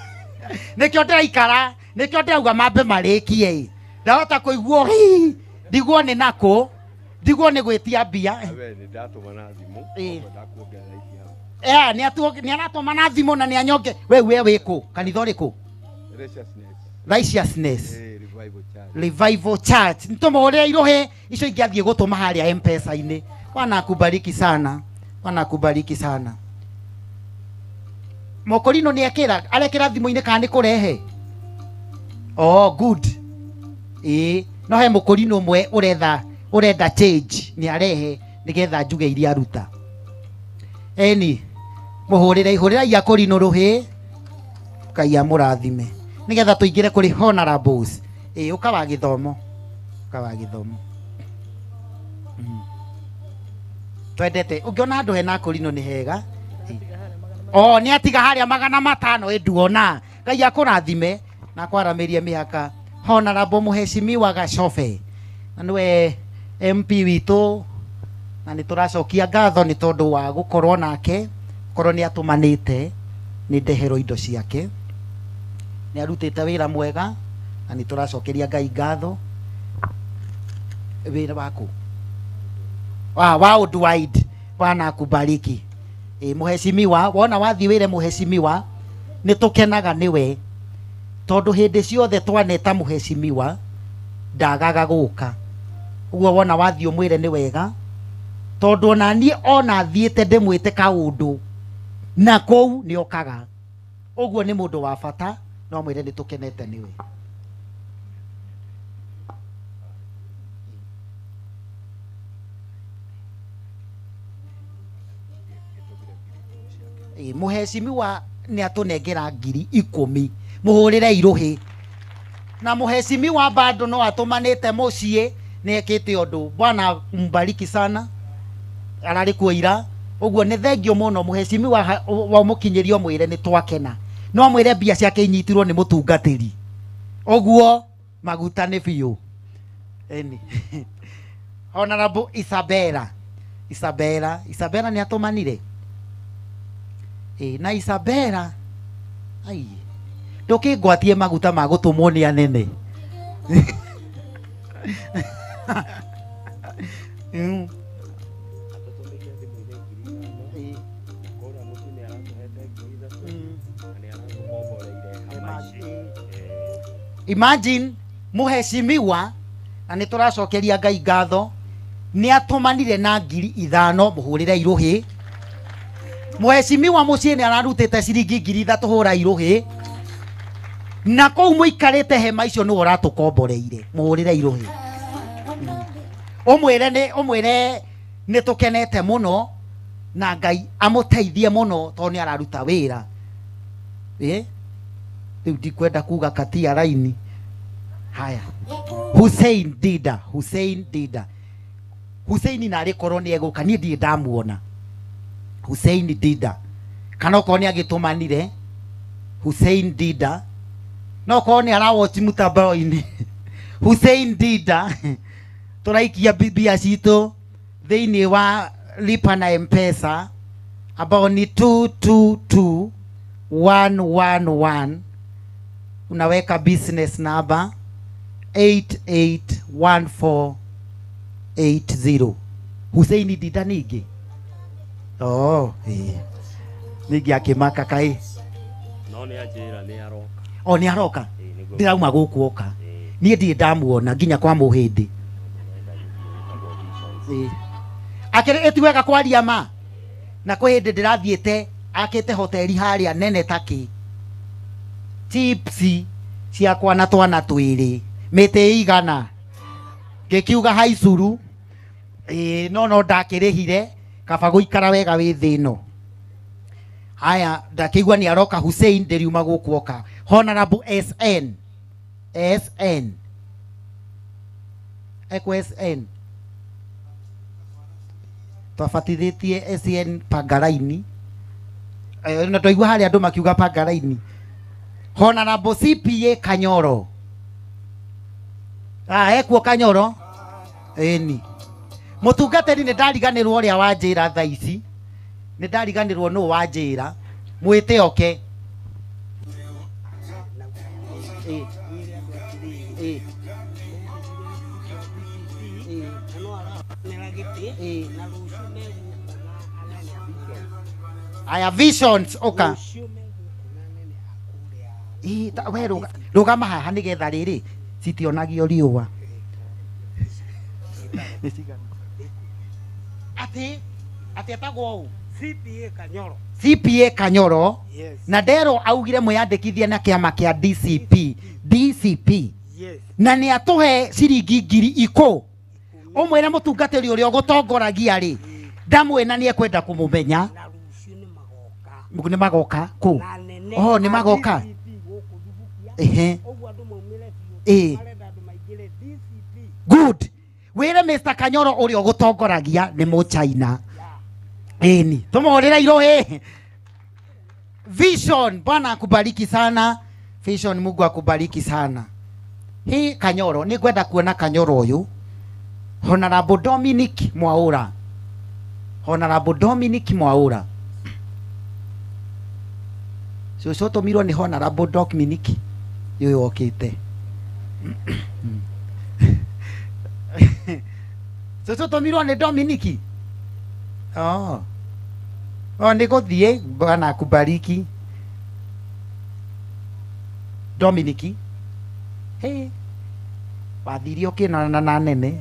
nĩkĩo ndĩraikara nĩkĩo ndĩrauga mambe marĩkie ndahota kũiguo hi ndigwo nĩ nakũ ndigwo nĩ gwĩtia mbia nĩ aratũma na thimũ na nĩ anyonge we we wĩkũ kanitha ũrĩkũ Righteousness Revival Church nitũmũhũrĩre irohe icio ingĩathiĩ gũtũma harĩa M-Pesa-inĩ Bwana akubariki sana Bwana akubariki sana mũkũrinũ nĩ ekĩra arekĩra thimũ-inĩ kana nĩ kũrehe oh good no he mũkũrinũ ũmwe ũretha ũrenda change nĩ arehe nĩgetha njuge iria aruta eni mũhũrĩre ihũrĩra akũrinũ rũhĩ Ngai amũrathime nĩgetha tũingĩre kũrĩ honorables ũka wa gĩthomo ũka wa gĩthomo twendete ũngĩona handũ hena akũrinũ nĩ hega o nĩ atiga harĩa 500 ĩnduona Ngai akũrathime na akwaramĩrie mĩhaka Honorable Mheshimiwa Gacobe Na nĩwe MP witũ, na nĩ tũracokia ngatho nĩ tondũ wa gũkorwo nake, korwo nĩ atũmanĩte nĩ ndeherwo indo ciake. Nĩ arutĩte wĩra mwega na nĩ tũracokeria Ngai ngatho. Wĩra waku wa Worldwide, Bwana akubariki. Mũhecimiwa, wona wathiĩ wĩre mũhecimiwa nĩ tũkenaga nĩwe tondũ hĩndĩ ciothe twaneta mũhecimiwa ndagaga gũka. Ũguo wona wathiĩ ũmwĩre nĩ wega tondũ ona niĩ ona thiĩte ndĩmwĩte kaũndũ na kũu nĩ okaga. Ũguo nĩ mũndũ wa bata, no mwĩre nĩ tũkenete nĩwe. Mũhecimiwa nĩ atũnengera 10,000, mũhũrĩre irũhĩ. Na mũhecimiwa bado no atũmanĩte mũciĩ nĩ ekĩte ũndũ. Bwana mbariki sana, ararĩ kuo ira. Ũguo nĩ thengio mũno mũhecimiwa wa mũkinyĩrio mwĩre nĩ twakena. No mwĩre mbia ciake inyitirwo nĩ mũtungatĩri. Ũguo maguta nĩ biũ. Eni. Honorable Isabella. Isabella, Isabella nĩ atũmanire. Na Isabella, ai, ndũkĩngwatie maguta ma gũtũmwo nĩ anene. Imagine mũhecimiwa, na nĩ tũracokeria Ngai ngatho, nĩ atũmanire na 5,000, mũhũrĩre irũhĩ. Mũhecimiwa mũciĩ nĩ ararutĩte ciringi 3,000 hũra irũhĩ. Na kũu mũikarĩte hema icio nĩwe ũratũkomboreire, mũhũrĩre irũhĩ. Ũmwĩre nĩ tũkenete mũno na Ngai amũteithie mũno tondũ nĩ araruta wĩra. Rĩu ndikwenda kuga katia raini. Haya. Hussein Dida, Hussein Dida. Hussein narĩ korwo nĩ egũka, niĩ ndirĩ ndamuona. Hussein Dida. Kana okorwo nĩ agĩtũmanire Hussein Dida. No okorwo nĩ arawatch mtandao-inĩ. Hussein Dida. Tũraikia mbia citũ thĩinĩ wa lipa na M-Pesa ambao ni 222111. Unaweka business number 881480. Hussein Dida ningĩ. Oh, ningĩ akĩmaka kaĩ. No nĩ anjĩra nĩ aroka. O nĩ aroka. Ndĩrauma gũkũ oka. Niĩ ndirĩ ndamuona nginya kwa mũhĩndĩ. Akĩrĩ ĩti wega kwaria ma. Na kwĩ hĩndĩ ndĩrathiĩte akĩte hoteli harĩa nene takĩ. Chips ciakwa na twana twĩrĩ mĩtĩ igana. Ngĩkiuga haicuru. No ndakĩrĩhire kaba gũikara wega wĩ thĩ ĩno. Haya, ndakĩigua nĩ aroka Hussein, ndĩriuma gũkũ oka. Honorable SN. SN. Eko SN. Twabatithĩtie SN Pangaraini. Na twaigua harĩa andũ makiuga Pangaraini. Honorable CPA Kanyoro. Ekuo Kanyoro. Ĩni. Mũtungatĩri nĩ ndariganĩrwo ũrĩa wanjĩra thaa ici. Nĩ ndariganĩrwo nũ wanjĩra. Mwĩte oke. Aya visions oka. We rũgama haha nĩgetha rĩrĩ citionagio riũa. Atĩ etagwo ũũ? CPA Kanyoro. CPA Kanyoro. Yes. Na ndero augire mwĩyandĩkithie na kĩama kĩa DCP. DCP. Yes. Na nĩ atũhe ciringi 10,000. Ũmwĩre mũtungatĩri ũrĩa ũgũtongoragia rĩ, ndamwĩna nĩ ekwenda kũmũmenya. Nĩ magoka kũ? Oh, nĩ magoka. Ehe. Good. Wĩre Mr. Kanyoro ũrĩa ũgũtongoragia nĩ mũchaina. Ĩni. Tũmũhũrĩre irũhĩ. Vision, Bwana akubariki sana. Vision, Mungu akubariki sana. Hii Kanyoro, nĩ ngwenda kuona Kanyoro ũyũ. Honorable Dominic Mwaura. Honorable Dominic Mwaura. Cũcũ ũtũmirwo nĩ Honorable Dominic ũyũ okĩte. Cũcũ ũtũmirwo nĩ Dominic. Oh. Oh, nĩ gũthiĩ. Bwana akubariki. Dominic. Hey. Wathire ũkĩonana na nene.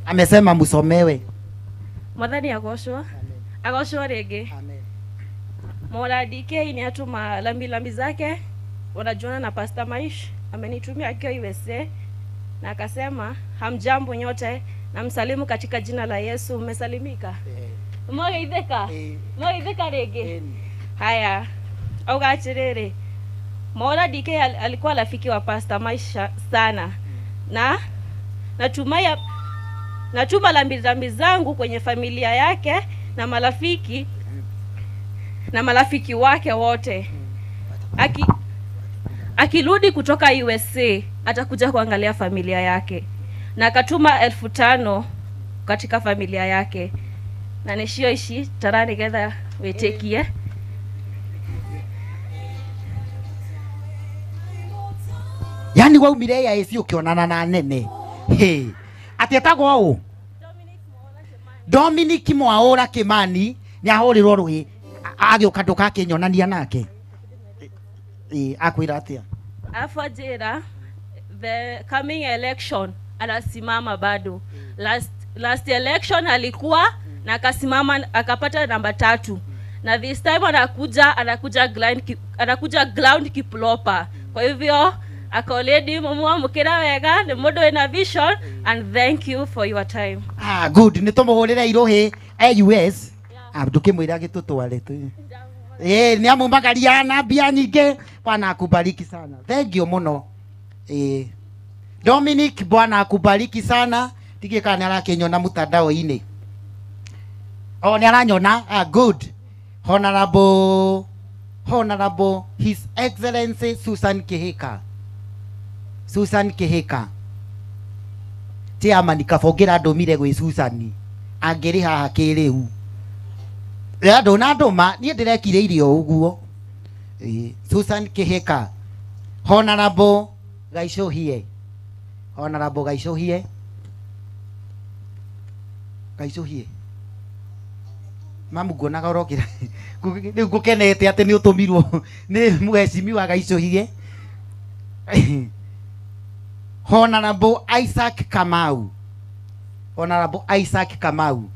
Amesema musomewe. Mwathani agocwo. Agocwo rĩngĩ. Mola DK ni atuma lambi lambi zake. Wanajuana na Pastor Maish. Amenitumia akiwa USA na akasema hamjambo nyote na msalimu katika jina la Yesu. Mmesalimika? Mwageithĩka? Mwageithĩka rĩngĩ? Haya. Auga atĩrĩrĩ, Mola DK alikuwa rafiki wa Pastor Maish sana. Na natuma lambi zangu kwenye familia yake na marafiki wake wote. Akirudi kutoka USA atakuja kuangalia familia yake. Na akatuma 5,000 katika familia yake. Na nishio ishi tarani getha witekie. Yani waumire ya esi ukionana na nene. Hey. Ati etagwo ũ? Dominic Mwaura Kimani nĩ ahũrĩrwo rũhĩ agĩũka ndũgakĩnyonania nake. Akwĩra atĩa? Alafu ajira the coming election anasimama bado. Last election alikuwa na akasimama akapata namba 3. Na this time anakuja ground kiplopa. Kwa hivyo akoledi mumwamukira wega ni mundu ina vision and thank you for your time. Ah, good. Ni tumuhurire iruhi US. Ah, ndukimwira gitutware tu. Ni amumagaria na mbia nyingĩ. Bwana akubariki sana. Thank you muno. Dominic, Bwana akubariki sana. Tige kana arakinyona mutandao-inĩ. Oh, ni aranyona. Ah, good. Honorable His Excellency Susan Kihika. Susan Kihika. Chairman kabongera ndumire gwi Susan. Angĩrĩ haha kĩrĩu. Ya ndona ndũma niĩ ndĩrekire irio ũguo. Susan Kihika. Honorable Gaicũhie. Honorable Gaicũhie. Gaicũhie. Mamu nguonaga ũrokĩra. Rĩu ngũkenete atĩ nĩ ũtũmirwo nĩ mheshimiwa Gaicũhie. Honorable Isaac Kamau. Honorable Isaac Kamau.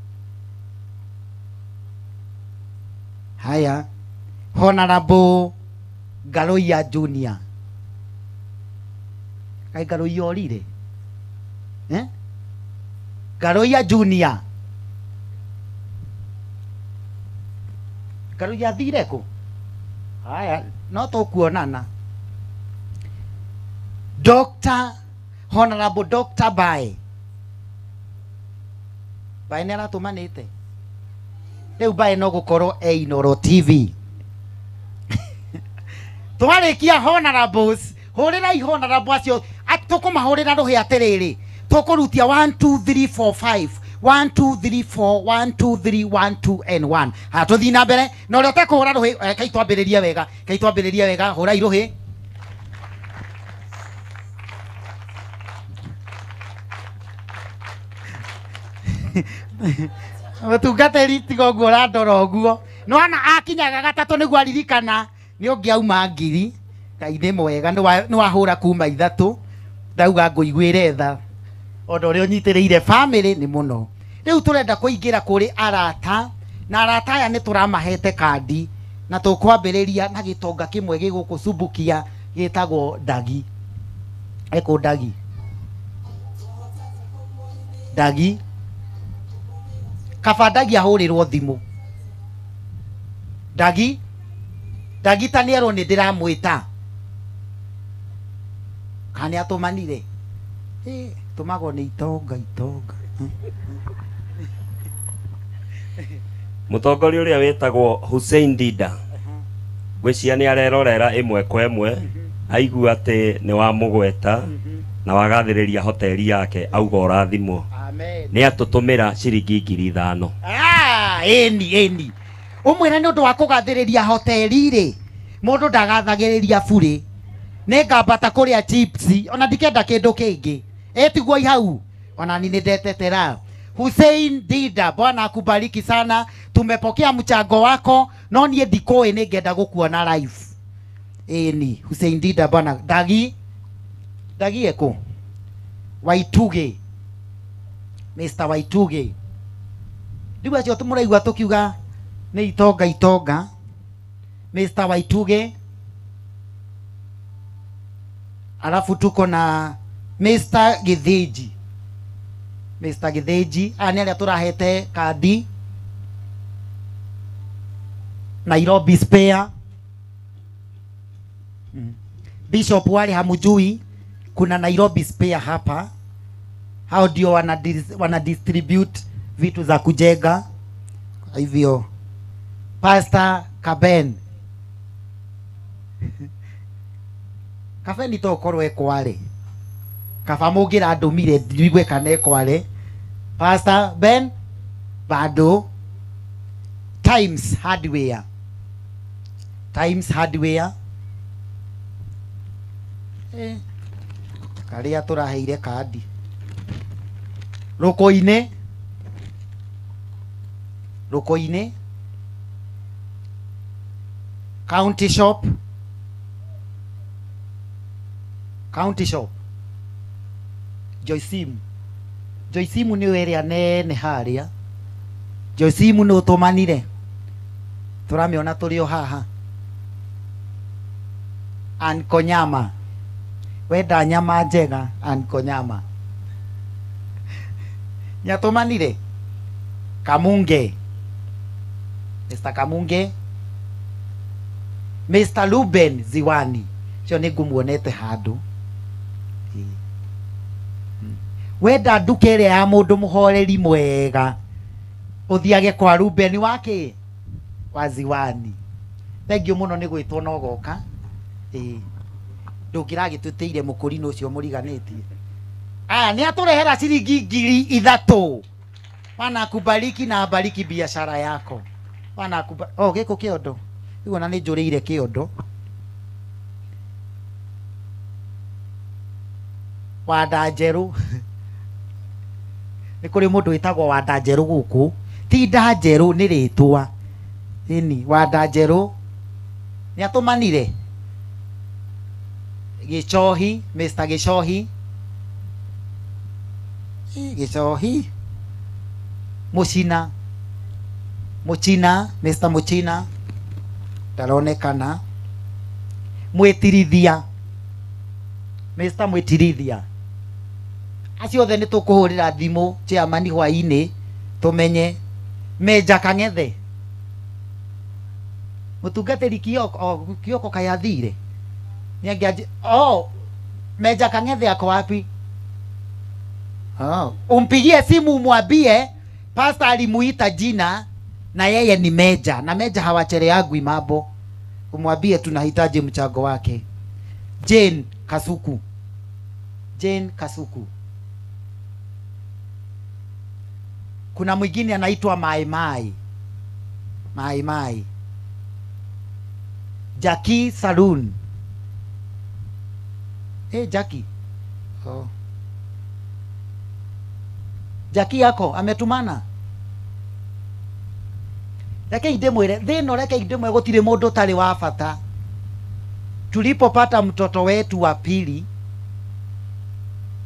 Haya. Honorable Galoya Junior. Kai Galoya orire. Eh? Galoya Junior. Galoya thire kũ? Haya, no tũkuonana. Dr. Honorable Dr. Bae. Bae nĩ aratũmanĩte. Rĩu Bae no gũkorwo e Inoro TV. Twarĩkia honorables, hũrĩrai honorable acio, tũkũmahũrĩra rũhĩ atĩrĩrĩ. Tũkũrutia 1 2 3 4 5 1 2 3 4 1 2 3 1 2 and 1. Ha tũthiĩ na mbere na ũrĩa ũtekũhũra rũhĩ, kai twambĩrĩrie wega, kai twambĩrĩrie wega, hũrai rũhĩ. Mũtungatĩri tiga ũguo ũrandora ũguo. Nĩwona akinyaga gatatũ nĩguo aririkana nĩ ũngĩauma ngiri. Ngai nĩ mwega, nĩwahũra kuma 3 ndauga ngũiguĩre tha. Ona ũrĩa ũnyitĩrĩire family nĩ mũno. Rĩu tũrenda kũingĩra kũrĩ arata, na arata aya nĩ tũramahete kandi na tũkwambĩrĩria na gĩtonga kĩmwe gĩgũkũ Subukia gĩtagwo Ndagi. Eko Ndagi. Ndagi. Kaba Ndagi ahũrĩrwo thimũ. Ndagi. Ndagi ta nĩerwo nĩ ndĩramwĩta. Kana nĩ atũmanire? Tũmagwo nĩ itonga itonga. Mũtongoria ũrĩa wĩtagwo Hussein Dida. Ngwĩciria nĩ arerorera ĩmwe kwa ĩmwe, aigua atĩ nĩ wamũgweta na wagathĩrĩria hoteli yake, auga ũrathimwo. Nĩ atũtũmĩra ciringi 5,000. Ĩni ĩni ũmwĩre nĩ ũndũ wa kũgathĩrĩria hoteli rĩ, mũndũ ndagathagĩrĩria burĩ. Nĩ ngambata kũrĩa chips ona ndikenda kĩndũ kĩngĩ. Ĩtiguo hau ona ni nĩndetetera. Hussein Dida, Bwana akubariki sana. Tumepokea mchango wako, no niĩ ndikũĩ, nĩngenda gũkuona live. Ĩni Hussein Dida, bwana Dagi Dagi eko Waituge, Mr Waituge. Rĩu acio tũmũraigua tũkiuga nĩ itonga itonga. Mr Waituge. Alafu tuko na Mr Githinji. Mr Githinji aya nĩ arĩa tũrahete kandi. Nairobi Spare. Bishop wale hamujui, kuna Nairobi Spare hapa. Hao ndio wana distribute vitu za kujenga. Kwa hivyo Pastor Kaben Kaben to korwo ekware kaba mũngĩra ndũmire njigue kana ekware. Pastor Ben bado. Times Hardware, Times Hardware karĩa tũraheire kandi. Rũkũ-inĩ, Rũkũ-inĩ County Shop, County Shop. Joycimu, Joycimu nĩwe ĩrĩa nene harĩa. Joycimu nĩ ũtũmanire, tũramĩona tũrĩ o haha. Ankonyama, wenda nyama njega, Ankonyama nĩatũmanire. Kamunge, Mr Kamunge. Mr Ruben Ziwani, cio nĩ ngũmuonete handũ. Wenda nduka ĩrĩa ya mũndũ mũhoreri mwega, ũthiage kwa Ruben wake wa Ziwani. Thengiũ mũno nĩ gwĩtwo na ũgoka. Ndũngĩragĩtwĩtĩire mũkũrinũ ũcio mũriganĩtie. Aya nĩ atũrehera ciringi 3,000. Bwana akubariki na abariki biashara yako. Bwana akubariki. Oh, gĩkũ kĩondo. Rĩu ona nĩ njũrĩire kĩondo. Wanda Njerũ. Nĩ kũrĩ mũndũ wĩtagwo Wanda Njerũ gũkũ. Ti nda njerũ nĩ rĩtwa. Ĩni Wanda Njerũ nĩ atũmanire. Gĩchohi, Mr Gĩchohi. Gĩchohi. Mũcina, Mũchina, Mr Mũchina ndaronekana. Mwĩtirithia, Mr Mwĩtirithia. Acio othe nĩ tũkũhũrĩra thimũ chairman hwaĩ-inĩ tũmenye. Meja Kang'ethe, mũtungatĩri Kioko, Kioko kayathire. Oh, Meja Kang'ethe ako wapi? Oh, umpigie simu umwambie pastor alimuita jina na yeye ni Meja, na Meja hawacheleagwi mambo. Umwambie tunahitaji mchango wake. Jane Kasuku, Jane Kasuku. Kuna mwingine anaitwa Mai Mai, Mai Mai. Jackie Saloon. Hey, Jackie. Oh. Jackie yako ametumana. Reke ndimwire thino, reke ndimwire gutire mundu tari wa bata. Tulipopata mtoto wetu wa pili,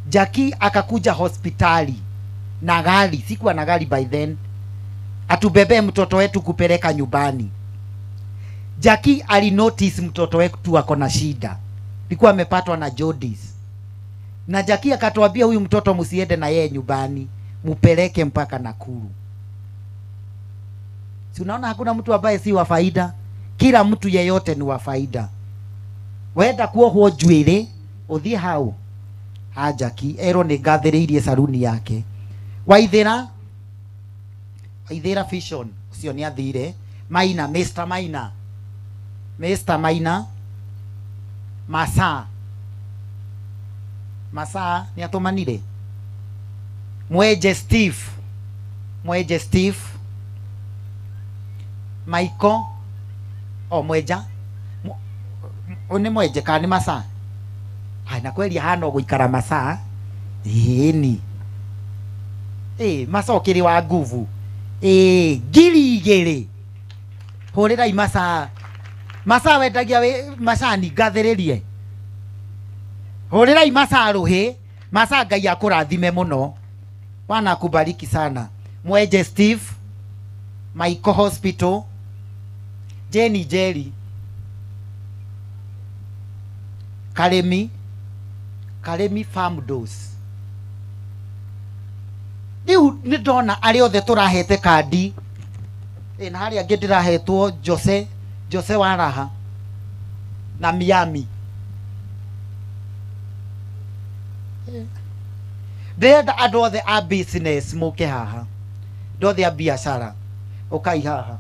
Jackie akakuja hospitali na gari, sikuwa na gari by then, atubebe mtoto wetu kupeleka nyumbani. Jackie alinotice mtoto wetu ako na shida, alikuwa amepatwa na jaundice. Na Jackie akatuambia huyu mtoto msiende na yeye nyumbani, mupeleke mpaka Nakuru. Si unaona hakuna mtu ambaye si wa faida? Kila mtu yeyote ni wa faida. Wenda kuohwo njuĩrĩ, ũthiĩ hau ha Jackie, erwo nĩ ngathĩrĩirie saruni yake. Waithĩra, Waithĩra Vision, ũcio nĩ athire. Maina, Mr Maina. Mr. Maina Masaa Masaa nĩ atũmanire. Mweje Steve, Mweje Steve, Michael o Mweja nĩ Mweje kana nĩ Masaa? Ai, na kweli hana gũikara Masaa ĩni Masaa ũkĩrĩ wa nguvu 2,000. Hũrĩrai Masaa. Masaa wendagia macani ngathĩrĩrie. Hũrĩrai Masaa rũhĩ. Masaa Ngai akũrathime mũno. Bwana akubariki sana. Mweje Steve, Michael Hospital, Jenny Jerry, Karemi, Karemi Farm Dose. Rĩu nĩ ndona arĩa othe tũrahete kandi na harĩa angĩ ndĩrahetwo Jose, Jose Waraha na Miami. Ndĩrenda andũ othe a business mũke haha, andũ othe a biacara ũkai haha,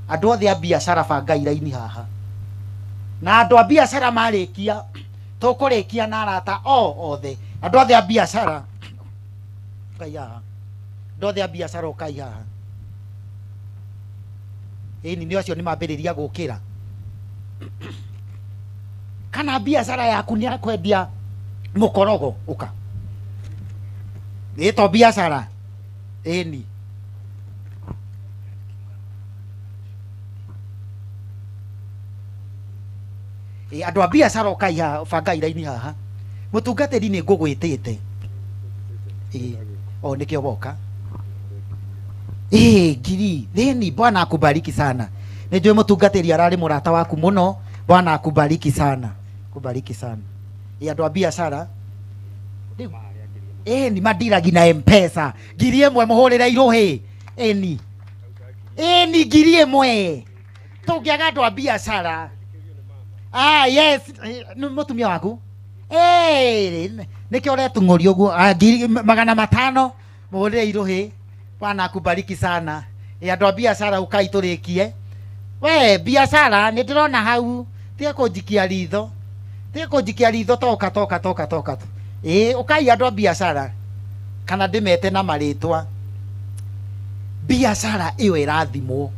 andũ othe a biacara bangai raini haha, na andũ a biacara marĩkia tũkũrĩkia na arata o othe, andũ othe a biacara ũkai haha, andũ othe a biacara ũkai haha. Ĩni nĩ acio nĩ mambĩrĩria gũkĩra. Kana biacara yaku nĩ ya kwendia mũkorogo ũka ĩto biacara ĩni. Andũ a biacara ũkai haha, bangai raini haha. Mũtungatĩri nĩ ngũgwĩtĩte o nĩkĩo woka. Ngiri thĩni. Bwana akubariki sana. Nĩ njũĩ mũtungatĩri ararĩ mũrata waku mũno. Bwana akubariki sana, kubariki sana. Andũ a biacara ni madiragi na M-Pesa 1,000 mũhũrĩre irũhĩ. Ĩni ĩni 1,000 tũngĩaga andũ a biacara. Ah yes, nĩ mũtumia waku nĩkĩo ũretung'ũria ũguo. 500 mũhũrĩre irũhĩ. Bwana akubariki sana. Andũ a biacara ũkai tũrĩkie. We biacara nĩ ndĩrona hau, tiga kũnjikia ritho, tiga kũnjikia ritho, toka toka toka toka. Ũkai andũ a biacara kana ndĩmete na marĩtwa. Biacara ĩyo ĩrathimwo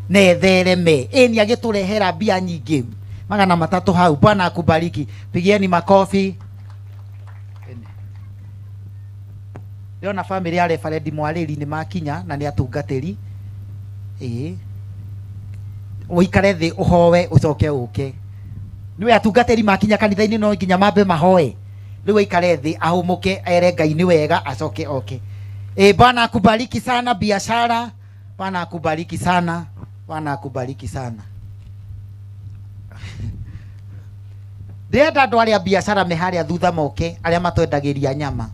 na ĩthereme. Nĩ agĩtũrehera mbia nyingĩ 300 hau. Bwana akubariki. Pigieni makofi. Ndĩrona bamĩrĩ ya Reverend Mwarĩri nĩ makinya na nĩ atungatĩri. Ũikare thĩ ũhoe ũcoke ũke. Nĩwe atungatĩri makinya kanitha-inĩ no nginya mambe mahoe. Rĩu aikare thĩ ahũmũke ere Ngai nĩ wega acoke oke. Bwana akubariki sana biashara. Bwana akubariki sana. Bwana akubariki sana. Ndĩrenda andũ arĩa biacara me harĩa thutha moke, arĩa matwendagĩria nyama.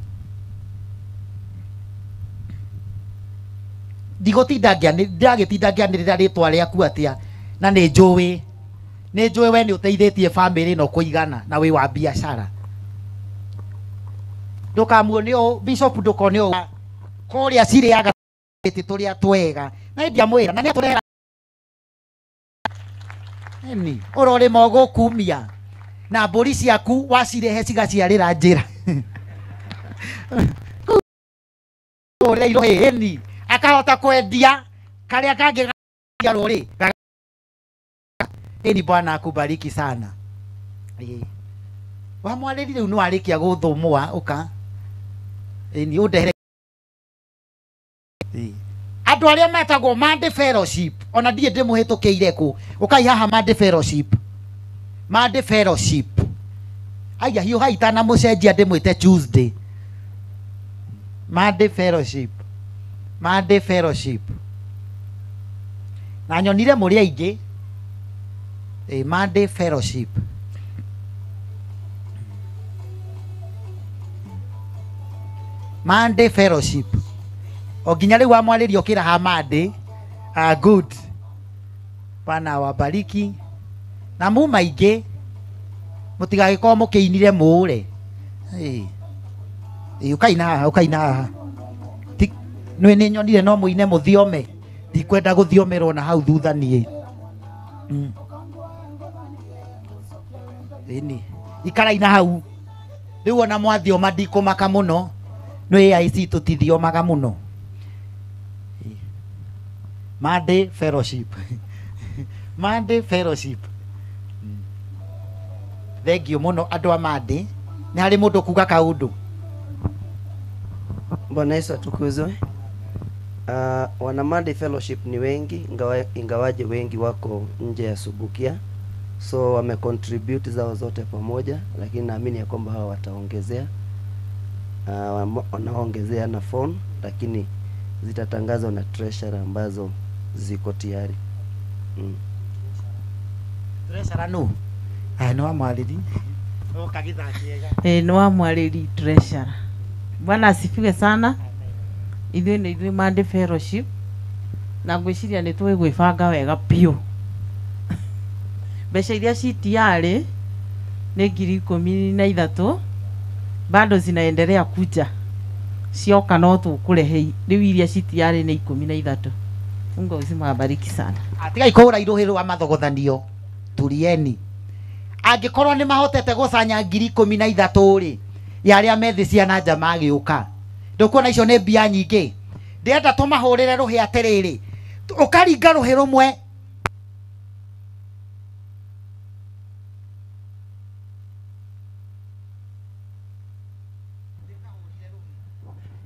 Ndigũtinda ndĩragĩtinda ngĩanĩrĩra rĩtwa rĩaku atĩa, na nĩ njũĩ we nĩ ũteithĩtie bamĩrĩ ĩno kũigana na wĩ wa biacara. Ndũkamuone ũũ bishop, ndũkone ũũ kũrĩa cirĩaga tũrĩa tũrĩa twega na ndiamwĩra na nĩatũrehera ĩni ũrorĩma ũgũkumia na mbũri ciaku wacirehe cigaciarĩra njĩra. Ĩni akahota kwendia karĩa kangĩ rĩ. Ĩni Bwana akubariki sana. Wa mwarĩri rĩu nĩ warĩkia gũthũmũa ũka. Ĩni ũndehere andũ arĩa metagwo Monday Fellowship, ona ndiĩ ndĩmũhĩtũkĩire kũ. Ũkai haha Monday Fellowship, Monday Fellowship. Aya hiũhai itanamũcenjia ndĩmwĩte Tuesday. Monday Fellowship, Monday Fellowship. Na nyonire mũrĩ aingĩ. Monday Fellowship. Monday Fellowship. O nginya rĩu wamwarĩria ũkĩra ha Monday. Good. Bwana wabariki. Na muma aingĩ mũtigagĩkorwo mũkĩinire mũũre. Ũkaina haha, ũkaina haha. Nĩ nĩ nyonire no mũine mũthiome. Ndikwenda gũthiomerwo na hau thutha niĩ. Ĩni ikarai na hau rĩu ona mwathioma ndikũmaka mũno nĩ AIC tũtithiomaga mũno. Monday fellowship. Monday fellowship. Thank you mũno andũ a Monday. Nĩ harĩ mũndũ kuga kaũndũ? Bwana Yesu atukuzwe. Wana Monday fellowship ni wengi, ingawaje wengi wako nje ya Subukia, so wamecontribute zao zote pamoja, lakini naamini ya kwamba hawa wataongezea, wanaongezea na phone, lakini zitatangazwa na treasurer ambazo ziko tayari. Treasurer no no amwariri no amwariri treasurer. Bwana asifiwe sana. Ithuĩ nĩ ithuĩ Monday fellowship na ngwĩciria nĩ tũĩ gwĩbanga wega biũ. Mbeca iria citiarĩ nĩ 13,000 bado zinaendelea kuja, cioka no tũkũrehe rĩu iria citiarĩ nĩ 13. Mungu uzima abariki sana. Tigai kũhũra irũhĩ rwa mathogothanio, turieni. Angĩkorwo nĩ mahotete gũcanya 13,000 rĩ, ya arĩa me thĩ ciana nja magĩũka, ndũkuona icio nĩ mbia nyingĩ. Ndĩrenda tũmahũrĩre rũhĩ atĩrĩrĩ, ũkaringa rũhĩ rũmwe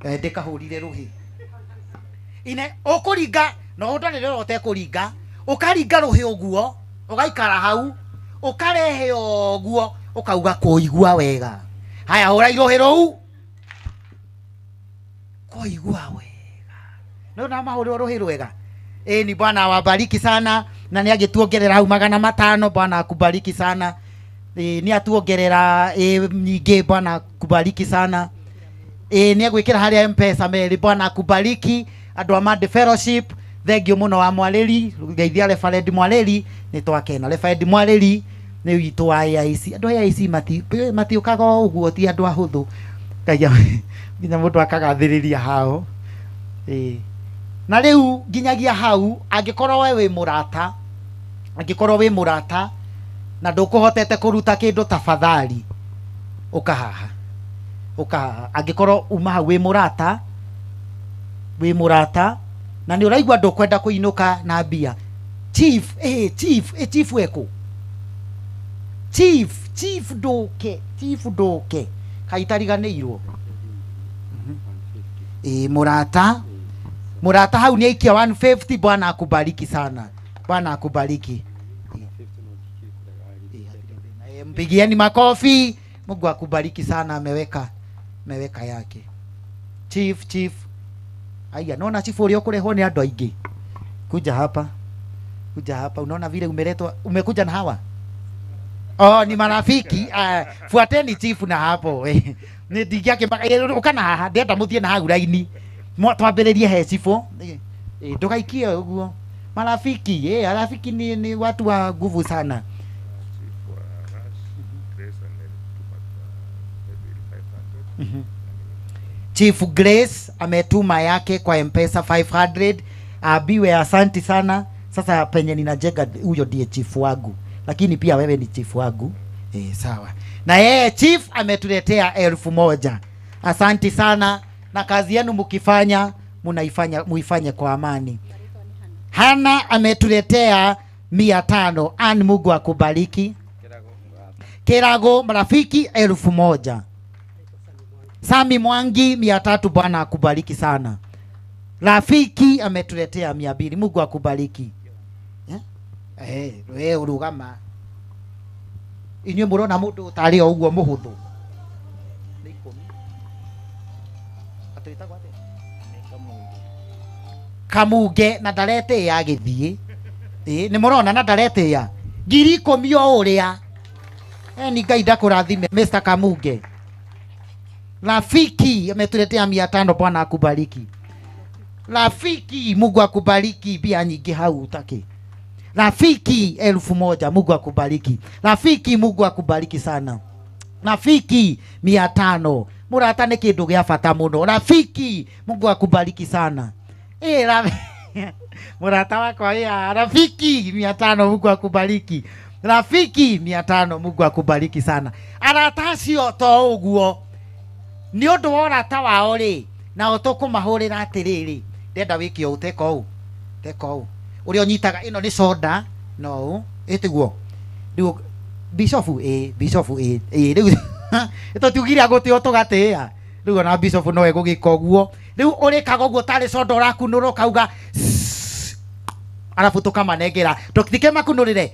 ndĩkahũrire rũhĩ ine ũkũringa no ũndũ rĩrĩa ũtekũringa ũkaringa rũhĩ ũguo ũgaikara hau ũkarehe ũguo ũkauga kũigua wega. Haya hũra irũhĩ rũu kũigua wega. No na mahũrĩrwo rũhĩ rwega. Ni Bwana awabariki sana na nĩ agĩtuongerera hau 500. Bwana akubariki sana. Nĩ atuongerera nyingĩ. Bwana akubariki sana. Nĩ agwĩkĩra harĩa M-Pesa merĩ. Bwana akubariki andũ a Monday fellowship. Thank you mũno wa Mwarĩri, ngeithia Reverend Mwarĩri, nĩ twakena. Reverend Mwarĩri nĩ witũ wa AIC. Andũ a AIC matiũkaga o ũguo, ti andũ ahũthũ. Nginya mũndũ akagathĩrĩria hao. Na rĩu nginyagia hau, angĩkorwo we wĩ mũrata, angĩkorwo wĩ mũrata na ndũkũhotete kũruta kĩndũ, tafadhali ũkahaha, ũkahaha. Angĩkorwo uma hau wĩ mũrata, wĩ mũrata na nĩ ũraigua ndũkwenda kũinũka na mbia, chief, chief, chief wekũ, chief, chief ndũke, chief ndũke, kaitariganĩirwo. Mũrata, mũrata hau nĩ aikia 150. Bwana akubariki sana. Bwana akubariki. Mpigieni makofi. Mungu akubariki sana. Ameweka yake. Chief, chief. Aya, naona chief ũrĩa ũkũrehwo nĩ andũ aingĩ. Kuja hapa. Kuja hapa. Unaona vile umeletwa, umekuja na hawa? Oh, ni marafiki. Fuateni chief na hapo. Nĩ ndingĩakĩ ũka na haha, ndĩrenda mũthiĩ na hau raini. Twambĩrĩrie he chifu. Ndũgaikie ũguo. Marafiki, marafiki ni watu wa nguvu sana. Chief Grace ametuma yake kwa M-Pesa 500. Abiwe asanti sana. Sasa penye ninajenga huyo ndiye chief wangu, lakini pia wewe ni chief wangu. Sawa. Na yeye chief ametuletea 1,000. Asanti sana, na kazi yenu mkifanya munaifanya, muifanye kwa amani. Hana ametuletea 500. An, Mungu akubariki. Kirago marafiki 1,000. Sami Mwangi 300. Bwana akubariki sana. Rafiki ametuletea 200. Mungu akubariki. We urugama. Inyuĩ mũrona mũndũ ũtarĩ o ũguo mũhũthũ. Nĩ 10. Atwĩtagwo atĩa? Kamunge na ndaretĩĩa agĩthiĩ. Nĩ mũrona na ndaretĩĩa. 10,000 o ũrĩa. Ni Ngai ndakũrathime Mr. Kamunge. Rafiki ametuletea 500. Bwana akubariki. Rafiki, Mungu akubariki. Bia nyingi hau utake. Rafiki 1,000. Mungu akubariki. Rafiki, Mungu akubariki sana. Rafiki 500. Mũrata nĩ kĩndũ gĩa bata mũno. Rafiki, Mungu akubariki sana. Mũrata wakwa, rafiki 500. Mungu akubariki. Rafiki 500. Mungu akubariki sana. Arata acio to ũguo nĩ ũndũ wa ũrata wao rĩ, nao tũkũmahũrĩra atĩrĩrĩ, ndenda wĩke ũũ, teka ũũ, teka ũũ, ũrĩa ũnyitaga ĩno nĩ soda no ũũ, ĩtiguo rĩu bishofu ĩ bishofu ĩ ĩ rĩu tũtiugire agũtĩo tũgatĩĩa rĩu ona bishofu no egũgĩka ũguo rĩu ũrĩkaga ũguo tarĩ soda ũrakunũra ũkauga arabu tũkamanengera tũtike makunũrĩre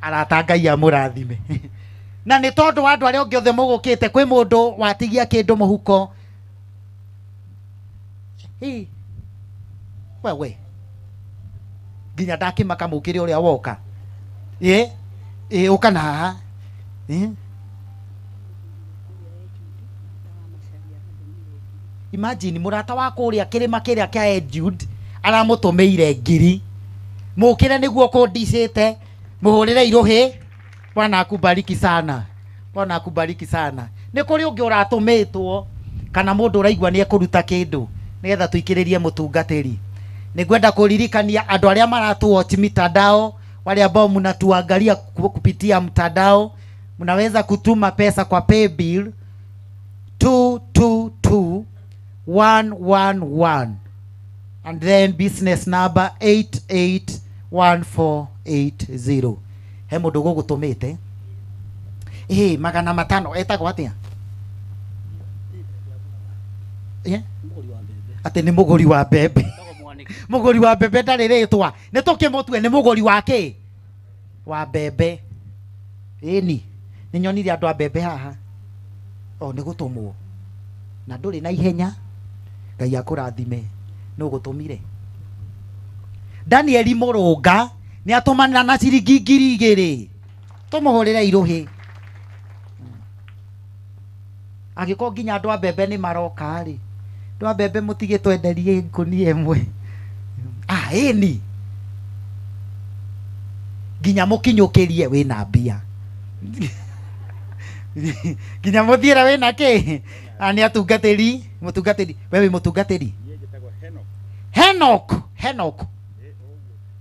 arata Ngai amũrathime. Na nĩ tondũ wa andũ arĩa ũngĩ othe mũgũkĩte, kwĩ mũndũ watigia kĩndũ mũhuko. Ĩ wewe nginya ndakĩmaka mũkĩre ũrĩa woka. Ĩ ĩ ũka na haha. Ĩ imagine mũrata wa kũrĩa kĩrĩma kĩrĩa kĩa Eliud aramũtũmĩire ngiri mũkĩre nĩguo kũndicĩte mũhũrĩre irũhĩ. Bwana akubariki sana. Bwana akubariki sana. Nĩ kũrĩ ũngĩ ũratũmĩtwo kana mũndũ ũraigua nĩ ekũruta kĩndũ nĩgetha tũikĩrĩrie mũtungatĩri. Nĩngwenda kũririkania andũ arĩa maratuwatch mitandao, wale ambao mnatuangalia kupitia mtandao, mnaweza kutuma pesa kwa paybill 222111 and then business number 881480. He mũndũ gũgũtũmĩte ĩ 500 etagwo atĩa? Atĩ nĩ mũgũri wa mbembe. Mũgũri wa mbembe ndarĩ rĩtwa, nĩ tũkĩmũtue nĩ mũgũri wa kĩ? Wa mbembe. Ĩni nĩ nyonire andũ a mbembe haha o nĩ gũtũmwo na ndũrĩ na ihenya. Ngai akũrathime. Nũ gũtũmire? Danieli Mũrũnga nĩ atũmanĩra na ciringi 2000. Tũmũhũrĩre irũhĩ. Angĩkorwo nginya andũ a mbembe nĩ maroka rĩ, andũ a mbembe mũtige twenderie ngũnia ĩmwe. Ah, ĩni nginya mũkinyũkĩrie wĩna mbia nginya mũthiĩre wĩna kĩ? Nĩ atungatĩri, mũtungatĩri, we wĩ mũtungatĩri? Henok, Henok,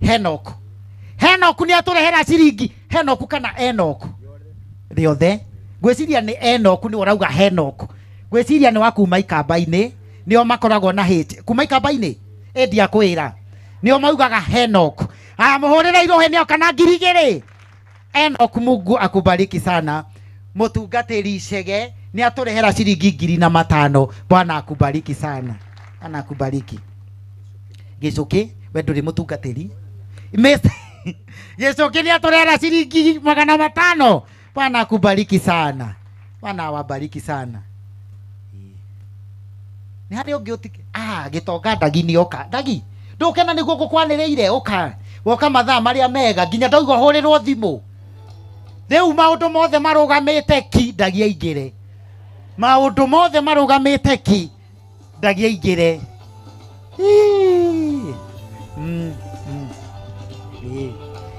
Henok, Henok nĩ atũrehera ciringi. Henok kana Enoch rĩothe ngwĩciria nĩ Enoch, nĩ ũrauga Henok. Ngwĩciria nĩ wa kuma ikamba-inĩ, nĩo makoragwo na hate kuma ikamba-inĩ, ĩndia kwĩra nĩo maugaga Henok. Aya mũhũrĩre irũhĩ nĩo kana 2000. Enoch, Mungu akubariki sana. Mũtungatĩri Chege nĩ atũrehera ciringi 5,000. Bwana akubariki sana. Bwana akubariki. Gĩcũkĩ, we ndũrĩ mũtungatĩri. Gĩcũkĩ nĩ atũrehera ciringi 500. Bwana akubariki sana. Bwana awabariki sana. Nĩ harĩ ũngĩ ũtike? Ah, gĩtonga Ndagi nĩ oka. Ndagi, ndũkena nĩguo ngũkwanĩrĩire, ũka. Woka mathaa marĩa mega nginya ndaigua hũrĩrwo thimũ. Rĩu maũndũ mothe marũgamĩte ki, Ndagi aingĩre. Maũndũ mothe marũgamĩte ki, Ndagi aingĩre.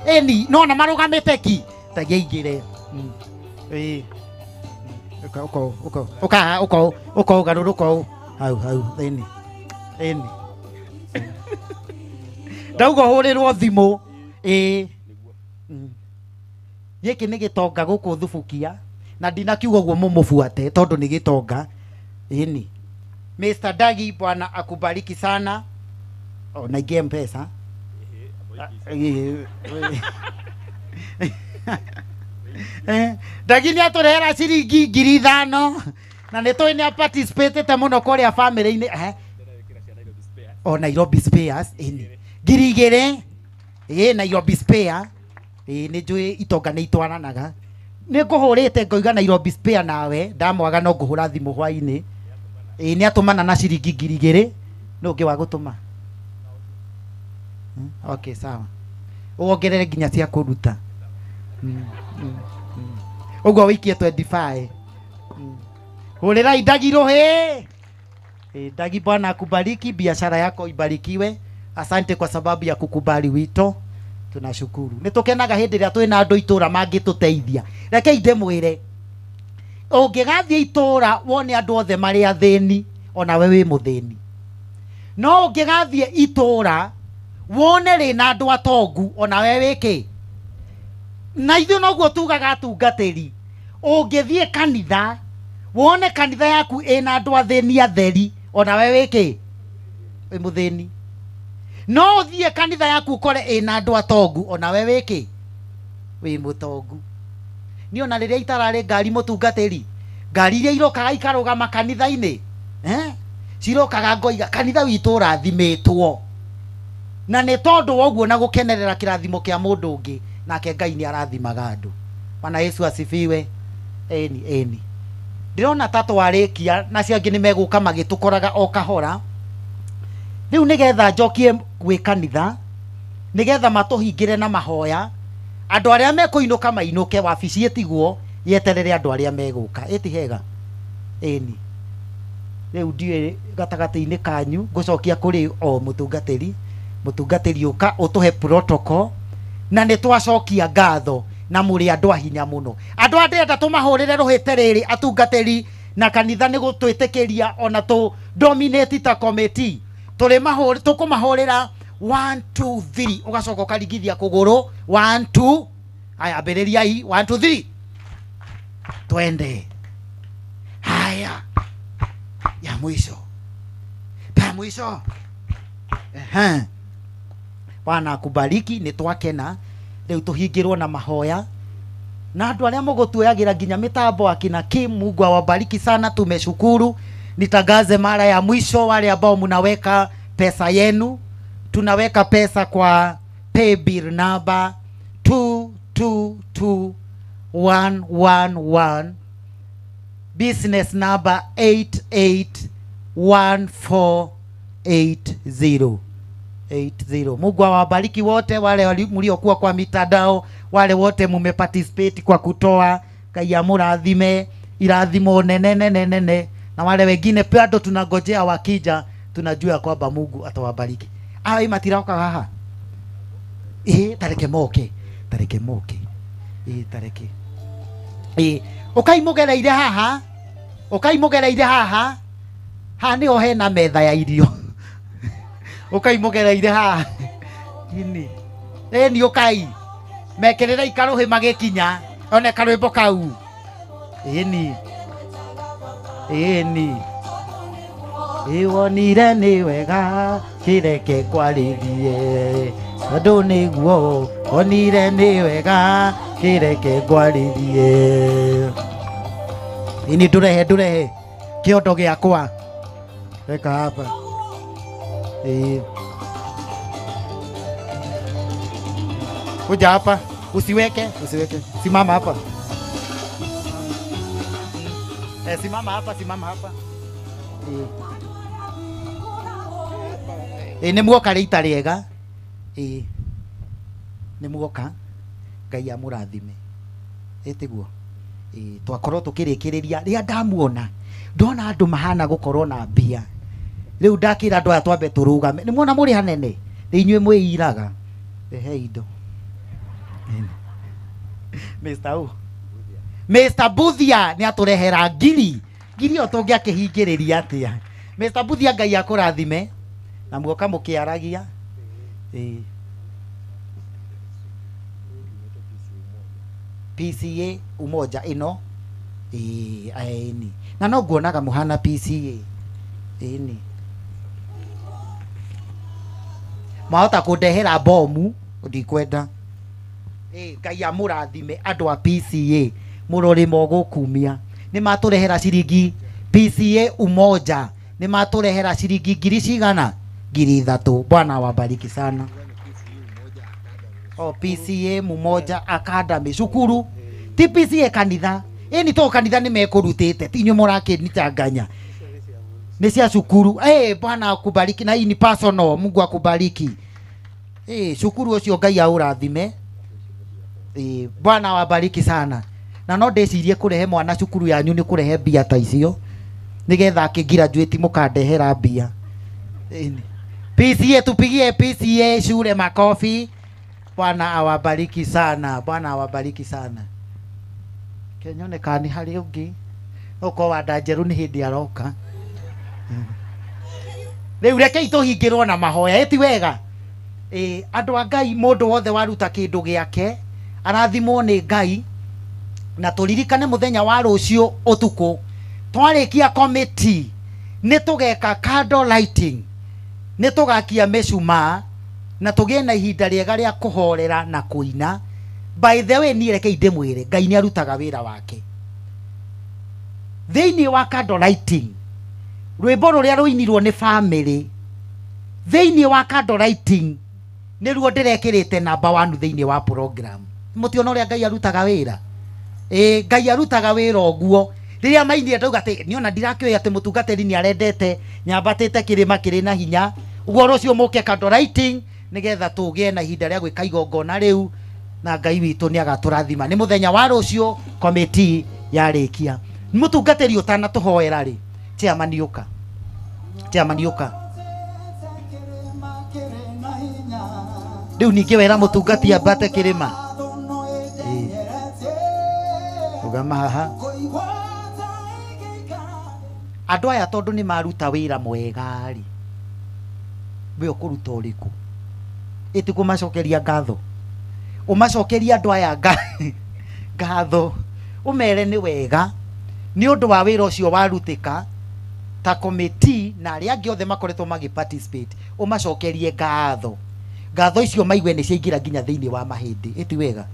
Ĩni, nona marũgamĩte ki, Ndagi aingĩre. Ũka, ũka, ũka, ũka, ũka, ũka, ũgarũrũka ũũ. Hau, hau, ĩni, ĩni. Ndauga hũrĩrwo thimũ. Ĩĩ. Gĩkĩ nĩ gĩtonga gũkũ Thubukia na ndinakiuga ũguo mũmũbuate tondũ nĩ gĩtonga. Ĩni. Mr. Dagi, Bwana akubariki sana. O na ingĩ M-Pesa. Dagi nĩ atũrehera ciringi 5,000 na nĩ tũĩ nĩ aparticipatĩte mũno kũrĩa family-inĩ. O Nairobi Spares. Ĩni. 2,000. Ĩ Nairobi Spare. Ĩ nĩ njũĩ itonga nĩ itwaranaga. Nĩ ngũhũrĩte ngoiga Nairobi Spare nawe ndamwaga no ngũhũra thimũ hwainĩ. Ĩ nĩ atũmana na ciringi 2,000. Nũ ũngĩ wa gũtũma? Okay, sawa. Wongerere nginya cia kũruta. Ũguo wĩikie 25. Hũrĩrai Ndagi rũhĩ. Ndagi, Bwana akubariki, biashara yako ibarikiwe. Asante kwa sababu ya kukubali wito. Tunashukuru. Nĩ tũkenaga hĩndĩ ĩrĩa twĩna andũ itũra mangĩtũteithia. Rekei ndĩmwĩre, ũngĩgathiĩ itũra wone andũ othe marĩ athĩni, onawe wĩ mũthĩni. No ũngĩgathiĩ itũra Wone rĩ na andũ atongu ona we wĩkĩ. Na ithuĩ noguo tugaga atungatĩri. Ũngĩthiĩ kanitha wone kanitha yaku ĩna andũ athĩni atheri ona we wĩkĩ wĩ mũthĩni. No ũthiĩ kanitha yaku ũkore ĩna andũ atongu ona we wĩkĩ wĩ mũtongu. Niĩ ona rĩrĩa itararĩ ngari mũtungatĩri, ngari iria irokaga ikarũgama kanitha-inĩ, cirokaga ngoiga kanitha witũ ũrathimĩtwo. Na nĩ tondũ wa ũguo na gũkenerera kĩrathimo kĩa mũndũ ũngĩ, nake Ngai nĩ arathimaga andũ. Bwana Yesu asifiwe. Eni eni. Ndĩrona ta twarĩkia na acio angĩ nĩ megũka magĩtũkoraga o kahora. Rĩu nĩgetha njokie gwĩ kanitha, nĩgetha matũhingĩre na mahoya, andũ arĩa mekũinũka mainũke, wabici ĩtigwo yeterere andũ arĩa megũka. Ĩti hega? Ĩni. Rĩu ndiũĩ gatagatĩ-inĩ kanyu ngũcokia kũrĩ o mũtungatĩri. Mũtungatĩri ũka ũtũhe protocol na nĩ twacokia ngatho na mũrĩ andũ a hinya mũno. Andũ a ndĩrenda tũmahũrĩre rũhĩte rĩrĩ atungatĩri na kanitha nĩ gũtwĩtĩkĩria ona tũ dominate ta committee. Tũkũmahũrĩra 1 2 3 ũgacoka ũkarigithia kũgũrũ 1 2. Aya, ambĩrĩriai 1 2 3. Twende. Haya. Ya mwisho. Ya mwisho. Bwana akubariki, nĩ twakena. Rĩu tũhingĩrwo na mahoya. Na andũ arĩa mũgũtuoyagĩra nginya mĩtambo akina Kim, Mungu awabariki sana, tumeshukuru. Nitangaze mara ya mwisho wale ambao mnaweka pesa yenu. Tunaweka pesa kwa paybill number 222111, business number 881480. 80. Mungu awabariki wote wale mliokuwa kwa mitandao, wale wote mumeparticipate kwa kutoa. Ngai amurathime, irathimo nene nene nene. Na wale wengine bado tunagojea wakija, tunajua kwamba Mungu atawabariki. Awa matiroka haha. Tareke moke, tareke moke. Tareke. Ukai mugereire haha. Ukai mugereire haha. Haha niho hena metha ya irio. Ukai mugereire haha. Ini. Ni ukai. Mekerera ikaruhi magikinya. One karwimbo kau. Ini. Ini. Iwonire ni wega kireke kwarithie. Tondu niguo onire ni wega kireke ngwarithie. Ini ndurehe ndurehe kiondo giakwa. Weka hapa. Kuja hapa, usiweke, usiweke. Simama hapa. Simama hapa, simama hapa. Nĩ muoka rĩita rĩega. Nĩ muoka. Ngai amũrathime. Ĩtiguo. Twakorwo tũkĩrĩkĩrĩria rĩrĩa ndamuona ndona andũ mahana gũkorwo na mbia. Rĩu ndakĩra andũ aya twambe tũrũgame. Nĩ muona mũrĩ hanene. Nĩ inyuĩ mwĩiraga. Rehe indo. Mr. U. Mr. Buthia nĩ atũrehera ngiri. Ngiri ĩyo tũngĩakĩhingĩrĩria atĩa? Mr. Buthia Ngai akũrathime. Na muoka mũkĩaragia. PCA Umoja ĩno. Ĩni. Na no nguonaga mũhana PCA. Ĩni. Mwahota kũndehera bomu ndikwenda. Ngai amũrathime andũ a PCA mũrore mogũkumia. Nĩ matũrehera ciringi PCA Umoja. Nĩ matũrehera ciringi ngiri cigana? 3,000. Bwana awabariki sana. O PCA Umoja Academy cukuru. Ti PCA kanitha. Ĩni to kanitha nĩ mekũrutĩte. Ti inyuĩ mũrakĩnitanganya. Nĩ cia cukuru. Bwana akubariki. Na hii ni personal. Mungu akubariki. Cukuru ũcio Ngai aũrathime. Bwana awabariki sana. Na no ndĩcirie kũrehe mwana cukuru yanyu nĩ kũrehe mbia ta icio nĩgetha akĩgraduate mũkandehera mbia. PCA, tupigie PCA shule makofi. Bwana awabariki sana. Bwana awabariki sana. Kenyone kana nĩ harĩ ũngĩ. Ũkorwo wa Ndanjeru nĩ hĩndĩ aroka. Rĩu rekei tũhingĩrwo na mahoya. Ĩti wega. Andũ a Ngai mũndũ wothe waruta kĩndũ gĩake arathimwo nĩ Ngai, na tũririkane mũthenya wa rũciũ ũtukũ twarĩkia committee nĩ tũgeka candle lighting, nĩ tũgakia mĩcumaa na tũgĩe na ihinda rĩega rĩa kũhorera na kũina. By the way, niĩ rekei ndĩmwĩre Ngai nĩ arutaga wĩra wake thĩinĩ wa candle lighting. Rwĩmbo rũrĩa rũinirwo nĩ family thĩinĩ wa candle lighting nĩruo ndĩrekĩrĩte namba 1 thĩinĩ wa program. Mũtiona ũrĩa Ngai arutaga wĩra? Ngai arutaga wĩra ũguo. Rĩrĩa mainire ndauga atĩ niona ndirakĩũĩ atĩ mũtungatĩri nĩ arendete nyambatĩte kĩrĩma kĩrĩ na hinya, ũguo rũciũ mũke candle lighting nĩgetha tũgĩe na ihinda rĩa gwĩka igongona rĩu, na Ngai witũ nĩ agatũrathima. Nĩ mũthenya wa rũciũ committee yarĩkia. Mũtungatĩri ũtanatũhoera rĩ, chairman ũka, chairman ũka. Rĩu ningĩ wera mũtungati ambate kĩrĩma. Rũgama haha. Andũ aya tondũ nĩ maruta wĩra mwega rĩ, we ũkũruta ũrĩkũ? Ĩti kũmacokeria ngatho, ũmacokerie andũ aya ngatho, ũmere nĩ wega nĩ ũndũ wa wĩra ũcio warutĩka ta committee na arĩa angĩ othe makoretwo magĩ participate, ũmacokerie ngatho. Ngatho icio maigue nĩ ciaingĩra nginya thĩinĩ wa mahĩndĩ. Ĩti wega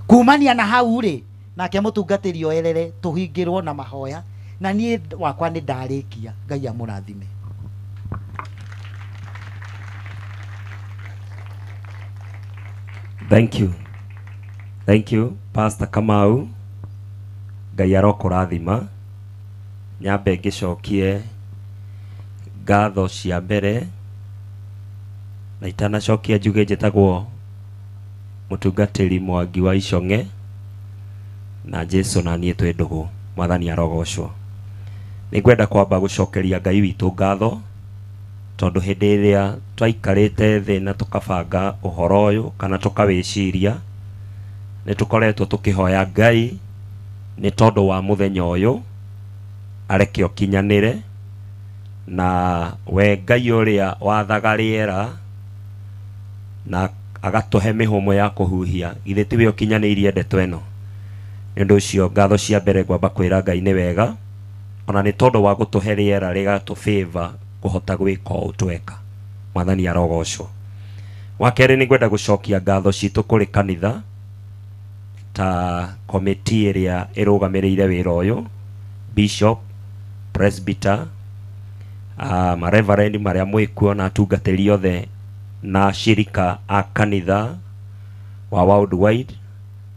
kumania na hau rĩ, nake mũtungatĩri oerere tũhingĩrwo na mahoya, na niĩ wakwa nĩ ndarĩkia. Ngai amũrathime. Thank you. Thank you, Pastor Kamau. Ngai arokũrathima. Nyambe ngĩcokie ngatho cia mbere, na itanacokia njuge njĩtagwo mũtungatĩri Mwangi wa Icong'e, na Jesu na niĩ twĩ ndũgũ. Mwathani arogocwo. Nĩngwenda kwamba gũcokeria Ngai witũ ngatho, tondũ hĩndĩ ĩrĩa twaikarĩte thĩ na tũkabanga ũhoro ũyũ kana tũkawĩciria, nĩ tũkoretwo tũkĩhoya Ngai nĩ tondũ wa mũthenya ũyũ areke ũkinyanĩre, na we Ngai ũrĩa wathaga rĩera na agatũhe mĩhũmũ ya kũhuhia, githĩ tiwe ũkinyanĩirie ndeto ĩno? Nĩ ũndũ ũcio ngatho cia mbere ngwamba kwĩra Ngai nĩ wega, ona nĩ tondũ wa gũtũhe rĩera rĩgatũ favor kũhota gwĩka ũũ tweka. Mwathani arogocwo. Wa kerĩ nĩ ngwenda gũcokia ngatho citũ kũrĩ kanitha ta committee ĩrĩa ĩrũgamĩrĩire wĩra ũyũ, bishop, presbyter, mareverend marĩa mwĩkuo na atungatĩri othe na shirika a kanitha wa Worldwide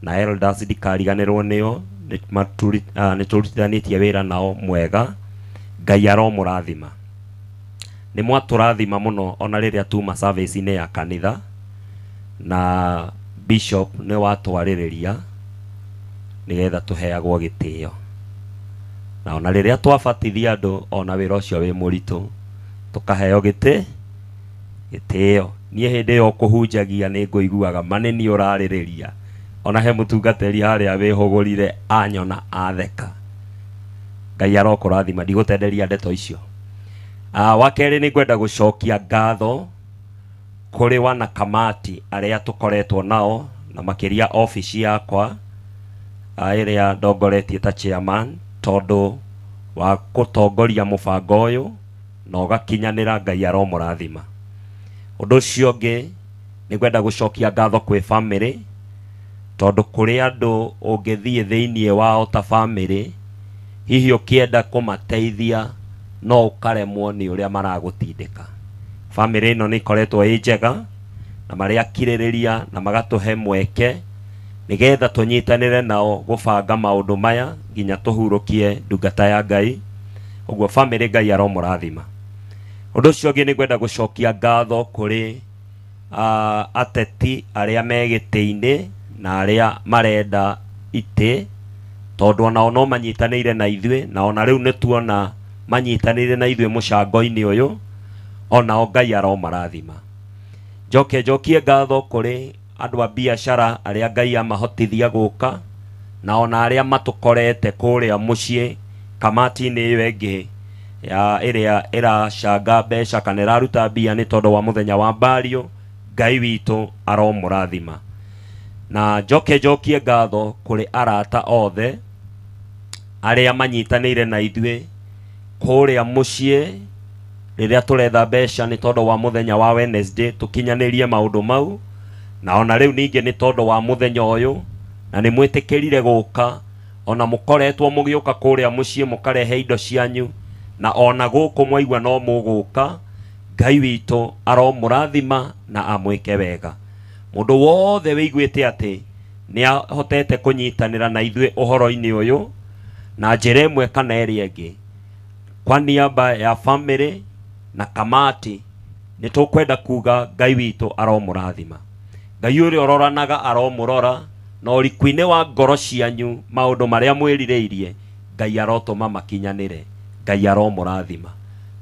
na elders ndikariganĩrwo nĩo, nĩ tũrutithanĩtie wĩra nao mwega. Ngai aromũrathima. Nĩ mwatũrathima mũno ona rĩrĩa tuma service-inĩ ya kanitha, na bishop nĩ watwarĩrĩria nĩgetha tũheagwo gĩtĩo, na ona rĩrĩa twabatithia andũ ona wĩra ũcio wĩ mũritũ tũkaheo gĩtĩo. Niĩ hĩndĩ ĩyo kũhunjagia nĩ ngũiguaga ma nĩ niĩ ũrarĩrĩria, ona he mũtungatĩri harĩa wĩhũgũrire anyona atheka. Ngai arokũrathima, ndigũtenderia ndeto icio. Wa kerĩ nĩ ngwenda gũcokia ngatho kũrĩ wanakamati arĩa tũkoretwo nao, na makĩria ofici yakwa ĩrĩa ndongoretie ta chairman, tondũ wa gũtongoria mũbango ũyũ na ũgakinyanĩra. Ngai aromũrathima. Ũndũ ũcio ũngĩ nĩ ngwenda gũcokia ngatho kwĩ family, tondũ kũrĩ andũ ũngĩthiĩ thĩinĩ wao ta family, hihi ũkĩenda kũmateithia no ũkaremwo nĩ ũrĩa maragũtindĩka. Family ĩno nĩ ĩkoretwo ĩ njega na marĩ akirĩrĩria na magatũhe mweke nĩgetha tũnyitanĩre nao gũbanga maũndũ maya nginya tũhurũkie ndungata ya Ngai. Ũguo family Ngai aromũrathima. Ũndũ ũcio ũngĩ nĩ ngwenda gũcokia ngatho kũrĩ ateti arĩa me gĩtĩ-inĩ na arĩa marenda itĩ, tondũ onao no manyitanĩire na ithuĩ, na ona rĩu nĩ tuona manyitanĩire na ithuĩ mũcango-inĩ ũyũ, onao Ngai aromarathima. Njoke njokie ngatho kũrĩ andũ a biacara arĩa Ngai amahotithia gũka, na ona arĩa matũkorete kũrĩa mũciĩ kamati-inĩ ĩyo ĩngĩ ya ĩrĩa ĩracanga mbeca kana ĩraruta mbia nĩ tondũ wa mũthenya wa mbario. Ngai witũ aromũrathima. Na njoke njokie ngatho kũrĩ arata othe arĩa manyitanĩire na ithuĩ kũrĩa mũciĩ rĩrĩa tũretha mbeca nĩ tondũ wa mũthenya wa Wednesday tũkinyanĩrie maũndũ mau, na ona rĩu ningĩ nĩ tondũ wa mũthenya ũyũ, na nĩ mwĩtĩkĩrire gũka, ona mũkoretwo mũgĩũka kũrĩa mũciĩ mũkarehe indo cianyu, na ona gũkũ mwaigua no mũgũka. Ngai witũ aromũrathima na amwĩke wega. Mũndũ wothe wĩiguĩte atĩ nĩ ahotete kũnyitanĩra na ithuĩ ũhoro-inĩ ũyũ na njĩra ĩmwe kana ĩrĩa ĩngĩ, kwa niaba ya family na kamati nĩ tũkwenda kuga Ngai witũ aromũrathima. Ngai ũrĩa ũroranaga aromũrora, na ũriku-inĩ wa ngoro cianyu maũndũ marĩa mwĩrirĩirie Ngai arotũma makinyanĩre. Ngai aromũrathima.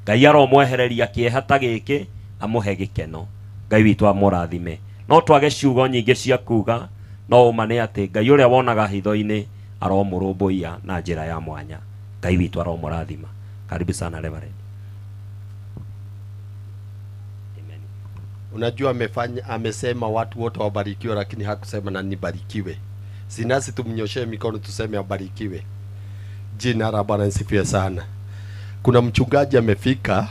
Ngai aromwehereria kĩeha ta gĩkĩ amũhe gĩkeno. Ngai witũ amũrathime. No twage ciugo nyingĩ cia kuga, no ũma nĩ atĩ Ngai ũrĩa wonaga hitho-inĩ aromũrũmbũiya na njĩra ya mwanya. Ngai witũ aromũrathima. Karibu sana Reverend. Unajua amesema watu wote wabarikiwe, lakini hakusema na nibarikiwe. Sinasi tumnyoshee mikono tuseme abarikiwe. Jina la Bwana lisifiwe sana. Kuna mchungaji amefika,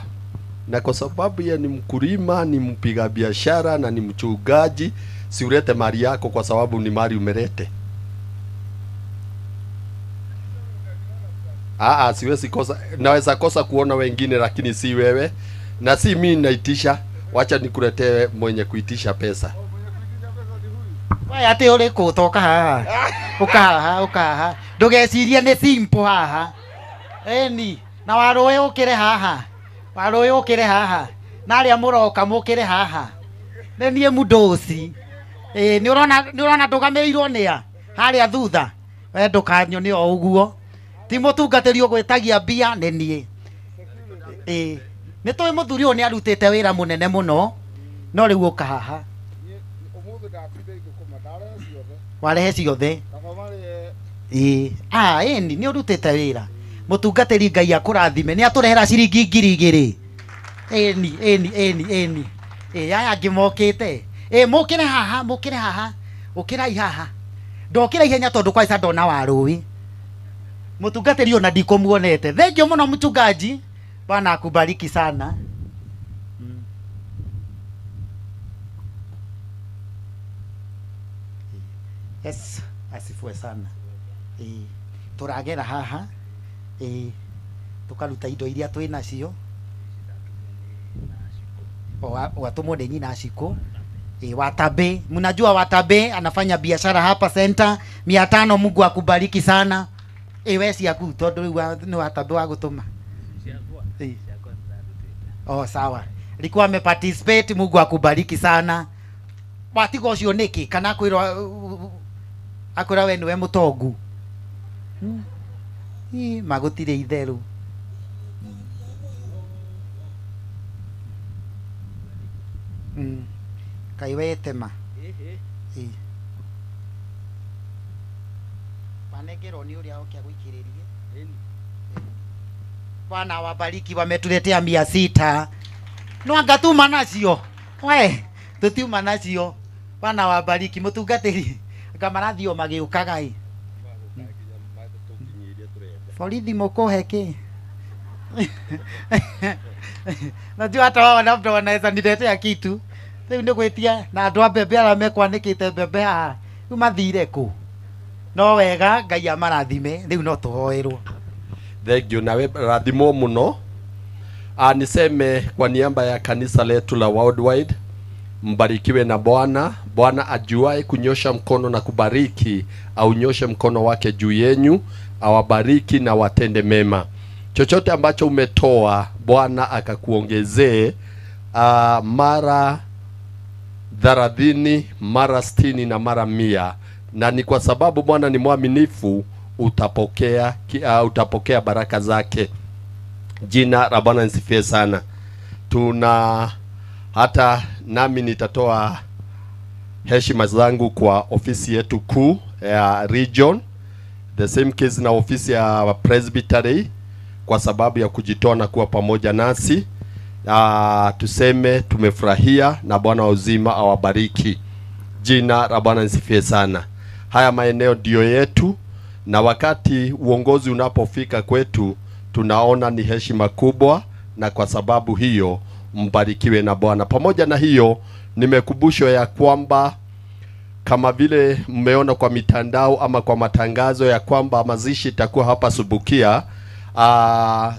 na kwa sababu yeye ni mkulima, ni mpiga biashara na ni mchungaji, si ulete mali yako kwa sababu ni mali umelete. Siwezi kosa, naweza kosa kuona wengine lakini si wewe, na si mimi naitisha. Wacha nikuletee mwenye kuitisha pesa. Wewe ati uri kutoka haha. Uka haha, uka haha. Ndugecirie ni simple haha. Eni, na waroe ukire haha. Waroe ukire haha. Na aria muroka mukire haha. Ni nie mundoci. Ni urona ndugamirirwo ni a haria thutha. We ndukanyone o uguo. Ti mutungatĩri ũgwĩtagia mbia nĩ niĩ. Nĩ tũĩ mũthuri ũyũ nĩ arutĩte wĩra mũnene mũno, no rĩu ũka haha. Warehe ciothe. Ĩni nĩ ũrutĩte wĩra. Mũtungatĩri Ngai akũrathime, nĩ atũrehera ciringi 2000. Ĩni ĩni ĩni ĩni. Aya angĩ mokĩte. Mũkĩre haha, mũkĩre haha. Ũkĩrai haha. Ndokĩra ihenya tondũ kwaica ndona warũĩ. Mũtungatĩri ona ndikũmuonete. Thank you mũno mchungaji. Bwana akubariki sana. Yes, asifiwe sana. Turagera haha. Tukaruta indo iria twĩ nacio. Watumwo nĩ nyina Shiko. Watabe, mnajua Watabe anafanya biashara hapa center. 500, Mungu akubariki sana. We ciaku tondu riu ni Watabe wa gutuma. Oh, sawa. Alikuwa ameparticipate, Mungu akubariki sana. Watigo ucio niki kana akwirwa akwira we niwe mutongu. Magutire itheru. Kai we tema. Wanengerwo ni uria okia guikiririe. Bwana wabariki, wametuletea 600. No angatuma nacio. We, tutiuma nacio. Bwana wabariki mutungatĩri. Ngamarathio magiukaga i. Borithi mukuhe ki. Najua hata wao labda wanaweza niletea kitu. Rĩu nĩ gwĩtia na andũ a mbembe arĩa mekwanĩkĩte mbembe haha. Rĩu mathire kũ? No wega Ngai amarathime. Rĩu no tũhoerwo. Thank you. Nawe rathimo muno. Niseme kwa niaba ya kanisa letu la Worldwide, mbarikiwe na Bwana. Bwana ajuae kunyosha mkono na kubariki, aunyoshe mkono wake juu yenyu, awabariki na watende mema. Chochote ambacho umetoa, Bwana akakuongezee mara 30, mara 60 na mara 100. Na ni kwa sababu Bwana ni mwaminifu, utapokea baraka zake. Jina la Bwana lisifiwe sana. Tuna hata nami nitatoa heshima zangu kwa ofisi yetu kuu ya region, the same case na ofisi ya presbytery, kwa sababu ya kujitoa na kuwa pamoja nasi. Tuseme tumefurahia na Bwana wa uzima awabariki. Jina la Bwana lisifiwe sana. Haya maeneo ndio yetu, na wakati uongozi unapofika kwetu tunaona ni heshima kubwa, na kwa sababu hiyo mbarikiwe na Bwana. Pamoja na hiyo, nimekumbushwa ya kwamba kama vile mmeona kwa mitandao ama kwa matangazo ya kwamba mazishi itakuwa hapa Subukia,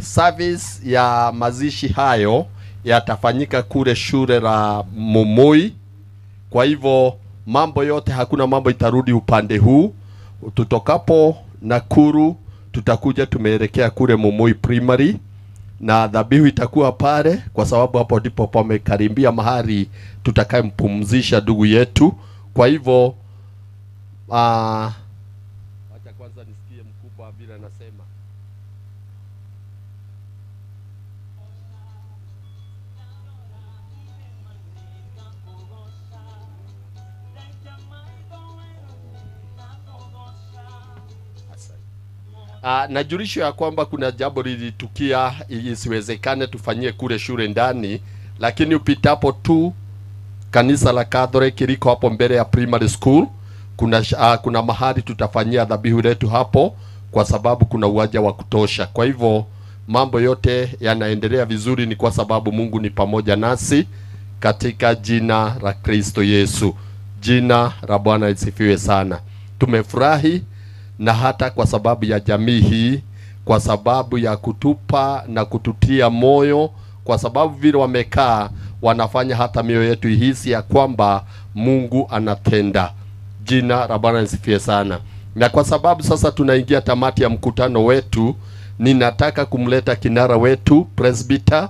service ya mazishi hayo yatafanyika kule shule la Mumui. Kwa hivyo mambo yote, hakuna mambo itarudi upande huu. Tutokapo Nakuru tutakuja tumeelekea kule Mumui Primary, na dhabihu itakuwa pale, kwa sababu hapo ndipo pamekaribia mahali tutakayempumzisha ndugu yetu. Kwa hivyo acha kwanza nisikie mkubwa vile anasema. Najulisho ya kwamba kuna jambo lilitukia isiwezekane tufanyie kule shule ndani, lakini upitapo tu kanisa la Catholic liko hapo mbele ya primary school, kuna mahali tutafanyia dhabihu letu hapo, kwa sababu kuna uwanja wa kutosha. Kwa hivyo mambo yote yanaendelea vizuri, ni kwa sababu Mungu ni pamoja nasi katika jina la Kristo Yesu. Jina la Bwana lisifiwe sana. Tumefurahi na hata kwa sababu ya jamii hii, kwa sababu ya kutupa na kututia moyo, kwa sababu vile wamekaa wanafanya hata mioyo yetu ihisi ya kwamba Mungu anatenda. Jina la Bwana lisifiwe sana. Na kwa sababu sasa tunaingia tamati ya mkutano wetu, ninataka kumleta kinara wetu presbyter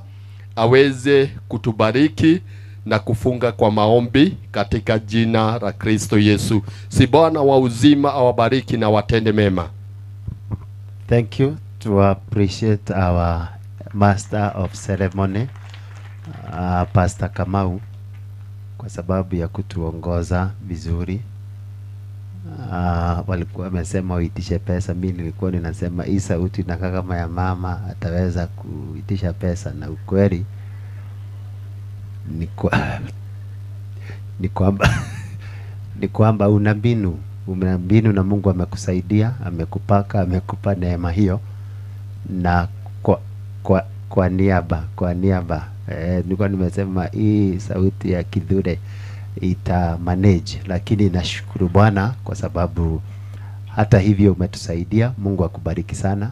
aweze kutubariki na kufunga kwa maombi katika jina la Kristo Yesu. Si Bwana wa uzima awabariki na watende mema. Thank you to appreciate our master of ceremony, Pastor Kamau, kwa sababu ya kutuongoza vizuri. Walikuwa wamesema uitishe pesa, mimi nilikuwa ninasema hii sauti inakaa kama ya mama ataweza kuitisha pesa, na ukweli ni kwamba una mbinu na Mungu amekusaidia, amekupaka, amekupa neema hiyo, na kwa niaba nilikuwa nimesema hii sauti ya Kithure ita manage, lakini nashukuru Bwana kwa sababu hata hivyo umetusaidia. Mungu akubariki sana,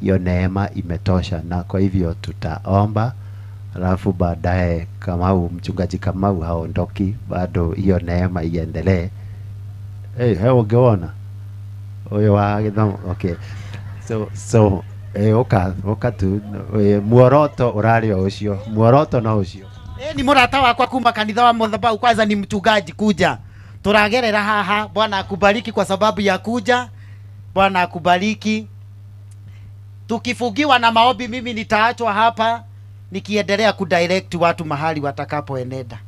hiyo neema imetosha, na kwa hivyo tutaomba, alafu baadaye Kamau, mchungaji Kamau haondoki bado, hiyo neema iendelee. Hey, ungeona huyo wa okay, so oka tu muoroto urari ucio, muoroto no ucio. Ni murata wakwa kuma kanitha wa Mothabau, kwanza ni mchungaji kuja. Turagerera haha. Bwana akubariki kwa sababu ya kuja. Bwana akubariki. Tukifugiwa na maombi, mimi nitaachwa hapa nikiendelea kudirect watu mahali watakapoenenda.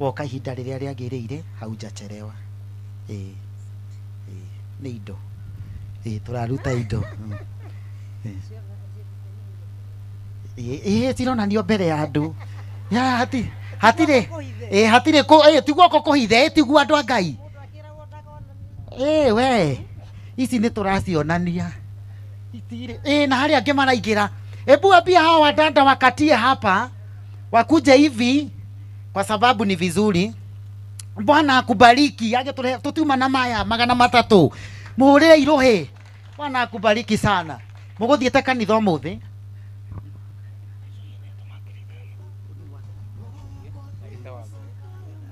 Woka ihinda riria riagiriire haujachelewa. Ni indo. Turaruta indo. Cironanio mbere ya andu. Ya hatire hatire ko tiguo ko kuhithe, tiguo andu a Ngai. We ici ni turacionania itire na haria angi maraingira. Ebu ambia hao wadada wakatie hapa wakuje hivi, kwa sababu ni vizuri. Bwana akubariki. Age tutuma na maya 300 muhurire irohe. Bwana akubariki sana. Muguthiete kanitha umuthi.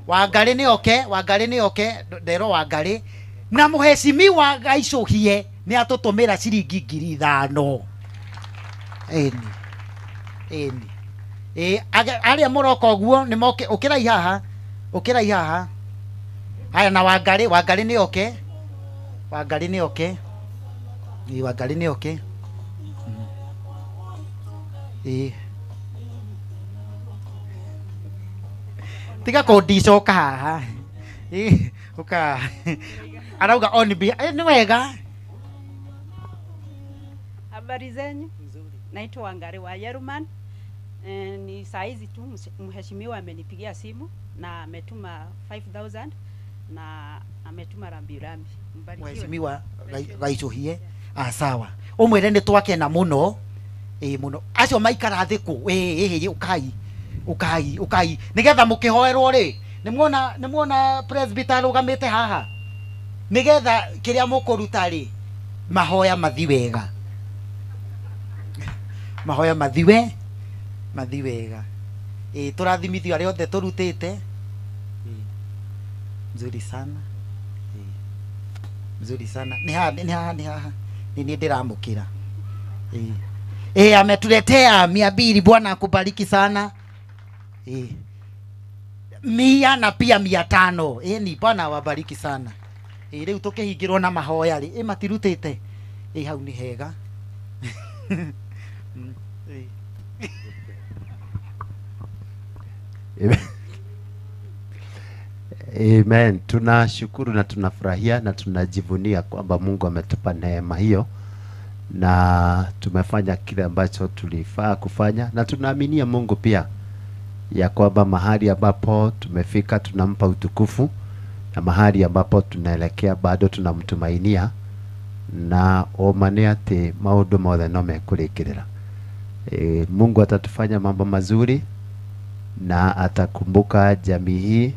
Wangari ni oke, Wangari ni oke, ndero Wangari. Na muheshimiwa Gaicũhie ni atutumira ciringi 5,000. Eni. Aria muroka uguo ni moke, ukirai haha, ukirai haha. Haya na Wangari, Wangari ni oke. Wangari ni oke. Ni Wangari ni oke. Tiga kundicoka haha. Uka arauga on be ni wega. Habari zenyu? Nzuri. Naitwa Wangari wa Yeruman. Ni saa hizi tu mheshimiwa amenipigia simu na ametuma 5000 na ametuma rambirambi. Mbarikiwe. Mheshimiwa Gaicuhie. Ah, sawa. Umwire ni twakena muno. Muno. Acio maikara thĩ kũ? Ukai. Ukai, ukai. Nigetha mukihoerwo ri. Nimuona presbyter arugamite haha. Nigetha kiria mukuruta ri mahoya mathi wega. Mahoya mathi wega. Turathimithio aria othe turutite. Mzuri sana. Mzuri sana. Ni haha ni ndiramukira. Ametuletea 200. Bwana akubariki sana. 100 na pia 500. Ni Bwana awabariki sana. Riu tukihingirwo na mahoya ri matirutite. Hau ni hega. Amen. Tunashukuru na tunafurahia na tunajivunia kwamba Mungu ametupa neema hiyo na tumefanya kile ambacho tulifaa kufanya, na tunaaminia Mungu pia ya kwamba mahali ambapo tumefika tunampa utukufu, na mahali ambapo tunaelekea bado tunamtumainia, na omane ati maundu mothe no mekurikirira. Mungu atatufanya mambo mazuri na atakumbuka jamii hii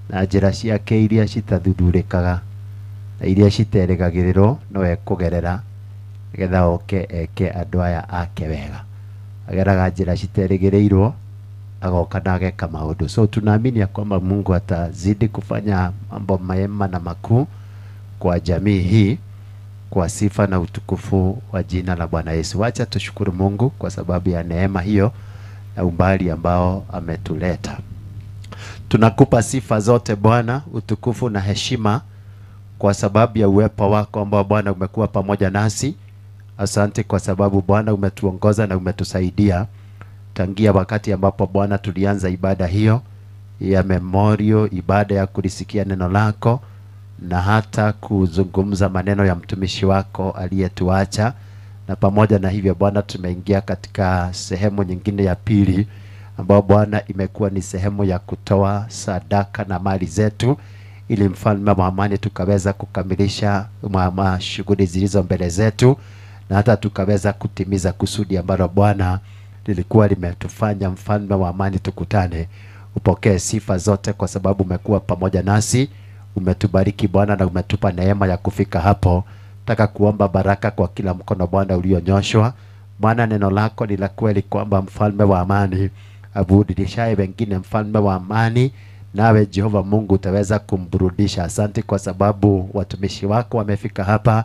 na njira ciake iria citathuthurĩkaga na iria citerĩgagĩrĩrwo no ekũgerera nĩgetha oke eke andũ aya ake wega. Ageraga njĩra citerĩgĩrĩirwo agoka na ageka maũndũ. So tunaamini ya kwamba Mungu atazidi kufanya mambo mema na makuu kwa jamii hii kwa sifa na utukufu wa jina la Bwana Yesu. Wacha tushukuru Mungu kwa sababu ya neema hiyo na umbali ambao ametuleta. Tunakupa sifa zote Bwana, utukufu na heshima kwa sababu ya uwepo wako ambao Bwana umekuwa pamoja nasi. Asante kwa sababu Bwana umetuongoza na umetusaidia tangia wakati ambapo Bwana tulianza ibada hiyo ya memorial, ibada ya kulisikia neno lako na hata kuzungumza maneno ya mtumishi wako aliyetuacha. Na pamoja na hivyo Bwana tumeingia katika sehemu nyingine ya pili ambao Bwana imekuwa ni sehemu ya kutoa sadaka na mali zetu ili mfalme wa amani tukaweza kukamilisha shughuli zilizo mbele zetu na hata tukaweza kutimiza kusudi ambalo Bwana lilikuwa limetufanya mfalme wa amani tukutane. Upokee sifa zote kwa sababu umekuwa pamoja nasi, umetubariki Bwana na umetupa neema ya kufika hapo. Nataka kuomba baraka kwa kila mkono Bwana ulionyoshwa. Bwana, neno lako ni la kweli kwamba mfalme wa amani aburudishaye wengine, mfalme wa amani, nawe Jehova Mungu utaweza kumburudisha. Asante kwa sababu watumishi wako wamefika hapa,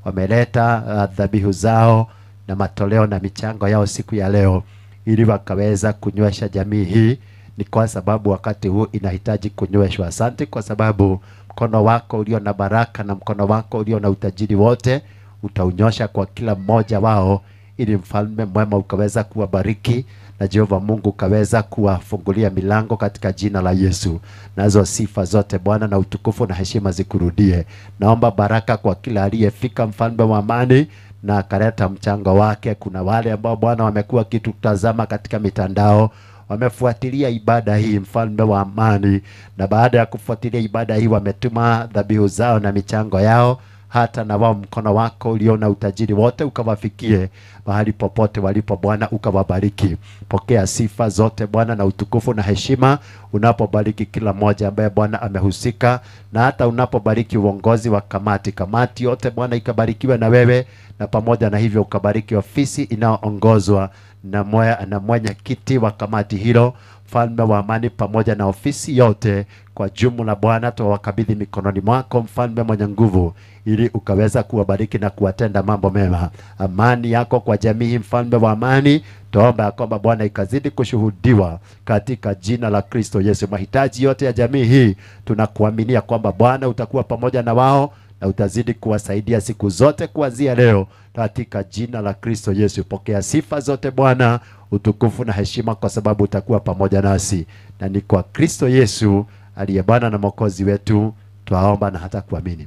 wameleta dhabihu zao na matoleo na michango yao siku ya leo ili wakaweza kunywesha jamii hii. Ni kwa sababu wakati huu inahitaji kunyweshwa. Asante kwa sababu mkono wako ulio na baraka na mkono wako ulio na utajiri wote utaunyosha kwa kila mmoja wao ili mfalme mwema ukaweza kuwabariki na Jehova Mungu ukaweza kuwafungulia milango katika jina la Yesu. Nazo sifa zote Bwana na utukufu na heshima zikurudie. Naomba baraka kwa kila aliyefika mfalme wa amani na akaleta mchango wake. Kuna wale ambao Bwana wamekuwa kitutazama katika mitandao, wamefuatilia ibada hii mfalme wa amani, na baada ya kufuatilia ibada hii wametuma dhabihu zao na michango yao. Hata na wao mkono wako ulio na utajiri wote ukawafikie mahali popote walipo Bwana, ukawabariki. Pokea sifa zote Bwana na utukufu na heshima unapobariki kila mmoja ambaye Bwana amehusika, na hata unapobariki uongozi wa kamati, kamati yote Bwana ikabarikiwe na wewe, na pamoja na hivyo ukabariki ofisi inayoongozwa na mwenyekiti wa kamati hilo, mfalme wa amani, pamoja na ofisi yote kwa jumla. Bwana tuwakabidhi mikononi mwako mfalme mwenye nguvu, ili ukaweza kuwabariki na kuwatenda mambo mema. Amani yako kwa jamii, mfalme wa amani, tuomba kwamba Bwana ikazidi kushuhudiwa katika jina la Kristo Yesu. Mahitaji yote ya jamii hii tunakuaminia kwamba Bwana utakuwa pamoja na wao na utazidi kuwasaidia siku zote kuanzia leo katika jina la Kristo Yesu. Pokea sifa zote Bwana, utukufu na heshima, kwa sababu utakuwa pamoja nasi, na ni kwa Kristo Yesu aliye Bwana na Mwokozi wetu twaomba na hata kuamini.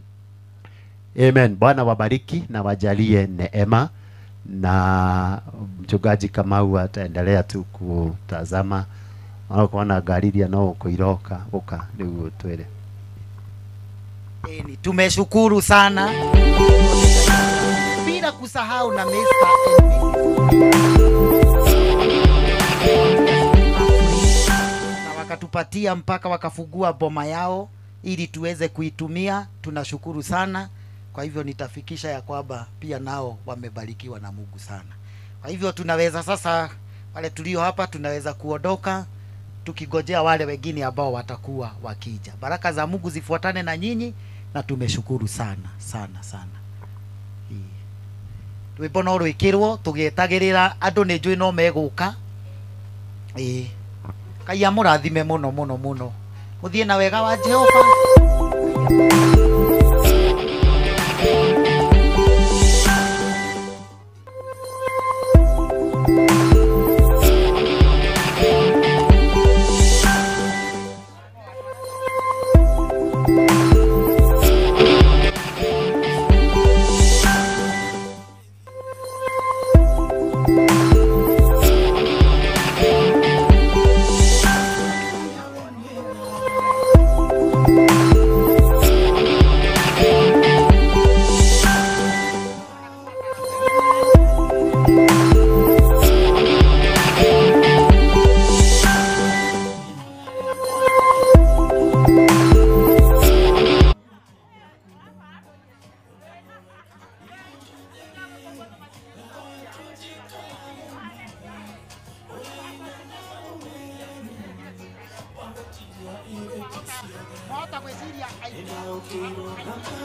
Amen. Bwana wabariki na wajalie neema Na mchungaji Kamau ataendelea tu kutazama onakorwo ngari iria no gũkũiroka ũka rĩu ũtwĩre. Tumeshukuru sana bila kusahau na Mr. na wakatupatia mpaka wakafungua boma yao ili tuweze kuitumia. Tunashukuru sana. Kwa hivyo nitafikisha ya kwamba pia nao wamebarikiwa na Mungu sana. Kwa hivyo tunaweza sasa, wale tulio hapa tunaweza kuondoka tukigojea wale wengine ambao watakuwa wakija. Baraka za Mungu zifuatane na nyinyi, na tumeshukuru sana sana sana. Rwimbo no rwikirwo tugietagirira andu ni njui no meguka. Ngai amurathime muno muno muno. Muthie na wega wa Jehova.